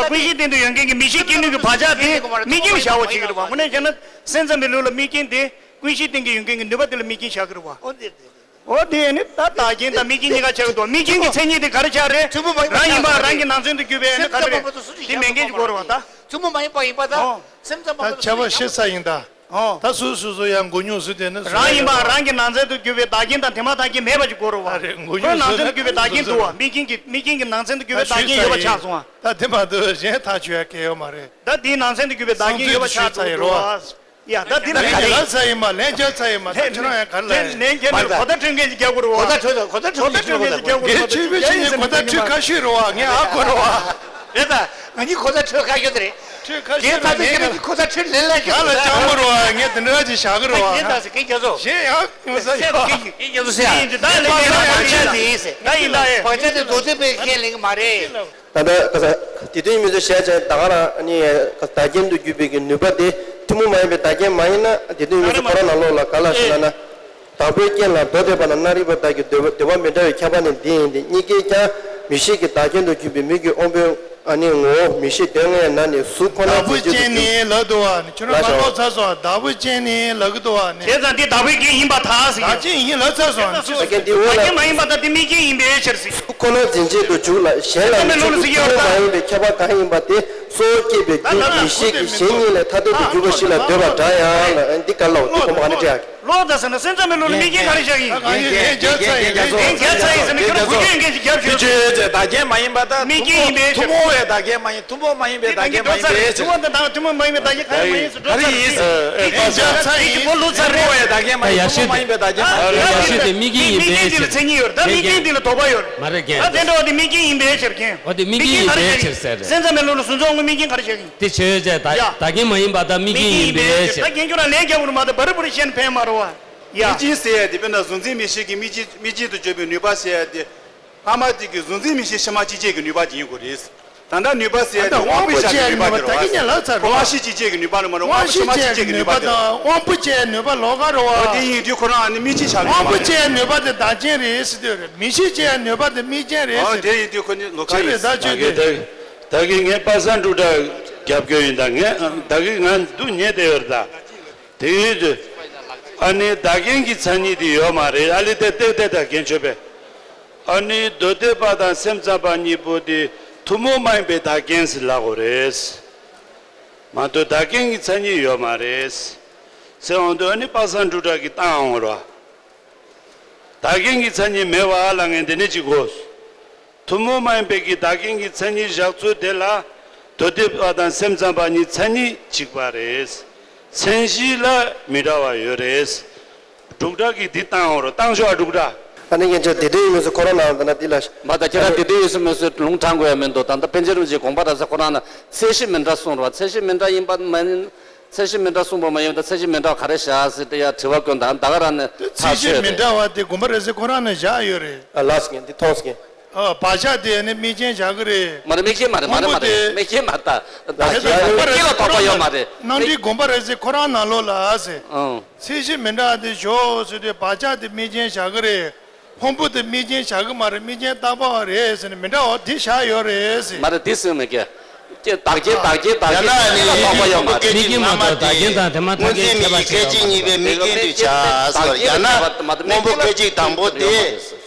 ཀུན་གཞི་སྟེང་དུ་ཡོད་མཁན་གྱི་མིག་ཤེས་སྐྱེ་ནུས་ཀྱི་བག་ཆགས་དེ་དམིགས་རྐྱེན་བྱ་བ་བྱེད་ཀྱི་རེད་བ། དངོས་གནས་བྱས་ན་སེམས་ཙམ་པའི་ལུགས་ལ་དམིགས་རྐྱེན་དེ་ཀུན་གཞི་སྟེང་གི་ཡོད་མཁན་གྱི་ནུས་པ་དེ་ལ་དམིགས་རྐྱེན་བྱ་གི་རེད་བ། ཨོ་འདི་འདི། འོ་དེ་ཡིན་ནི་ད་བདག་རྐྱེན་དང་དམིགས་རྐྱེན་གཉིས་ཀ་ཆགས་ཀྱི་འདུག་དམིགས་རྐྱེན་གྱི་མཚན་ཉིད་དེ་ག་རེ་ཆགས་རེད། ཐུན་མོང་མ་ཡིན་པ་རང་ཡིན་པ་རང་གི་ནང་ཚན་དུ་གྱུར་པའི་ནི་ག་རེ་རེད། དེ་མེད་མཁན་གྱི་སྐོར་བ་ད། ཐུན་མོང་མ་ཡིན་པ་ཡིན་པ་ད། ཨོ། སེམས་ཙམ་པ་ད་ཁྱད་པར་ཤེས་ས་ཡིན་ད། ཨོ། ད་སུ་སུ་སུ་ཡང་མགོ་རྙོག་ཟེར་དེ་ནི་སུ་རང་ཡིན་པ་རང་གི་ནང་ཚན་དུ་གྱུར་པའི་བདག་རྐྱེན་དང་དེ་མ་ཐག་རྐྱེན་མེད་པ་ཅིག་དགོས་རེད་བ། ཨ་རེད། མགོ་ཁོའི་རྙོག་ནང་ཚན་དུ་གྱུར་པའི་བདག་རྐྱེན་འདུག་བ། དམིགས་རྐྱེན་གྱི་དམིགས་རྐྱེན་གྱི་ནང་ཚན་དུ་གྱུར་པའི་བདག་རྐྱེན་ཡོད་པ་ཆགས་སོང་བ། ད་དེ་མ་གཏོགས་གཞན་ཐག་ཆོད་ཡ་གལ་ཡོད་མ་རེད། ད་དེའི་ནང་ཚན་དུ་གྱུར་པའི་བདག་རྐྱེན་ཡོད་པ་ཆགས་འདུག་བ། ཡ་ད་འདི་ལ་ཁ་ལན་ལབ་ཚར་ཡིན་པ། ལན་རྒྱག་ཚར་ཡིན་པ། ད་ཁྱོད་རང་ཡང་ག་རེ་ལབ་ཡིན། ལན་རྒྱག་ནས་གོ་བརྡ་འཕྲོད་མཁན་ཅིག་རྒྱག་དགོས་རེད་བ། གོ་བརྡ་འཕྲོད་ད། གོ་བརྡ་འཕྲོད་མཁན་ཅིག་རྒྱག་དགོས་རེད་བ། གོ་བརྡ་འཕྲོད་མཁན་ཅིག་རྒྱག་དགོས་རེད་བ། ངས་ཆོས་པའི་ཆོས་ནས་གོ་བརྡ་འཕྲོད་ཁ་ཤོས་རེད་བ། ངས་ཧ་གོ་རེད་བ། རེད་ད། ང་གཉིས་གོ་བརྡ་འཕྲོད་ཁ་ཤོས་དེ་རེད། འཕྲོད་ཁ་ཤོས་རེད། ངས་ད་ཁྱེད་རང་གཉིས་གོ་བརྡ་འཕྲོད་ལེ་ལེ་ང་ལ་སྐྱོ་མོ་རེད་བ། ངས་དེ་འདྲ་ཅིག་བཞག་གི་རེད་བ། ངས་ད་ཟེར་གྱི་རྒྱ་མཚོ། གཞན་ཡང་ཡོང་ས་ཡོད། ངས་ད་ཟེར་གྱི་རྒྱ་མཚོ་ཟེར་ཡ། ད་ཡིན་ད་ཡིན་ད་ཡིན་ད་ཡིན་ད་ཡིན། བག་ཆགས་དེ་རྡོ་རྗེ་པའི་ཁས་ལེན་གྱི་མ་རེད། ད་ལྟ་ཁ་སང་དེ་དུས་མི་ཚོས་བཤད་བྱས་ད་ག་རང་ནི་བདག་རྐྱེན་དུ་གྱུར་པའི་གི་ནུས་པ་དེ་ཐུན་མོང་མ་ཡིན་པའི་བདག་རྐྱེན་མ་ཡིན་ན། དེ་དུས་མི་ཚོས་ཁོ་རང་ནང་ལོགས་ལ་ག་ལ་ཞེ་ན་ན། བདག་པོའི་རྐྱེན་ལ་མདོ་སྡེ་པ་དང་རྣམ་རིག་པ་དག་གི་འདོད་པ་འདོད་པ་མི་འདྲ་བའི་ཁྱབ་པ་ནི་འདི་ཡིན་ཏེ། གཉིས་ཀས་ཀྱང་མིག་ཤེས་ཀྱི་བདག་རྐྱེན་དུ་གྱུར་པའི་མིག་གི་དབང་པོའི་ཨ་ནི་ངོ་བོ་མིག་ཤེས་དོན་ལྔའི་ནང་ནས་གཟུགས་ཁོ་ན་བདག་པོའི་རྐྱེན་ནི་ལབ་འདུག་བ། ཁྱོད་རང་ལ་ལོག་ཚར་སོང་། བདག་པོའི་རྐྱེན་ནི་ལབ་ཀྱི་འདུག་བ་ནི། བྱས་ཙང་འདི་བདག་པོའི་རྐྱེན་ཡིན་པར་ཐལ་ཟེར་གྱི། བདག་རྐྱེན་ཡིན་ལབ་ཚར་སོང་། བདག་རྐྱེན་འདི་འོ་ལ། བདག་རྐྱེན་མ་ཡིན་པར་ཐལ། དེ་དམིགས་རྐྱེན་ཡིན་པའི་ཕྱིར་ཟེར། ཁོ་ན་འཛིན་བྱེད་དུ་འཇུག་ལ། གཞན་ལ་ནི་ཐུན་མོང་མ་ཡིན་པའི་ཁྱབ་པ་གང་ཡིན་པ་དེ་གཙོ་བོ་སྐྱེས་པའི་རྒྱུ་མིག་ཤེས་ཀྱི་གཞན་ཉིད་ལས་ཐ་དད་དུ་གྱུར་པ་ཞིག་ལ་འདོད་པ་འདྲ་ཡང་ལ། འདི་ག་ལ་འོ་འདི་གོ་མ་ག་ནས་སྤྲད་ཡག་གི། ལོག་ད་ཟེར་ན་སེམས་ཙམ་པའི་ལུགས་ལ་དམིགས་རྐྱེན་ག་རེ་བཞག་གི་ཡིན། ལན་རྒྱག་ཚར་ཡིན་ཟེར་ན་ཁྱོད་རང་གུ་ཡངས་མཁན་ཞིག་རྒྱབ་ཤོག་དེ་ཆོས་ཅན་བདག་རྐྱེན་མ་ཡིན་པ་དང་། དམིགས་རྐྱེན་ཡིན་པའི་ཕྱིར། ཐུན་མོང་བའི་བདག་རྐྱེན་མ་ཡིན། ཐུན་མོང་མ་ཡིན་པའི་བདག་རྐྱེན་མ་ཡིན་པའི་ཕྱིར། ཐུན་མོང་དང་ཐུན་མོང་མ་ཡིན་པའི་བདག་རྐྱེན་ག་རེ་མ་ཡིན་ཟེར། ག་རེ་ཡིན་ཟེར། ཨེ་ཨེ་ཨེ་ལན་རྒྱག་ཚར་ཡིན། ཐུན་མོང་བའི་བདག་རྐྱེན་མ་ཡིན། ཐུན་མོང་མ་ཡིན་པའི་བདག་རྐྱེན་མ་ཡིན། ཡ་ཡ་ཤེས་ཏེ་དམིགས་རྐྱེན་ཡིན་པའི་ཕྱིར། དམིགས་རྐྱེན་འདི་ལ་དོགས་པ་ཡོད། ད་དམིགས་རྐྱེན་འདི་ལ་དོགས་པ་ཡོད། མ་རེད་རྒན། ད་དེ་འདྲ་བ་དེ་དམིགས་རྐྱེན་ཡིན་པའི་ཕྱིར་རྒན། འོ་དེ་དམིགས་རྐྱེན་ཡིན་པའི་ཕྱིར་ཟེར་རེད། སེམས་ཙམ་པའི་ལུགས་ལ་གཟུགས་ཕུང་དངོས་དམིགས་རྐྱེན་ག་རེ་བྱེད་ཀྱི་ཡིན། དེ་ཆོས་ཅན་བདག་རྐྱེན་མ་ཡིན་པ་དང་དམིགས་རྐྱེན་ཡིན་པའི་ཕྱིར། ད་རྒན་ཁྱོད་རང་ལན་རྒྱག་དགོས་མ་གཏོགས་བར་བར་བཤད་ན་ཕན་མ་རེད་བ། ཡ། དམིགས་རྐྱེན་ཟེར་ཡ་དེ་དཔེར་ན་གཟུང་འཛིན་མིག་ཤེས་ཀྱི་དམིགས་རྐྱེན་དམིགས་རྐྱེན་དུ་གྱུར་པའི་ནུས་པ་ཟེར་ཡ་དེ། སྔ་མ་དེ་གི་གཟུང་འཛིན་མིག་ཤེས་ཕྱི་མ་སྐྱེ་བྱེད་ཀྱི་ནུས་པ་དེ་ཡིན་དགོས་རེད། ད་ལྟ་ནུས་པ་ཟེར་ཡ་དེ་དབང་པོ་ཆེ་ཡ་གི་ནུས་པ་དེ་རེད་བ། ཕོ་བ་ཤེས་སྐྱེ་བྱེད་ཀྱི་ནུས་པ་ནི་མ་རེད། དབང་པོ་ཕྱི་མ་སྐྱེ་བྱེད་ཀྱི་ནུས་པ་དེ་རེད་བ། དབང་པོ་ཆེ་ཡ་ནུས་པ་ལོགས་ཀ་རེད་བ། འོ་དེ་ཡིན་དུས་ཁོ་རང་ཨ་ནི་དམིགས་རྐྱེན་ཆགས་ཀྱི་ཡོད་མ་རེད། དབང་པོ་ཆེ་ཡ་ནུས་པ་དེ་བདག་རྐྱེན་རེད་ཟེར་དུས་རེད། མིག་ཤེས་ཆེ་ཡ་ནུས་པ་དེ་དམིགས་རྐྱེན་རེད་ཟེར། འོ་དེ་ཡིན་དུས་ཁོ་ནི་ལོགས་ཀ་ཡིན། ད་གི་ད་གི་ད་གི་ངས་པ་སངས་སྒྲུབ་གྲྭ་རྒྱབ་སྐྱོར་ཡིན། ད་ངས་ད་གི་ང་འདུག་ཉེ་དེ་ཡོད་རེད་ད། དེ་ཡོད་དུས། ཨ་ནི་བདག་རྐྱེན་གྱི་མཚན་ཉིད་དེ་ཡོད་མ་རེད། ཨ་ལི་ཏེ་ཏེ་ཏེ་ད་རྒན་ཆོས་པས། ཨ་ནི་མདོ་སྡེ་པ་དང་སེམས་ཙམ་པ་གཉིས་པོ་དེ་ཐུན་མོང་མ་ཡིན་པའི་བདག་རྐྱེན་ཟེར་ལབ་དགོས་རེད། མ་གཏོགས་བདག་རྐྱེན་གྱི་མཚན་ཉིད་ཡོད་མ་རེད། ཟེར་འོང་དུས་ཨ་ནི་པ་སངས་སྒྲུབ་གྲྭ་གིས་བཏང་འོང་ར། བདག་རྐྱེན་གྱི་མཚན་ཉིད་མེད་པ་ལ་ངས་འདི་ནས་ཅིག་གོ། ཐུན་མོང་མ་ཡིན་པའི་གི་བདག་རྐྱེན་གྱི་མཚན་ཉིད་བཞག་ཚུལ་དེ་ལ་མདོ་སྡེ་པ་དང་སེམས་ཙམ་པ་གཉིས་མཚན་ཉིད་གཅིག་པ་རེད། མཚན་གཞི་ལ་མི་འདྲ་བ་ཡོད་རེད། འབྲུག་སྒྲ་གིས་འདི་བཏང་འོང་རོགས། བཏང་ཤོག་ཨ་འབྲུག་སྒྲ། ཨ་ནི་ངས་ཅག་དེ་དུས་ཡིན་མིན་སུ་ཁོ་རང་ནང་དུ་ན་འདི་ལ། མ་ད་ཁྱེད་རང་དེ་དུས་ཡིན་སུ་མིན་སུ་ལུང་དྲངས་དགོས་ཡ་མི་འདུག་ད་ལྟ་པཎ་ཆེན་རིན་པོ་ཆེའི་དགོངས་པ་ར་ས་ཁོ་རང་ན་ཚད་གཞི་མི་འདྲ་གསུངས་རོགས། ཚད་གཞི་མི་འདྲ་ཡིན་པ་མ་ཡིན། ཚད་གཞི་མི་འདྲ་གསུངས་པ་མ་ཡིན་ད་ཚད་གཞི་མི་འདྲ་ག་རེ་བཞག་ཟེར་ཏེ་ཡ་དྲི་བ་བཀོད་ད་ད་ག་རང་ནས་ཐག་ཆོད་རེད། ཚད་གཞི་མི་འདྲ་བ་དེ་དགོངས་པ་རེད་ཟེར་ཁོ་རང་ནས་བཞག་ཡོད་རེད། ཨ་ལགས་སོ་ངས་འདི་མཐོང་སོང་ངས། ཨ་བག་ཆགས་དེ་ནི་དམིགས་རྐྱེན་བཞག་གི་རེད། མ་རེད་དམིགས་རྐྱེན་མ་རེད་མ་རེད་མ་རེད་དམིགས་རྐྱེན་མ་རེད་ད། ད་དེ་ནི་དམིགས་རྐྱེན་ལ་དོགས་པ་ཡོད་མ་རེད། རྣམ་འགྲེལ་དགོངས་པ་རེད་ཟེར་ཁོ་རང་ནང་ལོགས་ལ་ཨ་ཟེར། ཨང་། ཚད་གཞི་མི་འདྲ་དེ་ཞོག་ཟེར་དུས་བག་ཆགས་དེ་དམིགས་རྐྱེན་བཞག་གི་རེད། ཕུང་པོ་དེ་དམིགས་རྐྱེན་བཞག་གི་མ་རེད། དམིགས་རྐྱེན་བཏགས་པ་རེད་ཟེར་ནས་མི་འདྲ་བ་དེ་བཞག་ཡོད་རེད་ཟེར། མ་རེད་དེ་ཟེར་མི་དགོས། ཀྱེ་བདག་རྐྱེན་བདག་རྐྱེན་བདག་རྐྱེན་ཡ་ད་ནི་ལ་དོགས་པ་ཡོད་མ་རེད། དམིགས་རྐྱེན་མ་གཏོགས་བདག་རྐྱེན་དང་དེ་མ་ཐག་རྐྱེན་ཁྱད་པར་ཕྱེ་བ་སྐད་ཅིག་གཉིས་པའི་དམིགས་རྐྱེན་དུ་བྱ་ཟེར། ཡང་ན་སྔོན་པོ་སྐད་ཅིག་དང་པོ་དེ་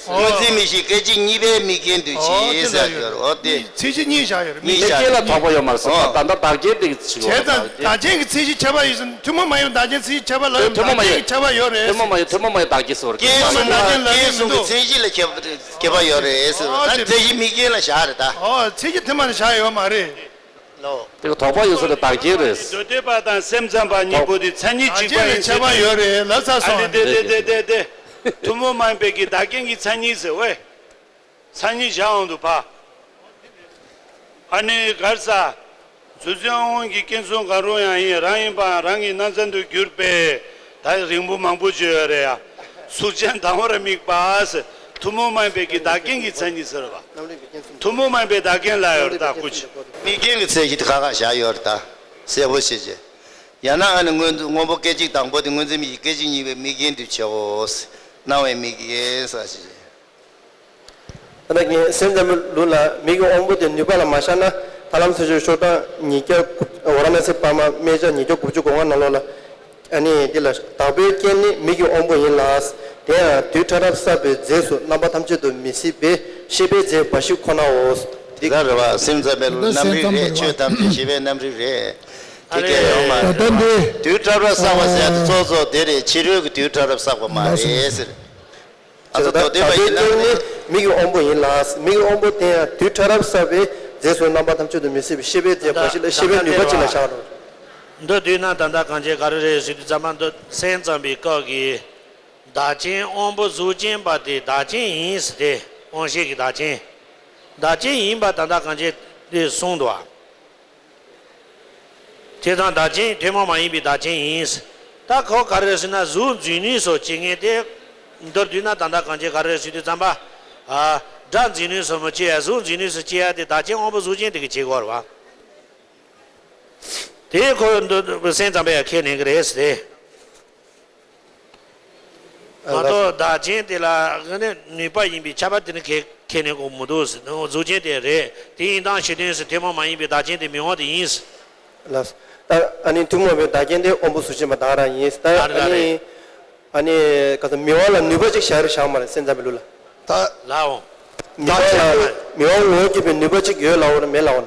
སྔོ་འཛིན་མིག་ཤེས་སྐད་ཅིག་གཉིས་པའི་དམིགས་རྐྱེན་དུ་བྱེད་ཟེར་ཡོད་རེད། འོ་དེ་ཚད་གཞི་གཉིས་བཞག་ཡོད་རེད། དམིགས་རྐྱེན་ལ་དོགས་པ་ཡོད་མ་རེད་ཟེར། ད་ལྟ་བདག་རྐྱེན་དེ་ཞིག་བྱས་ཙང་བདག་རྐྱེན་གྱི་ཚད་གཞི་ཁྱད་པར་ཡོད་ཟེར། ཐུན་མོང་མ་ཡིན་པའི་བདག་རྐྱེན་ཚད་གཞི་ཁྱད་པར་ལ་ཐུན་མོང་མ་ཡིན། ཁྱད་པར་ཡོད་རེད། ཐུན་མོང་མ་ཡིན་ཐུན་མོང་མ་ཡིན་བདག་རྐྱེན་ཟེར་བ་རེད། རྐྱེན་གསུམ་ལ་རྐྱེན་གསུམ་གྱི་ཚད་གཞི་ལ་ཁྱད་ཁྱད་པར་ཡོད་རེད་ཟེར་བ་ད་ཚད་གཞི་དམིགས་རྐྱེན་ལ་བཞག་རེད་ད། ཨོ་ཚད་གཞི་ཐུན་མོང་ལ་བཞག་ཡོད་མ་རེད། དེ་ག་དོགས་པ་ཡོད་ས་ལ་བདག་རྐྱེན་རེད། མདོ་སྡེ་པ་དང་སེམས་ཙམ་པ་གཉིས་པོ་དེ་མཚན་ཉིད་གཅིག་པ་ཡིན་ཟེར་ཁྱད་པར་ཡོད་རེད་ལབ་ཚར་སོང་། ཨ་ནི་དེ་དེ་དེ་དེ་དེ་ཐུན་མོང་མ་ཡིན་པའི་གི་བདག་རྐྱེན་གྱི་མཚན་ཉིད་ཟེར་བས། མཚན་ཉིད་བཞག་འོང་དུ་བ། ཨ་ནི་གར་ས། རྫུ་འཕྲུལ་དབང་གི་རྐྱེན་གསུམ་གང་རུང་ཡང་ཡིན་རང་ཡིན་པའང་རང་གི་སྣང་ཚན་དུ་གྱུར་པས། ད་རིང་པོ་མང་པོ་བརྗོད་ཡོད་རེད་ཡ། གཟུགས་ཅན་དང་པོར་དམིགས་པ་ཟེར། ཐུན་མོང་མ་ཡིན་པའི་གི་བདག་རྐྱེན་གྱི་མཚན་ཉིད་ཟེར་བ། ཐུན་མོང་མ་ཡིན་པའི་བདག་རྐྱེན་ལ་ཡོད་རེད་ད་སྐུ་མཁྱེན། དམིགས་རྐྱེན་གྱི་མཚན་ཉིད་དེ་ཁ་ཁ་བཞག་ཡོད་རེད་ད། གསལ་པོ་བྱེད་ཅེས། ཡང་ན་ཨ་ནི་སྔོན་སྔོན་པོ་སྐད་ཅིག་དང་པོ་དེ་སྔོན་འཛིན་མིག་གི་སྐད་ཅིག་གཉིས་པའི་དམིགས་རྐྱེན་དུ་བྱའོ། སྣང་བའི་དམིགས་རྐྱེན་ཟེར་བ་ཞིག་རེད། ད་ལྟ་ངས་སེམས་ཙམ་པའི་ལུགས་ལ་མིག་གི་དབང་པོ་དེ་ནུས་པ་ལ་མ་བཞག་ན། ཐར་ལམ་ཚུལ་ཁྲིམས་ཤོག་གྲངས་ཉིས་བརྒྱ་དགུ། ཝཱ་ར་ཎ་སི་པར་མ་སྨད་ཆ་ཉིས་བརྒྱ་དགུ་བཅུ་གོ་ལྔ་ནང་ལོགས་ལ། ཨ་ནི་འདི་ལ་བདག་པོའི་རྐྱེན་ནི་མིག་གི་དབང་པོ་ཡིན་ལ། དེ་ཡང་དུས་ཕྲ་རབ་བསགས་པའི་རྫས་སུ་རྣམ་པ་ཐམས་ཅད་དུ་མི་སྲིད་པས་ཤེས་པའི་རྫས་འབའ་ཞིག་ཁོ་ནའོ། འདི་ལྟར་རེད་བ། སེམས་ཙམ་པའི་ལུགས་རྣམ་རིག་རེད། ཆོས་ཐམས་ཅད་ཤེས་པའི་རྣམ་རིག་རེད། དེ་སྐད་ཡོད་མ་རེད། ད་ལྟ་འདི་དུས་ཕྲ་རབ་བསགས་པ་ཟེར་ཡ་དེ་གཙོ་གཙོ་དེ་རེད། ཕྱི་རོལ་གྱི་དུས་ཕྲ་རབ་བསགས་པ་མ་རེད་ཟེར། ཨ་ཙི་མདོ་སྡེ་པ་ཡིན་ན་ནི་མིག་གི་དབང་པོ་ཡིན་ལ། མིག་གི་དབང་པོ་དེ་ཡང་དུས་ཕྲ་རབ་བསགས་པའི་རྫས་སུ་རྣམ་པ་ཐམས་ཅད་དུ་མི་སྲིད་པའི་ཤེས་པའི་རྫས་འབའ་ཞིག་ལ་ཤེས་པའི་ནུས་པ་ཅིག་ལ་བཞག་རོགས། མདོར་བསྡུས་ན་ད་ལྟ་གང་བྱེད་ག་རེ་རེད་ཟེར་དུས་ཙམ་པ་འདི་སེམས་ཙམ་པའི་སྐབས་ཀྱི་བདག་རྐྱེན་དབང་པོ་གཟུགས་ཅན་པ་དེ་བདག་རྐྱེན་ཡིན་ཟེར་ཏེ། དབང་ཤེས་ཀྱི་བདག་རྐྱེན། བདག་རྐྱེན་ཡིན་པ་ད་ལྟ་གང་བྱེད་དེ་གསུངས་འདུག་བ། དེ་དང་བདག་རྐྱེན་ཐུན་མོང་མ་ཡིན་པའི་བདག་རྐྱེན་ཡིན། ད་ཁོ་ག་རེ་ཟེར་ན་གཟུགས་འཛིན་ནུས་སོགས་བྱེད་མཁན་དེ། མདོར་བསྡུས་ན་ད་ལྟ་གང་བྱེད་ག་རེ་ཟེར་དུས་ཙམ་པ། ཨ། སྒྲ་འཛིན་ནུས་སོགས་མི་བྱེད་ཡ། གཟུགས་འཛིན་ནུས་སོགས་བྱེད་ཡ་དེ་བདག་རྐྱེན་དབང་པོ་གཟུགས་ཅན་དེ་གི་བྱེད་སྒོ་རེད་བ། དེ་ཁོ་འདི་སེམས་ཙམ་པས་ཡང་ཁས་ལེན་གི་རེད་ཟེར་ཏེ། མ་གཏོགས་བདག་རྐྱེན་དེ་ལ་ནི་ནུས་པ་ཡིན་པའི་ཁྱབ་པ་དེ་ནི་ཁས་ཁས་ལེན་དགོས་མི་འདུག་ཟེར། གཟུགས་ཅན་དེ་རེད། དེ་ཡིན་སྟངས་ཤེས་དོན་ཟེར། ཐུན་མོང་མ་ཡིན་པའི་བདག་རྐྱེན་དེ་མིག་དབང་དེ་ཡིན་ཟེར། ལགས། ད་ཨ་ནི་ཐུན་མོང་བའི་བདག་རྐྱེན་དེ་དབང་པོ་གཟུགས་ཅན་པ་དག་རང་ཡིན། ད་ཨ་ནི་ཨ་ནི་ག་ཚོད་མིག་དབང་ལ་ནུས་པ་ཅིག་བཞག་རེ་བཞག་མ་རེད། སེམས་ཙམ་པའི་ལུགས་ལ། ད་ལའོ། མིག་དབང་ལ་མིག་དབང་ངོ་བོ་བརྒྱུད་པའི་ནུས་པ་ཅིག་ཡོད་ལའོ་མེད་ལའོ།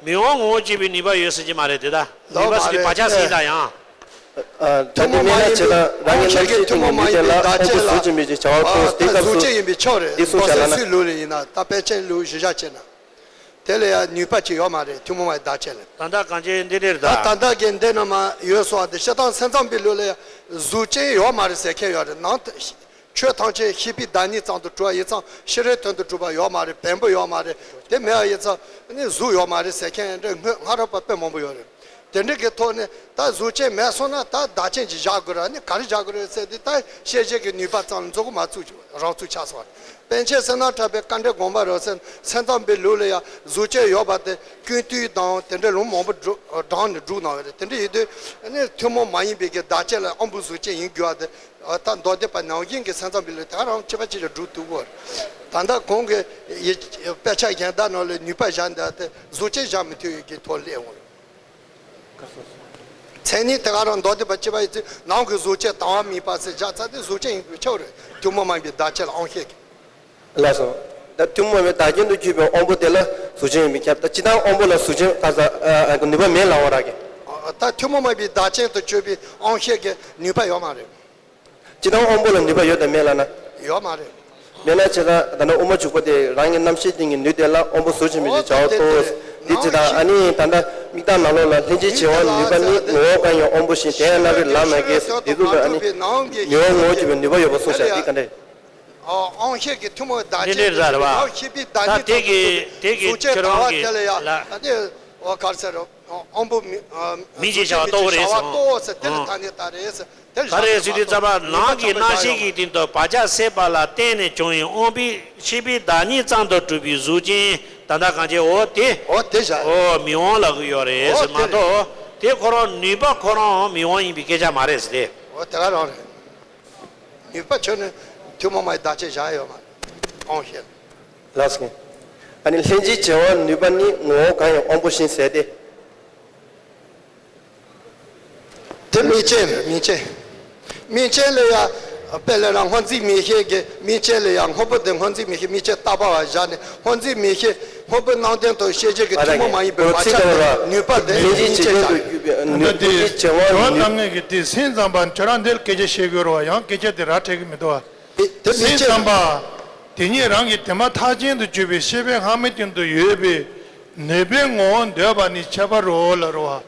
མིག་དབང་ངོ་བོ་བརྒྱུད་པའི་ནུས་པ་ཡོད་ཟེར་གྱི་མ་རེད་དེ། ད་ནུས་པ་ཟེར་གྱི་བག་ཆགས་ཟིན་ད་ཡང་། ཨ། ད་འདི་མེད་ན་བྱེད་ན་རང་གི་རྣམ་ཤེས་ཀྱི་ནུས་ལྡན་ལ་དབང་པོ་གཟུགས་ཅན་པའི་ཅིག་བྱ་བ་ཐོག་འདི་སྐབས་སུ་འདི་གསུངས་བྱ་ལ་ན། སུའི་ལུགས་ལ་ཡིན་ན་ད་པཎ་ཆེན་ལུགས་གཞི་བཞག་བྱས་ན། དེ་ལ་ཡང་ནུས་པ་ཅིག་ཡོད་མ་རེད། ཐུན་མོང་མ་ཡི་བདག་ཅན་ལ། ད་ལྟ་གང་ཅི་འདི་འདྲ་རེད་ད། ད་ད་ལྟ་གི་འདི་ནང་མ་ཡོད་སོང་བ་དེ་སྤྱིར་བཏང་སེམས་ཙམ་པའི་ལུགས་ལ་ཡང་གཟུགས་ཅན་ཡོད་མ་རེད་ཟེར་མཁན་ཡོད་རེད། ནང་དུ་ཆོས་ཐམས་ཅད་ཤེས་པའི་བདག་ཉིད་ཙམ་དུ་གྲུབ་པ་ཡིན་ཙང་ཕྱི་རོལ་དོན་དུ་གྲུབ་པ་ཡོད་མ་རེད། བེམ་པོ་ཡོད་མ་རེད། དེ་མེད་པ་ཡིན་ཙང་ནི་གཟུགས་ཡོད་མ་རེད་ཟེར་མཁན་འདྲ་སྔོན་སྔ་རབས་པ་དཔེ་མང་པོ་ཡོད་རེད། དེ་འདྲ་གི་ཐོག་ནས་ད་གཟུགས་ཅན་མེད་སོང་ན་ད་བདག་ཅན་ཅིག་བཞག་དགོས་ར། ནི་ག་རེ་བཞག་དགོས་རེད་ཟེར་དུས་ད་ཤེས་བྱེད་ཀྱི་ནུས་པ་ཙམ་ལ་མཛུབ་གུ་མ་བཙུགས་རང་ཚུགས་ཆགས་སོང་བ་རེད། པཎ་ཆེན་བསོད་ནམས་གྲགས་པའི་དཀའ་འགྲེལ་དགོངས་པ་རེད་ཟེར། སེམས་ཙམ་པའི་ལུགས་ལ་ཡང་གཟུགས་ཅན་ཡོད་པ་དེ་ཀུན་བཏུས་དང་དེ་འདྲའི་ལུང་མང་པོ་བསྒྲུབས་བགྲངས་ནས་བསྒྲུབས་གནང་བ་རེད། དེ་འདྲ་ཡིན་དུས་ནི་ཐུན་མོང་མ་ཡིན་པའི་གི་བདག་ཅན་ལ་དབང་པོ་གཟུགས་ཅན་ཡིན་དགོས་པ་དེ། ད་མདོ་སྡེ་པ་ནང་བཞིན་གྱི་སེམས་ཙམ་པའི་ལུགས་དེ་རང་གཅིག་པ་གཅིག་ལ་སྒྲུབ་ཐུབ་ཀྱི་རེད། ད་ལྟ་གོང་གི་དཔེ་ཆ་གཞན་དག་ནང་ལ་ནུས་པ་བཞག་འདི་དེ་གཟུགས་ཅན་བཞག་མི་ཐུབ་ཡོད་ཀྱི་ཐོག་སླེབས་འོང་། མཚན་ཉིད་དེ་ག་རང་མདོ་སྡེ་པ་གཅིག་པ་ཡིན་ཚེ་ནང་གི་གཟུགས་ཅན་དང་བ་དམིགས་པ་ཟེར་བཞག་ཚར་དེ་གཟུགས་ཅན་ཡིན་པའི་ཆ་རེད། ཐུན་མོང་མ་ཡིན་པའི་བདག་ཅན་ལ་དབང་ཤེས་ཀྱི། ལགས་སོ། ད་ཐུན་མོང་བའི་བདག་རྐྱེན་དུ་གྱུར་པའི་དབང་པོ་དེ་ལ་གཟུགས་ཅན་ཡིན་པས་ཁྱབ། ད་སྤྱིར་བཏང་དབང་པོ་ལ་གཟུགས་ཅན་ག་ས་ཨ་ནུས་པ་མེད་ལབ་པ་རག་གི། ད་ཐུན་མོང་མ་ཡིན་པའི་བདག་ཅན་དུ་གྱུར་པའི་དབང་ཤེས་ཀྱི་ནུས་པ་ཡོད་མ་རེད། སྤྱིར་བཏང་དབང་པོ་ལ་ནུས་པ་ཡོད་དམ་མེད་ལབ་ན། ཡོད་མ་རེད། མེད་ན་བྱས་ཙང་ད་ནི་དབུ་མ་འཇུག་པ་དེ་རང་གི་རྣམ་ཤེས་སྟེང་གི་ནུས་དེ་ལ་དབང་པོ་གཟུགས་ཅན་མི་འདི་བྱ་བ་རྟོགས། འདི་བྱས་ཙང་ཨ་ནི་ད་ལྟ་མིག་ལྟ་ནང་ལོགས་ལ་ལྷན་ཅིག་བྱེད་པ་ནུས་པ་ནི་ངོ་བོ་གང་ཡང་དབང་པོ་བཞིན་དེ་ཡང་རྣམ་རིག་ལམ་མ་གས་འདི་ཚོ་ལ་ཨ་ནི་ངོ་བོ་ངོ་བོ་གྱུར་པའི་ནུས་པ་ཡོད་པ་གསུངས་བཞག་འདི་ག་འདྲ། དབང་ཤེས་ཀྱི་ཐུན་མོང་བདག་ཅན་དུ་གྱུར་པའི་ནང་ཤེས་པའི་བདག་ཉིད་དུ་གྱུར་པའི་གཟུགས་ཅན་དང་བ་དེ་ལ་ཡང་ཨ་ནི་ག་རེ་ཟེར་རོ། དབང་པོ་མི་མིན་གྱི་བྱ་བ་རྟོགས་རེད་གསུངས། བྱ་བ་རྟོགས་ཟེར་དེ་ལ་ཐ་སྙད་ད་རེད་ཟེར། དེ་ག་རེ་ཟེར་དུས་ཙམ་པ་ནང་གི་རྣམ་ཤེས་ཀྱི་སྟེང་དུ་བག་ཆགས་སད་པ་ལ་བརྟེན་ནས་བྱུང་བའི་དབང་པོའི་ཤེས་པའི་བདག་ཉིད་ཙམ་དུ་གྲུབ་པའི་གཟུགས་ཅན་ད་ལྟ་གང་བྱེད་འོ་དེ། འོ་དེ་བཞག་འོ་མིག་དབང་ལབ་ཀྱི་ཡོད་རེད་ཟེར་མ་གཏོགས་དེ་ཁོ་རང་ནུས་པ་ཁོ་རང་མིག་དབང་ཡིན་པའི་སྐད་ཆ་མ་རེད་ཟེར་ཏེ། འོ་དེ་ག་རང་རེད། ནུས་པ་ཁྱོན་ནས་ཐུན་མོང་མ་ཡི་བདག་ཅན་བཞག་ཡོད་མ་རེད། དབང་ཤེས། ལགས་སོ། ཨ་ནི་ལྷན་ཅིག་བྱེད་པ་ནུས་པ་ནི་ངོ་བོ་གང་ཡང་དབང་པོ་བཞིན་ཟེར་ཏེ། དེ་དམིགས་རྐྱེན་རེད། དམིགས་རྐྱེན། དམིགས་རྐྱེན་ལ་ཡང་དཔེ་ལ་རང་སྔོ་འཛིན་མིག་ཤེས་ཀྱི་དམིགས་རྐྱེན་ལ་ཡང་སྔོན་པོ་དེ་སྔོ་འཛིན་མིག་ཤེས་དམིགས་རྐྱེན་བཏགས་པ་བ་བཞག་ནས་སྔོ་འཛིན་མིག་ཤེས་སྔོན་པོའི་སྣང་དོན་དང་ཤེས་བྱེད་ཀྱི་ཐུན་མོང་མ་ཡིན་པའི་བག་ཆགས་ནུས་པ་དེ་དམིགས་རྐྱེན་བྱ། ད་དེ་ཇོ་བོ་རྣམ་ངེས་ཀྱི་དེ་སེམས་ཙམ་པ་ཁྱོད་རང་འདིར་སྐད་ཆ་བཤད་དགོས་རེད་བ། ཡང་སྐད་ཆ་དེ་ར་འཕྲད་ཀྱི་མི་འདུག་བ། དེ་དམིགས་རྐྱེན་སེམས་ཙམ་པ་དེ་ཉིད་རང་གི་དེ་མ་ཐག་ཅན་དུ་གྱུར་པའི་ཤེས་པའི་སྔ་མའི་སྟེང་དུ་ཡོད་པའི་ ནུས་པའི་ངོ་བོ་འདོད་པ་ནི་ཁྱད་པར་རོ་ལབ་རོ།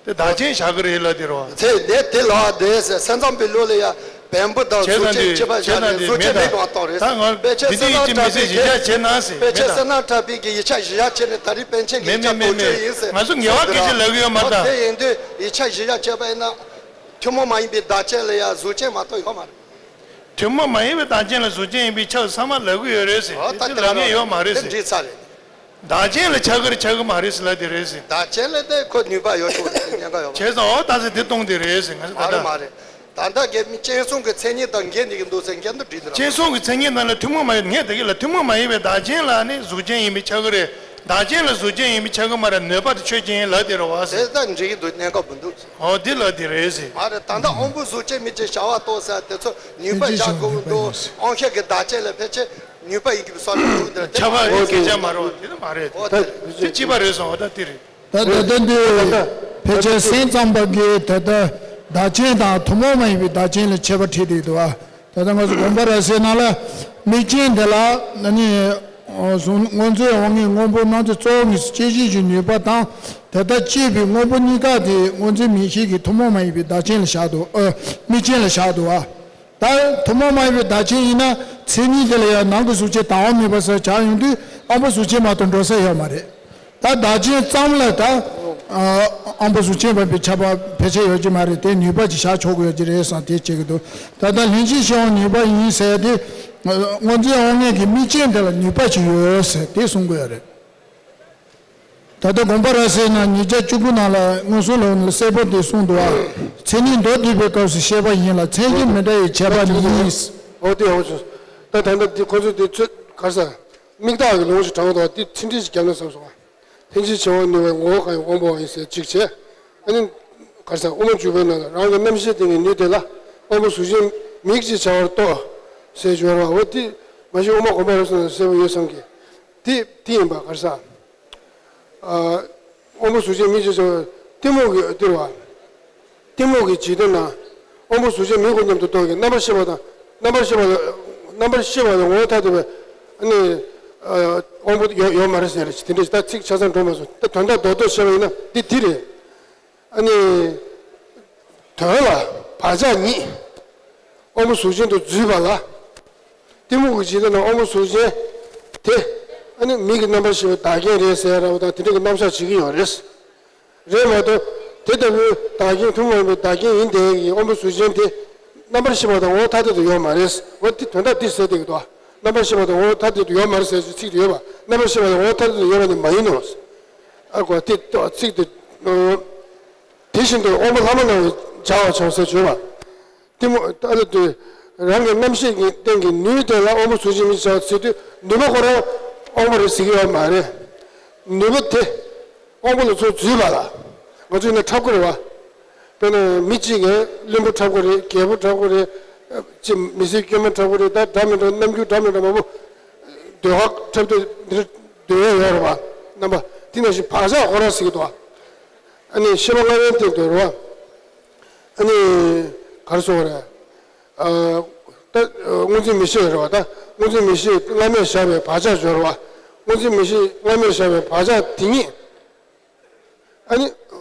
དེ་བདག་རྐྱེན་བཞག་གི་རེད་ལབ་དེ་རོ། དེ་ནས་དེ་ལ་དེ་སེམས་ཙམ་པའི་ལུགས་ལ་ཡང་བེམ་པོ་དང་བྱས་གཟུགས་ཙང་ཅན་དེ་ཁྱད་པར་བྱས་བཞག་ནས་ཙང་དེ་གཟུགས་ཅན་མེད་མེད་པ་དང་ལྟོ་རེད། ད་ང་དཔེ་ཆ་བདེ་སེམས་སྡུག་ཡིད་ཙམ་ཀྱི་མི་ཚེ་གཞི་བཞག་བྱས་ན་ཟེར་དཔེ་ཆ་མེད་ད། སེམས་ཙམ་པའི་གི་ཡིག་ཆ་གཞི་བཞག་བྱས་ནས་ད་རེས་པཎ་ཆེན་གྱི་མེད་ཡིག་ཆ་མེད་མེད་དོགས་གཅོད་མེད་ཡིན་ཟེར། ང་ཚོ་ངལ་བ་སྐད་ཆ་ལབ་གི་ཡོད་མ་རེད་ད། དེ་ཡིན་དུས་ཡིག་ཆ་གཞི་བཞག་བྱས་པ་ཡིན་ན་ཐུན་མོང་མ་ཡིན་པའི་བདག་རྐྱེན་ལ་ཡང་གཟུགས་ཅན་མ་གཏོགས་ཡོད་མ་རེད། ཐུན་མོང་མ་ཡིན་པའི་བདག་རྐྱེན་ལ་གཟུགས་ཅན་ཡིན་པའི་ཆ་ཚང་མ་ལབ་གི་ཡོད་རེད་ཟེར། ཨོ་ད་དེ་དེ་ལབ་ལ་ངེས་ཡོད་མ་རེད་དེ་ཟེར། འགྲིག་ཚར་རེད། བདག་རྐྱེན་ལ་ཆགས་ཀྱི་རེད་ཆགས་ཀྱི་མ་རེད་ཟེར་ལབ་དེ་རེད་ཟེར། བདག་རྐྱེན་ལ་དེ་ཁོ་ནུས་པ་ཡོད་ཆོག་རེད་ཉེན་ཁ་ཡོད་མ་བྱས་ཙང་ཨོ་ད་ཟེར་དེ་གཏོང་དེ་རེད་ཟེར་ང་ཚོ་མ་ད་རེད་ལྟ། མ་རེད། ད་ལྟ་རྒྱལ་མི་སྤྱན་ཟུང་གི་མཚན་ཉིད་དང་འགལ་འདི་གི་འདུག་ཟེར་འགལ་འདུ་བྲིས་འདི་ར། སྤྱན་ཟུང་གི་མཚན་ཉིད་དང་ལ་ཐུན་མོང་མ་ཡིན་ངས་དེ་གི་ལ་ཐུན་མོང་མ་ཡིན་པའི་བདག་རྐྱེན་ལ་ནི་གཟུགས་ཅན་ཡིན་པའི་ཆགས་ཀྱི་རེད། བདག་རྐྱེན་ལ་གཟུགས་ཅན་ཡིན་པའི་ཆགས་ཀྱི་མ་རེད་ནུས་པ་དེ་ཆོས་ཅན་ཡིན་ལབ་དེ་ར་བ་ཟེར། དེ་ད་འགྲིག་གི་འདུག་གནས་སྐབས་མི་འདུག་ཨོ་འདི་ལབ་དེ་རེད་ཟེར། མ་རེད་ད་ལྟ་དབང་པོ་གཟུགས་ཅན་མིག་ཅན་བྱ་བ་གཏོགས་ཟེར་དེ་ཚོ་ནུས་པ་ཕན་ཅིག་བཞག་དགོས་ཀྱི་འདུག་ཕན་ཅིག་ཡིན་ཟེར། དབང་ཤེས་ཀྱི་བདག་རྐྱེན་ལ་ཕལ་ཆེར་ནུས་པ་ཡིན་གྱི་བསམ་བློ་འདུག་འདིར་ཁྱབ་པ་ཡི་སྐད་ཆ་མ་རེད་བ་དེ་ནི་མ་རེད། ཨོ་དེ་དེ་གཅིག་པ་རེད་སོང་ཨོ་ད་དེ་རེད། ད་ད་ལྟ་འདི་ཕལ་ཆེར་སེམས་ཙམ་པ་གིས་ད་ལྟ་བདག་རྐྱེན་དང་ཐུན་མོང་མ་ཡིན་པའི་བདག་རྐྱེན་ལ་ཁྱད་པར་ཁྲིད་དེ་འདུག་ཨ། ད་ལྟ་ང་ཚོ་དགོངས་པ་རབ་གསལ་ནང་ལ་མིག་ཅན་དེ་ལ་ནི་གཟུང་སྔོ་འཛིན་དབང་ལྔའི་སྔོན་པོ་སྣང་མཛད་གཙོ་བོ་ངེས་སུ་སྐྱེད་བྱེད་ཀྱི་ནུས་པ་དང་དེ་ལྟར་སྐྱེས་པའི་དངོས་པོ་གཉིས་ཀ་དེ་སྔོ་འཛིན་མིག་ཤེས་ཀྱི་ཐུན་མོང་མ་ཡིན་པའི་བདག་རྐྱེན་ལ་བཞག་འདུག་ཨ། མིག་ཅན་ལ་བཞག་འདུག་ཨ། ད་ཐུན་མོང་མ་ཡིན་པའི་བདག་རྐྱེན་ཡིན་ན་མཚན་ཉིད་དེ་ལ་ཡང་ནང་གི་གཟུགས་ཅན་དང་པོ་མེད་པ་ཟེར་བྱ་ཡོང་དུས་དབང་པོ་གཟུགས་ཅན་མ་གཏོགས་འགྲོ་ས་ཡོད་མ་རེད། ད་བདག་རྐྱེན་ཙམ་ལ་ད་ཨ་དབང་པོ་གཟུགས་ཅན་པ་པའི་ཁྱབ་པ་ཕལ་ཆེར་ཡོད་ཀྱི་མ་རེད་དེ་ནུས་པ་ཅིག་བཞག་ཆོག་གི་ཡོད་ཀྱི་རེད་བསམ་དེ་བྱེད་ཀྱི་འདུག་ད་ལྟ་ལྷན་ཅིག་སྐྱེ་བོ་ནུས་པ་ཡིན་ཟེར་དེ་སྔོ་འཛིན་དབང་ལྔའི་གི་མིག་ཅན་དེ་ལ་ནུས་པ་ཅིག་ཡོད་ཟེར་དེ་གསུང་གི་ཡོད་རེད། ད་ལྟ་དགོངས་པ་རབ་གསལ་ནང་ཉིས་བརྒྱ་བཅུ་དགུ་ནང་ལ་མངོན་སུམ་ལམ་ནས་གསལ་པོ་དེ་གསུངས་འདུག་ཨ། མཚན་ཉིད་མདོར་བསྡུས་པའི་སྐབས་སུ་བཤད་པ་ཡིན་ལ་མཚན་གཞི་མི་འདྲ་བའི་ཁྱད་པར་ཉིད་ཡིན། འོ་དེ་ཡང་བྱུང་། ད་ད་ལྟ་འདི་ཁོ་ཚོས་དེ་ཚོད་ག་རེ་ཟ། མིག་དག་གི་ལུང་ཞིག་དྲངས་འདུག་ཨ་དེ་ཚིག་འགྲེལ་ཞིག་བརྒྱབ་ན་བསམ་སོང་ཨ། ལྷན་ཅིག་བྱེད་པར་ནུས་པའི་ངོ་བོ་གང་ཡིན་དབང་པོའང་ཡིན་ཟེར་གཅིག་བྱས། ཨ་ནི་ག་རེ་ཟ་དབུ་མ་འཇུག་པའི་ནང་ལ་རང་གི་རྣམ་ཤེས་སྟེང་གི་ནུས་དེ་ལ་དབང་པོ་གཟུགས་ཅན་མིག་ཅེས་བྱ་བར་རྟོག་ཟེར་སྦྱོར་བ་འོ་དེ་མ་གཞི་དབུ་མ་དགོངས་པ་རབ་གསལ་ནང་གསལ་པོ་ཡོད་བསམ་གི། དེ་དེ་ཡིན་པ་ག་རེ་ཟ། ཨ། དབང་པོ་གཟུགས་ཅན་མིག་ཅེས་བྱ་བ། གཏི་མུག་གི་གཏི་རུ་བ། གཏི་མུག་གི་འཇིག་རྟེན་ན། དབང་པོ་གཟུགས་ཅན་མིག་གོ་མཉམ་དུ་རྟོགས་ཀྱི་རྣམ་པར་ཤེས་པ་དང་། རྣམ་པར་ཤེས་པ་ལ། རྣམ་པར་ཤེས་པ་ལ་ངོ་བོ་ཐ་དད་པའི། ཨ་ནི། ཨ། དབང་པོ་ཡོད་ཡོད་མ་རེད་ཟེར་རེད་དེ་འདྲ་ཞིག་ད་ཚིག་ཆ་ཚང་འགྲོ་མ་སོང་ད་དོན་དག་རྡོག་རྡོག་བཤད་པ་ཡིན་ན་འདི་འདི་རེད། ཨ་ནི། དོན་ལ་བག་ཆགས་ཉིད། དབང་པོ་གཟུགས་ཅན་དུ་འཛུད་པ་ལ། གཏི་མུག་གི་འཇིག་རྟེན་ན་དབང་པོ་གཟུགས་ཅན་དེ། ཨ་ནི་མིག་གི་རྣམ་པར་ཤེས་པའི་བདག་རྐྱེན་རེད་ཟེར་ཡ་འདྲ་བོ་དང་དེ་འདྲ་གི་རྣམ་གཞག་བྱེད་ཀྱི་ཡོད་རེད། རེད་མ་གཏོགས་དེ་ལྟ་བུའི་བདག་རྐྱེན་ཐུན་མོང་བའི་བདག་རྐྱེན་ཡིན་དེ་གི་དབང་པོ་གཟུགས་ཅན་དེ། རྣམ་པར་ཤེས་པ་དང་ངོ་བོ་ཐ་དད་དུ་ཡོད་མ་རེད། འོ་དེ་དོན་དག་འདི་ཟེར་བསྡད་ཀྱི་འདུག་རྣམ་པར་ཤེས་པ་དང་ངོ་བོ་ཐ་དད་དུ་ཡོད་མ་རེད་ཟེར་ཚིག་དེ་ཡོད་པ་རྣམ་པར་ཤེས་པ་དང་ངོ་བོ་ཐ་དད་དུ་ཡོད་པ་ནི་མ་ཡིན་ནོ། ཨ་གོ་དེ་ཚིག་དེ། དེ་བཞིན་དུ་དབང་པོ་ལྷག་མ་རྣམས་ལ་སྦྱར་བར་བྱའོ་ཟེར་བརྗོད་པ། གཏི་མུག་ལྟ་ལ་ལྟོས། རང་གི་རྣམ་ཤེས་ཀྱི་སྟེང་གི་ནུས་དེ་ལ་དབང་པོ་གཟུགས་ཅན་མིག་ཅེས་བྱ་བ་ཟེར་དུས་ནུས་པ་ཁོ་རང་དབང་པོ་རེད་ཟེར་གྱི་ཡོད་མ་རེད། ནུས་པ་དེ་དབང་པོ་ལ་ཚུར་འཛུད་པ་ལ། ང་ཚོ་ཡིན་ན་འཁྲབ་ཁོ་རེད་བ། དཔེར་ན་མི་གཅིག་གིས་བླུན་པོ་འཁྲབ་ཁོ་རེད་རྒད་པོ་འཁྲབ་ཁོ་རེད། ཅི་མི་ཟེར་སྐྱོན་མ་འཁྲབ་ཁོ་རེད་ད་འདྲ་མི་འདྲ་རྣམ་འགྱུར་འདྲ་མི་འདྲ་མང་པོ། ཟློས་གར་འཁྲབ་དུས་འདིར་ཟློས་ཡས་ཡོད་རེད་བ། རྣམ་པ་དེ་ནང་བཞིན་བག་ཆགས་ཁོ་རང་ཟེར་གྱི་འདུག་བ། ཨ་ནི་ཤེས་པ་སྔ་མའི་སྟེང་དུ་རེད་བ། ཨ་ནི། ག་རེ་ཟེར་དགོས་རེད། ཨ། ད། སྔོ་འཛིན་མིག་ཤེས་རེད་བ་ད། སྔོ་འཛིན་མིག་ཤེས་སྔ་མས་བཞག་པའི་བག་ཆགས་སྦྱོར་བ། སྔོ་འཛིན་མིག་ཤེས་སྔ་མས་བཞག་པའི་བག་ཆགས་དེ་ཉིད། ཨ་ནི།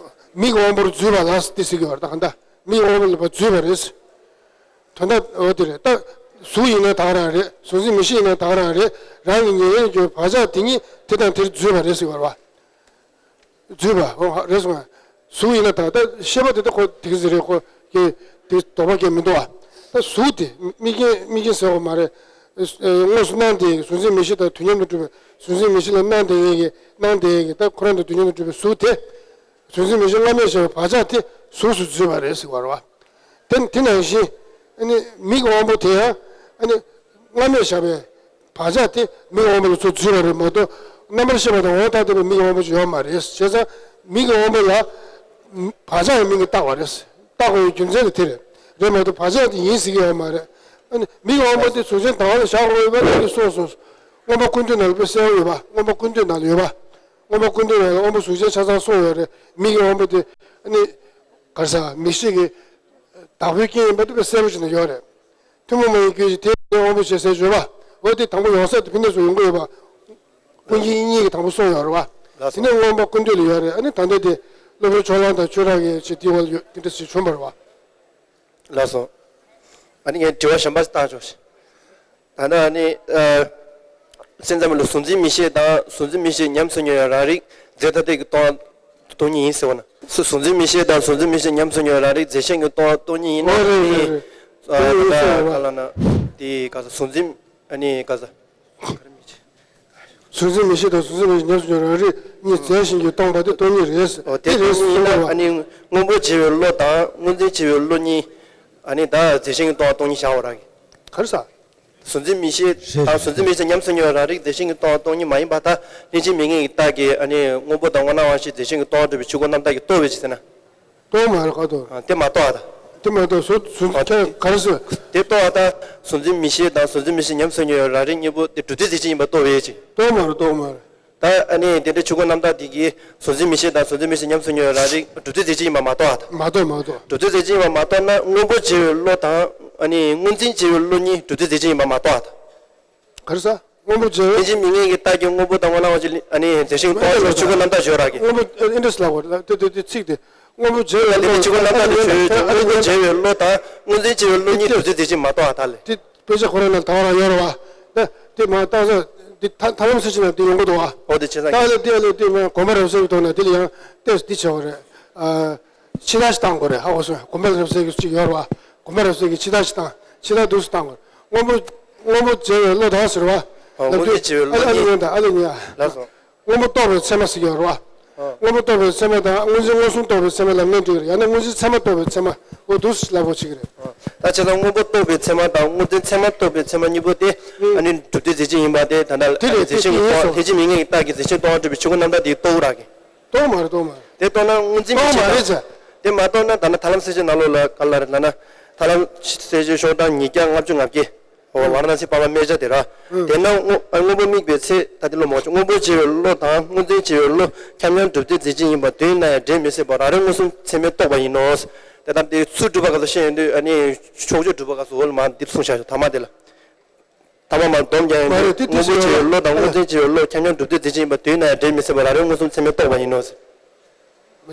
མིག་གི་དབང་པོར་འཛུད་པ་ལ་དེ་ཟེར་གྱི་ཡོད་རེད་ད་ག་ད་མིག་གི་དབང་པོ་ལ་འཛུད་པ་རེད། དོན་དག་འོ་དེ་རེད་ད། གཟུགས་ཡིན་ན་ད་ག་རང་རེད་གཟུགས་འཛིན་མིག་ཤེས་ཡིན་ན་ད་ག་རང་རེད་རང་གི་ཉེ་བའི་གྱུར་བག་ཆགས་དེ་ཉིད་དེ་དང་དེར་འཛུད་པ་རེད་ཟེར་གྱི་ཡོད་རེད་བ། འཛུད་པ། འོ་རེད་སོང་ང་། གཟུགས་ཡིན་ན་ད་ལྟ་ཤེས་པ་དེ་ལྟ་ཁོ་དེ་ག་ཟེར་རེད་ཁོ་གི་དེ་དོགས་པ་གས་མི་འདུག་ཨ། ད་གཟུགས་དེ་དམིགས་རྐྱེན་དམིགས་རྐྱེན་ཟེར་བ་མ་རེད། དངོས་སུ་སྣང་བསྡད་ཡས་གཟུགས་འཛིན་མིག་ཤེས་དང་དུས་མཉམ་དུ་གྲུབ་པའི་གཟུགས་འཛིན་མིག་ཤེས་ལ་སྣང་བསྡད་ཡས་ཀྱི་སྣང་བསྡད་ཡས་ཀྱི་ད་ཁོ་རང་དང་དུས་མཉམ་དུ་གྲུབ་པའི་གཟུགས་དེ། གཟུགས་འཛིན་མིག་ཤེས་སྔ་མས་བཞག་པའི་བག་ཆགས་དེ་གཟུགས་སུ་འཛུད་པ་རེད་ཟེར་བ་རེད་བ། དེ་དེ་ནང་བཞིན་ཨ་ནི་མིག་གི་དབང་པོ་དེ་ཡང་ཨ་ནི་སྔ་མས་བཞག་པའི་བག་ཆགས་དེ་མིག་དབང་པོ་ལ་ཚུར་འཛུལ་བ་རེད་མ་གཏོགས་རྣམ་པར་ཤེས་པ་དང་ངོ་བོ་ཐ་དད་པའི་མིག་གི་དབང་པོ་ཅིག་ཡོད་མ་རེད། བྱས་ཙང་མིག་གི་དབང་པོ་ལ་བག་ཆགས་ཀྱི་མིང་གིས་བཏགས་པ་རེད། བཏགས་དགོས་པའི་རྒྱུ་མཚན་དེ་དེ་རེད། རེད་མ་གཏོགས་བག་ཆགས་དེ་ཡིན་ཟེར་གྱི་ཡོད་མ་རེད། ཨ་ནི་མིག་གི་དབང་པོ་དེ་གཟུགས་ཅན་དང་པོ་ལ་བཞག་དགོས་ཡོད་པ་དེ་གསུངས་སོང་། མངོན་པ་ཀུན་བཏུས་ནང་ལ་དཔེ་གསལ་པོ་ཡོད་པ་མངོན་པ་ཀུན་བཏུས་ནང་ལ་ཡོད་པ། མངོན་པ་ཀུན་བཏུས་ནང་ལ་དབང་པོ་གཟུགས་ཅན་ཆ་ཚང་གསུངས་ཡོད་རེད། མིག་གི་དབང་པོ་དེ་ཨ་ནི་ག་རེ་ཟ་མིག་ཤེས་ཀྱི་བདག་པོའི་རྐྱེན་ཡིན་པ་དེ་དཔེ་གསལ་པོ་ཞིག་ནས་ཡོད་རེད། ཐུན་མོང་མ་ཡིན་རྒྱུ་ཞིག་དེ་དབང་པོ་བྱས་ཟེར་བརྗོད་པ། འོ་དེ་དང་པོ་ཡོང་ས་དེ་ཕི་ནས་སུ་ཡོང་གི་ཡོད་པ། ཀུན་མཁྱེན་དབྱིག་གཉེན་གྱིས་དང་པོ་གསུངས་ཡོད་རེད་བ། ལགས་སོ། དེ་ནས་མངོན་པ་ཀུན་བཏུས་ལ་ཡོད་རེད། ཨ་ནི་ད་ལྟ་དེ་སློབ་དཔོན་ཕྱོགས་གླང་དང་ཆོས་གྲགས་ཀྱི་ཆེད་དེ་བ་ཡོད་དེ་འདྲ་ཞིག་བྱུང་བ་རེད་བ། ལགས་སོ། ཨ་ནི་ངས་དྲི་བ་གཞན་པ་ཞིག་བཏང་ཆོག་ཤིག་ད་ལྟ་ཨ་ནི་ཨ། སེམས་ཙམ་ལ་གཟུང་འཛིན་མིག་ཤེས་དང་གཟུང་འཛིན་མིག་ཤེས་ཉམས་སུ་མྱོང་བའི་རང་རིག་རྫས་ཐ་དད་ཀྱི་སྟོང་སྟོང་ཉིད་ཡིན་ཟེར་བ་ན། གཟུ་གཟུང་འཛིན་མིག་ཤེས་དང་གཟུང་འཛིན་མིག་ཤེས་ཉམས་སུ་མྱོང་བའི་རང་རིག་རྫས་གཞན་གྱི་སྟོང་སྟོང་ཉིད་ཡིན་ན། ཨོ་རེད་རེད་རེད། ཨ་ད་ལྟ་ག་ལ་ན་དེ་ག་ས་གཟུང་འཛིན་ཨ་ནི་ག་ས། གཟུང་འཛིན་མིག་ཤེས་དང་གཟུང་འཛིན་མིག་ཤེས་ཉམས་སུ་མྱོང་རང་རིག་གཉིས་རྫས་གཞན་གྱིས་སྟོང་པ་དེ་སྟོང་ཉིད་རེད། ཨོ་དེ་རེད་སྟོང་ཉིད་ཡིན་ན་ཟེར་བ། ཨ་ནི་སྔོན་པོ་བྱེད་པའི་བློ་དང་སྔོ་འཛིན་བྱེད་པའི་བློ་གཉིས་ཨ་ནི་ད་རྫས་གཞན་གྱིས་སྟོང་སྟོང་ཉིད་བཞག་པ་རང་གི། ག་རེ་ཟ། གཟུང་འཛིན་མིག་ཤེས་དང་གཟུང་འཛིན་མིག་ཤེས་ཉམས་སུ་མྱོང་བའི་རང་རིག་རྫས་གཞན་གྱིས་སྟོང་སྟོང་ཉིད་མ་ཡིན་པར་ཐལ། ལྷན་ཅིག་དམིགས་ངེས་ཀྱི་རྟགས་ཀྱིས་ཨ་ནི་སྔོན་པོ་དང་སྔོ་སྣང་དབང་ཤེས་རྫས་གཞན་གྱིས་སྟོང་གྲུབ་པའི་ཆོས་སྐུ་རྣམ་དག་གིས་རྟོགས་པའི་ཕྱིར་ཟེར་ན། རྟོགས་མ་རེད་ཁ་ཐོར། ཨ་དེ་མ་རྟོགས་ད། དེ་མ་རྟོགས་སོ་སོ་ཨ་ཁྱེད་ག་རེ་ཟེར། དེ་རྟོགས་པ་ད། གཟུང་འཛིན་མིག་ཤེས་དང་གཟུང་འཛིན་མིག་ཤེས་ཉམས་སུ་མྱོང་བའི་རང་རིག་གཉིས་པོ་དེ་གྲུབ་མཐའི་རྫས་གཅིག་ཡིན་པ་རྟོགས་པའི་ཕྱིར། རྟོགས་མ་རེད་རྟོགས་མ་རེད། ད་ཨ་ནི་དེ་འདྲའི་ཆོས་སྐུ་རྣམ་དག་དེ་གིས་གཟུང་འཛིན་མིག་ཤེས་དང་གཟུང་འཛིན་མིག་ཤེས་ཉམས་སུ་མྱོང་བའི་རང་རིག་གྲུབ་མཐའི་རྫས་གཅིག་ཡིན་པ་མ་རྟོགས་ཨ་ད། མ་རྟོགས་མ་རྟོགས། གྲུབ་མཐའི་རྫས་གཅིག་ཡིན་པ་མ་རྟོགས་ན་སྔོན་པོ་བྱེད་པའི་བློ་དང་ཨ་ནི་སྔོ་འཛིན་བྱེད་པའི་བློ་གཉིས་གྲུབ་མཐའི་རྫས་གཅིག་ཡིན་པ་མ་རྟོགས་ཨ་ད། ག་རེ་ཟ། སྔོན་པོ་བྱེད། ལྷན་ཅིག་དམིགས་ངེས་ཀྱི་རྟགས་ཀྱིས་སྔོན་པོ་དང་སྔོ་སྣང་བ་ཅིག་ཨ་ནི་རྫས་གཞན་གྱིས་སྟོང་གྲུབ་ཆོས་སྐུ་རྣམ་དག་བརྗོད་རག་གི། སྔོན་པོ་ཨེ་འདྲ་ལབ་དགོས་དེ་དེ་ཚིག་དེ། སྔོན་པོ་བྱེད་པའི་ལྷན་ཅིག་དམིགས་ངེས་ཀྱི་རྟགས་ཀྱིས་བརྗོད་ཆོས་སྐུ་རྣམ་དག་བརྗོད་ཀྱི། སྔོན་པོ་བྱེད་པའི་བློ་དང་སྔོ་འཛིན་བྱེད་པའི་བློ་གཉིས་གྲུབ་མཐའི་རྫས་གཅིག་མ་རྟོགས་ཨ་ད་ལས། དེ་དཔེ་ཆ་ཁོ་རང་ནང་ད་ག་རང་ཡོད་རེད་བ། ད་དེ་མ་བཏང་ས་དེ་ཐ་ཐ་ལམ་སེ་ཆེ་ན་དེ་ཡོང་གི་འདུག་བ། ཨོ་དེ་བྱས་ཙང་ད་ལས་དེ་ལས་དེ་མ་གོམས་པ་རབ་གསལ་གྱི་ཐོག་ནས་དེ་ལ་ཡང་ཏེས་འདི་བྱས་པ་རེད། ཨ། ཕྱི་ཐག་ཞིག་བཏང་དགོས་རེད་ཧ་གོ་སོང་། གོམས་པ་རབ་གསལ་གྱི་ཅིག་ཡོད་རེད་བ། གོམས་པ་རབ་གསལ་གྱི་ཕྱི་ཐག་ཞིག་བཏང་། ཕྱི་ཐག་འདུག་སེ་བཏང་དགོས། སྔོན་པོ། སྔོན་པོ་བྱེད་པའི་བློ་དང་ཟེར་བ། ཨ་སྔོན་པོ་བྱེད་པའི་བློ་ཨ་ལེ་གཉིས། ཉན་དང་ཨ་ལེ་ཉན། ལགས་སོ། སྔོན་པོ་རྟོགས་པའི་ཚད་མ་ཟེར་གྱི་ཡོད་རེད་བ། ཨ། སྔོན་པོ་རྟོགས་པའི་ཚད་མ་དང་སྔོ་འཛིན་མངོན་སུམ་རྟོགས་པའི་ཚད་མ་ལབ་ནའི་འགྲིག་གི་རེད། ཡང་ན་སྔོ་འཛིན་ཚད་མ་རྟོགས་པའི་ཚད་མ། འོ་འདུག་སེ་ལབ་དགོས་བྱེད་ཀྱི་རེད། ད་བྱས་ཙང་སྔོན་པོ་རྟོགས་པའི་ཚད་མ་དང་སྔོ་འཛིན་ཚད་མ་རྟོགས་པའི་ཚད་མ་གཉིས་པོ་དེ་ཨ་ནི་གྲུབ་མཐའི་རྫས་གཅིག་ཡིན་པ་དེ་ད་ལྟ་དེ་རེད། རྫས་གཞན་གྱིས་སྟོང་། དེ་ལྟར་དེ་གཅིག་དམིགས་ངེས་ཀྱི་རྟགས་ཀྱིས་རྫས་གཞན་སྟོང་གྲུབ་པའི་ཆོས་སྐུ་རྣམ་དག་དེ་རྟོགས་རག་གི། རྟོགས་མ་རེད་རྟོགས་མ་རེད། དེ་རྟོགས་ན་སྔོ་འཛིན་མིག་ཤེས་དང་། རྟོགས་མ་རེད་ཟེར། དེ་མ་རྟོགས་ན་ད་ནི་ཐར་ལམ་གསལ་བྱེད་ནང་ལོགས་ལ་ག་ལ་རེད་ལབ་ན། ཐར་ལམ་གསལ་བྱེད་ཤོག་གྲངས་ཉིས་བརྒྱ་ལྔ་བཅུ་ང་བརྒྱད། འོ་ཝཱ་ར་ཎ་སིའི་པར་པ་སྨེ་བྱ་དེ་ར། དེས་ན་སྔོ་སྔོན་པོ་དམིགས་པའི་ཚེ་ད་དེ་ལོ་མོ་ཆུ་སྔོན་པོ་བྱེད་པའི་བློ་དང་སྔོ་འཛིན་བྱེད་པའི་བློ་འཁྱམ་འཁྱམ་གྲུབ་མཐའི་རྫས་གཅིག་ཡིན་པ་དུས་ན་ཡང་འབྲེལ་མི་སྲིད་པ་རང་རིག་མངོན་སུམ་ཚད་མས་རྟོགས་པ་ཡིན་ནོ། དེ་ལྟར་དེ་ཚུར་སྒྲུབ་པ་ག་ཚོད་བཤད་ཡོང་དུས་ཨ་ནི་ཕྱོགས་ཆོས་སྒྲུབ་པ་ག་ཚོད་འོ་ལ་མ་འདི་གསུངས་བཞག་ཐ་མ་དེ་ལ། ཐ་མ་མར་སྡོམ་རྒྱག་ཡོང་དུས་མ་རེད་དེ་དེ་སྔོན་པོ་བྱེད་པའི་བློ་དང་སྔོ་འཛིན་བྱེད་པའི་བློ་འཁྱམ་འཁྱམ་གྲུབ་མཐའི་རྫས་གཅིག་ཡིན་པ་དུས་ན་ཡང་འབྲེལ་མི་སྲིད་པ་རང་རིག་མངོན་སུམ་ཚད་མས་རྟོགས་པ་ཡིན་ནོ།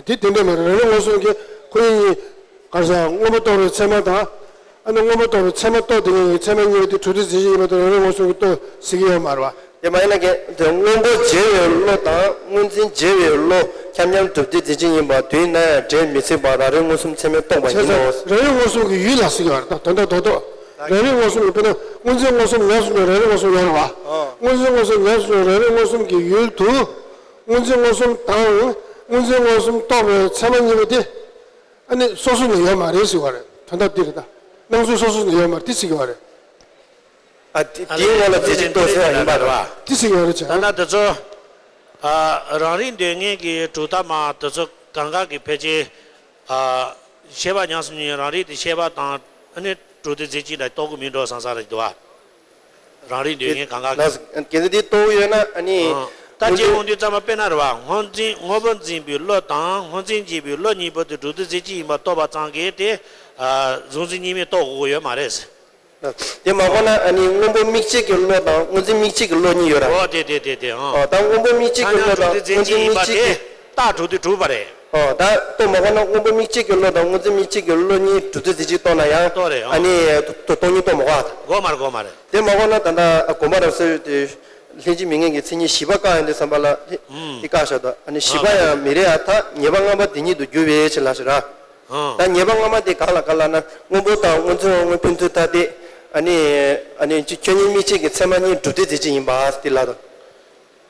དེ་དེ་འདྲ་མ་རེད། རང་རིག་མངོན་སུམ་གྱི་ཁོ་གཉིས་ག་རེ་ཟེར་སྔོན་པོ་རྟོགས་པའི་ཚད་མ་དང་། ཨ་ནི་སྔོན་པོ་རྟོགས་པའི་ཚད་མ་རྟོགས་དེ་གཉིས་ཀྱི་ཚད་མ་གཉིས་པོ་དེ་གྲུབ་མཐའི་རྫས་གཅིག་ཡིན་པ་དེ་རང་རིག་མངོན་སུམ་གྱིས་རྟོགས་ཟེར་གྱི་ཡོད་མ་རེད་བ། དེ་མ་ཡིན་ན་གན་དེ་སྔོན་པོ་བྱེད་པའི་བློ་དང་སྔོ་འཛིན་བྱེད་པའི་བློ་འཁྱམ་འཁྱམ་གྲུབ་མཐའི་རྫས་གཅིག་ཡིན་པ་དུས་ན་ཡང་འབྲེལ་མི་སྲིད་པ་རང་རིག་མངོན་སུམ་ཚད་མས་རྟོགས་པ་ཡིན་ནོ། རང་རིག་མངོན་སུམ་གྱི་ཡུལ་ལ་ཟེར་གྱི་ཡོད་རེད་ད་དོན་དག་རྡོག་རྡོག་རང་རིག་མངོན་སུམ་གྱི་དཔེར་ན་སྔོ་འཛིན་མངོན་སུམ་ཉམས་སུ་མྱོང་རང་རིག་མངོན་སུམ་ཡོད་རེད་བ། སྔོ་འཛིན་མངོན་སུམ་ཉམས་སུ་མྱོང་རང་རིག་མངོན་སུམ་གྱི་ཡུལ་དུ། སྔོ་འཛིན་མངོན་སུམ་དང་སྔོ་འཛིན་མངོན་སུམ་རྟོགས་པའི་ཚད་མ་གཉིས་པོ་དེ། ཨ་ནི་སོ་སོ་ནས་ཡོད་མ་རེད་ཟེར་བ་རེད། དོན་དག་འདི་རེད་ད། སྣང་ཚུལ་སོ་སོ་ནས་ཡོད་མ་རེད་དེ་ཟེར་གྱི་བ་རེད། ཨ་དེ་དེའི་ངོ་ལ་རྫས་གཅིག་རྟོགས་ཟེར་བ་ཡིན་པ་རེད་བ། དེ་ཟེར་གྱི་བ་རེད་ཅེ། ད་ལྟ་དེ་ཚོ། ཨ་རང་རིག་འདོད་མཁན་གྱི་གྲུབ་མཐའ་མ་དེ་ཚོ་གང་ག་གི་ཕལ་ཆེར། ཨ་ཤེས་པ་ཉམས་སུ་མྱོང་རང་རིག་དེ་ཤེས་པ་དང་ཨ་ནི་གྲུབ་མཐའི་རྫས་གཅིག་ལ་རྟོགས་ཀྱི་མིན་འགྲོ་བསམ་ས་རེད་འདུག་བ། རང་རིག་འདོད་མཁན་གང་ག་གི། ལགས་སོ། གལ་སྲིད་དེ་རྟོགས་ཡོད་ན་ཨ་ནི། ཨ། ད་ཅེས་འོང་དུས་ཙམ་པ་དཔེར་ན་རེད་བ། སྔོ་འཛིན་སྔོན་པོ་འཛིན་པའི་བློ་དང་སྔོ་འཛིན་འཛིན་པའི་བློ་གཉིས་པོ་དེ་གྲུབ་མཐའི་རྫས་གཅིག་ཡིན་པ་རྟོགས་པ་ཙམ་གྱིས་དེ། ཨ་གཟུང་འཛིན་གཉིས་མེད་རྟོགས་དགོས་ཀྱི་ཡོད་མ་རེད། དེ་མ་གོ་ན་ཨ་ནི་སྔོན་པོ་དམིགས་བྱེད་ཀྱི་བློ་དང་སྔོ་འཛིན་དམིགས་བྱེད་ཀྱི་བློ་གཉིས་ཡོད་ར། ཨོ་དེ་དེ་དེ་དེ་ཨང་། ཨོ་ད་སྔོན་པོ་དམིགས་བྱེད་ཀྱི་བློ་དང་སྔོ་འཛིན་དམིགས་བྱེད་ཀྱི། རྟགས་གྲུབ་དུས་གྲུབ་པ་རེད། ཨོ་ད་ལྟོས་མ་གོ་ན་སྔོན་པོ་དམིགས་བྱེད་ཀྱི་བློ་དང་སྔོ་འཛིན་དམིགས་བྱེད་ཀྱི་བློ་གཉིས་གྲུབ་མཐའི་རྫས་གཅིག་རྟོགས་ན་ཡང་། རྟོགས་རེད་ཨང་། ཨ་ནི་སྟོང་ཉིད་རྟོགས་མ་གོ་ཨ་ད། གོ་མ་རེད་གོ་མ་རེད། དེ་མ་གོ་ན་ད་ལྟ་གོམས་པ་རབ་གསལ་དེ་ལྷན་ཅིག་དམིགས་ངེས་ཀྱི་མཚན་ཉིད་བཞི་པ་བཀག་ཡོང་དུས་ཙམ་པ་ལ་དེ་དེ་བཀག་བཞག་དོ། ཨ་ནི་བཞི་པ་ཡང་མི་རེད་ཨ་ད་ངེས་པ་ལྔ་པ་དེ་ཉིད་དུ་འགྱུར་བའི་ཕྱིར་ལ་ཞེ་ར། ཨང་། ད་ངེས་པ་ལྔ་པ་དེ་གང་ལ་གང་ལ་ན་སྔོན་པོ་དང་སྔོ་འཛིན་དབང་མངོན་ཕན་ཚུན་ཐ་དད། ཨ་ནི་ཨ་ནི་ཁྱོད་ཉིད་དམིགས་བྱེད་ཀྱི་ཚད་མ་གཉིས་གྲུབ་མཐའི་རྫས་གཅིག་ཡིན་པ་དེ་ལ་དང་།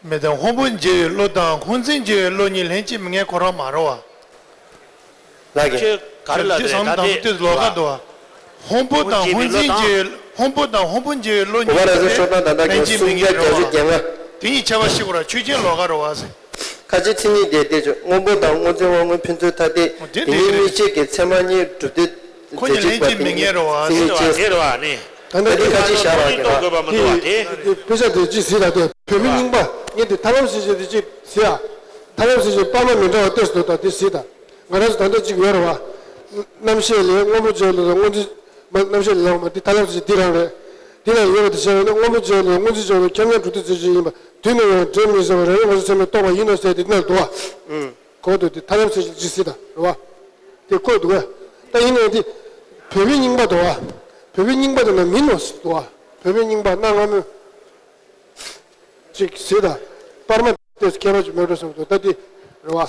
མེད་དང་སྔོན་པོ་འཇལ་བའི་བློ་དང་སྔོ་འཛིན་འཇལ་བའི་བློ་གཉིས་ལྷན་ཅིག་དམིགས་ངེས་ཁོ་རང་མ་རེད་བ། ལགས་ཀྱི། ཁྱོད་ག་རེ་ལབ་འདི་རེད་བསམ་ད་ད་ལྟ་དེ་ལོགས་ཀ་འདུག་བ། སྔོན་པོ་དང་སྔོ་འཛིན་འཇལ་བའི་སྔོན་པོ་དང་སྔོན་པོ་འཇལ་བའི་བློ་གཉིས་ལྷན་ཅིག་དམིགས་ངེས་རེད་བ། དེ་གཉིས་ཆ་བ་ཤེས་དགོས་ར་ཆོས་ཅན་ལོགས་ཀ་རེད་བ་ཟེར། ཁ་ཅིག་མཚན་ཉིད་དེ་དེ་ཆོས་སྔོན་པོ་དང་སྔོ་འཛིན་དབང་མངོན་ཕན་ཚུན་ཐ་དད། དེ་དེ་གཉིས་དམིགས་བྱེད་ཀྱི་ཚད་མ་གཉིས་གྲུབ་མཐའི་ཁོ་གཉིས་ལྷན་ཅིག་དམིགས་ངེས་རེད་བ། མཚན་ཉིད་ཅན། དེ་རེད་བ་ནི། ད་ལྟ་འདི་ཁ་ཅིག་བཞག་རོགས་ཀྱི་ར། དེ་དཔེ་ཆ་དེ་ཅིག་གཟིགས་ད་དེ་བོད་མི་རྙིང་པ་ངས་དེ་ཐར་ལམ་གཟིགས་བྱས་དེ་ཅིག་གཟིགས་ཨ། ཐར་ལམ་གཟིགས་བྱས་པར་མ་མི་འདྲ་བ་ཏོག་ཙམ་འདུག་ད་དེ་གཟིགས་ད། ང་རང་ཚོ་ད་ལྟ་ཅིག་ཡོད་རེད་བ། རྣམ་ཤེས་ལས་སྔོན་པོ་བྱས་ལ་སྔོ་འཛིན་མ་རྣམ་ཤེས་ལས་ལོག་མ་དེ་ཐར་ལམ་གཟིགས་འདི་རང་རེད། དེ་ལ་ཡོད་པ་དེ་བྱས་པ་ནི་སྔོན་པོ་ཅན་ལས་སྔོན་ཚེ་སྦྱོར་བའི་ཁྱབ་མཉམ་གྲུབ་མཐའི་རྩོད་གཞི་ཡིན་པ་དུས་ནམ་ཡང་འབྲལ་མི་བཟོད་པ་རང་ཉིད་ངོ་ཚ་ཚད་མས་རྟོགས་པ་ཡིན་ནོ་ཟེར་ཏེ་དེ་ན་འདུག་བ། གོ་དུ་དེ་ཐ་ལམ་ཟེར་ཞིག་ཇི་སྲིད་དང་རེད་བ། དེ་གོ་འདུག་བ། ད་ཡིན་ནའི་དེ་བོད་པའི་རྙིང་པ་འདུག་བ། བོད་པའི་རྙིང་པ་དེ་ན་མིན་ནོ་ཟེར་འདུག་བ། བོད་པའི་རྙིང་པ་གནའ་སྔ་མོའི་ཅིག་ཟེར་དང་པར་མ་དེ་ཁྱད་པར་ཅིག་མེད་འགྲོ་བསམ་འདུག་ད་དེ་རེད་བ།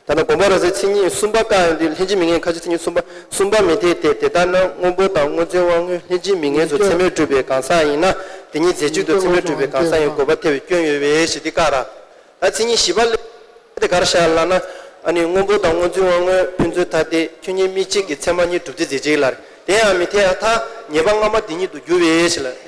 ད་ནི་དགོངས་པ་རབ་གསལ་མཚན་ཉིད་གསུམ་པ་བཀག་ཡོང་དུས་ལྷན་ཅིག་མི་ངན་ཁ་ཅིག་མཚན་ཉིད་གསུམ་པ་གསུམ་པ་མི་འཐད་དེ། དེ་ལྟར་ན་སྔོན་པོ་དང་སྔོ་འཛིན་དབང་མངོན་ལྷན་ཅིག་མི་ངན་སོགས་ཚད་མས་གྲུབ་པའི་གང་ཟག་ཡིན་ན། དེ་ཉིད་རྫས་གཅིག་ཏུ་ཚད་མས་གྲུབ་པའི་གང་ཟག་ཡིན་དགོས་པ་ཐལ་བའི་སྐྱོན་ཡོད་པས་ཞེས་དེ་བཀག་ར། ད་མཚན་ཉིད་བཞི་པ་ལས་དེ་གར་བཞག་ལབ་ན། ཨ་ནི་སྔོན་པོ་དང་སྔོ་འཛིན་དབང་མངོན་ཕན་ཚུན་ཐ་དད་ཁྱོད་ཉིད་མི་གཅིག་གི་ཚད་མ་གཉིས་གྲུབ་སྟེ་རྫས་གཅིག་ལ་རེད། དེ་ཡང་མི་འཐད་ཐ་ཉེས་པ་སྔ་མ་དེ་ཉིད་དུ་འགྱུར་བས་ཞེས་ལ།